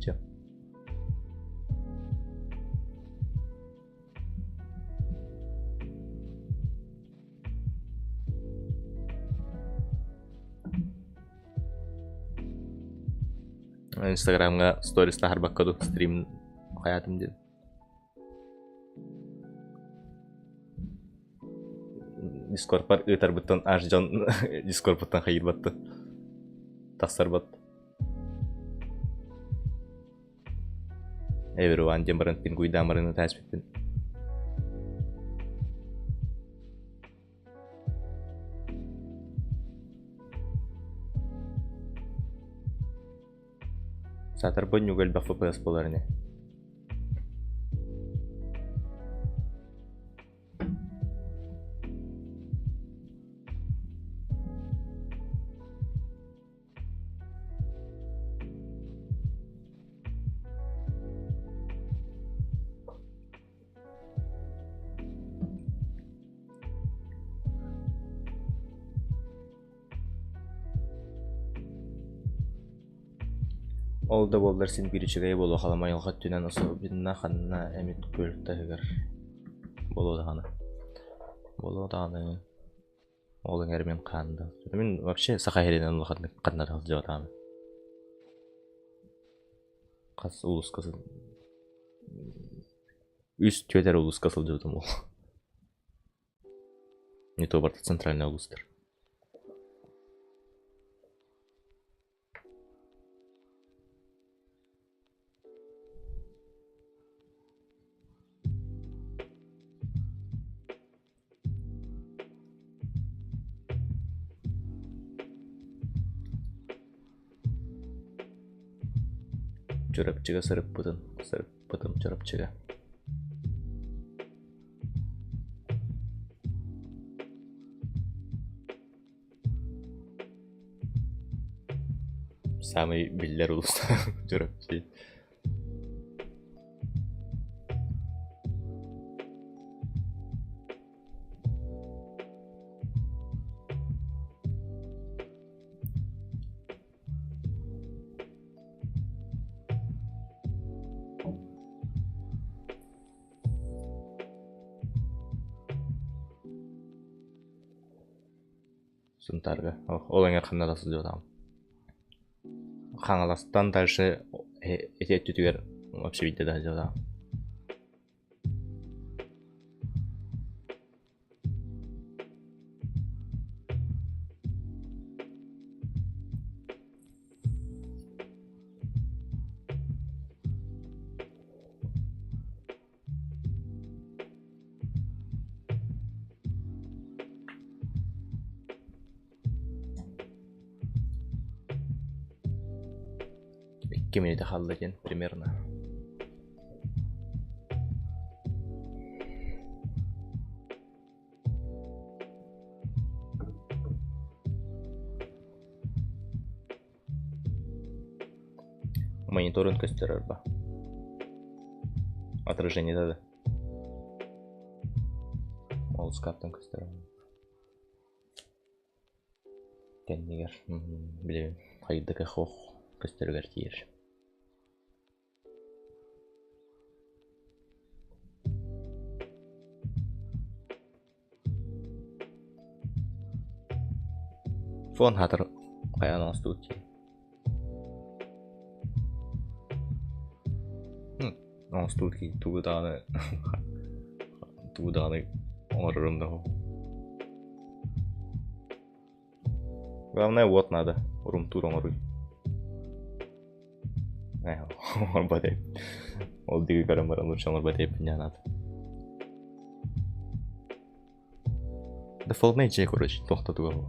Инстаграмҥа сторис таһарбакка дуу стрим хайаатым диэн. Дискордпар ыытарбыттан аж дьон дискордпуттан хайыырбатты. Тахсарбат. Everyone диэн баран пингуйдаан баран ытааспыппын. Саатар бонньуга элбэх FPS буолар ини. Ол да буоллар син биир үчүгэй буолуо халыма айылҕа өттүнэн особенно ханна эмит күөл таһыгар буолуо даҕаны. Буолуо даҕаны ол эҥэр мин хаанда. Мин вообще Саха сиринэн улаханнык ханна да сылдьыбатаҕым. Хас улууска үс түөрт эрэ улууска сылдьыбытым ол. Не то барыта центральный улуустар. Чурапчыга сырыппытын, сырыппытым Чурапчыга. Самый биллэр улуус Чурапчы. Сунтаарга. Ол эҥэр ханна да сылдьыбатаҕым. Хаҥаластан дальше ити өттүтүгэр вообще биирдэ да сылдьыбатаҕым. Икки мүнүүтэ хаалла диэн примерно. Мониторун көстөр арба. Отражение да. Ол скаптан көстөр. Кэннигэр билэбин хайдыка хох көстөрүгэр тиийэр. Фон хатыр хайаан оҥостубут дии. Оҥостубут киһи тугу даҕаны тугу даҕаны оҥорорум да Главное уот надо, румтур оҥоруй. Оҥорбот эбит. Ол диги көрөн баран лучше оҥорбот эбиппин диэн анаата. Дефолтнай дьиэ короче, тохтотуга бу.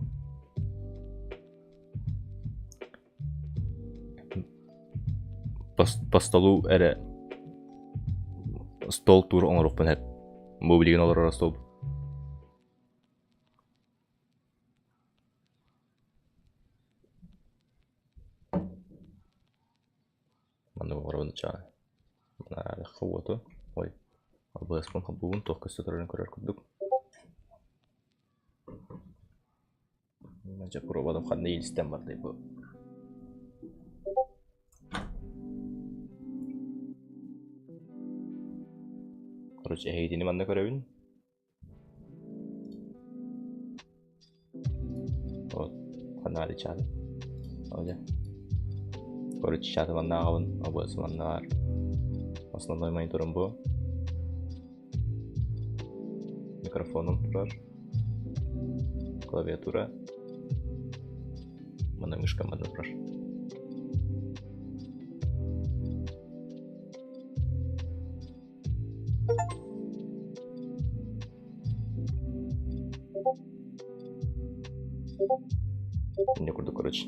По столу эрэ стол тур оҥоруохпун эп. Бу билигин олорор стол. Маннык оҥоробун чаа. Манаарахха уоту. Ой, албыаспын холбуубун туох көстө турарын көрөр курдук. Дьэ пробадым ханна иилистэн бардай бу. Короче, эһигитини манна көрөбүн. Вот, ханна чааты. Оля. Короче, чааты манна аҕабын, обуос манна баар. Основной мониторум бу. Микрофоном турар. Клавиатура. Манна мышка манна турар. Инньэ курдук короче.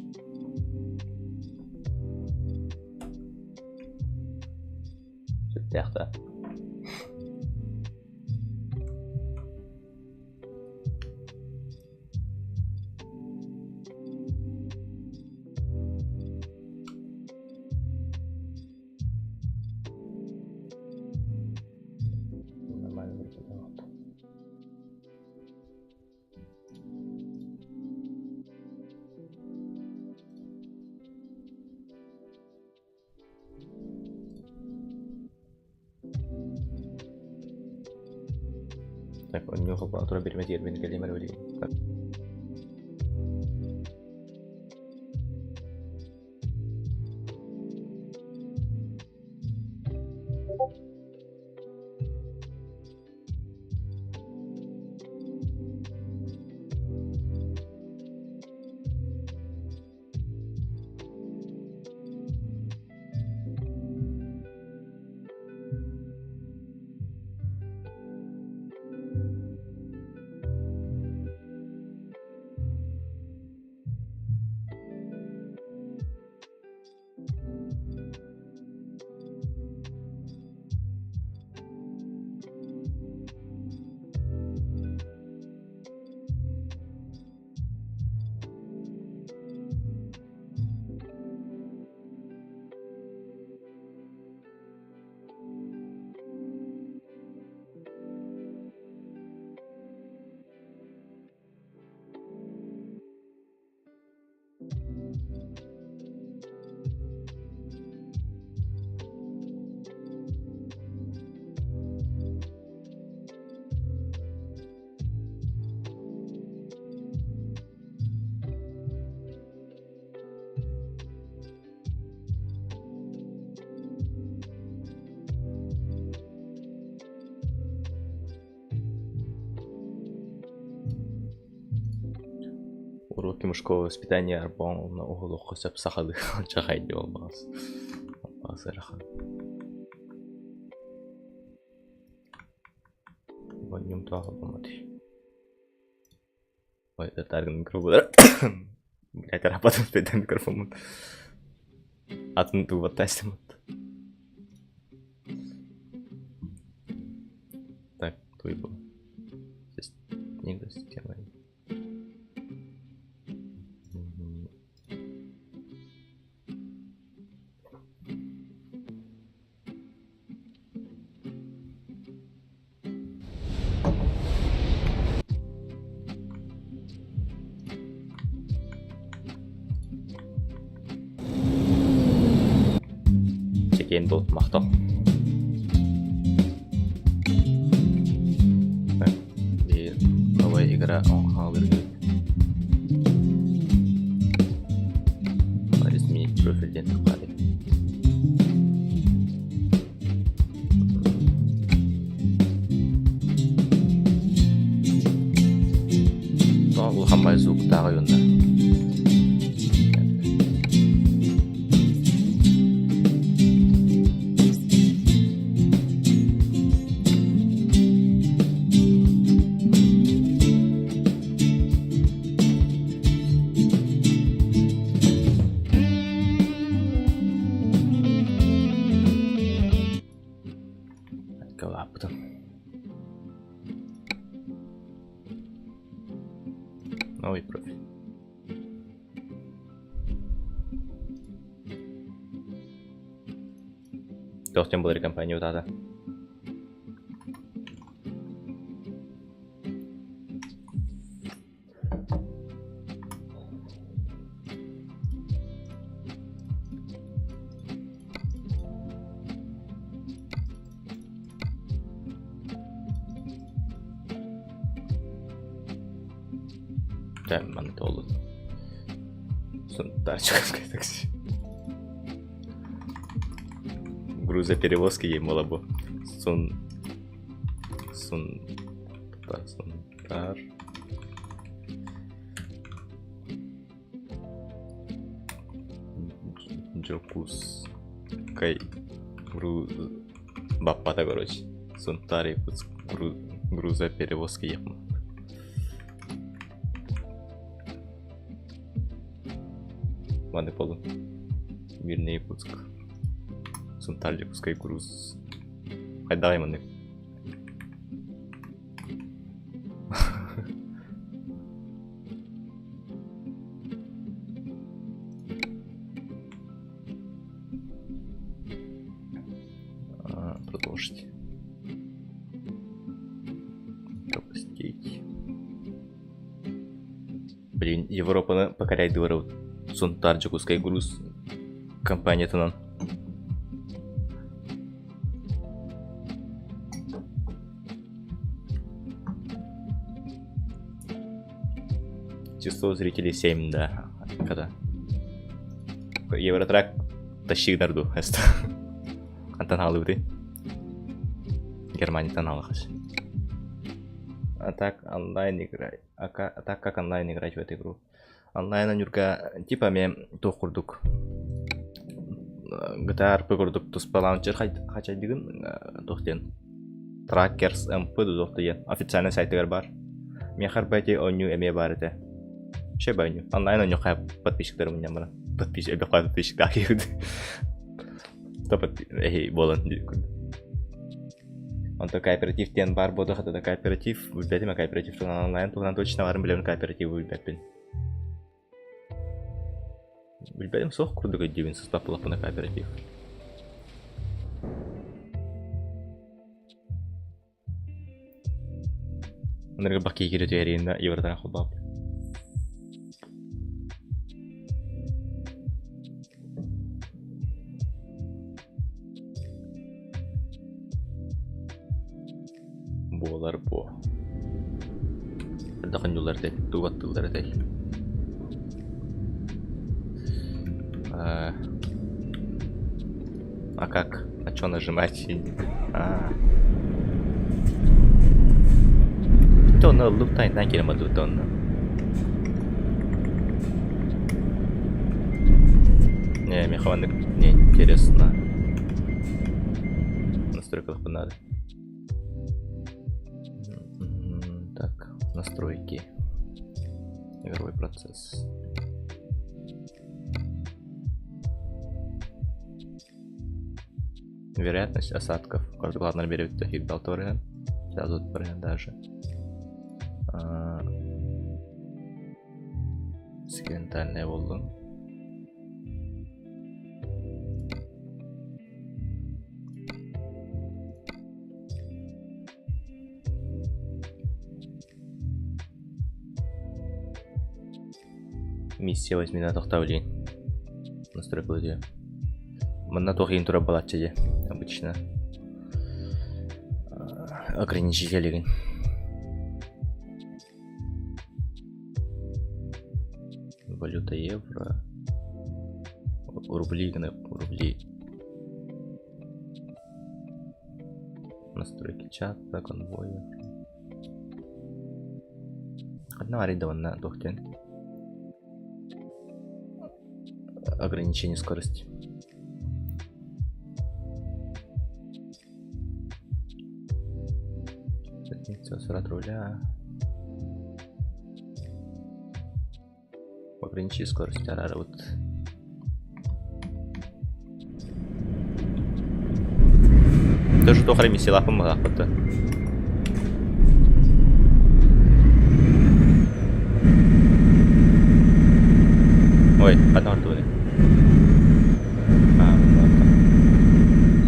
Сүрдээх да. Нормально Так, онньуу холбоон тура биримэ тиэрмин кэлиим эрэ билигин. Уроки мужского воспитания арбаҕын уонна уһулуохха сөп сахалыы алдьархай дии буолбаҕас. Албаас ыарахан. Вонньум туох буолбатый? Ой, татааргын микробулар. Блядь, арахпатым спетен микрофоммун. Атын туубаттаастым. Так, туй был. Книга с темой. Чэкиэн буолт махтал. Новая игра хаалыргыт. Изменить профиль диэн туххаады. Улахан бай звуктааҕы уонна Кылааппытым. Новый профиль. Тохтен буолар компания утаата. Дьэ, манна туоллун. Сунтаарчыга такси. Грузоперевозки ей буолар бу. Сун... Сун... Сунтаар... Дьокуускай гру... Баппата короче. Сунтаар Якутск гру... грузоперевозки ехмын. Маны болун. Мирный Якутск. Сунтаар Якутскай груз. Хайдаҕай маннык? Продолжить. Пропустить. Блин, Европаны покоряйдыбарыбыт. Сунтаар Дьокуускай груз компаниятынан. Число зрителей 7, да. Когда? Евротрак тащи нарду. Антон Алыбыты. Германияттан алахас. А так онлайн играть. А, а так как онлайн играть в эту игру? Онлайн Нюрка типа мен туох курдук GTA RP курдук туспа лаунчер хачайдыгын туох диэн Trackers MP туох диэн официальный сайтыгар бар. Миэхэ RP оонньуу эмиэ баар этэ. Вообще оонньуу. Онлайн оонньуу хайа подписчиктарым мунньан баран. Подписчик, элбэх подписчиктаах Эһи буолан Онто кооператив диэн баар буолуох этэ да кооператив билбэтим кооператив туһунан онлайн туһунан точно баарын билэбин кооперативы билбэппин. Билбэтим суох курдук өйдүүбүн сыспат буоллахпына кооператив. Анарга бакки киирэ түһэриинэ Евротан холбооппут. Буолар буо. Элбэх оонньуулар этэй, тугу аттыыллар этэй. А как? А чё нажимать? А. Тонна луптайнан киремаду тонна. Не, механик не интересно. Настройках надо. Так, настройки. Игровой процесс. Вероятность осадков. Главное берет Хигдалторген. Сразу даже. Секвентальная волна. Миссия возьми тохтоо билигин. Настройка дии. Манна туох иһин турар балачча дии обычно. Ограничителигин. Валюта евро. Рубли, рубли. Настройки чата, конвоя. Одна аренда на туох диэн. Ограничение скорости. Возврат руля. Ограничи скорость арара вот. Тоже туох эрэ миссиялаахпын баҕаахпыт да. Ой, ханна бардыбыный? Аа,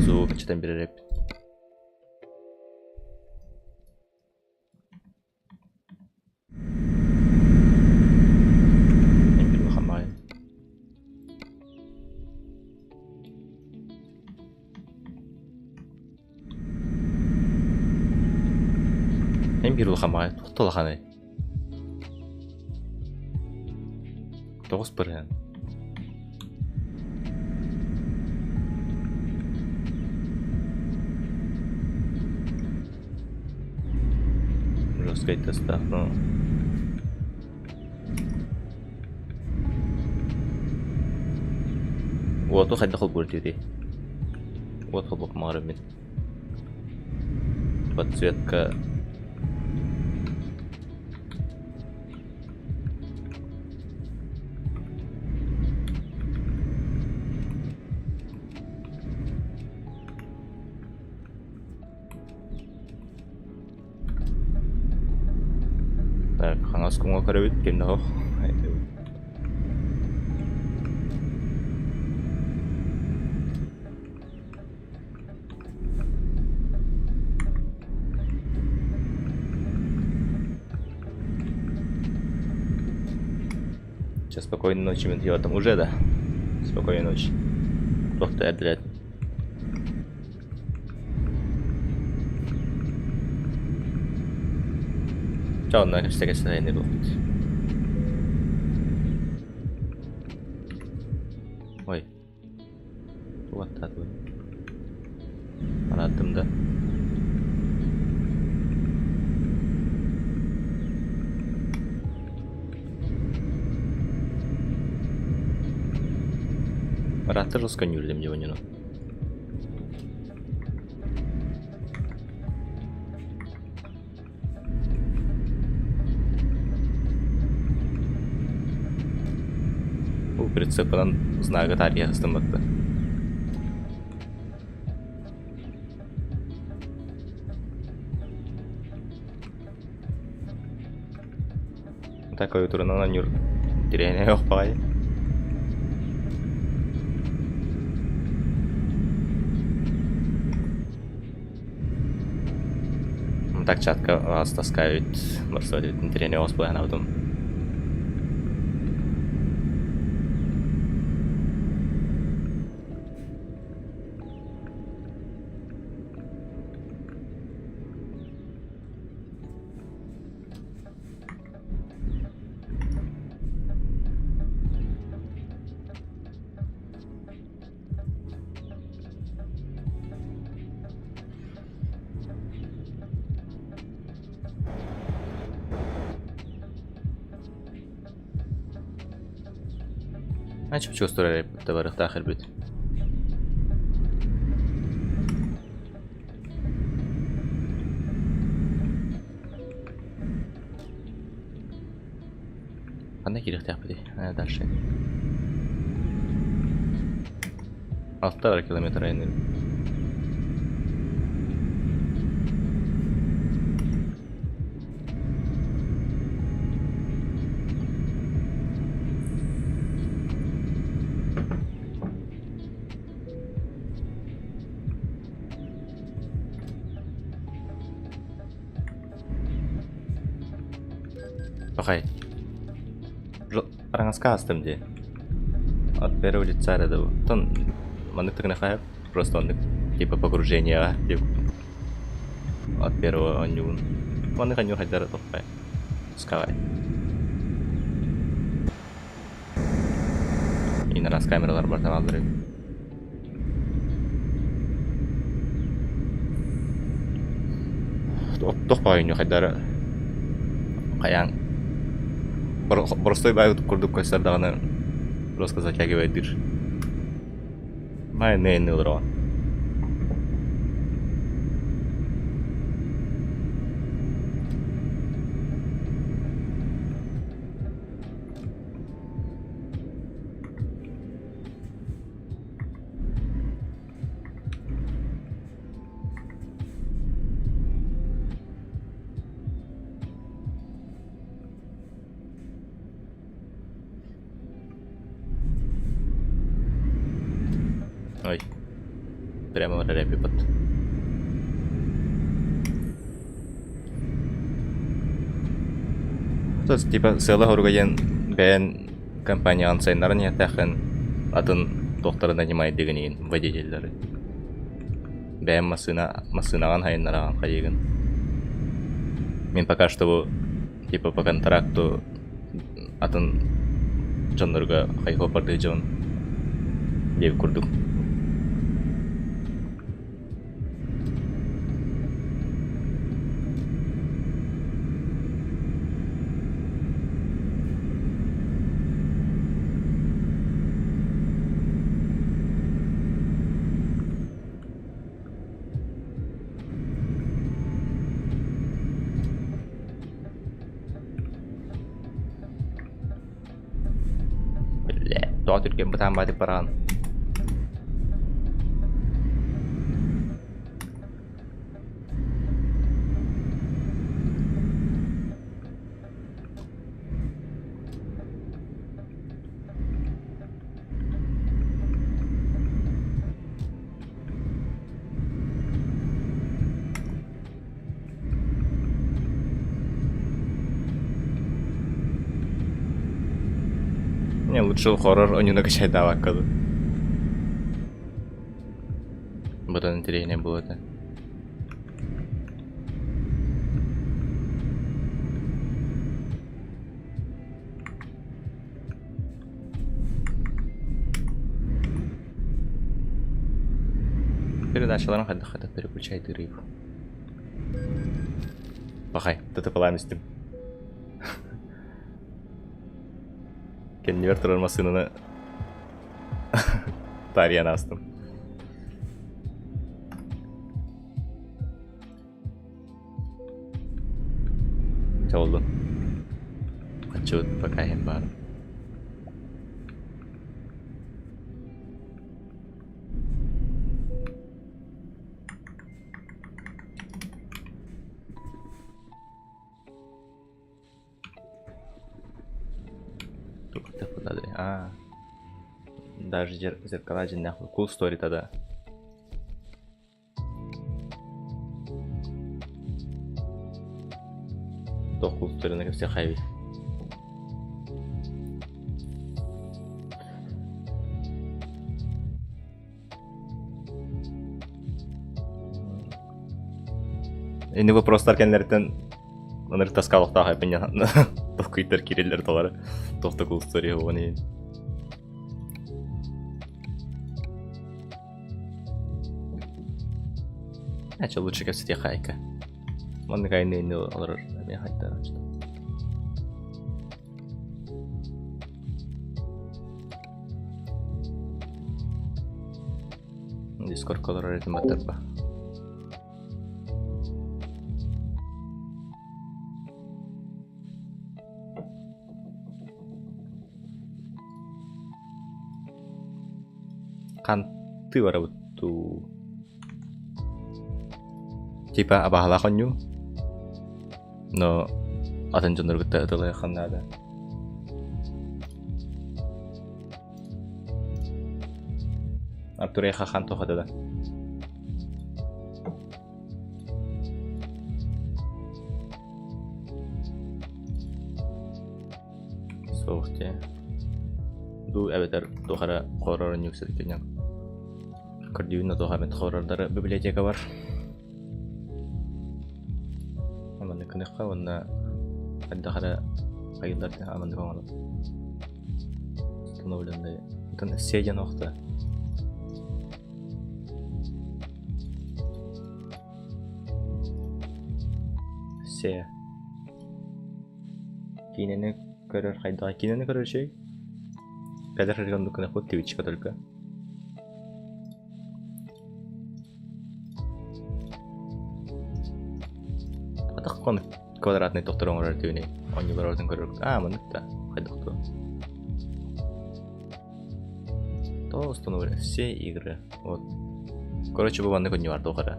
Звук ачытан биэрэр эбит. Эн биир улахан баҕайы туох да улаханай? 9%. Жесткай тестах, ну. Уоту хайдах холбуур этибитий? Уот холбуох маҕарым мин. Подсветка Араҥас куҥа көрөбүт, ким да суох. Сейчас спокойной ночи, мен там уже да. Спокойной ночи. Туох да эрдэлэт. Чэ онно кэпсэ-кэпсэ ини буолбут. Ой. Тугу аттаатыбын? Арааттым да. Ырааттар жестко ньүүллэм дьонньону. Бу прицепынан знага таарыйа ыстамматта. Такой турунан анньур тирээнэ ох баҕайы. Так чатка вас таскают, барсуат тирээнэ ос буһанабытым. Чопчу турар барыахтаах эрбит. Ханна киириэхтээхпитий? Дальше. Алта километр айанныыр. Пахай. Араҥаска аастым дии. От первого лица эрэ дуу. Оттон маннык тыгынахайап просто оннук типа погружениеҕа типа от первого оонньуубун. Маннык оонньуу хайдара тоххай. Скавай. Иин араас камералар барыта бааллар эбит. Туох баҕайы хайдары хайаан боростой баайы курдук көстөр даҕаны просто затягивайдыыр. Майны энни олороҕун. Ой, прямо репипот. То есть, типа, сыала-соруга диэн бэйэн компанияҕын сайыннаран иһиэхтээххин, атын туохтары нанимайдыгын иһин водителлэри. Бэйэм массыына массыынаҕын сайыннараҕын хайыыгын. Мин пока что бу типа по контракту атын дьоннорго хайхуоппардыы дьон диэбит курдук. Бля, тоҕо түргэн бытаан баатык бараҕын? Не, лучше хоррор онньууну качайдаабакка дуу. Быдан интэриэһинэй буолуо этэ. Передачаларын хайдах-хайдах переключайдыырый бу? Пахай, ТТП-лаан истим. Кэннибэр турар массыынаны таарыйан аастым. Чэ буоллун. Отчуот пока иһин баар. А, даже зеркала дьиннээх cool story тогда. Туох cool story-ны кэпсиэххэ эбит. Ини вопростар кэннэриттэн ынырык таскаалыктаах эппин толкуйдар киирэллэр толору туох да история буолан иһин. Ача лучше кэпсэтиэххэ айка. Маннык айны инни олорор эмиэ хайдах Дискордка олорор этим баттарба. Хантыы барабыт дуу? Типа абаһалаах оонньуу. Но атын дьоннору кытта ытылыахха наада. Артур хахан туохата да. Суох дии. Дуу эбэтэр туох эрэ хоррор ньүксэткинэн. Көрдүүн туох эмит хоррордары библиотека бар. Маннык гыныахха уонна хайдах эрэ хайыылар маннык оҥорон установленный оттон все диэн охто все киинэни көрөр хайдах киинэни көрөр үчүгэй кэлэр оннук гыныахпыт Twitch-ка только Атах хонук квадратный тохтор оҥорор түүнүй оонньуулар ордун көрөр аа маннык да хайдах дуо то установили все игры вот короче бу маннык оонньуу бар туох эрэ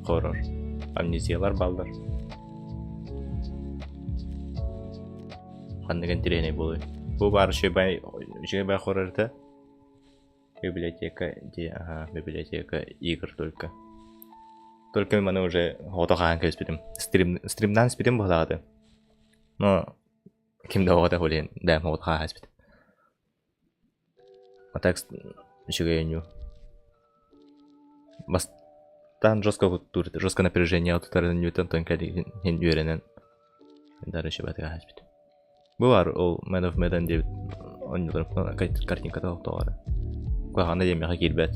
хоррор амнезиялар бааллар ханнык интэриэһинэй буолуой бу баар үчүгэй үчүгэй бай хоррор этэ Библиотека, где, ага, библиотека игр только. Только маны уже ото хаһан кэбиспитим. Стрим, стримнаан испитим быһалаҕаты. Но ким да оҕото блин, да, оҕото хаһан испитим. А так үчүгэй оонньуу. Бастаан жестко куттуур, жестко напряжение тутарын ньүтэн тон кэлин үөрэнэн дары шибатыга хаспитим. Бу баар ол Man of Medan диэбит оонньууларым картинката тоҕо эрэ. Куһаҕана диэн миэхэ киирбэт.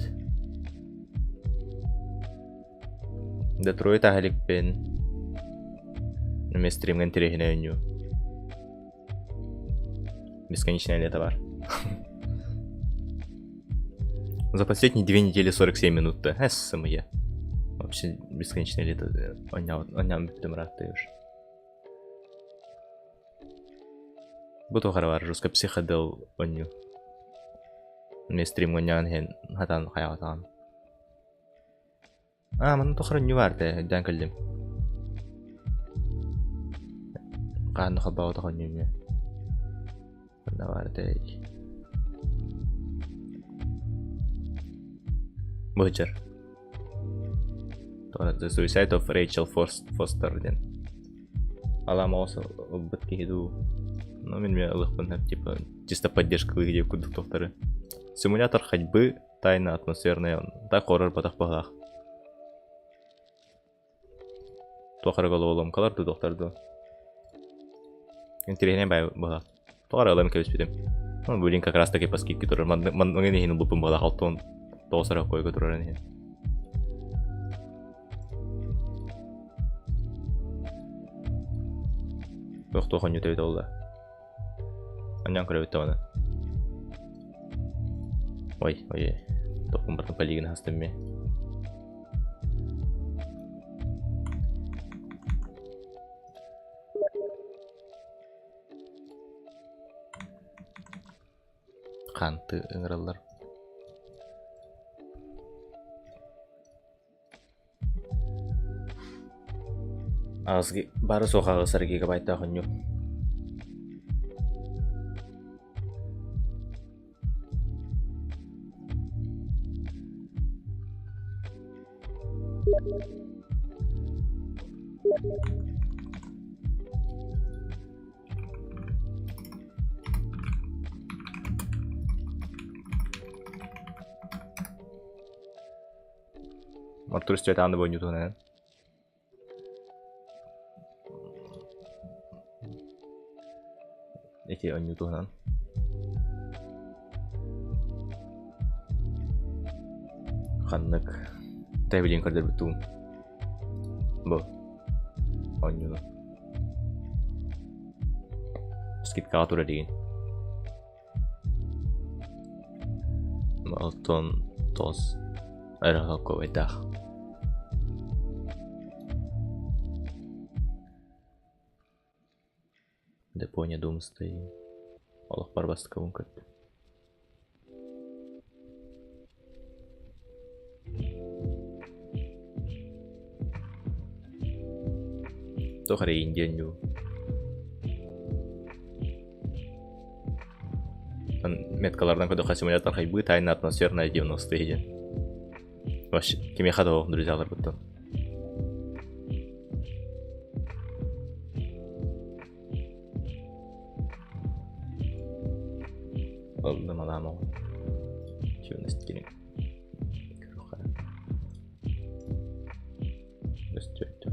Детройт ааһа иликпин. Эмиэ стримҥэ интэриэһинэй оонньуу. Бесконечное лето бар. За последние 2 недели 47 минут-то. Эс, я. Вообще бесконечное лето. Оонньоон бүттүм ыраатта уж. Бу туох эрэ баар жестко психодел оонньуу. Эмиэ стримҥа оонньоон иһэн хатаан хайаҕатаҕын. Аа, манна туох эрэ оонньуу баар этэ, өйдөөн кэллим. Хаһан да холбооботох оонньуу эмиэ. Манна баар этэй. Быһычар. The Suicide of Rachel Foster диэн. Аламоос ылбыт киһи дуу. Но мин эмиэ ылыахпын сөп, типа чисто поддержкалыы диэбит курдук туохтары. Симулятор ходьбы, тайна атмосферная, так хоррор батах баһылаах. Туох эрэ головоломкалар дуу, туохтар дуу. Интэриэһинэй баай быһылаах. Тоҕо эрэ ылан кэбиспитим. Ну, блин, как раз таки по скидке турар. Манныгын иһин ылбыппын быһылаах 69 эрэ койго турарын иһин. Туох-туох онньута эбит олла. Анньан көрөбүт даҕаны. Ой, ой, тохпун бартын полигин хастым ми. Ханты ыҥыраллар. Аҕыс бары суох аҕыс эрэ гигабайтаах оонньуу. Артур Стветаны бойнутунан. Эти онньутунан. Ханнык тэбилин көрдөрбүтүм. Бу онньуну. Скидкаҕа турар диин. Оттон тос эрэ Депоня Думстай олохпор бастакыбын көрдүм. Туох эрэ индиан дуу. Меткалардан көрдөххө симулятор хайбыы тайна атмосферная 90-е диэн. Вообще, кимиэхэ да ол друзьяларбыттан. Ыллым анаам оҕо. Юность кини. Көрүөххэ. Өстүөттө.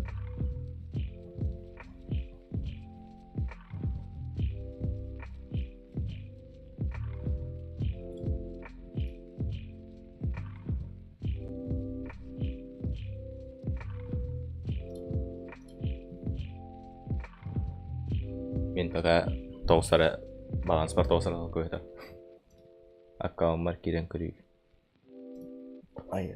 Мин пока тоҕус эрэ баланспар тоҕус эрэ көһүтэ. Аккауммар киирэн көрүү. Ай,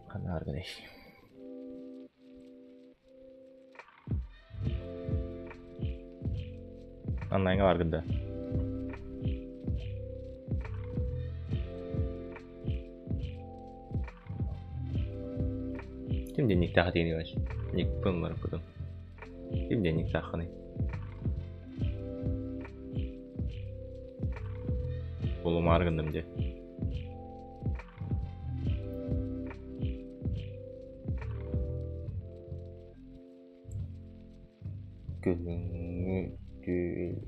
Ханна аргыный? Онлайнга баргын да. Ким денниктаах этиини бач? Никпын барыппытым. Ким денниктааххыный? Булумаары гынным дии. Күһүҥҥү түүл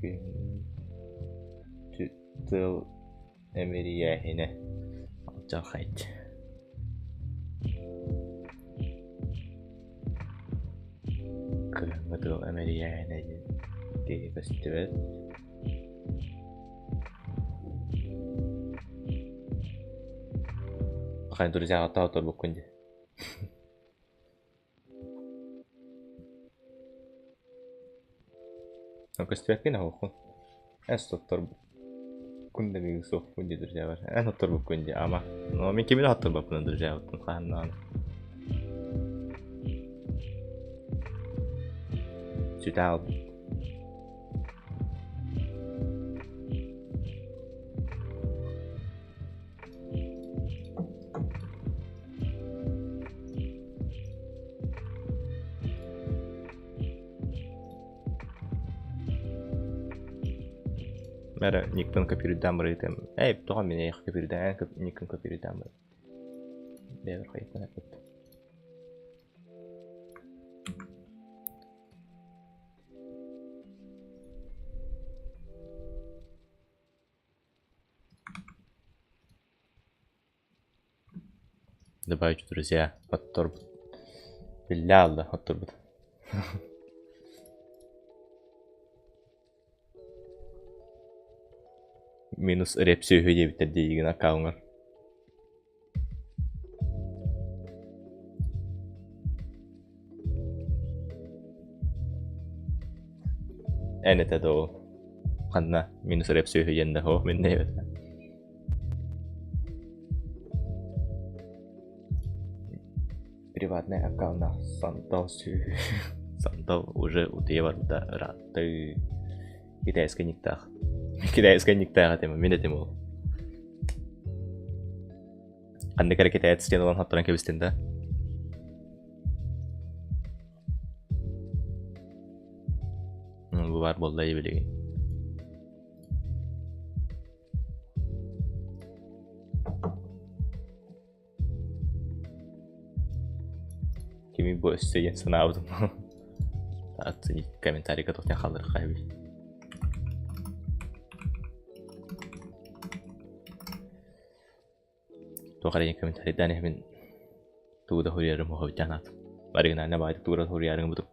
күһүҥҥү тыал эмирийээһинэ алдьархайт Кыһыҥҥы тыал эмирийээһинэ диэн киһи көстүбэт Хай друзьяҕа тоһоторбуккун дии Көстүбэккин оһоххун. Эн сотторбуккун да миигин суохпун дии друзьябар. Эн сотторбуккун дии ама. Но мин кими да сотторбоппун друзьябыттан хаһан даҕаны. Сүтэ хаалбыт. Мэрэ никпын көпүрүрдээн барыытым. Эй, тоҕо мин эйиэхэ көпүрүрдээн, никкын көпүрүрдээн бар. Бэйэбэр хайыппын эппит. Добавить в друзья. Отторбут. Биллэ аалла отторбут. Минус рэп сүөһү диэбиттэр диигин аккауҥҥар. Эн этэ доо ханна минус рэп сүөһү диэн да һоо мин эбэтэ. Приватный аккаунна Сандал сүөһү Сандал уже утуйа барбыта ыраатта Китайскай никтаах. Китайскай никтаах этим, мин этим ол. Ханнык эрэ китаец диэн ылан хоттаран кэбистин да. Бу баар буолла билигин. Кими бу өссө диэн санаабытым. Оценить комментарийга тохтон хаалларыахха эбит. Туох эрэ диэн комментарийдаан иһэбин тугу да суруйарым уһуйдаан аат. Оригинально баайдык тугу да суруйарыҥ бутум.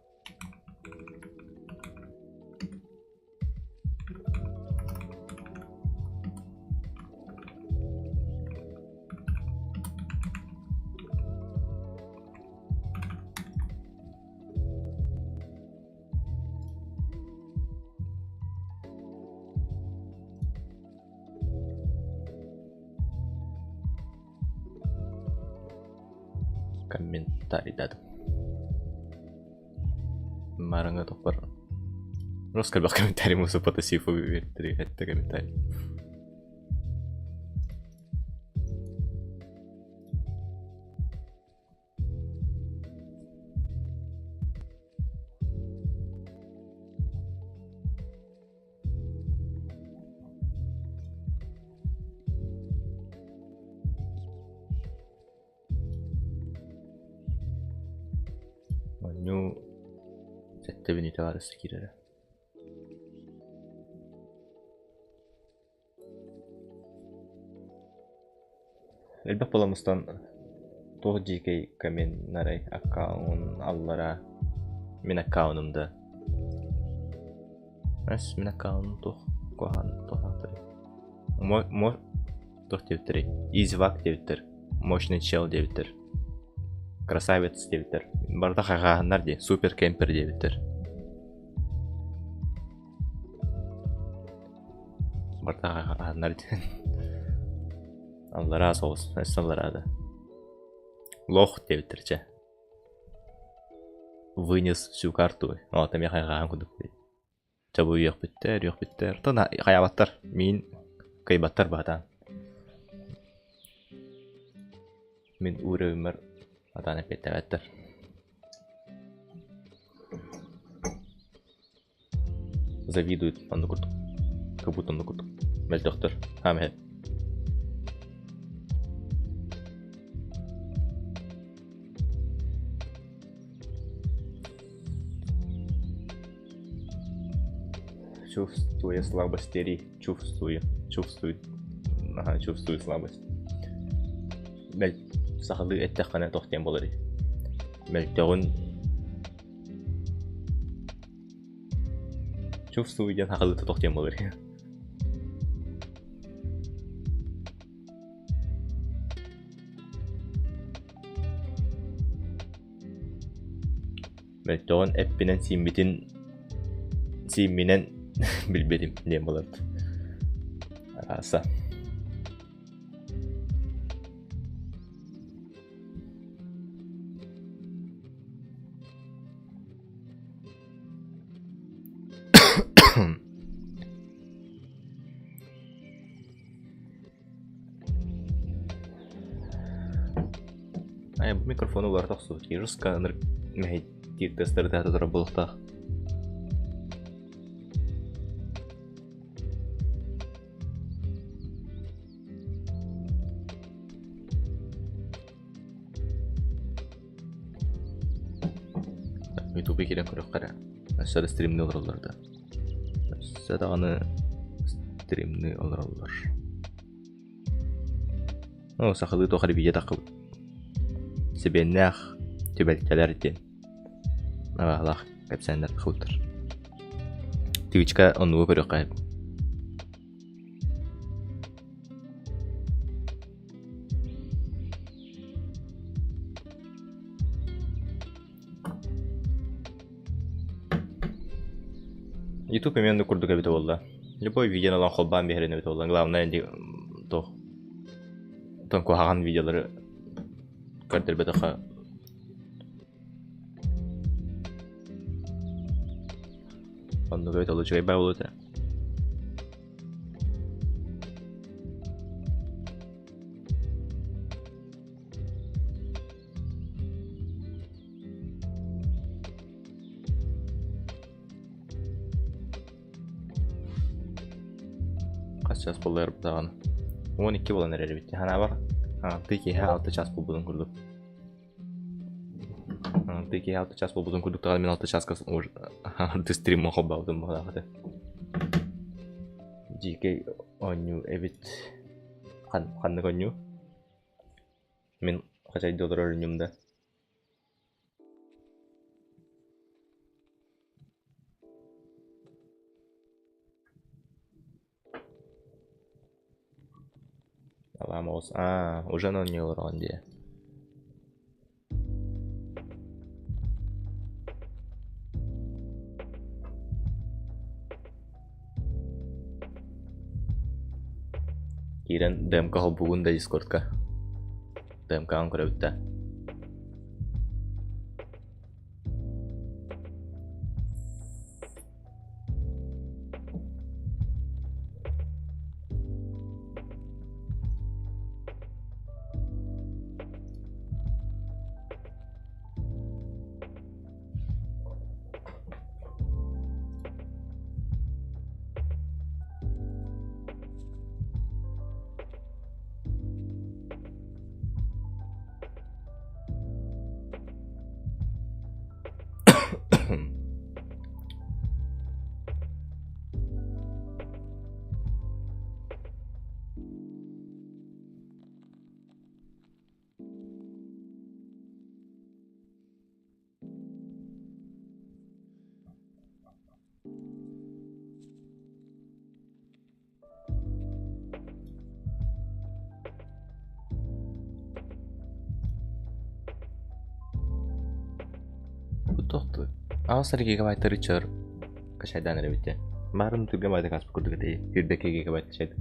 Комментарийдадым. Мараңа тохпор Рус элбэх комментарий мусу потасифу этте комментарий. Оонньуу сэттэ мүнүүтэ баар өссө киирэрэ. Элбэх буолан мустан туох дьиикэй комментарий аккаунун аллара мин аккаунум да Эс мин аккаунум туох куһаҕан туох Мо мо туох диэбиттэрий Извак диэбиттэр Мощный чел диэбиттэр Красавец диэбиттэр Барыта хайҕааһыннар дии Супер кемпер диэбиттэр Барыта хайҕааһыннар диэн Аллараа соҕус өссө аллараа да Лох диэбиттэр чэ Вынес всю карту Ол эмиэ хайҕааһын курдук Чабы үөхпүттэр, үөхпүттэр. Оттон хайаабаттар, миин кыайбаттар баатаан. Мин уровеньмар атаан эппиэттээбэттэр. Завидуют оннук курдук. Как будто оннук курдук. Мөлтөхтөр. Хаамэһэ. Чувствуя слабость Терри, чувствую, чувствую, ага, чувствую слабость. Мел сахалыы эттэххинэ туох диэн буоларый? Мөлтөҕүн чувствую диэн сахалыы туох диэн буоларый? Мөлтөҕүн эппинэн сииммитин сиимминэн билбитим диэн буоларбыт. Арааса. Айа бу микрофону уларыта охсубут Киржуска ынырык мэһэйдиир тыастары тыата турар буолуохтаах. Ютубе киирэн көрүөххэ эрэ. Өссө да стримныы олороллор да. Өссө даҕаны стримныы олороллор. Оо, сахалыы туох эрэ видео таххыбыт. Истибиэннээх түбэлтэлэр диэн абаһалаах кэпсээннэр тахсыбыттар. Твичка оннугу көрүөххэ сөп. Ютуб эмиэ оннук курдук эбитэ буолла. Любой видеоны ылан холбоон биэрэн эбитэ буолла. Главное туох оттон куһаҕан видеолары көрдөрбөтөххө оннук эбитэ буолла үчүгэй баа буолуо этэ. Хас чаас буолла даҕаны? 12 буолан эрэр эбит. Ханаабар тыы киэһэ 6 чаас буолбутун курдук. Тыы киэһэ 6 чаас буолбутун курдук даҕаны мин 6 чааска ты стриммын холбообутум быһыылаах этэ. Дьиикэй оонньуу эбит. Ханнык оонньуу? Мин хачайда олорор инним да. Аламоҕус аа уже оонньуу олороҕун дии. Киирэн ДМК холбуугун да Дискордка. ДМК-ҕын көрөбүт да. Тохту. Аҕыс эрэ гигабайттары чөр качайдаан эрэбит Баарын түргэн баайдык ааспыт курдук этэ. Сүүрбэккэ гигабайт качайдык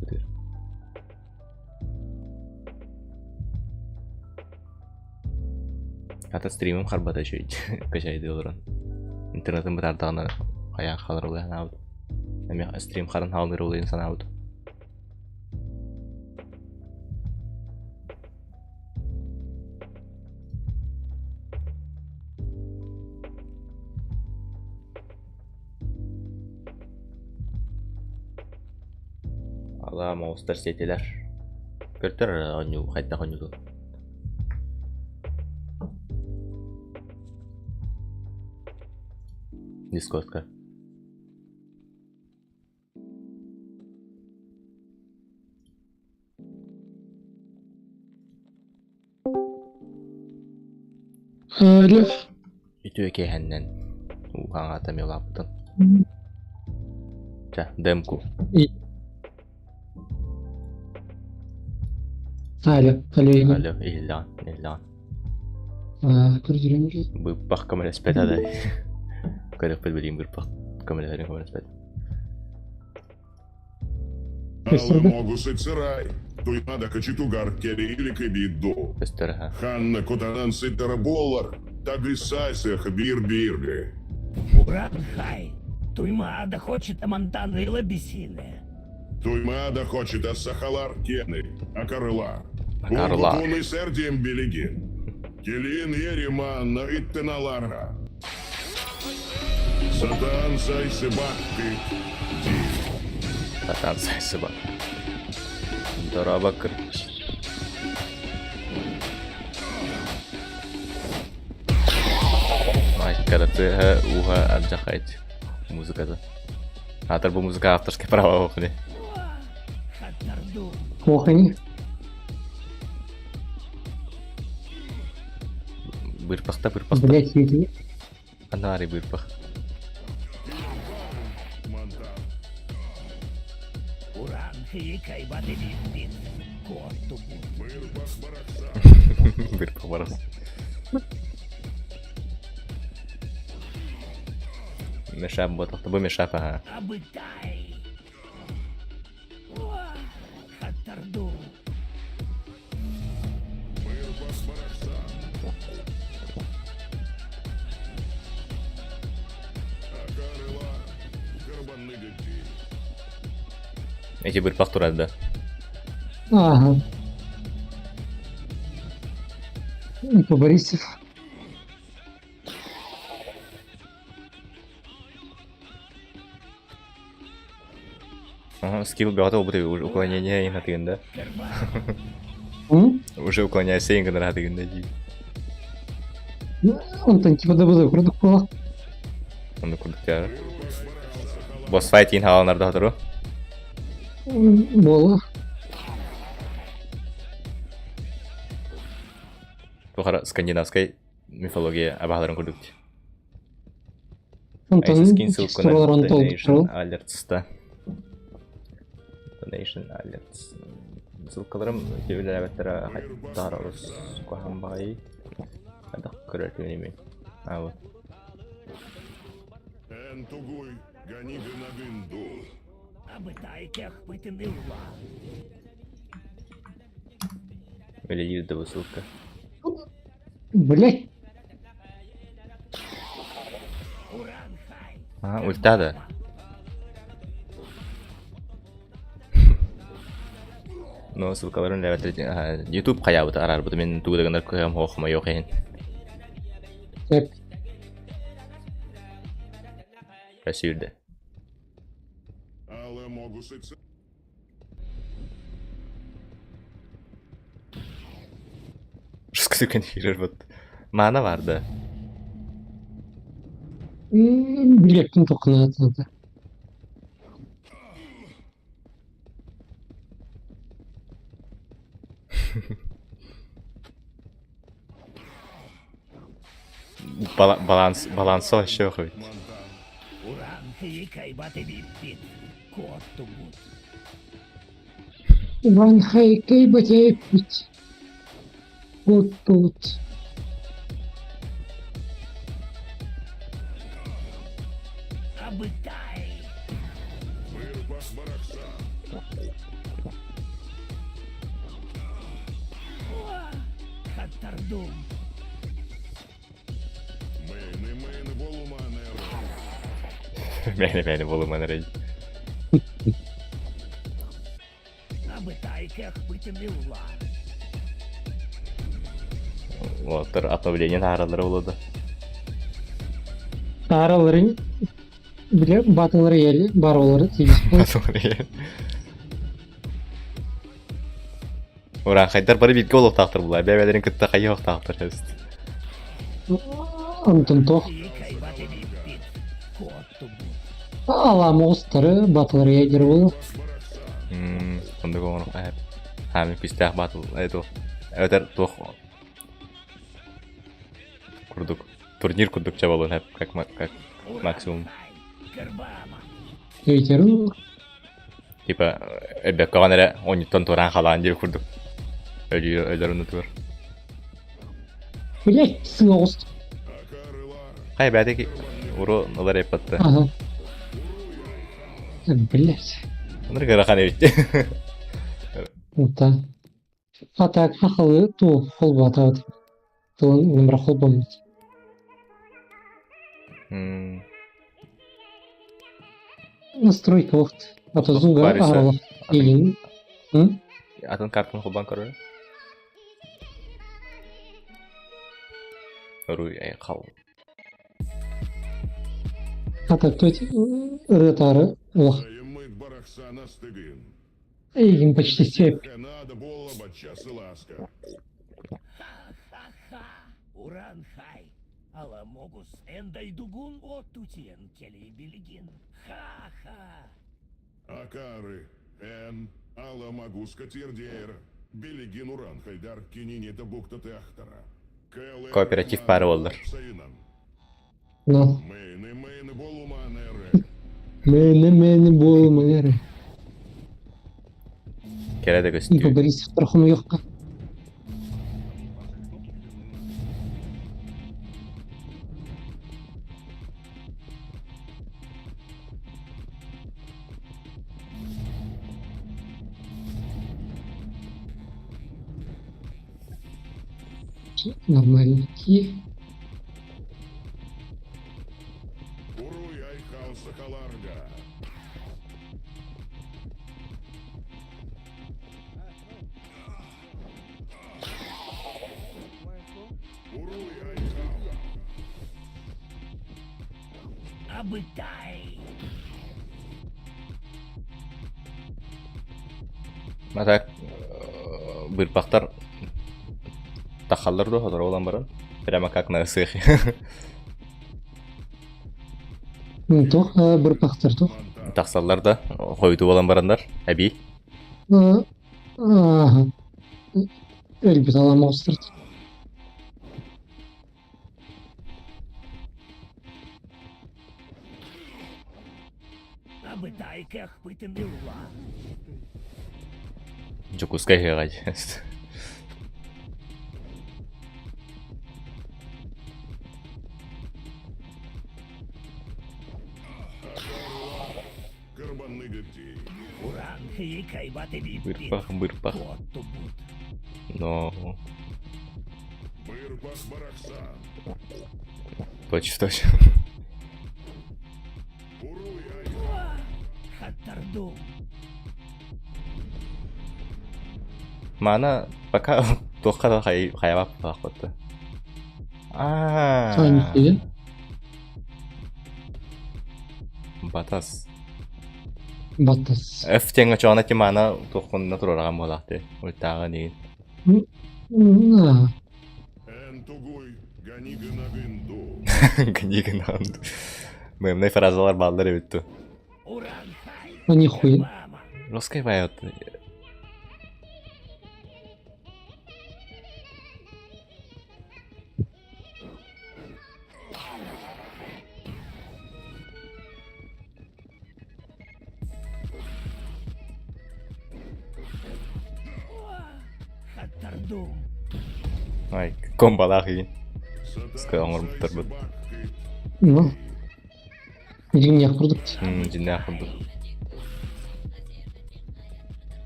Хата стримим харбата үчүгэй качайдыы олорон. Интернетым бытаардаҕына хайаан хаалар буолуо санаабыт. Эмиэ стрим харан хааллар буолуо санаабыт. Алаа моҕустар сиэтилэр. Көрдөр оонньуу хайдах оонньуутун. Дискордка. Алло. Үтүө киэһэннэн ууһаҥаата эмиэ улааппытын. Чэ, демку. Алло, алло, Игорь. Алло, иһиллэҕин, иһиллэҕин. Көрдөрөм Быппах көмөлөспөт адай. Көрөхпүт билиим бырпах көмөлөһөрүн көмөлөспөт. Ханна кутанан сытара буолар, тагысайсых биир-бииргэ. Уранхай, Туймаада хочет амантаныла бисине. Туймаада хочет сахалар кены, акарыла. Акарыла. Ургутууну сэрдиэм билигин. Килин ерима на иттыналара. Сатаан сайсыбаккыт дии. Сатаан сайсыбак. Дорообо кырч. Айкара тыаһа ууһа ардьахайт музыката. Аатар бу музыка авторское право охни. Охни. Быырпахта, быырпахта. Блять, види. Анаары быырпах. Быырпах барас. Мешап ботохто, бу мешап, ага. Эти бырпах турар да. Ага. По Борисов. Ага, скилл бөҕөтө буолбут эбит, уже уклонение иһин атыгын да. Уже уклоняйся иһин гынар атыгын да дии. Онтон типа да курдук буола. Оннук курдук тиара. Босс файт иһин хааланар да сотору. Буола. Тухара скандинавскай мифология абаһаларын курдук. Онтон Скин ссылку на текстураларын Donation толтуру. Alerts'та. Donation Alerts. Ссылкаларым үлэлээбэттэрэ хайдах олус куһаҕан баҕайы. Хайдах көрөр түгэним А вот. Эн тугуй, гони гынагын ду. Үлэлиир да бу ссылка. Блять. Ага, ульта да. Ну, ссылкаларын үлэлээбэттэр YouTube хайаабыт араарбыт мин тугу да гынар кыһам хоохма yok иһин. Так. Россия Але могусыца. Сколько кирер вот. Мана бар да. Билеттин тоқына. Баланс баланс вообще хоть. Ван Хайкей батяйпить. Вот тут. Мэни мэни болу манарай. Уолаттар обновление нааралара буолла. Араларын биле Battle Royale бар олары тигиз. Battle Royale. Ураанхайдар бары бииргэ олохтоохтор була. Бэйэлэрин кытта хайыахтаахтар эбит. Онтон тох. Ала моғыстары Battle Royale болу. Оннук оҥоруохха сөп. Хаамыы күүстээх батл эту эбэтэр туох курдук турнир курдук чабалын сөп как как максимум. Эйтерин Типа элбэккэҕин эрэ онньуттан туораан халаан диир курдук. Өлүү өлөр оннутугар. Блять, сын оҕус. Хай бэйэтэ уру ылар эппатта. Ага. Блять. Оннук ыарахан эбит. Да. А так хахалы ту холбатабыт. Тылын нымра холбоммут. Настройка вахт. А то зуга Барыса. аралах илин. М? Атын картын холбан көрөр. Руй ай қал. А так то ырытары олох. Эйгин почти сеп. Надо было бача ласка. Уранхай, Аламогус, Эндайдугун, Оттутиен, Келебилигин. Ха-ха! Акары, Эн, Ала Магуска Тирдейр, Белигин Уран Хайдар, Кинини Букта Техтара. Кооператив паара буоллар. Ну. Мээнэ-мээнэ буолума эрэ. Кэрэ да көстүү. Ипа Борисовтар хомуйуохха. Нормальники. А так бырпахтар тахаллар дуо сотору буолан баран прямо как на ысыах Туох бырпахтар туох? Тахсаллар да хойутуу буолан бараннар эбии Ааһа. Өлбүт аламаҕа Дьокуускай ыһыаҕа Бырпах, бырпах. Но... Точно, точно. Мана пока туохха да хайабаппаахпытта. Аа. Батас. Батас. F теңге чоҕуна тимана туоххунна туруораҕан буолаахты. Уйтааҕа диин. Ганигананду. Мемный фразалар бааллар эбит ту. Ну нихуя. Русский поет. Ай, комбалаах игин. Оҥорбуттарбыт. Ну, дьиҥнээх курдук. Дьиҥнээх курдук.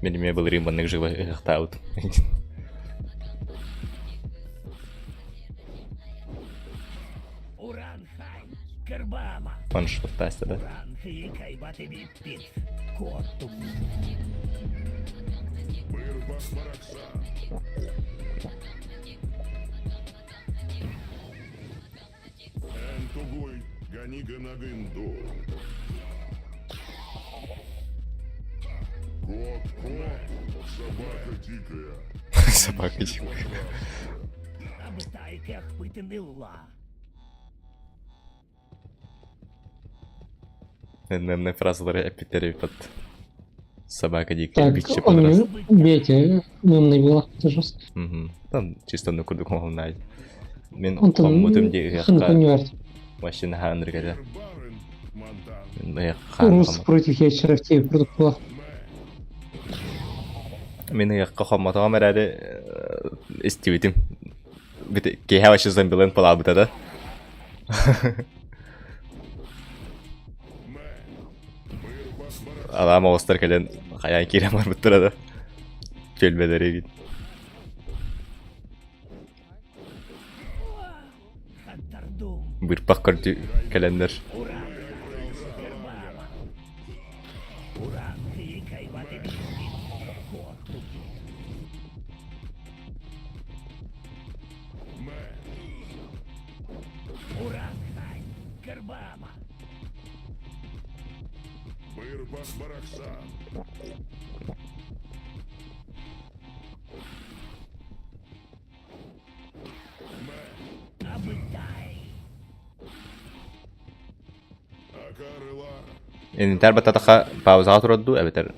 Мин эмиэ былырыын маннык живо ыһыахтаабытым. Ваншоттаста, да? Собака дикая. Мемный фразалары эппиттери под собака дикая Так, биччи он подрас. бете мемный была, это жестко. Там чисто ну курдук оҥоһуннаай. Мин Онтон хоммутум дии ханнык ыһыахха университет. машина хааныргата. Мин ыһыахха Рус против хедшеров курдук була. Мин ыһыахха хоммотоҕум эрээри истибитим. Киэһэ вообще зомбилен палаабыта да. Алаам оҕустар кэлэн хайаан киирэн барбыттара да. Түөлбэлэри эбит. Бырпах көрдүү кэлэннэр. Интар баттатаха паузаҕа турар дуу эбэтэр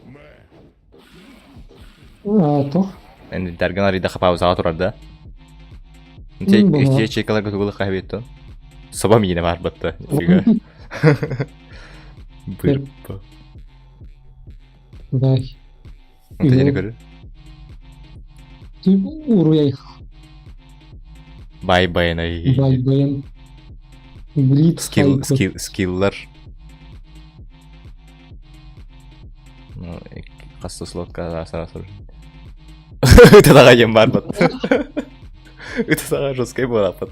Туох? Интаргын арыйдахха паузаҕа турар да? Ячейкаларга тугу хаһабыттан? Соба миинэ бар батта. Нифига. Бырпа. Дай. Онтон көрөр. Уруй. Бай байын Бай байын. Блиц Скилл, скилл, скиллар. Ну, хас слотка сразу. Ытатаҕа диэн баарбат. Ытатаҕа жесткай буолаппат.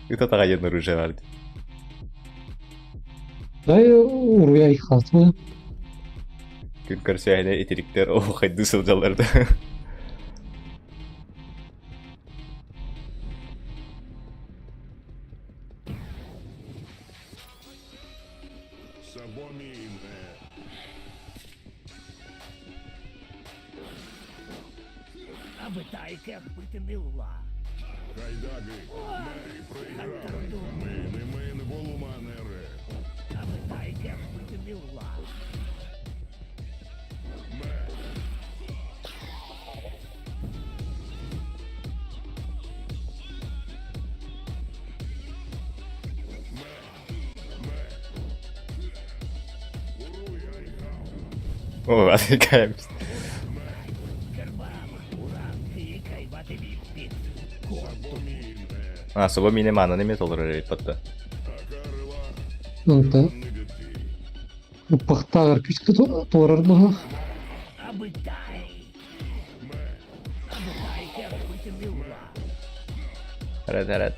Ытатаҕа диэн оружие бар. Дай уруй хатма. Күн көрсөһүнэ итириктэр оһуохайдыы сылдьаллар да. О, отвлекаемся. А, собо мине манан эме толорор эбит Онто уппахтааҕар күүскэ туорар быһах. Арат, арат.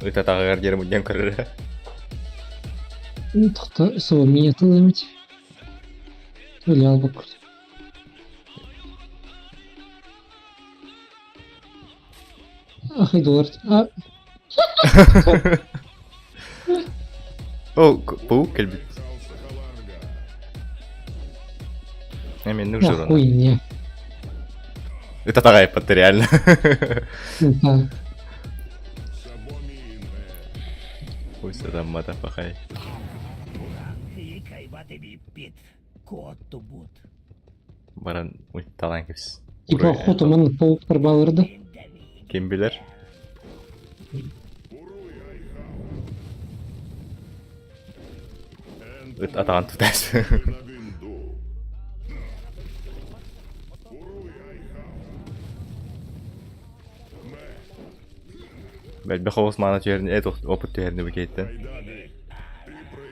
Ытатаҕыгар диэри мунньан көрөрө. Тохто собо миэ тылымит. Өлө албаккыт. Ах, Эдуард. А... О, паук кэлбит. Мен нужен. Охуйня. Это такая реально. Да. Пусть это мата пахай. Баран талан кепс. Типа охота манна пауктар балырды. Ким билэр? Ыт атаҕын тутаас. Бэлбэх оҕус маана түһэрин, эт опыт түһэрин бу кейттен.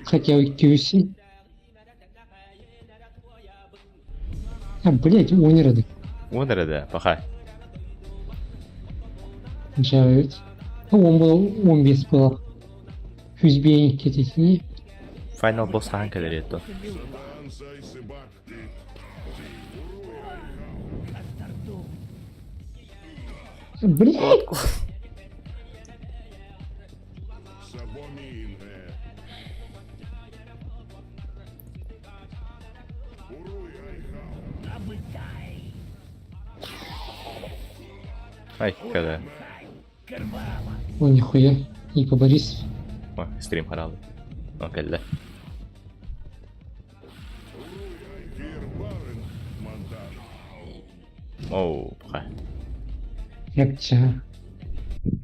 Хотя QC. А, блять, умер Уон эрэ да, паха. Жавит. Он был, он без был. Хүзбейн кететини. Final boss хаһан кэлэр ето. Блять! Ай, когда. Ой, нихуя. Ника Борисов. Ой, стрим харалы. О, кэллэ. Оу, пха. Якча.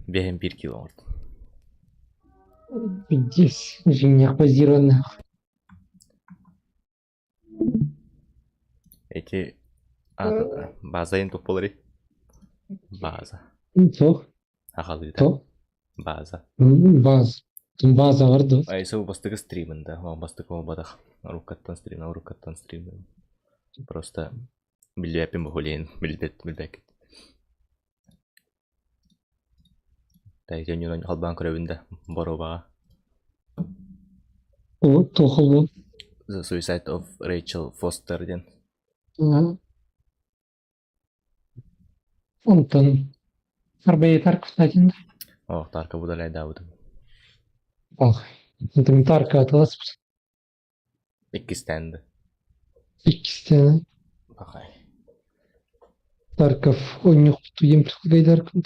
Бэһэн биир кило оҥордум. Пиздец. Женях базированных. Эти база ин тух болари? База. Туох? Ахалыыта. Туох? База. Баз. База барды. Айсыл бастыкы стримында, ол бастыкы болбатах. Руккаттан стрим, руккаттан стрим. Просто билбэппин бухулейн, билбет, билбэккит. Тайжен холбаан көрөбүн да, боруобаҕа. О, туох холбоон? The Suicide of Rachel Foster диэн. Онтон Арбайытар кстати. О, Тарка будаляйдаабытым. Ох, онтон Тарка атыласпыт. Иккистээн да. Иккистээн. Пахай. Тарков онньук туйым предлагайдаркын.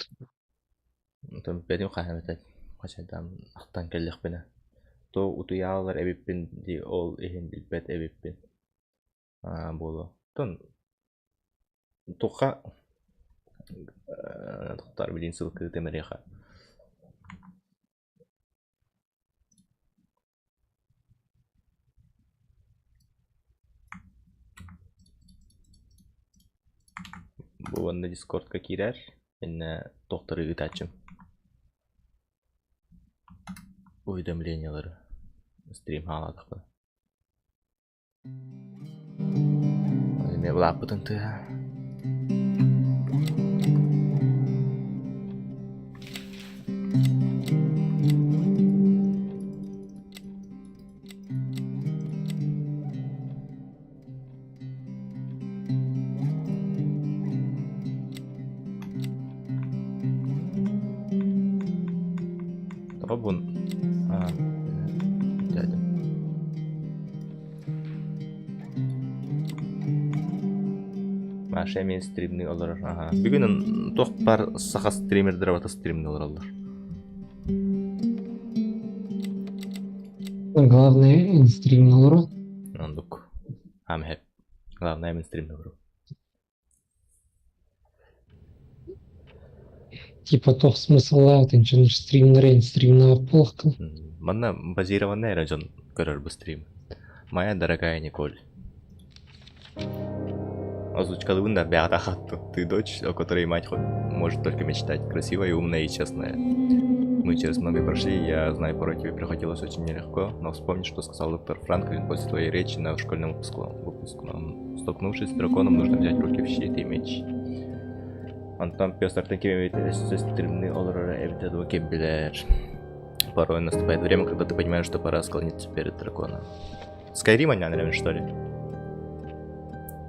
Онтон бэтим хаһан этэ хачайдаан ахтан кэллэхпинэ. То утуйаалар эбиппин дии ол иһин билбэт эбиппин. Аа буолуо. Оттон туохха тохтоор билигин сылкыытым эриэхэ. Бу уонна Дискордка киирэр, иннэ туохтары ыытааччым. Уведомлениелары стрим хаалаатахпына. Эмиэ былааппытын тыаһа. Тоҕо бун аа дядя. Маша эмиэ стримныы олорор. Аха. Бүгүн туох баар саха стримердэрэ барыта стримныы олороллор. Главное, стримныы олорор. Ондук. I'm happy. Главное, мин стримныы олорор. Типа туох смысллаах инчэн стримнэрин стримнаах буолаххын. Манна базированный эрэ дьон көрөр бу стрим. Моя дорогая Николь. Озвучкалыыбын да бэҕэһээ Ты дочь, о которой мать может только мечтать. Красивая, умная и честная. Мы через многое прошли, я знаю, порой тебе приходилось очень нелегко, но вспомни, что сказал доктор Франклин после твоей речи на школьном выпускном. Столкнувшись с драконом, нужно взять в руки в щит и меч. Онтон пёстартан ким өссө стримныы олороро эбитэ дуу ким билэр. Порой наступает время, когда ты понимаешь, что пора склониться перед драконом. Скайрим наверное, что ли?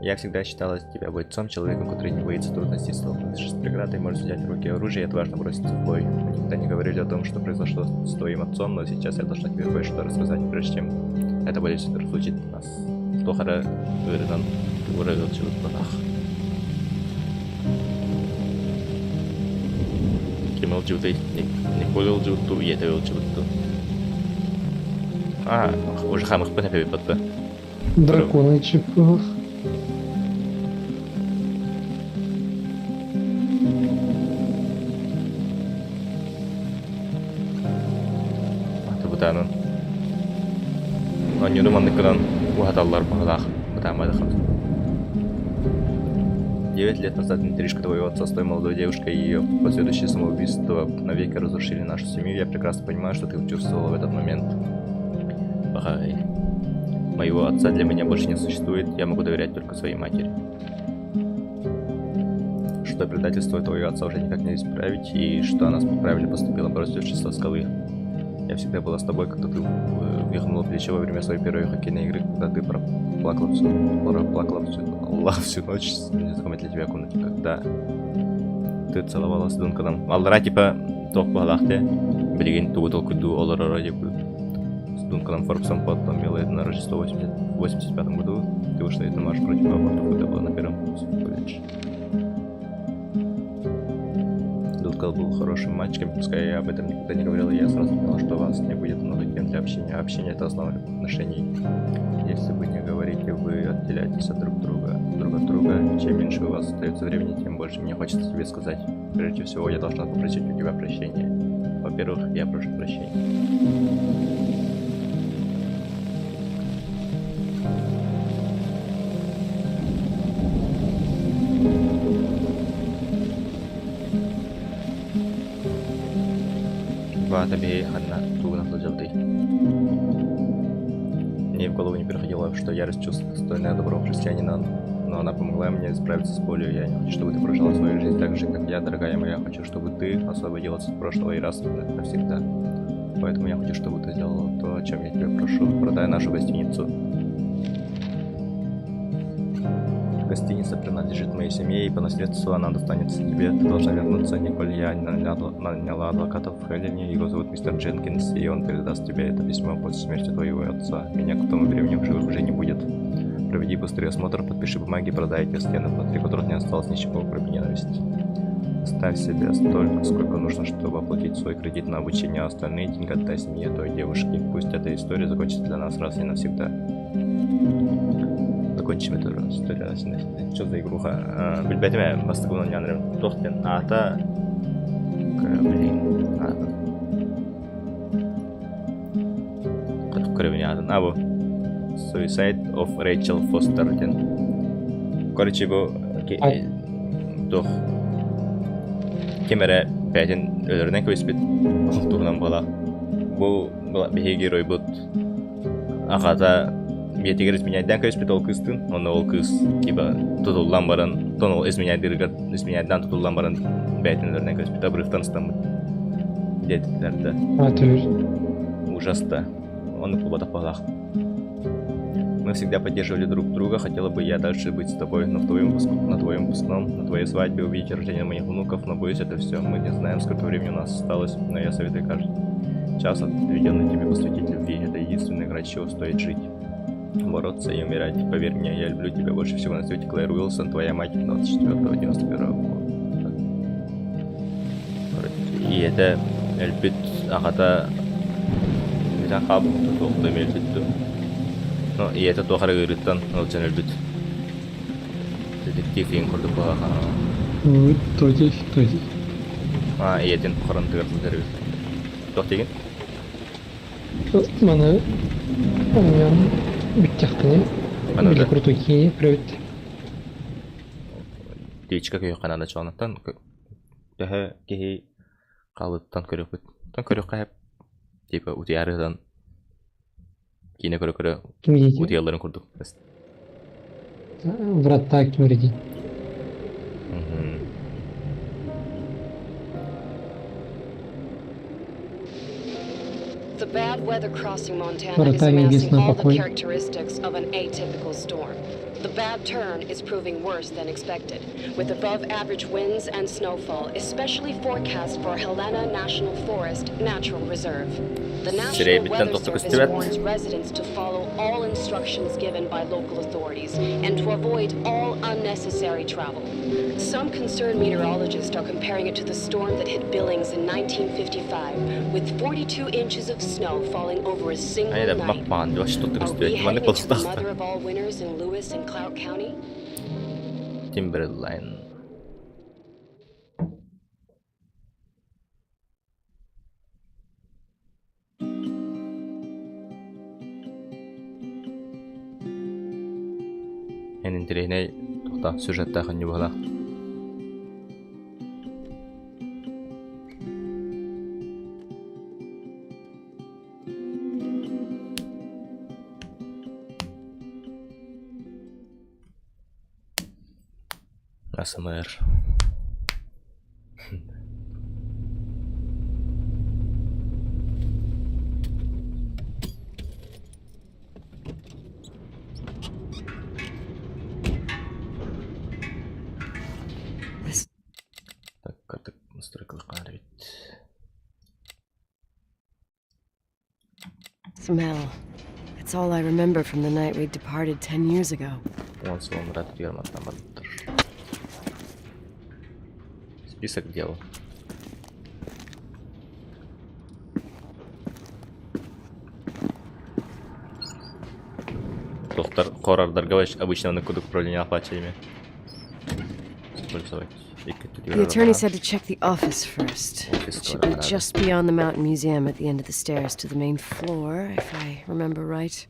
Я всегда считала тебя бойцом, человеком, который не боится трудностей, столкнувшись с преградой, может взять в руки оружие и отважно броситься в бой. Мы никогда не говорили о том, что произошло с твоим отцом, но сейчас я должна тебе кое-что рассказать, прежде чем это болезнь разлучит нас. Туох эрэ ыарыынан тугу эрэ ыалдьыбыт Ким ыалдьыбытый? Николь ыалдьыбыт дуу, ийэтэ ыалдьыбыт дуу? А, уже хамыхпын эпэбиппат да. Драконы чипов. Бытаанын. Оонньууну маннык гынан уһаталлар баҕалаах бытаамматахым. Девять лет назад интрижка твоего отца с той молодой девушкой и ее последующее самоубийство навеки разрушили нашу семью. Я прекрасно понимаю, что ты чувствовала в этот момент. Бахай. Моего отца для меня больше не существует, я могу доверять только своей матери. Что предательство твоего отца уже никак не исправить, и что она правильно поступила, бросившись со скалы. Я всегда была с тобой, когда ты вывихнула плечо во время своей первой хоккейной игры, когда ты проплакала всю ночь в незнакомой для тебя комнате, когда ты целовалась с Дунканом. Аллара типа туох баҕалаах дии, билигин тугу толкуйдуу олороро диэбит с Дунканом Форбсом потом милой на Рождество в 85 году ты вышла из марш против абортов, когда была на первом курсе в колледже. Дункан был хорошим мальчиком, пускай я об этом никогда не говорила, я сразу поняла, что у вас не будет много тем для общения. Общение – это основа любых отношений. Если вы не говорите, вы отделяетесь от друг друга, друг от друга. Чем меньше у вас остается времени, тем больше мне хочется тебе сказать. Прежде всего, я должна попросить у тебя прощения. Во-первых, я прошу прощения. Баата биһи ханна тугунан сылдьабытый? Мне в голову не приходило, что ярость чувств достойная доброго христианина, но она помогла мне справиться с болью. Я не хочу, чтобы ты прожила свою жизнь так же, как я, дорогая моя. Хочу, чтобы ты освободилась от прошлого и раз навсегда. Поэтому я хочу, чтобы ты сделала то, о чем я тебя прошу. Продай нашу гостиницу. Гостиница принадлежит моей семье, и по наследству она достанется тебе. Ты должна вернуться, Николь. Я наняла адвоката в Хелене, его зовут мистер Дженкинс, и он передаст тебе это письмо после смерти твоего отца. Меня к тому времени в живых уже не будет. Проведи быстрый осмотр, подпиши бумаги, продай эти стены, внутри которых не осталось ничего, кроме ненависти. Оставь себе столько, сколько нужно, чтобы оплатить свой кредит на обучение, а остальные деньги отдай семье той девушки. Пусть эта история закончится для нас раз и навсегда. Закончим эту историю раз и навсегда. Что за игруха? Билбэтим ээ, бастакы нянрым. Туох диэн аата... Блин, аата. Көрөбүн аатын. А бу. Suicide of Rachel Foster диэн. Короче, бу туох ким эрэ бэйэтин өлөрүнэн кэбиспит туһунан буолар. Бу биһиги геройбут аҕата ийэтигэр изменяйдаан кэбиспит ол кыыстыын. Онно ол кыыс типа тутуллан баран, тон ол изменяйдыырыгар изменяйдаан тутуллан баран бэйэтин өлөрүнэн кэбиспит, обрывтан ыстаммыт диэтилэр да. Ужас да. Он буолбатах баҕалаах. Мы всегда поддерживали друг друга, хотела бы я дальше быть с тобой, но в твоем выпуск... на твоем выпускном, на твоей свадьбе увидеть рождение моих внуков, но боюсь, это все. Мы не знаем, сколько времени у нас осталось, но я советую каждый час, отведенный тебе посвятить любви. Это единственное, ради чего стоит жить. Бороться и умирать. Поверь мне, я люблю тебя больше всего на свете. Клэр Уилсон, твоя мать, 24-91 года. Ийэтэ өлбүт аҕата бүтэн хаалбыт туох да өлбүт дуо? Ну, ийэтэ туох эрэ ыарыыттан ыалдьан өлбүт. Детектив диэн курдук буолаха. Той той. А, ийэтин хорон-тыгар сылдьар эбит. Туох диигин? Маны оҥойон бүттэхпинэ, били крутой киинэ көрөбүт. Птичка күйүөххэ наада чоҕунаттан төһө киһи хаалыттан көрүөхпүт. Тон көрүөххэ сөп. Типа утуйаарыһытан киинэ көрө-көрө утуйалларын курдук. Врата кимириди. The bad weather crossing Montana is Врата amassing небесного all the покоя. characteristics of an atypical storm. The bad turn is proving worse than expected, with above average winds and snowfall, especially forecast for Helena National Forest Natural Reserve. The National Сирэйбиттэн Weather тохто Service көстүбэт. warns residents to follow all instructions given by local authorities and to avoid all unnecessary travel. Some concerned meteorologists are comparing it to the storm that hit Billings in 1955, with 42 inches of snow falling over a single Айда night. маппаан вообще тохто Are we көстүбэт. heading Маннык into the болстаах. mother of all winters in Lewis and Clark County? Timberline. Эн интэриэһинэй туохтаах сюжеттаах ньубалаах. АСМР. Так, картык настройкалар эбит. Smell. It's all I remember from the night we departed 10 years ago. Он сылын рад барбыттар. Список дел. Доктор хоррордарга обычно на кудук управления оплачиваемый. Использовать. The attorney said to check the office first. Офис It should be надо. just beyond the Mountain Museum at the end of the stairs to the main floor, if I remember right.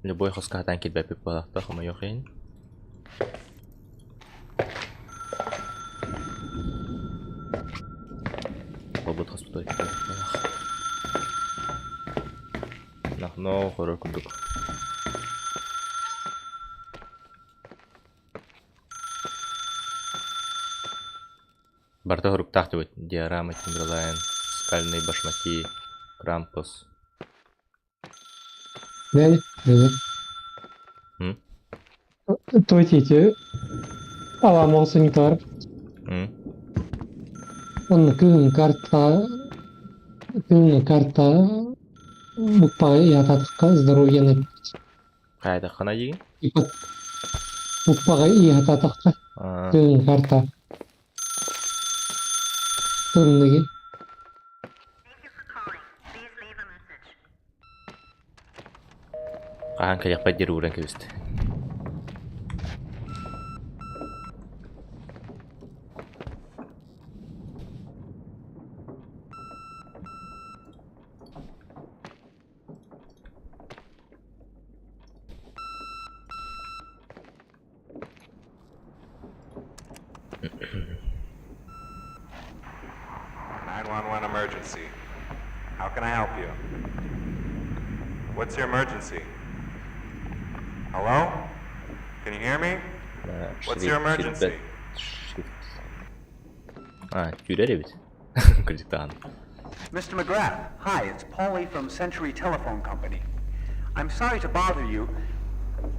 Любой хоско хатаан киирбэппит буоллахта хомойуох иһин. Буолбут хоспутугар киирбэппит Но хоррор курдук. Барыта хоруктаах диэбит Диорама, Timberline, Скальные башмаки, Крампус. Бэйи, бэйи. М? Той ити аламал санитар. М? Онно кыһын карта кыһыҥҥы карта букпаҕа ыйаатаатахха здоровьены Хайдаххына диигин? Уппаҕа иһатаатахха тыын карта тымныйы Хаһан кэлиэхпэр диэри ууран кэбистэ. 911 emergency. How can I help you? What's your emergency? Hello? Can you hear me? What's your emergency? А, тюрер эбит. Кырдьыктаан. Mr. McGrath, hi, it's Paulie from Century Telephone Company. I'm sorry to bother you,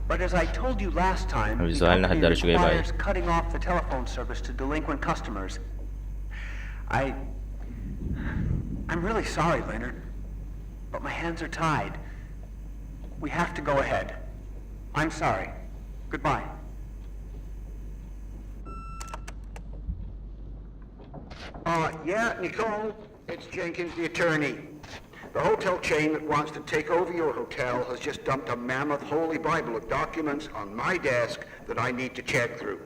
but as I told you last time, the Визуально company хаддар үчүгэй баҕайы. requires cutting off the telephone service to delinquent customers. I... I'm really sorry, Leonard, but my hands are tied. We have to go ahead. I'm sorry. Goodbye. Yeah, Nicole, it's Jenkins, the attorney. The hotel chain that wants to take over your hotel has just dumped a mammoth holy Bible of documents on my desk that I need to check through.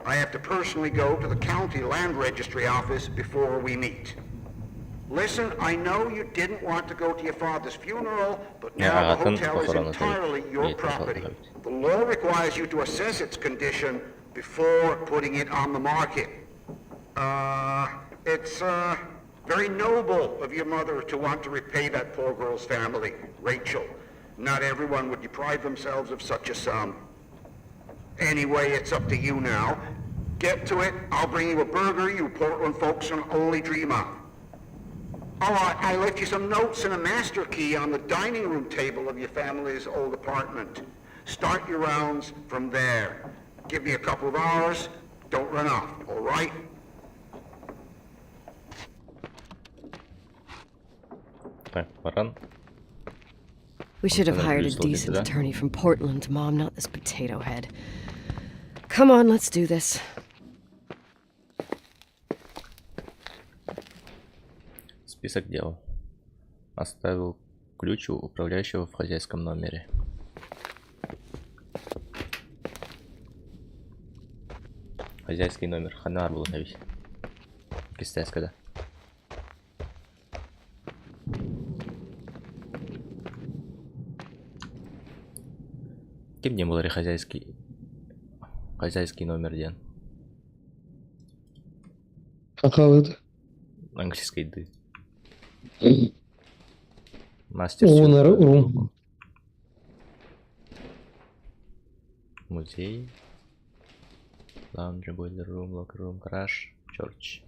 I have to personally go to the county land registry office before we meet. Listen, I know you didn't want to go to your father's funeral, but Yeah, now the атын hotel is похоронун entirely your property. The law requires you to assess its condition before putting it on the market. It's, very noble of your mother to want to repay that poor girl's family, Rachel. Not everyone would deprive themselves of such a sum. Anyway, it's up to you now. Get to it. I'll bring you a burger you Portland folks can only dream of. Oh, I left you some notes and a master key on the dining room table of your family's old apartment. Start your rounds from there. Give me a couple of hours. Don't run off, all right? Так, баран. We should have Онтон hired a Брюс decent да? attorney from Portland, Mom, not this potato head. Come on, let's do this. Список дел. Оставил ключ у управляющего в хозяйском номере. Хозяйский номер. Ханар был ведь. Кистяска, да. Кем не был хозяйский номер ден? Хахалыт. Английской ды. Мастер Owner сюрприз. room. Музей. Laundry, boiler room, locker room, garage, church.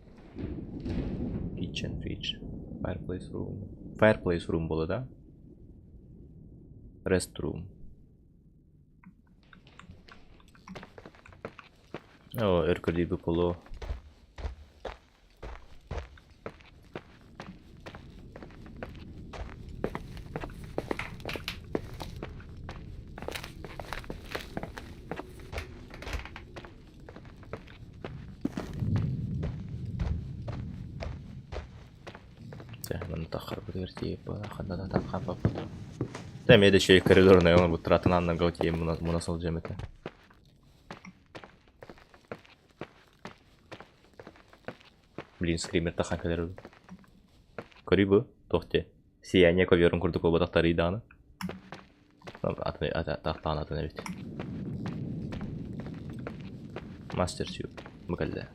Kitchen, fridge, fireplace room. Fireplace room было, да? Rest room. О, өр поло. Там я еще и коридор, наверное, будет трата на гаутие мунасыл жемете. Блин, скример тахан калер. Көрү тохте. Сияние коверун курдук болбатактары дааны. Атын атын эбит. Мастер сюп. Букалда.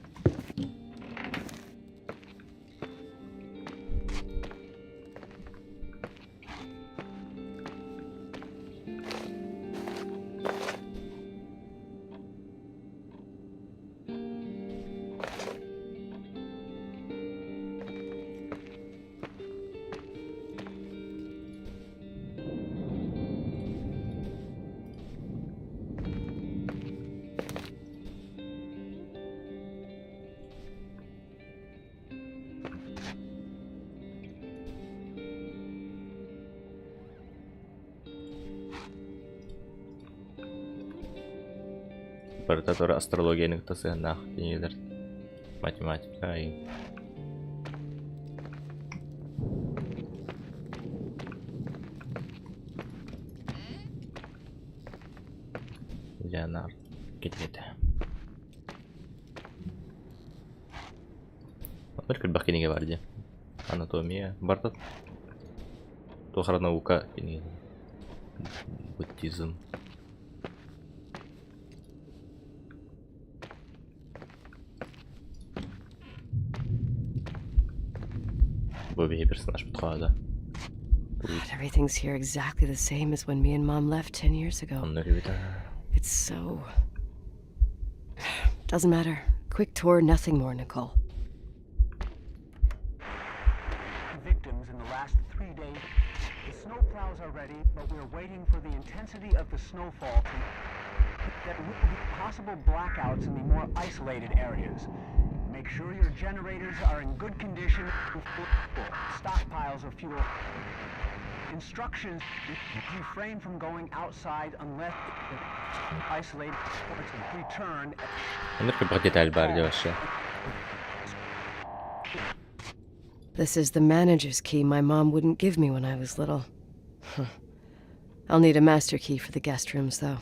Барыта тура астрологияны кытта сыһыаннаах кинигэлэр. Математика айын. Леонард кинигэтэ. Оннук элбэх кинигэ бар дии. Анатомия. Барыта туох эрэ наука кинигэтэ. Буддизм. Бу биһи персонажпыт хаада. God, everything's here exactly the same as when me and Mom left 10 years ago. Оннук эбит It's so. Doesn't matter. Quick tour, nothing more, Nicole. Victims in the last 3 days. The snowplows are ready, but we're waiting for the intensity of the snowfall to there will be possible blackouts in the more isolated areas. Make sure your generators are in good condition. Stockpiles of fuel. Instructions refrain from going outside unless isolated return. Оннук элбэх деталь баар дии вообще. This is the manager's key my mom wouldn't give me when I was little. Huh. I'll need a master key for the guest rooms, though.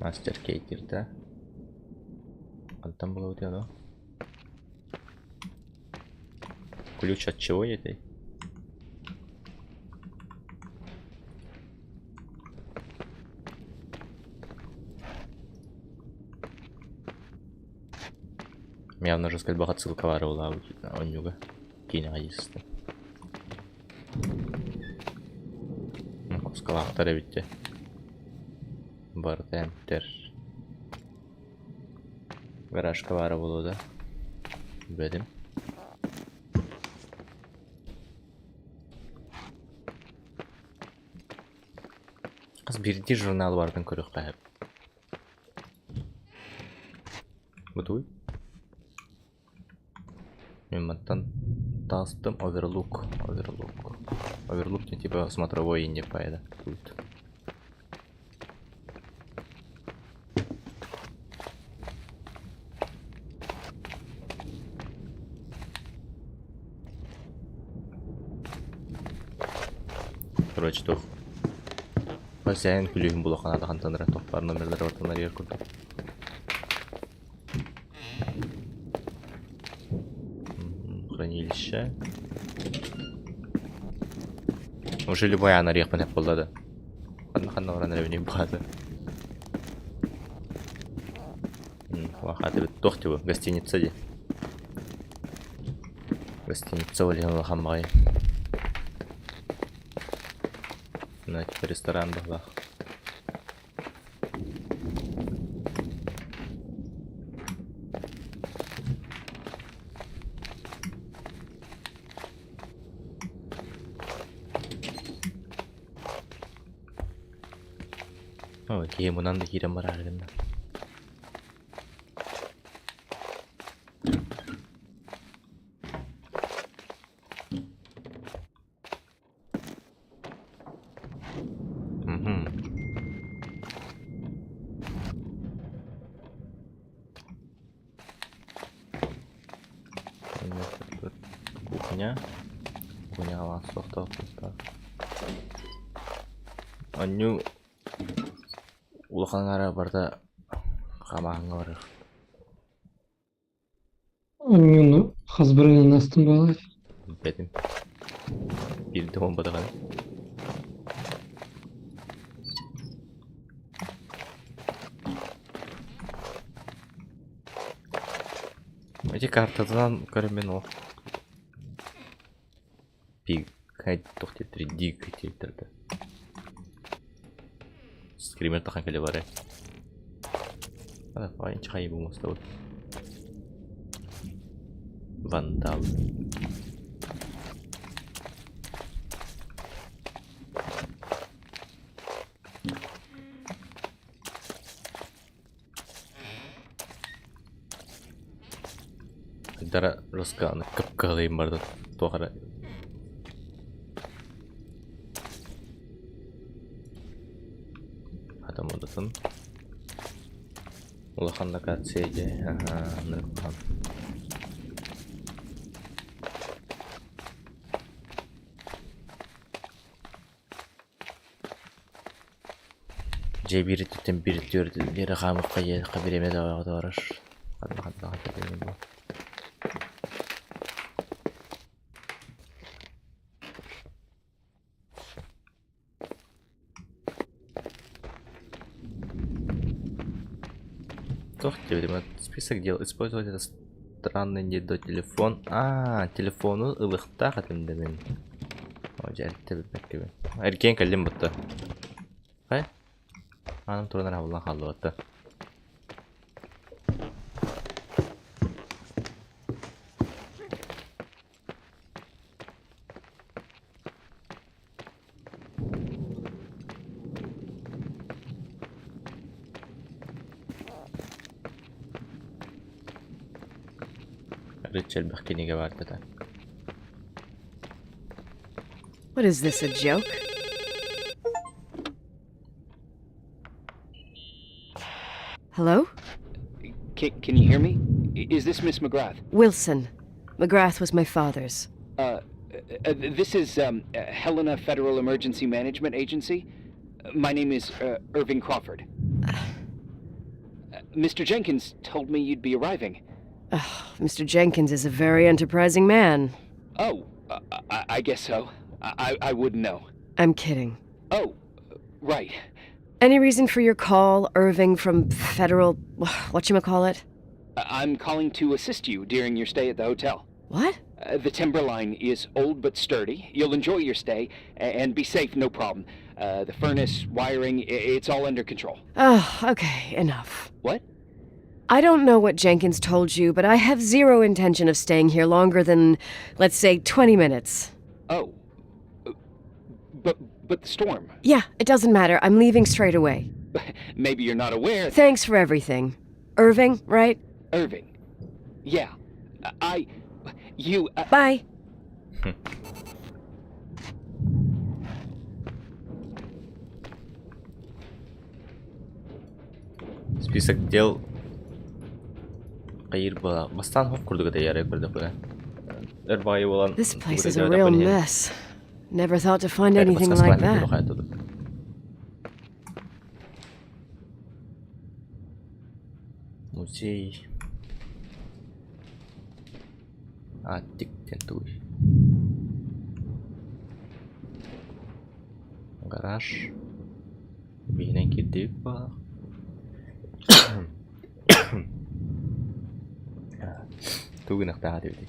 Мастер кейтир да. Антон было у тебя, да? Ключ от чего этой? Явно же сказать отсылка была онньуга. Киинэҕэ дии Кускалаахтар эбит дьэ. Барыта эмтэр. Гаражка баара буолуо да? Билбэтим. Хас биирдии журнал барытын көрүөххэ сөп. Бутуй. Мин мантан таастым оверлук, оверлук. Оверлук не типа смотровой не поеда. Тут. Короче, туох хозяин күлүүһүн булуохха хантан эрэ туох баар номердары барытын арыйар курдук. Хранилище. Уже любой аан арыйахпын эп буолла да. Ханна ханна баран эрэбиний баҕата. Вахатыбыт туох дии бу гостиница дии. Гостиница ол иһин улахан баҕайы. Мына типа ресторан быһыылаах. Ой, киһи мунан да киирэн бараары гынна. Мгм. Кухня. Кухняҕа суохтаах Онньуу улахан аҥаара барыта хамааһыҥҥа барар. Онньууну хас бырыһыан астым буолуой? Билбэтим. Биирдэ буолбатаҕына. Ити картатынан көрөммүн ол Пик туох диэбиттэрий дик диэбиттэр да. Скример тахан кэлэ барай. Инчи хайы мостабыт. Вандал. Дара Росканы кып-кыһылыйын барда туох эрэ Хата модатын. Улахан локация дьэ, аһаа, оннук Дьэ биир өттүттэн биир өттүгэр диэри хаамыахха диэххэ бириэмэ да барар. Ханна ханна ханна буолуо. Туох диэбитим список дел использовать этот странный недотелефон. Аа, телефону ылыахтаах этим да мин. О, дьэ, эрдэ билбэккэбин. Эргийэн кэллим бутта. Хай? Аным туран эрэ булан хааллыбатта. Арыычча элбэх кинигэ баар этэ. What is this, a joke? Hello? Can, can you hear me? Is this Miss McGrath? Wilson. McGrath was my father's. Uh, uh this is um, uh, Helena Federal Emergency Management Agency. My name is uh, Irving Crawford. Mr. Jenkins told me you'd be arriving. Mr. Jenkins is a very enterprising man. Oh, I, I guess so. I, I wouldn't know. I'm kidding. Oh, right. Any reason for your call, Irving from Federal. whatchamacallit? I'm calling to assist you during your stay at the hotel. What? Uh, the Timberline is old but sturdy. You'll enjoy your stay and be safe, no problem. Uh, the furnace, wiring, it's all under control. Oh, okay, enough. What? I don't know what Jenkins told you, but I have zero intention of staying here longer than, let's say, 20 minutes. Oh. But but the storm. Yeah, it doesn't matter. I'm leaving straight away. Maybe you're not aware. Thanks for everything. Irving, right? Irving. Yeah. I you uh... Bye. Список дел хайыр буола бастаан хоп курдук этэ яры көрдөхпүнэ өр баҕайы буолан This place is a real mess. Never thought to find anything like that. Музей. Аттик тентуй. Гараж. Биһинэн кирдибит баҕа. Тугу гыныахтаах этибитий?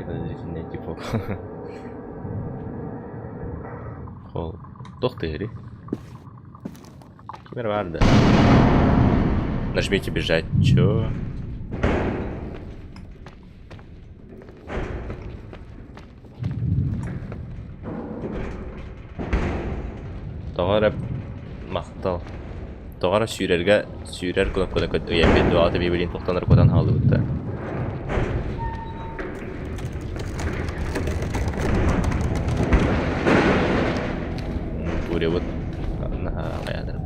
Подозрительный типок. Холл. Туох тыһырый? Ким эрэ баар да? Нажмите бежать. Чё? Тоҕо эрэ махтал. Тоҕо эрэ сүүрэргэ сүүрэр кнопканы ыйан биэрдэ, аата билигин туохтан эрэ куотан хааллыбыт да. Бурябыт наһаа хайаатар.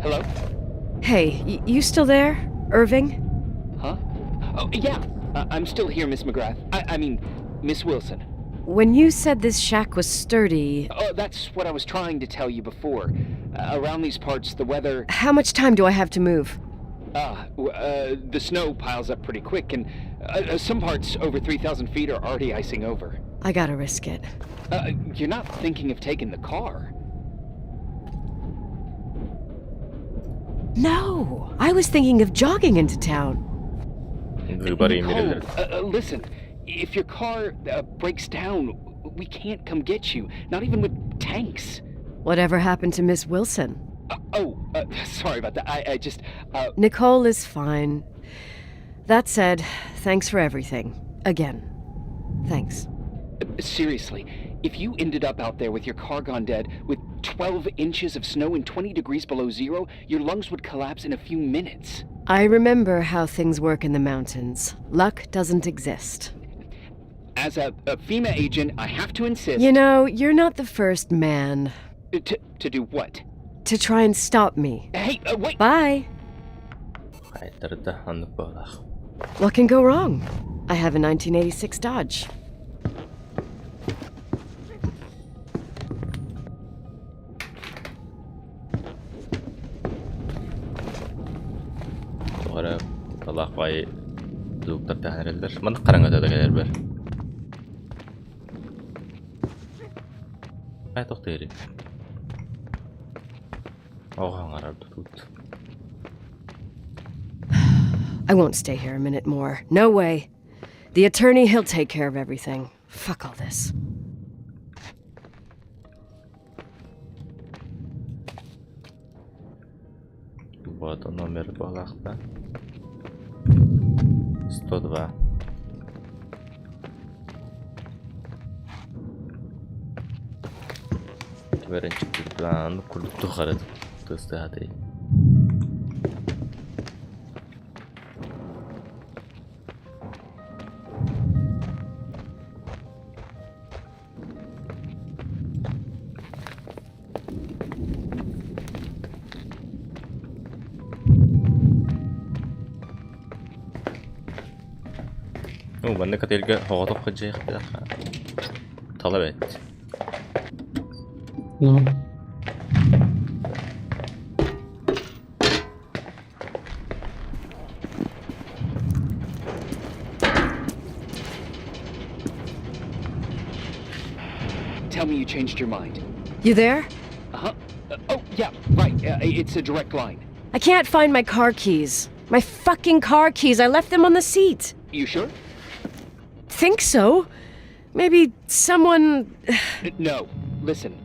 Hello? Hey, you still there? Irving? Huh? Oh, yeah. I'm still here, Miss McGrath. I, I mean, Miss Wilson. When you said this shack was sturdy. Oh, that's what I was trying to tell you before. Around these parts, the weather. How much time do I have to move? Ah, the snow piles up pretty quick, and some parts over 3,000 feet are already icing over. I gotta risk it. You're not thinking of taking the car. No, I was thinking of jogging into town. Nicole, listen, if your car breaks down, we can't come get you, not even with tanks. Whatever happened to Miss Wilson? Oh, sorry about that. I, I just. Nicole is fine. That said, thanks for everything. Again, thanks. Seriously, if you ended up out there with your car gone dead, with 12 inches of snow and 20 degrees below zero, your lungs would collapse in a few minutes. I remember how things work in the mountains. Luck doesn't exist. As a, a FEMA agent, I have to insist. You know, you're not the first man To, to do what? to try and stop me. Hey, wait! Bye. Хайдарда оннук быһыылаах. What can go wrong? I have a 1986 Dodge. Тоҕо эрэ кутталлаах баҕайы звуктар тэһэн эрэллэр. Маннык хараҥата да кэлэрбэр. Ээ тохтоо Оҕо хаҥарар тут. I won't stay here a minute more. No way. The attorney, he'll take care of everything. Fuck all this. Вот он номер быһыылаах 102. Түбэрэн курдук тухары тыстыхаты. Ну, маннык отельга оҕотох дьиэхтээх талап эт. Ну, Tell me you changed your mind. You there? Uh huh. Oh, yeah, right. It's a direct line. I can't find my car keys. My fucking car keys. I left them on the seat. You sure? Think so. Maybe someone. No. Listen.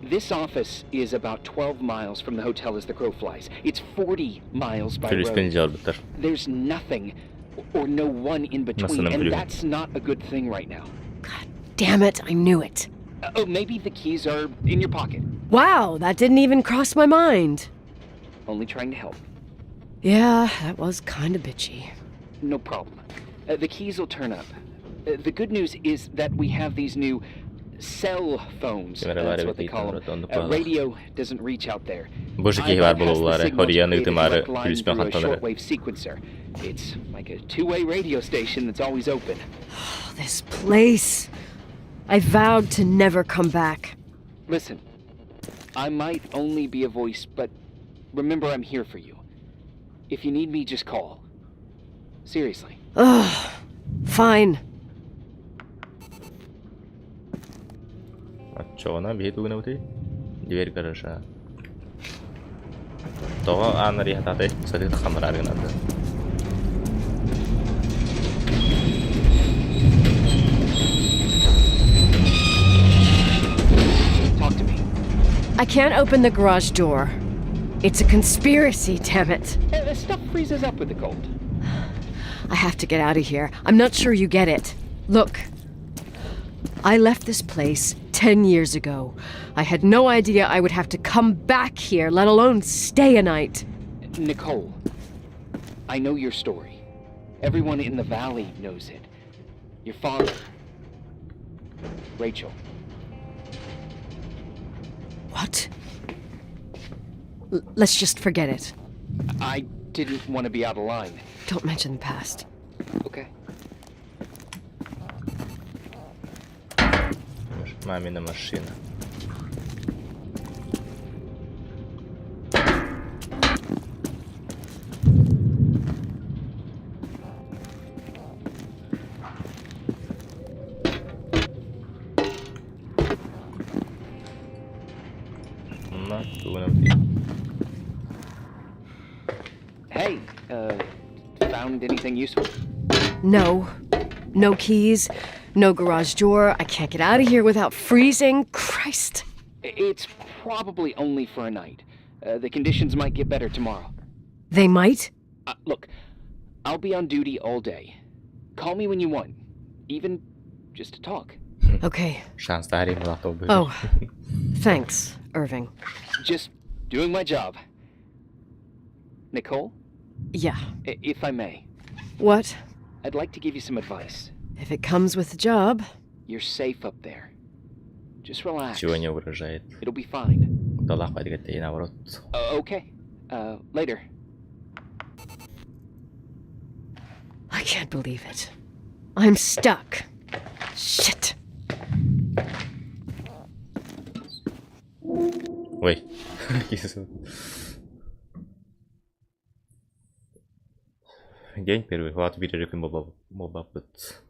This office is about 12 miles from the hotel as the crow flies. It's 40 miles by Күлүспүн road. дьалбыттар. There's nothing or no one in between, Массыынам and күлүгүн. that's not a good thing right now. Damn it, I knew it. Oh, maybe the keys are in your pocket. Wow, that didn't even cross my mind. Only trying to help. Yeah, that was kinda bitchy. No problem. The keys will turn up. The good news is that we have these new cell phones. Кэмэрэ That's what they call them. Radio doesn't reach out there. Боже I киһи баар bypass the буолуулаары signal to хоруйан create a ыытымаары direct line күлүспүн through a хантан эрэ. shortwave sequencer. It's like a two-way radio station that's always open. Oh, this place. I vowed to never come back. Listen, I might only be a voice, but remember I'm here for you. If you need me, just call. Seriously. Ugh. Fine. Оччоҕуна биһи тугунабытый? Дверь гаража. Тоҕо аан арыйа сатыы тахаммараары гынарда. Talk to me. I can't open the garage door. It's a conspiracy, damn it. The stuff freezes up with the cold. I have to get out of here. I'm not sure you get it. Look, I left this place 10 years ago. I had no idea I would have to come back here, let alone stay a night. Nicole, I know your story. Everyone in the valley knows it. Your father, Rachel. What? Let's just forget it. I didn't want to be out of line. Don't mention the past. Okay. Мамина машина. Онно тугунабытый? Hey, found anything useful? No. No keys, no garage door. I can't get out of here without freezing. Christ. It's probably only for a night. The conditions might get better tomorrow. They might? Look, I'll be on duty all day. Call me when you want, even just to talk. Okay. Шанстари мулахта Oh, thanks, Irving. Just doing my job. Nicole? Yeah. If I may, What? I'd like to give you some advice. If it comes with the job. You're safe up there. Just relax. Чего не угрожает. It'll be fine. Кутталаах баҕайытык наоборот. Okay. Later. I can't believe it. I'm stuck. Shit. Ой. День первый. Влад биир күн буолбаппыт.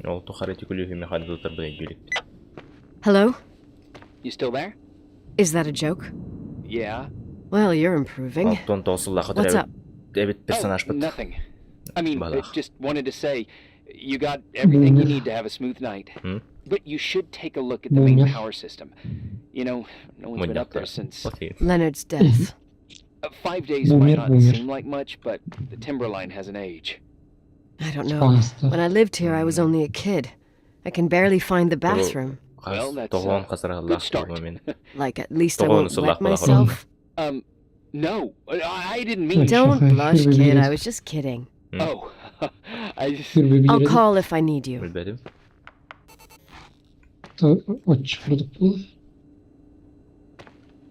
Ол тухары күлүүһү механизатор өйдүүлүк. Hello? You still there? Is that a joke? Yeah. Well, you're improving. Алтан тоосуллаха What's up? эбит персонаж Oh, nothing. I mean, I Балах. just wanted to say, you got everything you need to have a smooth night. Hmm? But you should take a look at the main Мунньах. power system. No one's been up there since. Leonard's death. 5 days might Boomer, not boomer. seem like much, but the timberline has an age. I don't know. Sponsor. When I lived here, I was only a kid. I can barely find the bathroom. Well, that's Тоҕуон good start. момент. Like, at least I Тоҕуон won't wet сыллаах myself. No, I didn't mean. Don't blush, kid. I was just kidding. Oh, I just. I'll call if I need you. Билбэтим. Оччо курдук буолар.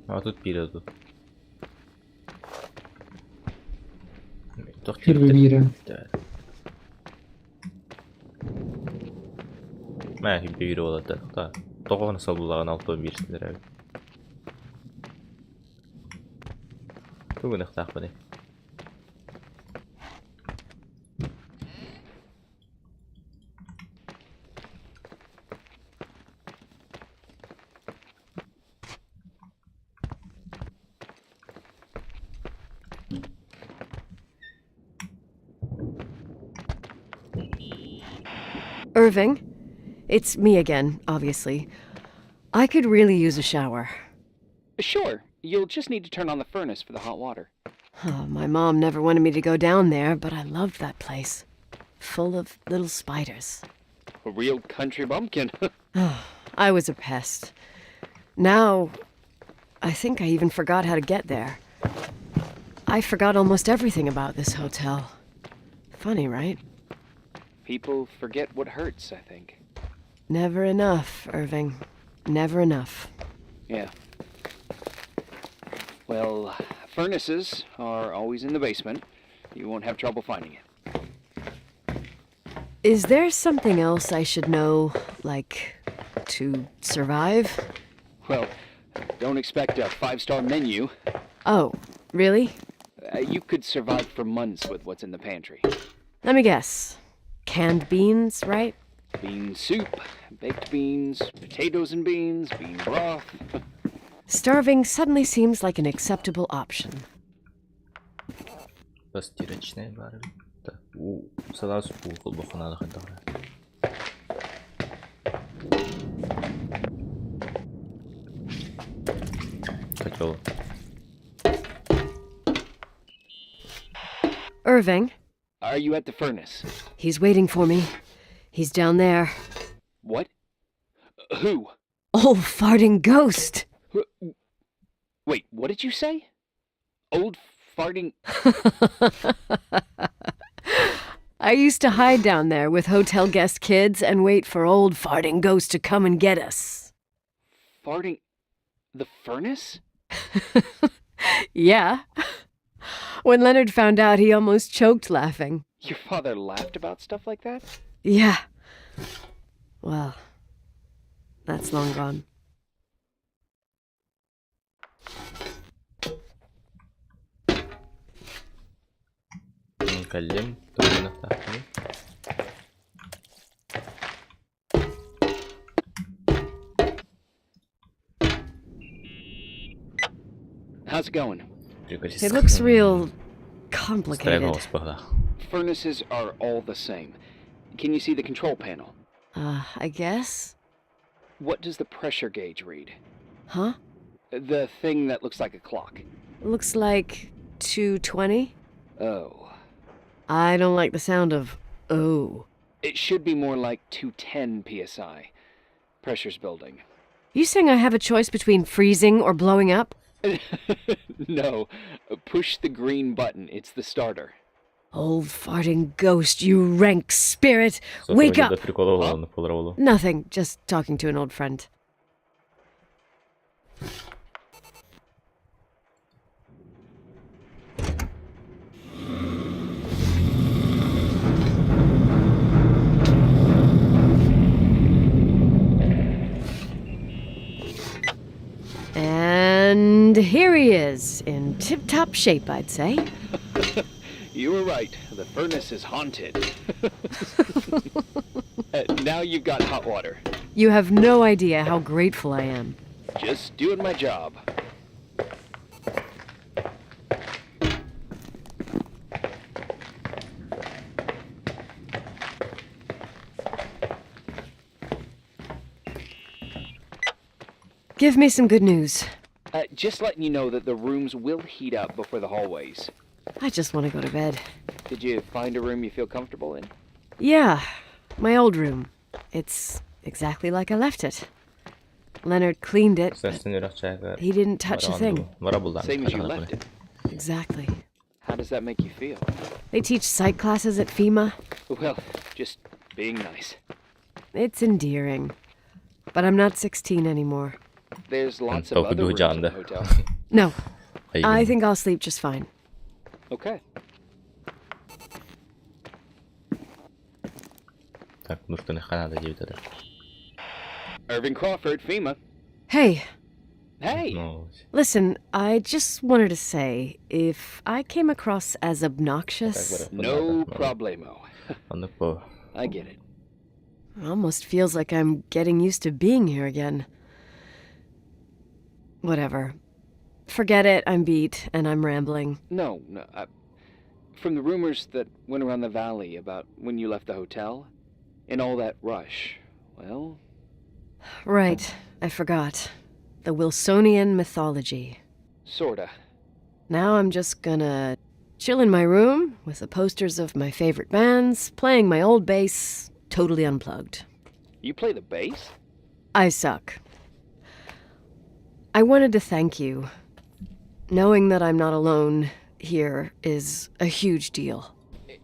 А тут биир тут. Сүүрбэ биир. Мэ биир буолар да. Тоҕуон сыл буоллаҕына 61 сыллар эбит. Тугу гыныахтаахпыный? Irving, it's me again, obviously. I could really use a shower. Sure, you'll just need to turn on the furnace for the hot water. Oh, my mom never wanted me to go down there, but I loved that place. Full of little spiders. A real country bumpkin. I was a pest. Now, I think I even forgot how to get there. I forgot almost everything about this hotel. Funny, right? People forget what hurts, I think. Never enough, Irving. Never enough. Yeah. Well, furnaces are always in the basement. You won't have trouble finding it. Is there something else I should know, like, to survive? Well, don't expect a 5-star menu. Oh, really? You could survive for months with what's in the pantry. Let me guess. Canned beans, right? Bean soup, baked beans, potatoes and beans, bean broth. Starving suddenly seems like an acceptable option. Постирочная баар эбит. Уу, сылаас уу холбуохха наада. Котел. Irving, Are you at the furnace? He's waiting for me. He's down there. What? Who? Oh, farting ghost! Wait, what did you say? Old farting. I used to hide down there with hotel guest kids and wait for old farting ghost to come and get us. Farting. The furnace? Yeah. When Leonard found out, he almost choked laughing. Your father laughed about stuff like that? Yeah. Well, that's long gone. Кэллим. Тугу гыныахтаахпыный? How's it going? It looks real complicated. Строго. Furnaces are all the same. Can you see the control panel? I guess? What does the pressure gauge read? Huh? The thing that looks like a clock. Looks like 220? Oh. I don't like the sound of oh. It should be more like 210 psi. Pressure's building. You saying I have a choice between freezing or blowing up? No, push the green button. It's the starter. Old farting ghost, you rank spirit! Wake up! Nothing, just talking to an old friend. And here he is, in tip top shape, I'd say. You were right. The furnace is haunted. Now you've got hot water. You have no idea how grateful I am. Just doing my job. Give me some good news. Just letting you know that the rooms will heat up before the hallways. I just want to go to bed. Did you find a room you feel comfortable in? Yeah, my old room. It's exactly like I left it. Leonard cleaned it, but he didn't touch a thing. Same as you left it. Exactly. How does that make you feel? They teach psych classes at FEMA. Well, just being nice. It's endearing. But I'm not 16 anymore. There's lots of other rooms in the hotel. No. I think I'll sleep just fine. Okay. Так, нужно надо диэбит Irving Crawford, FEMA. Hey. Hey. Listen, I just wanted to say if I came across as obnoxious. No problemo. I get it. It almost feels like I'm getting used to being here again. Whatever. Forget it, I'm beat, and I'm rambling. No, no. From the rumors that went around the valley about when you left the hotel, and all that rush, well... Right, I forgot. The Wilsonian mythology. Sorta. Now I'm just gonna chill in my room with the posters of my favorite bands, playing my old bass, totally unplugged. You play the bass? I suck. I wanted to thank you. Knowing that I'm not alone here is a huge deal.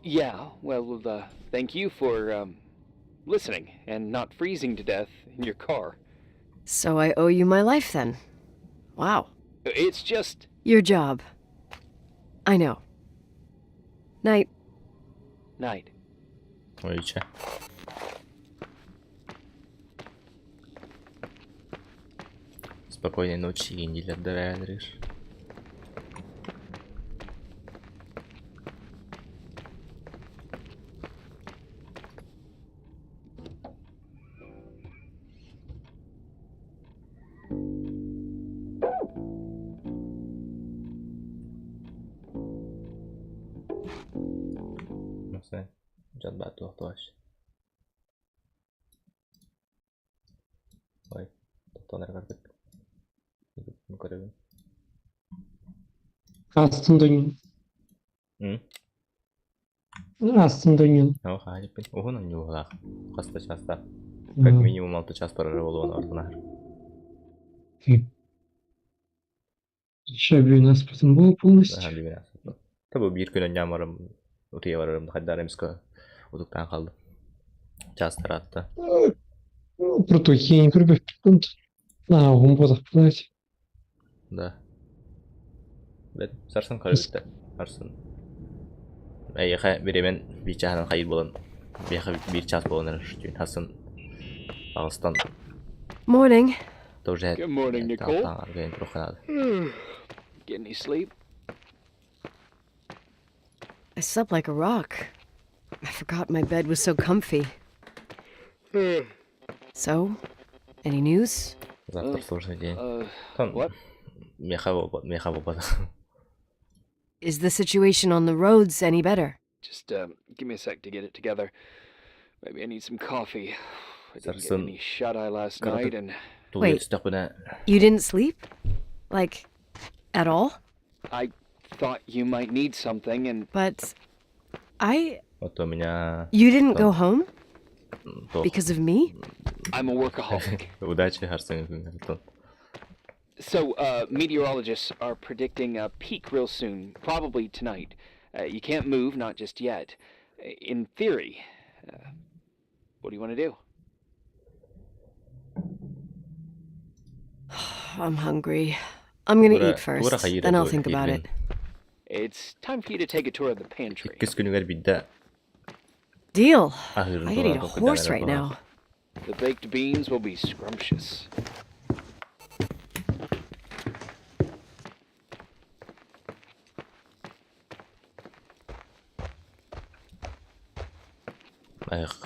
Yeah, well, thank you for, listening and not freezing to death in your car. So I owe you my life then. Wow. It's just... Your job. I know. Night. Night. Ой, Спокойной ночи, не доверишь. Ой, Астын дойнун. Астын дойнун. Хаста часта. Как минимум 6 час прорывало ортонар. Еще би нас потом было полностью. Табы бир күн нямарым утыя барарым хаддаремска утуктан калды. Час таратты. Протухи көрбөппүн. А, умбодох блядь. Да. Бет, сарсын көрбүттэ. Сарсын. Эйхэ биремен бир чаһынан хайыр болан. Бияха бир час болан эрэ хасын. Агыстан. Morning. Тоже. Good morning, Nicole. Get any sleep? I slept like a rock. I forgot my bed was so comfy. So, any news? Завтра сложный день. What? Меха Is the situation on the roads any better? Just give me a sec to get it together. Maybe I need some coffee. I didn't get any shut-eye last night and... Wait, you didn't sleep? Like, at all? I thought you might need something and... But... I... You didn't go home? Туох. Because of me? I'm a workaholic. Удачи харсаҥ күҥҥэ So, meteorologists are predicting a peak real soon, probably tonight. You can't move, not just yet. In theory. What do you want to do? I'm hungry. I'm gonna Тура eat тура first, хайыыра then I'll дуо think about Ирвин? it. It's time for you to take a tour of the pantry. Иккис күнүгэр биирдэ Deal. аһыырын I could eat туһунан a толкуйдаан horse эрэр right баҕалаах. now. The baked beans will be scrumptious.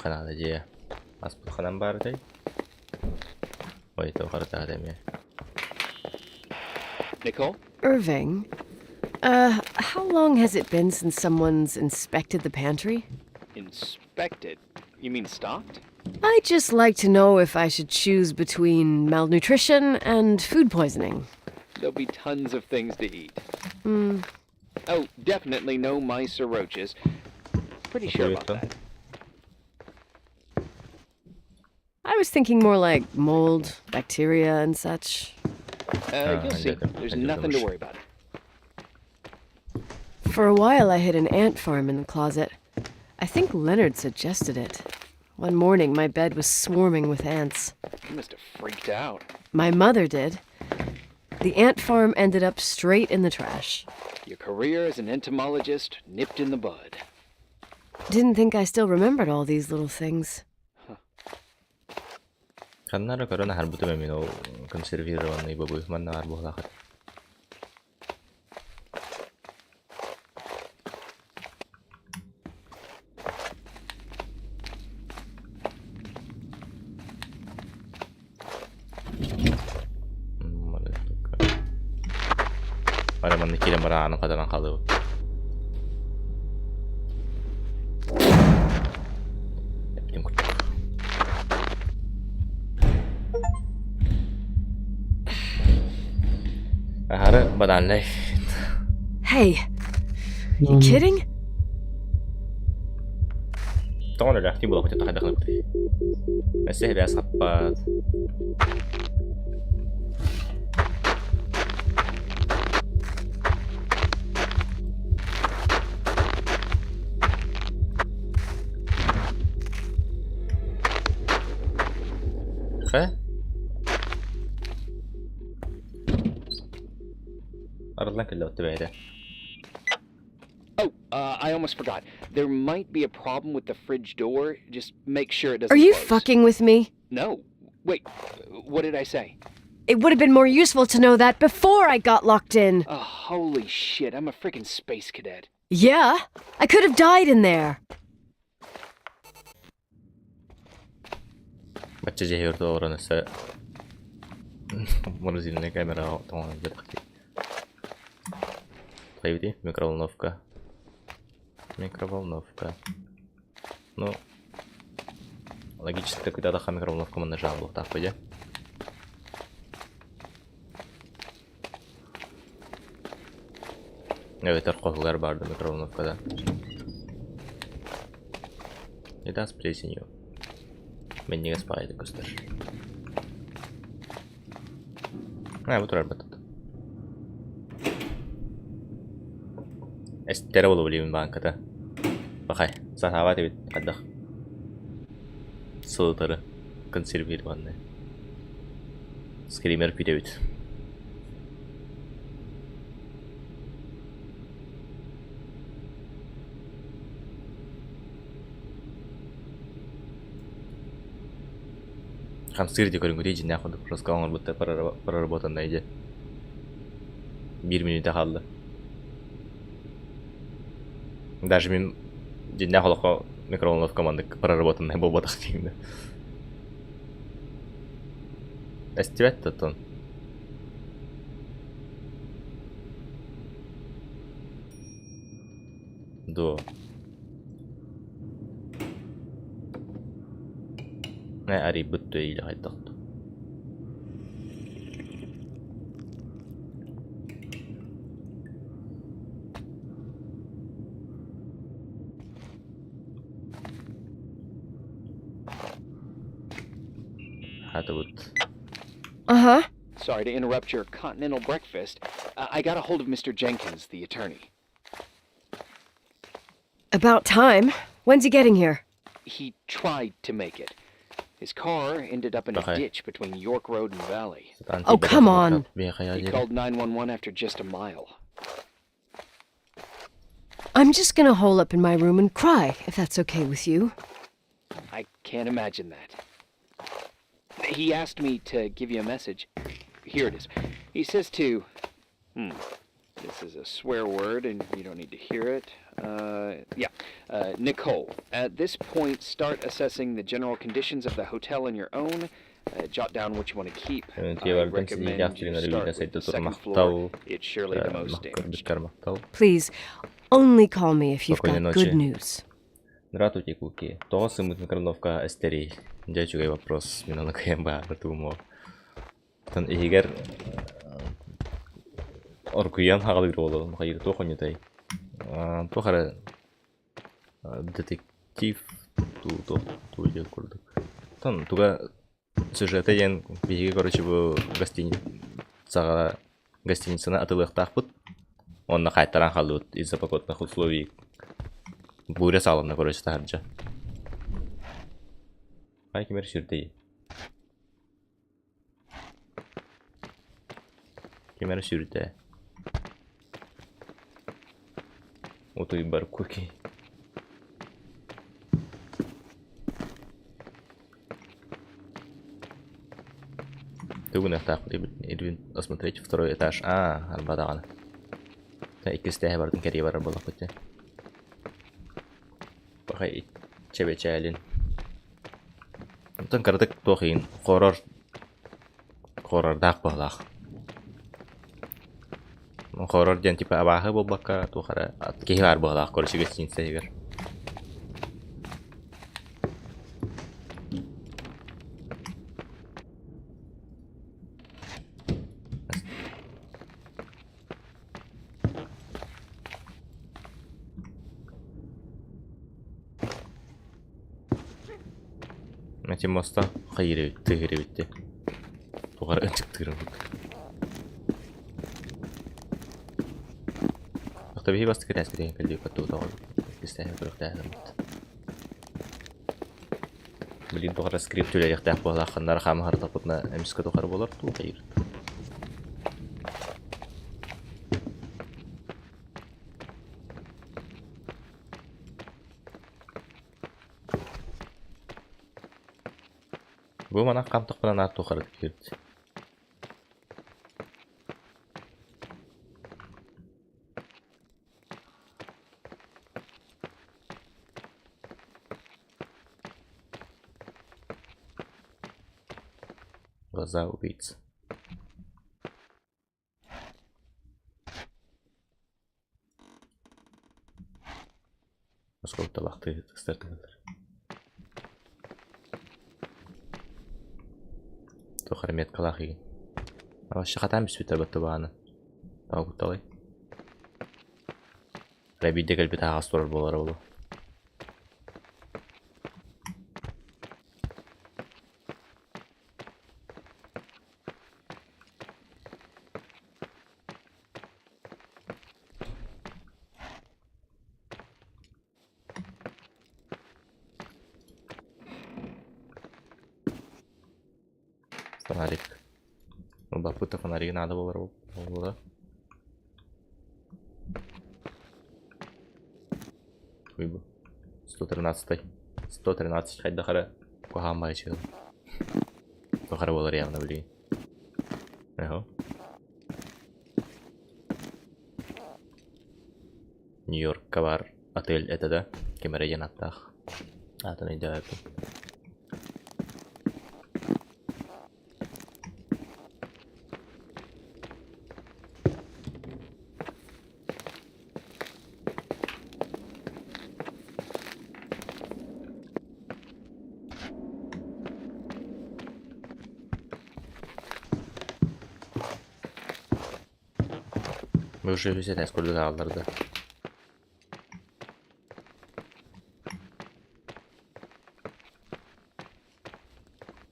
Ханаада дьиэ. Аспыт ханан баар этэй? Ой, тоҕо эмиэ. Nicole? Irving, how long has it been since someone's inspected the pantry? Inspected? You mean stocked? I'd just like to know if I should choose between malnutrition and food poisoning. There'll be tons of things to eat. Oh, definitely no mice or roaches. Pretty sure about that. I was thinking more like mold, bacteria, and such. You'll see. There's nothing to worry about. For a while, I hid an ant farm in the closet. I think Leonard suggested it. One morning, my bed was swarming with ants. You must have freaked out. My mother did. The ant farm ended up straight in the trash. Your career as an entomologist nipped in the bud. Didn't think I still remembered all these little things. Ханнара көрөн аһарбытым эмин ол консервированный бобы манна баар буолаахат. Бара манна киирэн баран аанын хатанан хаалыыбыт. Эптин курдук. Аһары банальнай. Hey, you kidding? Тоҕон өлөөхтүү буолуохпут хайдах гынабытый? Өссө эбээс хаппат. Хэ? Арыллан кэллэ бэйэтэ. Oh, I almost forgot. There might be a problem with the fridge door. Just make sure it doesn't Are you close. fucking with me? No. Wait, what did I say? It would have been more useful to know that before I got locked in. Oh, holy shit, I'm a freaking space cadet. Yeah, I could have died in there. Бачча дьиэ олорон өссө морозильная камера тоҥон бытахти. Хайбити микроволновка. Микроволновка. Ну, логически куда-то микроволновка мы нажал был так, пойди. Эбэтэр хоһугар баар микроволновкада. Еда с плесенью. Минньигэс баҕайытык көстөр. А, бу турар батат. Эстэрэ буолуо билигин бааҥката. Бахай, сатаабат эбит хайдах сылытары консервированный. Скример күүтэбит. Хамсыыр дии көрүҥҥүтүй дьиҥнээх курдук просто оҥорбуттар проработанная дьэ. Биир мүнүүтэ хаалла. Даже мин дьиҥнээх олоххо микроволновка маннык проработанная буолбатах диигин да. Эстибэт да оттон. Дуо. Ээ арыйбыт дуо или хайдах дуу. Хатыбыт. Uh huh. Sorry to interrupt your continental breakfast. I got a hold of Mr. Jenkins, the attorney. About time. When's he getting here? He tried to make it. His car ended up in a Okay. ditch between York Road and Valley. Oh, come on. He called 911 after just a mile. I'm just gonna hole up in my room and cry, if that's okay with you. I can't imagine that. He asked me to give you a message. Here it is. He says to. Hmm. This is a swear word, and you don't need to hear it. Yeah. Nicole, at this point, start assessing the general conditions of the hotel on your own. Jot down what you want to keep. I recommend you start with the second floor. It's surely the most damaged. Please, only call me if you've Спокойной got ночи. good news. Здравствуйте, Куки. Тоҕо сымыт микроволновкаҕа эстэрий? Дьэ үчүгэй вопрос. Мин ону кыайан баҕарбатым ол. Оттон иһигэр оргуйан хаҕалыыр буолуом хайыыр туох онньутай? Туох эрэ детектив дуу туох дуу диэн курдук. Оттон туга сюжета диэн биһиги короче бу гостиницаҕа гостиницаны атылыахтаахпыт уонна хаайтаран хааллыбыт из-за погодных условий буря саҕаланна короче таһырдьа. Хай ким эрэ сүүрдэй? Ким эрэ сүүрдэ? Утуйбар Куки. Тугунахтаахпыт Ирвин осмотреть второй этаж. Аа, арба даҕаны. Иккис этээһи барытын кэрийэ барар буоллахпыт дии. Пахай чэбэчээлин. Онтон кыратык туох иһин хоррор хоррордаах быһыылаах. Хоррор диэн типа абааһы буолбакка туох эрэ киһи баар быһыылаах короче гостиница иһигэр. Эти моста хайыр эбит, тыһыр эбит дии. Туох эрэ ынчыктыырын курдук. Охто биһи бастакы этээспитигэр кэллибит туутаҕын иккистээх көрүөхтээхпит. Билигин туох эрэ скрипт үлэлиэхтээх буоллаах ханна эрэ хаама сырыттахпытына эмискэ туох эрэ буолар дуу хайыыр. Бу манан хаамтахпына наар туох эрэ киирбит. Глаза убийцы. Осколок табахтыы ыстартыылар. Туох эрэ меткалаах игин. Вообще хатаан бүспүттэр баттыбааны. Тоҕо кутталай? Эрэ биирдэ кэлбит аһаҕас турар буолара буолуо. Фонарик. Баппыта фонаригы надо было буолла. Уйбу. 113 113 хайдах эрэ куһаҕан баайчыгын. Туох эрэ буолар явно билигин. Эһо. Нью-Йоркка баар отель этэ да, ким эрэ диэн ааттаах. Аатын өйдөөбөппүн. Бу уже үһүс этээс курдук аалларда.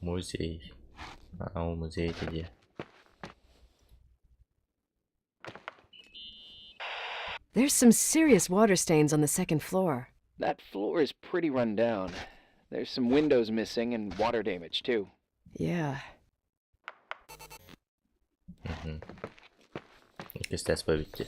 Музей. Ол музей этэ дии. There's some serious water stains on the second floor. That floor is pretty run down. There's some windows missing and water damage, too. Yeah. Иккис тест бүттэ.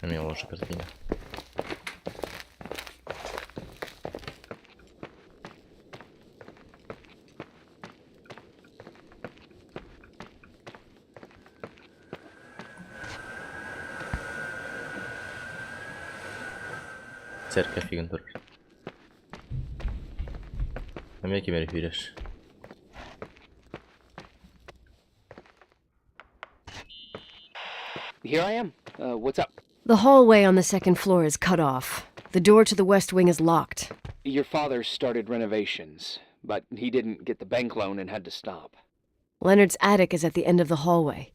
Эмиэ уже картина. Церковь игин турар. Эмиэ ким эрэ киирэр. Here I am. What's up? The hallway on the second floor is cut off. The door to the west wing is locked. Your father started renovations, but he didn't get the bank loan and had to stop. Leonard's attic is at the end of the hallway.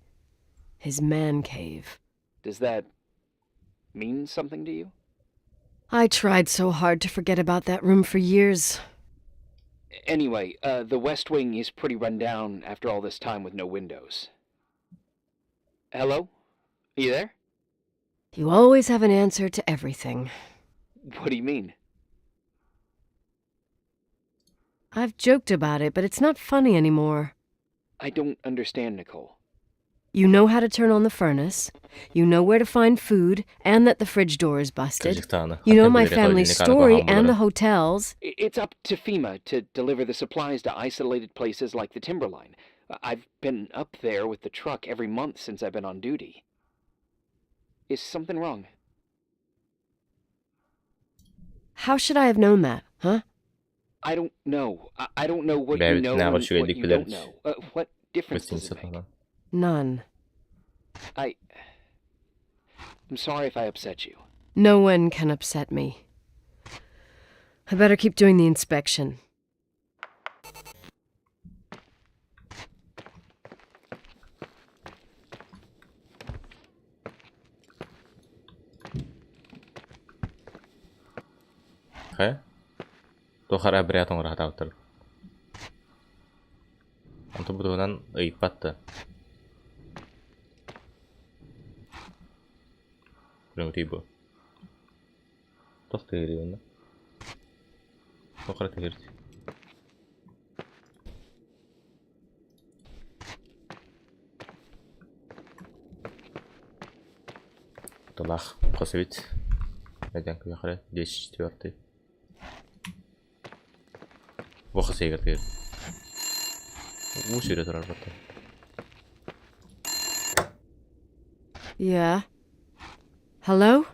His man cave. Does that mean something to you? I tried so hard to forget about that room for years. Anyway, the west wing is pretty run down after all this time with no windows. Hello? You there? You always have an answer to everything. What do you mean? I've joked about it, but it's not funny anymore. I don't understand, Nicole. You know how to turn on the furnace. You know where to find food and that the fridge door is busted. Кырдьык You know my family's story and the hotel's. It's up to FEMA to deliver the supplies to isolated places like the Timberline. I've been up there with the truck every month since I've been on duty. Is something wrong? How should I have known that, huh? I don't know. I don't know what you know and what you don't know. What difference does it make? None. I'm sorry if I upset you. No one can upset me. I better keep doing the inspection. Хайа? Туох эрэ бред оҥоро сатаабыттар. Онтон бу туһунан ыйыппат да. Күрүҥүтүй бу. Туох тыһыырый уонна? Туох эрэ тыһыыр. Тылах хос эбит. Эдэн күөх эрэ 204. Бу хос иһигэр тыыр. Уу сүүрэ турар батта. Yeah. Hello?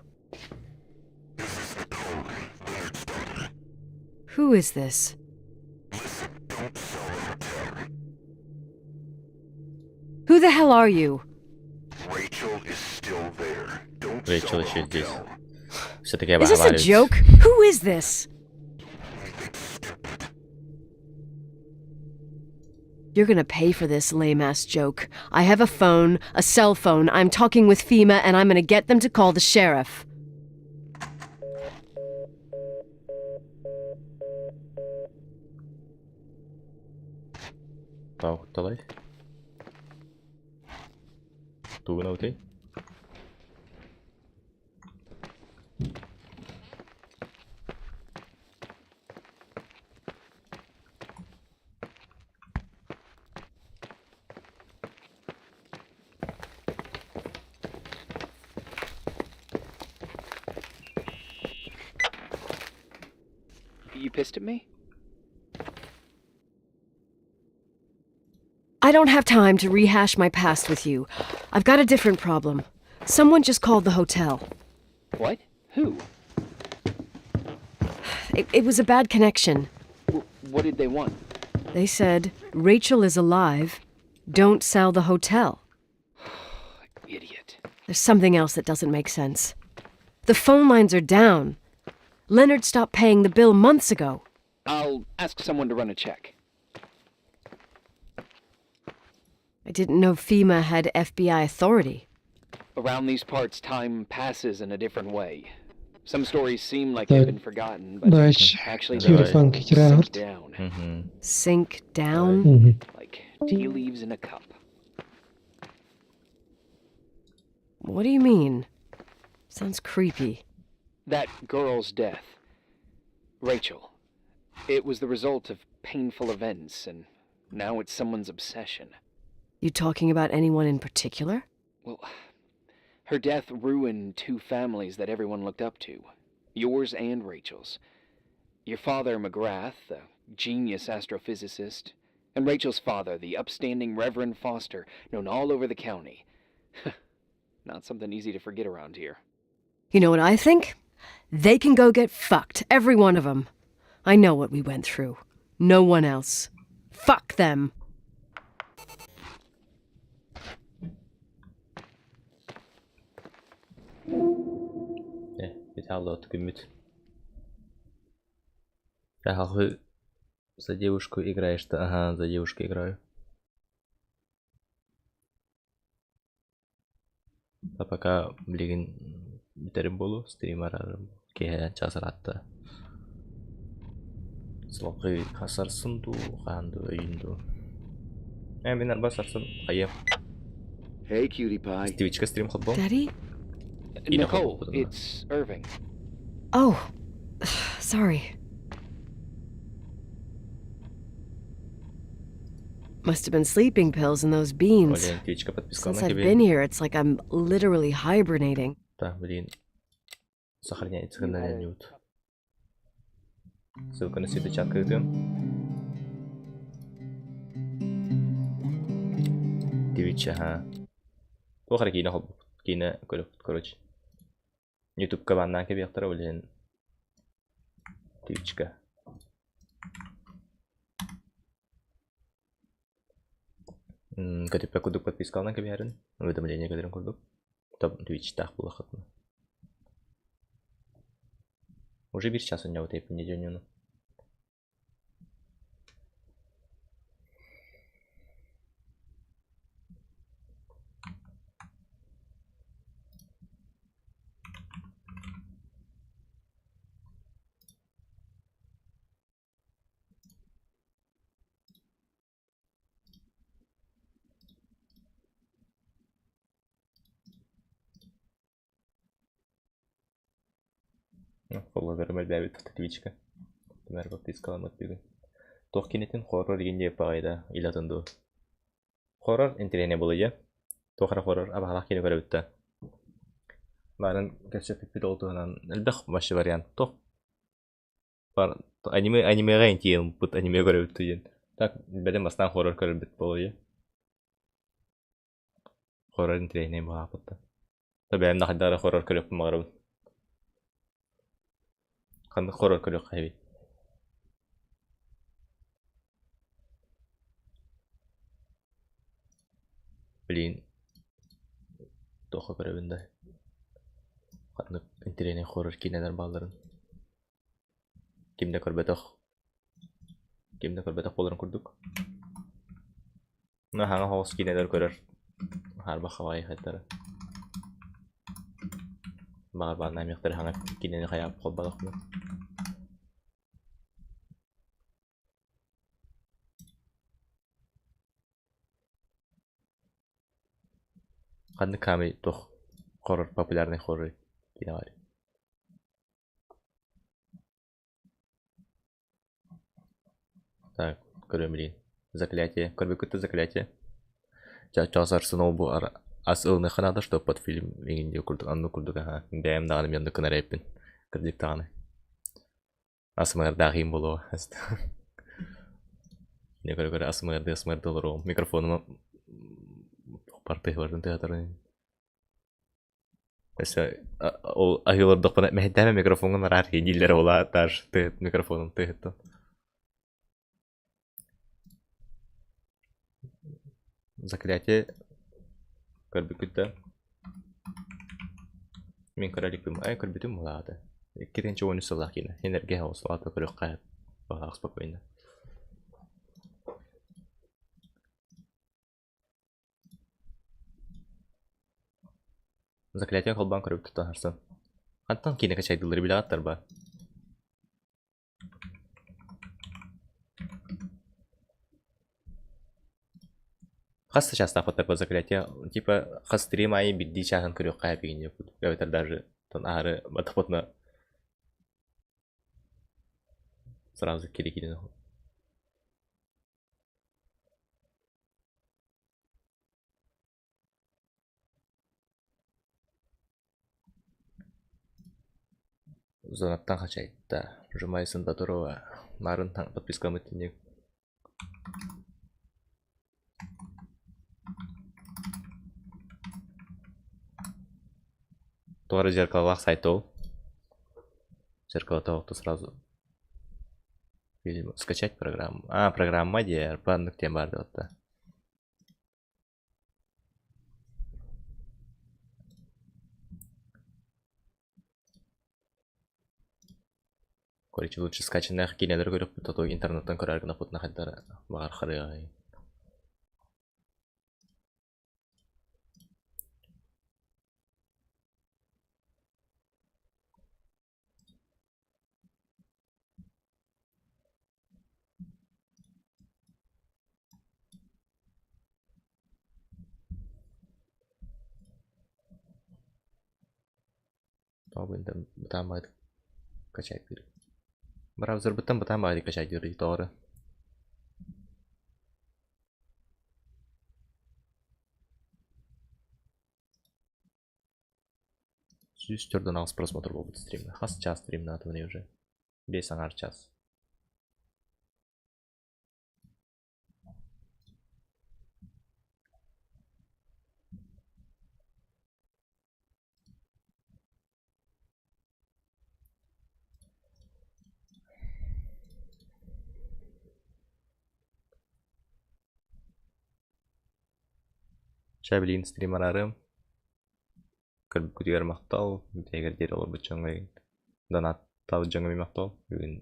Who is this? Who the hell are you? Rachel is still there. Don't Rachel sell the еще здесь. hotel. Все-таки Is this a обговаривать. joke? Who is this? You're gonna pay for this lame ass joke. I have a phone, a cell phone. I'm talking with FEMA, and I'm gonna get them to call the sheriff. Тоҕо Тугун You pissed at me? I don't have time to rehash my past with you. I've got a different problem. Someone just called the hotel. What? Who? It was a bad connection. What did they want? They said, Rachel is alive. Don't sell the hotel. Idiot. There's something else that doesn't make sense. The phone lines are down. Leonard stopped paying the bill months ago. I'll ask someone to run a check. I didn't know FEMA had FBI authority. Around these parts, time passes in a different way. Some stories seem like they've Так, been forgotten, but давай actually they телефон sink китирааҕырт. down Sink down? Мгм. like tea leaves in a cup. What do you mean? Sounds creepy. That girl's death, Rachel, it was the result of painful events, and now it's someone's obsession. You talking about anyone in particular? Well, her death ruined two families that everyone looked up to yours and Rachel's. Your father, McGrath, the genius astrophysicist, and Rachel's father, the upstanding Reverend Foster, known all over the county. Not something easy to forget around here. You know what I think? They can go get fucked, every one of them. I know what we went through. No one else. Fuck them. Э, италло күммүт. Ага, за девушку играешь-то? Ага, за девушку играю. А пока билигин бүтэрим буолуо, стрим араарым киэһэ чаас ыраатта. Салгыы сарсын дуу, хаһан дуу, өйүүн дуу. Ээ, мин арба сарсын хайыам. Hey, cutie pie. Twitchка стрим холбоом. Daddy? Киинэ Nicole, холбоппутун. it's Irving. Oh, sorry. Must have been sleeping pills in those beans. Олен Twitchка подпискалана Since I've кэбиһин. been here, it's like I'm literally hibernating. Да, блин. Сохраняется когда-нибудь. Ссылка на светочат открытую. Twitch, ага. Туох эрэ киинэ холбоппут. Киинэ көрөппүт, короче. Ютубка бааннаан кэбиэхтэрэ ол иһин Twitchка. Көтүппэ курдук подпискаланан кэбиһэрин, уведомление кэлэрин курдук. Twitchтаах буоллаххытына. Уже биир час онньообут эппин дьонньуну. Фолловерым элбээбит Twitchка. Түмэр подпискаламмыт бүгүн. Туох кинитин хоррор диэн диэп баҕайда илатын дуу. Хоррор интэриэһинэй буолуо Туох эрэ хоррор абаһалаах киинэ көрөбүт да. Баарын кэпсэппиппит ол туһунан элбэх вообще вариант. Туох бар аниме анимеҕа интиэммит аниме көрөбүт диэн. Так бэлэм бастаан хоррор көрөрбүт буолуо Хоррор интэриэһинэй баҕааппыт да. Бэйэм да хайдах эрэ хоррор көрүөхпүн баҕарабын. Ханнык хоррор көрүөххэ эбит? Блин, туохха көрөбүн да ханнык интэриэһинэй хоррор киинэлэр баалларын ким да көрбөтөх ким да көрбөтөх буоларын курдук. Ну, хаҥа соҕус киинэлэр көрөр хаарбах хабаайы хайдара. Баҕар бааннаан миэхтэрэ хаҥа киинэни хайаабыт холбоотохпуна. Ханнык хаамый туох хоррор популярный хоррор киинэ баарый? Так, көрүөм билигин. Заклятие. Көрбүккүт да заклятие? Ча сарсын ол бу ас ылыныахха наада, что под фильм иҥин диэ курдук, оннук курдук аһа. Бэйэм даҕаны мин оннук гынар эбиппин. Кырдьык даҕаны. Ас мыырдаах иһин буолуо. Не көрө-көрө ас мыырдыы ас мыырдыы олоруом. Микрофонум тыһыбарын тыатарын. Өссө ол аһыы олордохпуна мэһэйдээмэ микрофоҥҥун араар дииллэр ол ааттаар микрофонум тыаһыттан. Заклятие көрбүккүт да? Мин көрө иликпин. Ай көрбүтүм буолаата. 2013 сыллаах киинэ. Энергия оҕуслаата көрүөххэ баҕалаах спокойно. Заклятие холбоон көрөбүт туттан харсан. Хантан киинэ качайдыыллары билэҕиттэр ба? Хас да чаастаахпыттар по заклятие типа хас стрим аайы биирдии чааһын көрүөххэ эбигин диэбит эбэтэр даже тон аһары батапотна сразу кири киирэн Зонаттан хачайда. Жумайсын Батурова. Марын подпискамыт тинник. Туора зеркалалаах сайт ол. Зеркало то сразу. Видимо, скачать программу. А, программа диэр. Баннык диэн баар да. Короче, лучше скачанных киинэлэри көрүөхпүт, то интернеттан көрөр гынаппытына хайдара баҕар харыаҕай. Бытаан баҕайытык качайдыыр. Браузербыттан бытаан баҕайытык качайдыыр тоҕо 148 просмотр буолбут стримҥэ. Хас чаас стримнаатыбыный уже? Биэс аҥаар час. Чэ билигин стрим араарыам. Көрбүккүтүгэр махтал, бүтэһигэр диэри олорбут дьоҥҥо донаттаабыт дьоҥҥо эмиэ махтал. Бүгүн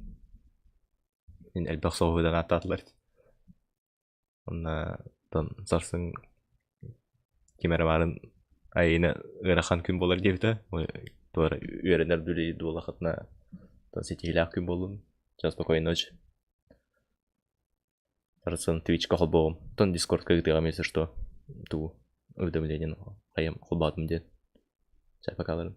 мин элбэх соҕуһу донаттаатылар. Онно сарсын ким эрэ баарын айыына ыарахан күн буолар диэбитэ. Туора үөрэнэр үлэлиир буоллаххытына ситиһиилээх күн буоллун. Сейчас спокойной ночи. Сарсын Twitch-ка холбоҕум. Оттон Discord-ка ыытыаҕым если что. Туу уведомлениен хайам холбоотум диэн. Чэ, покаларым.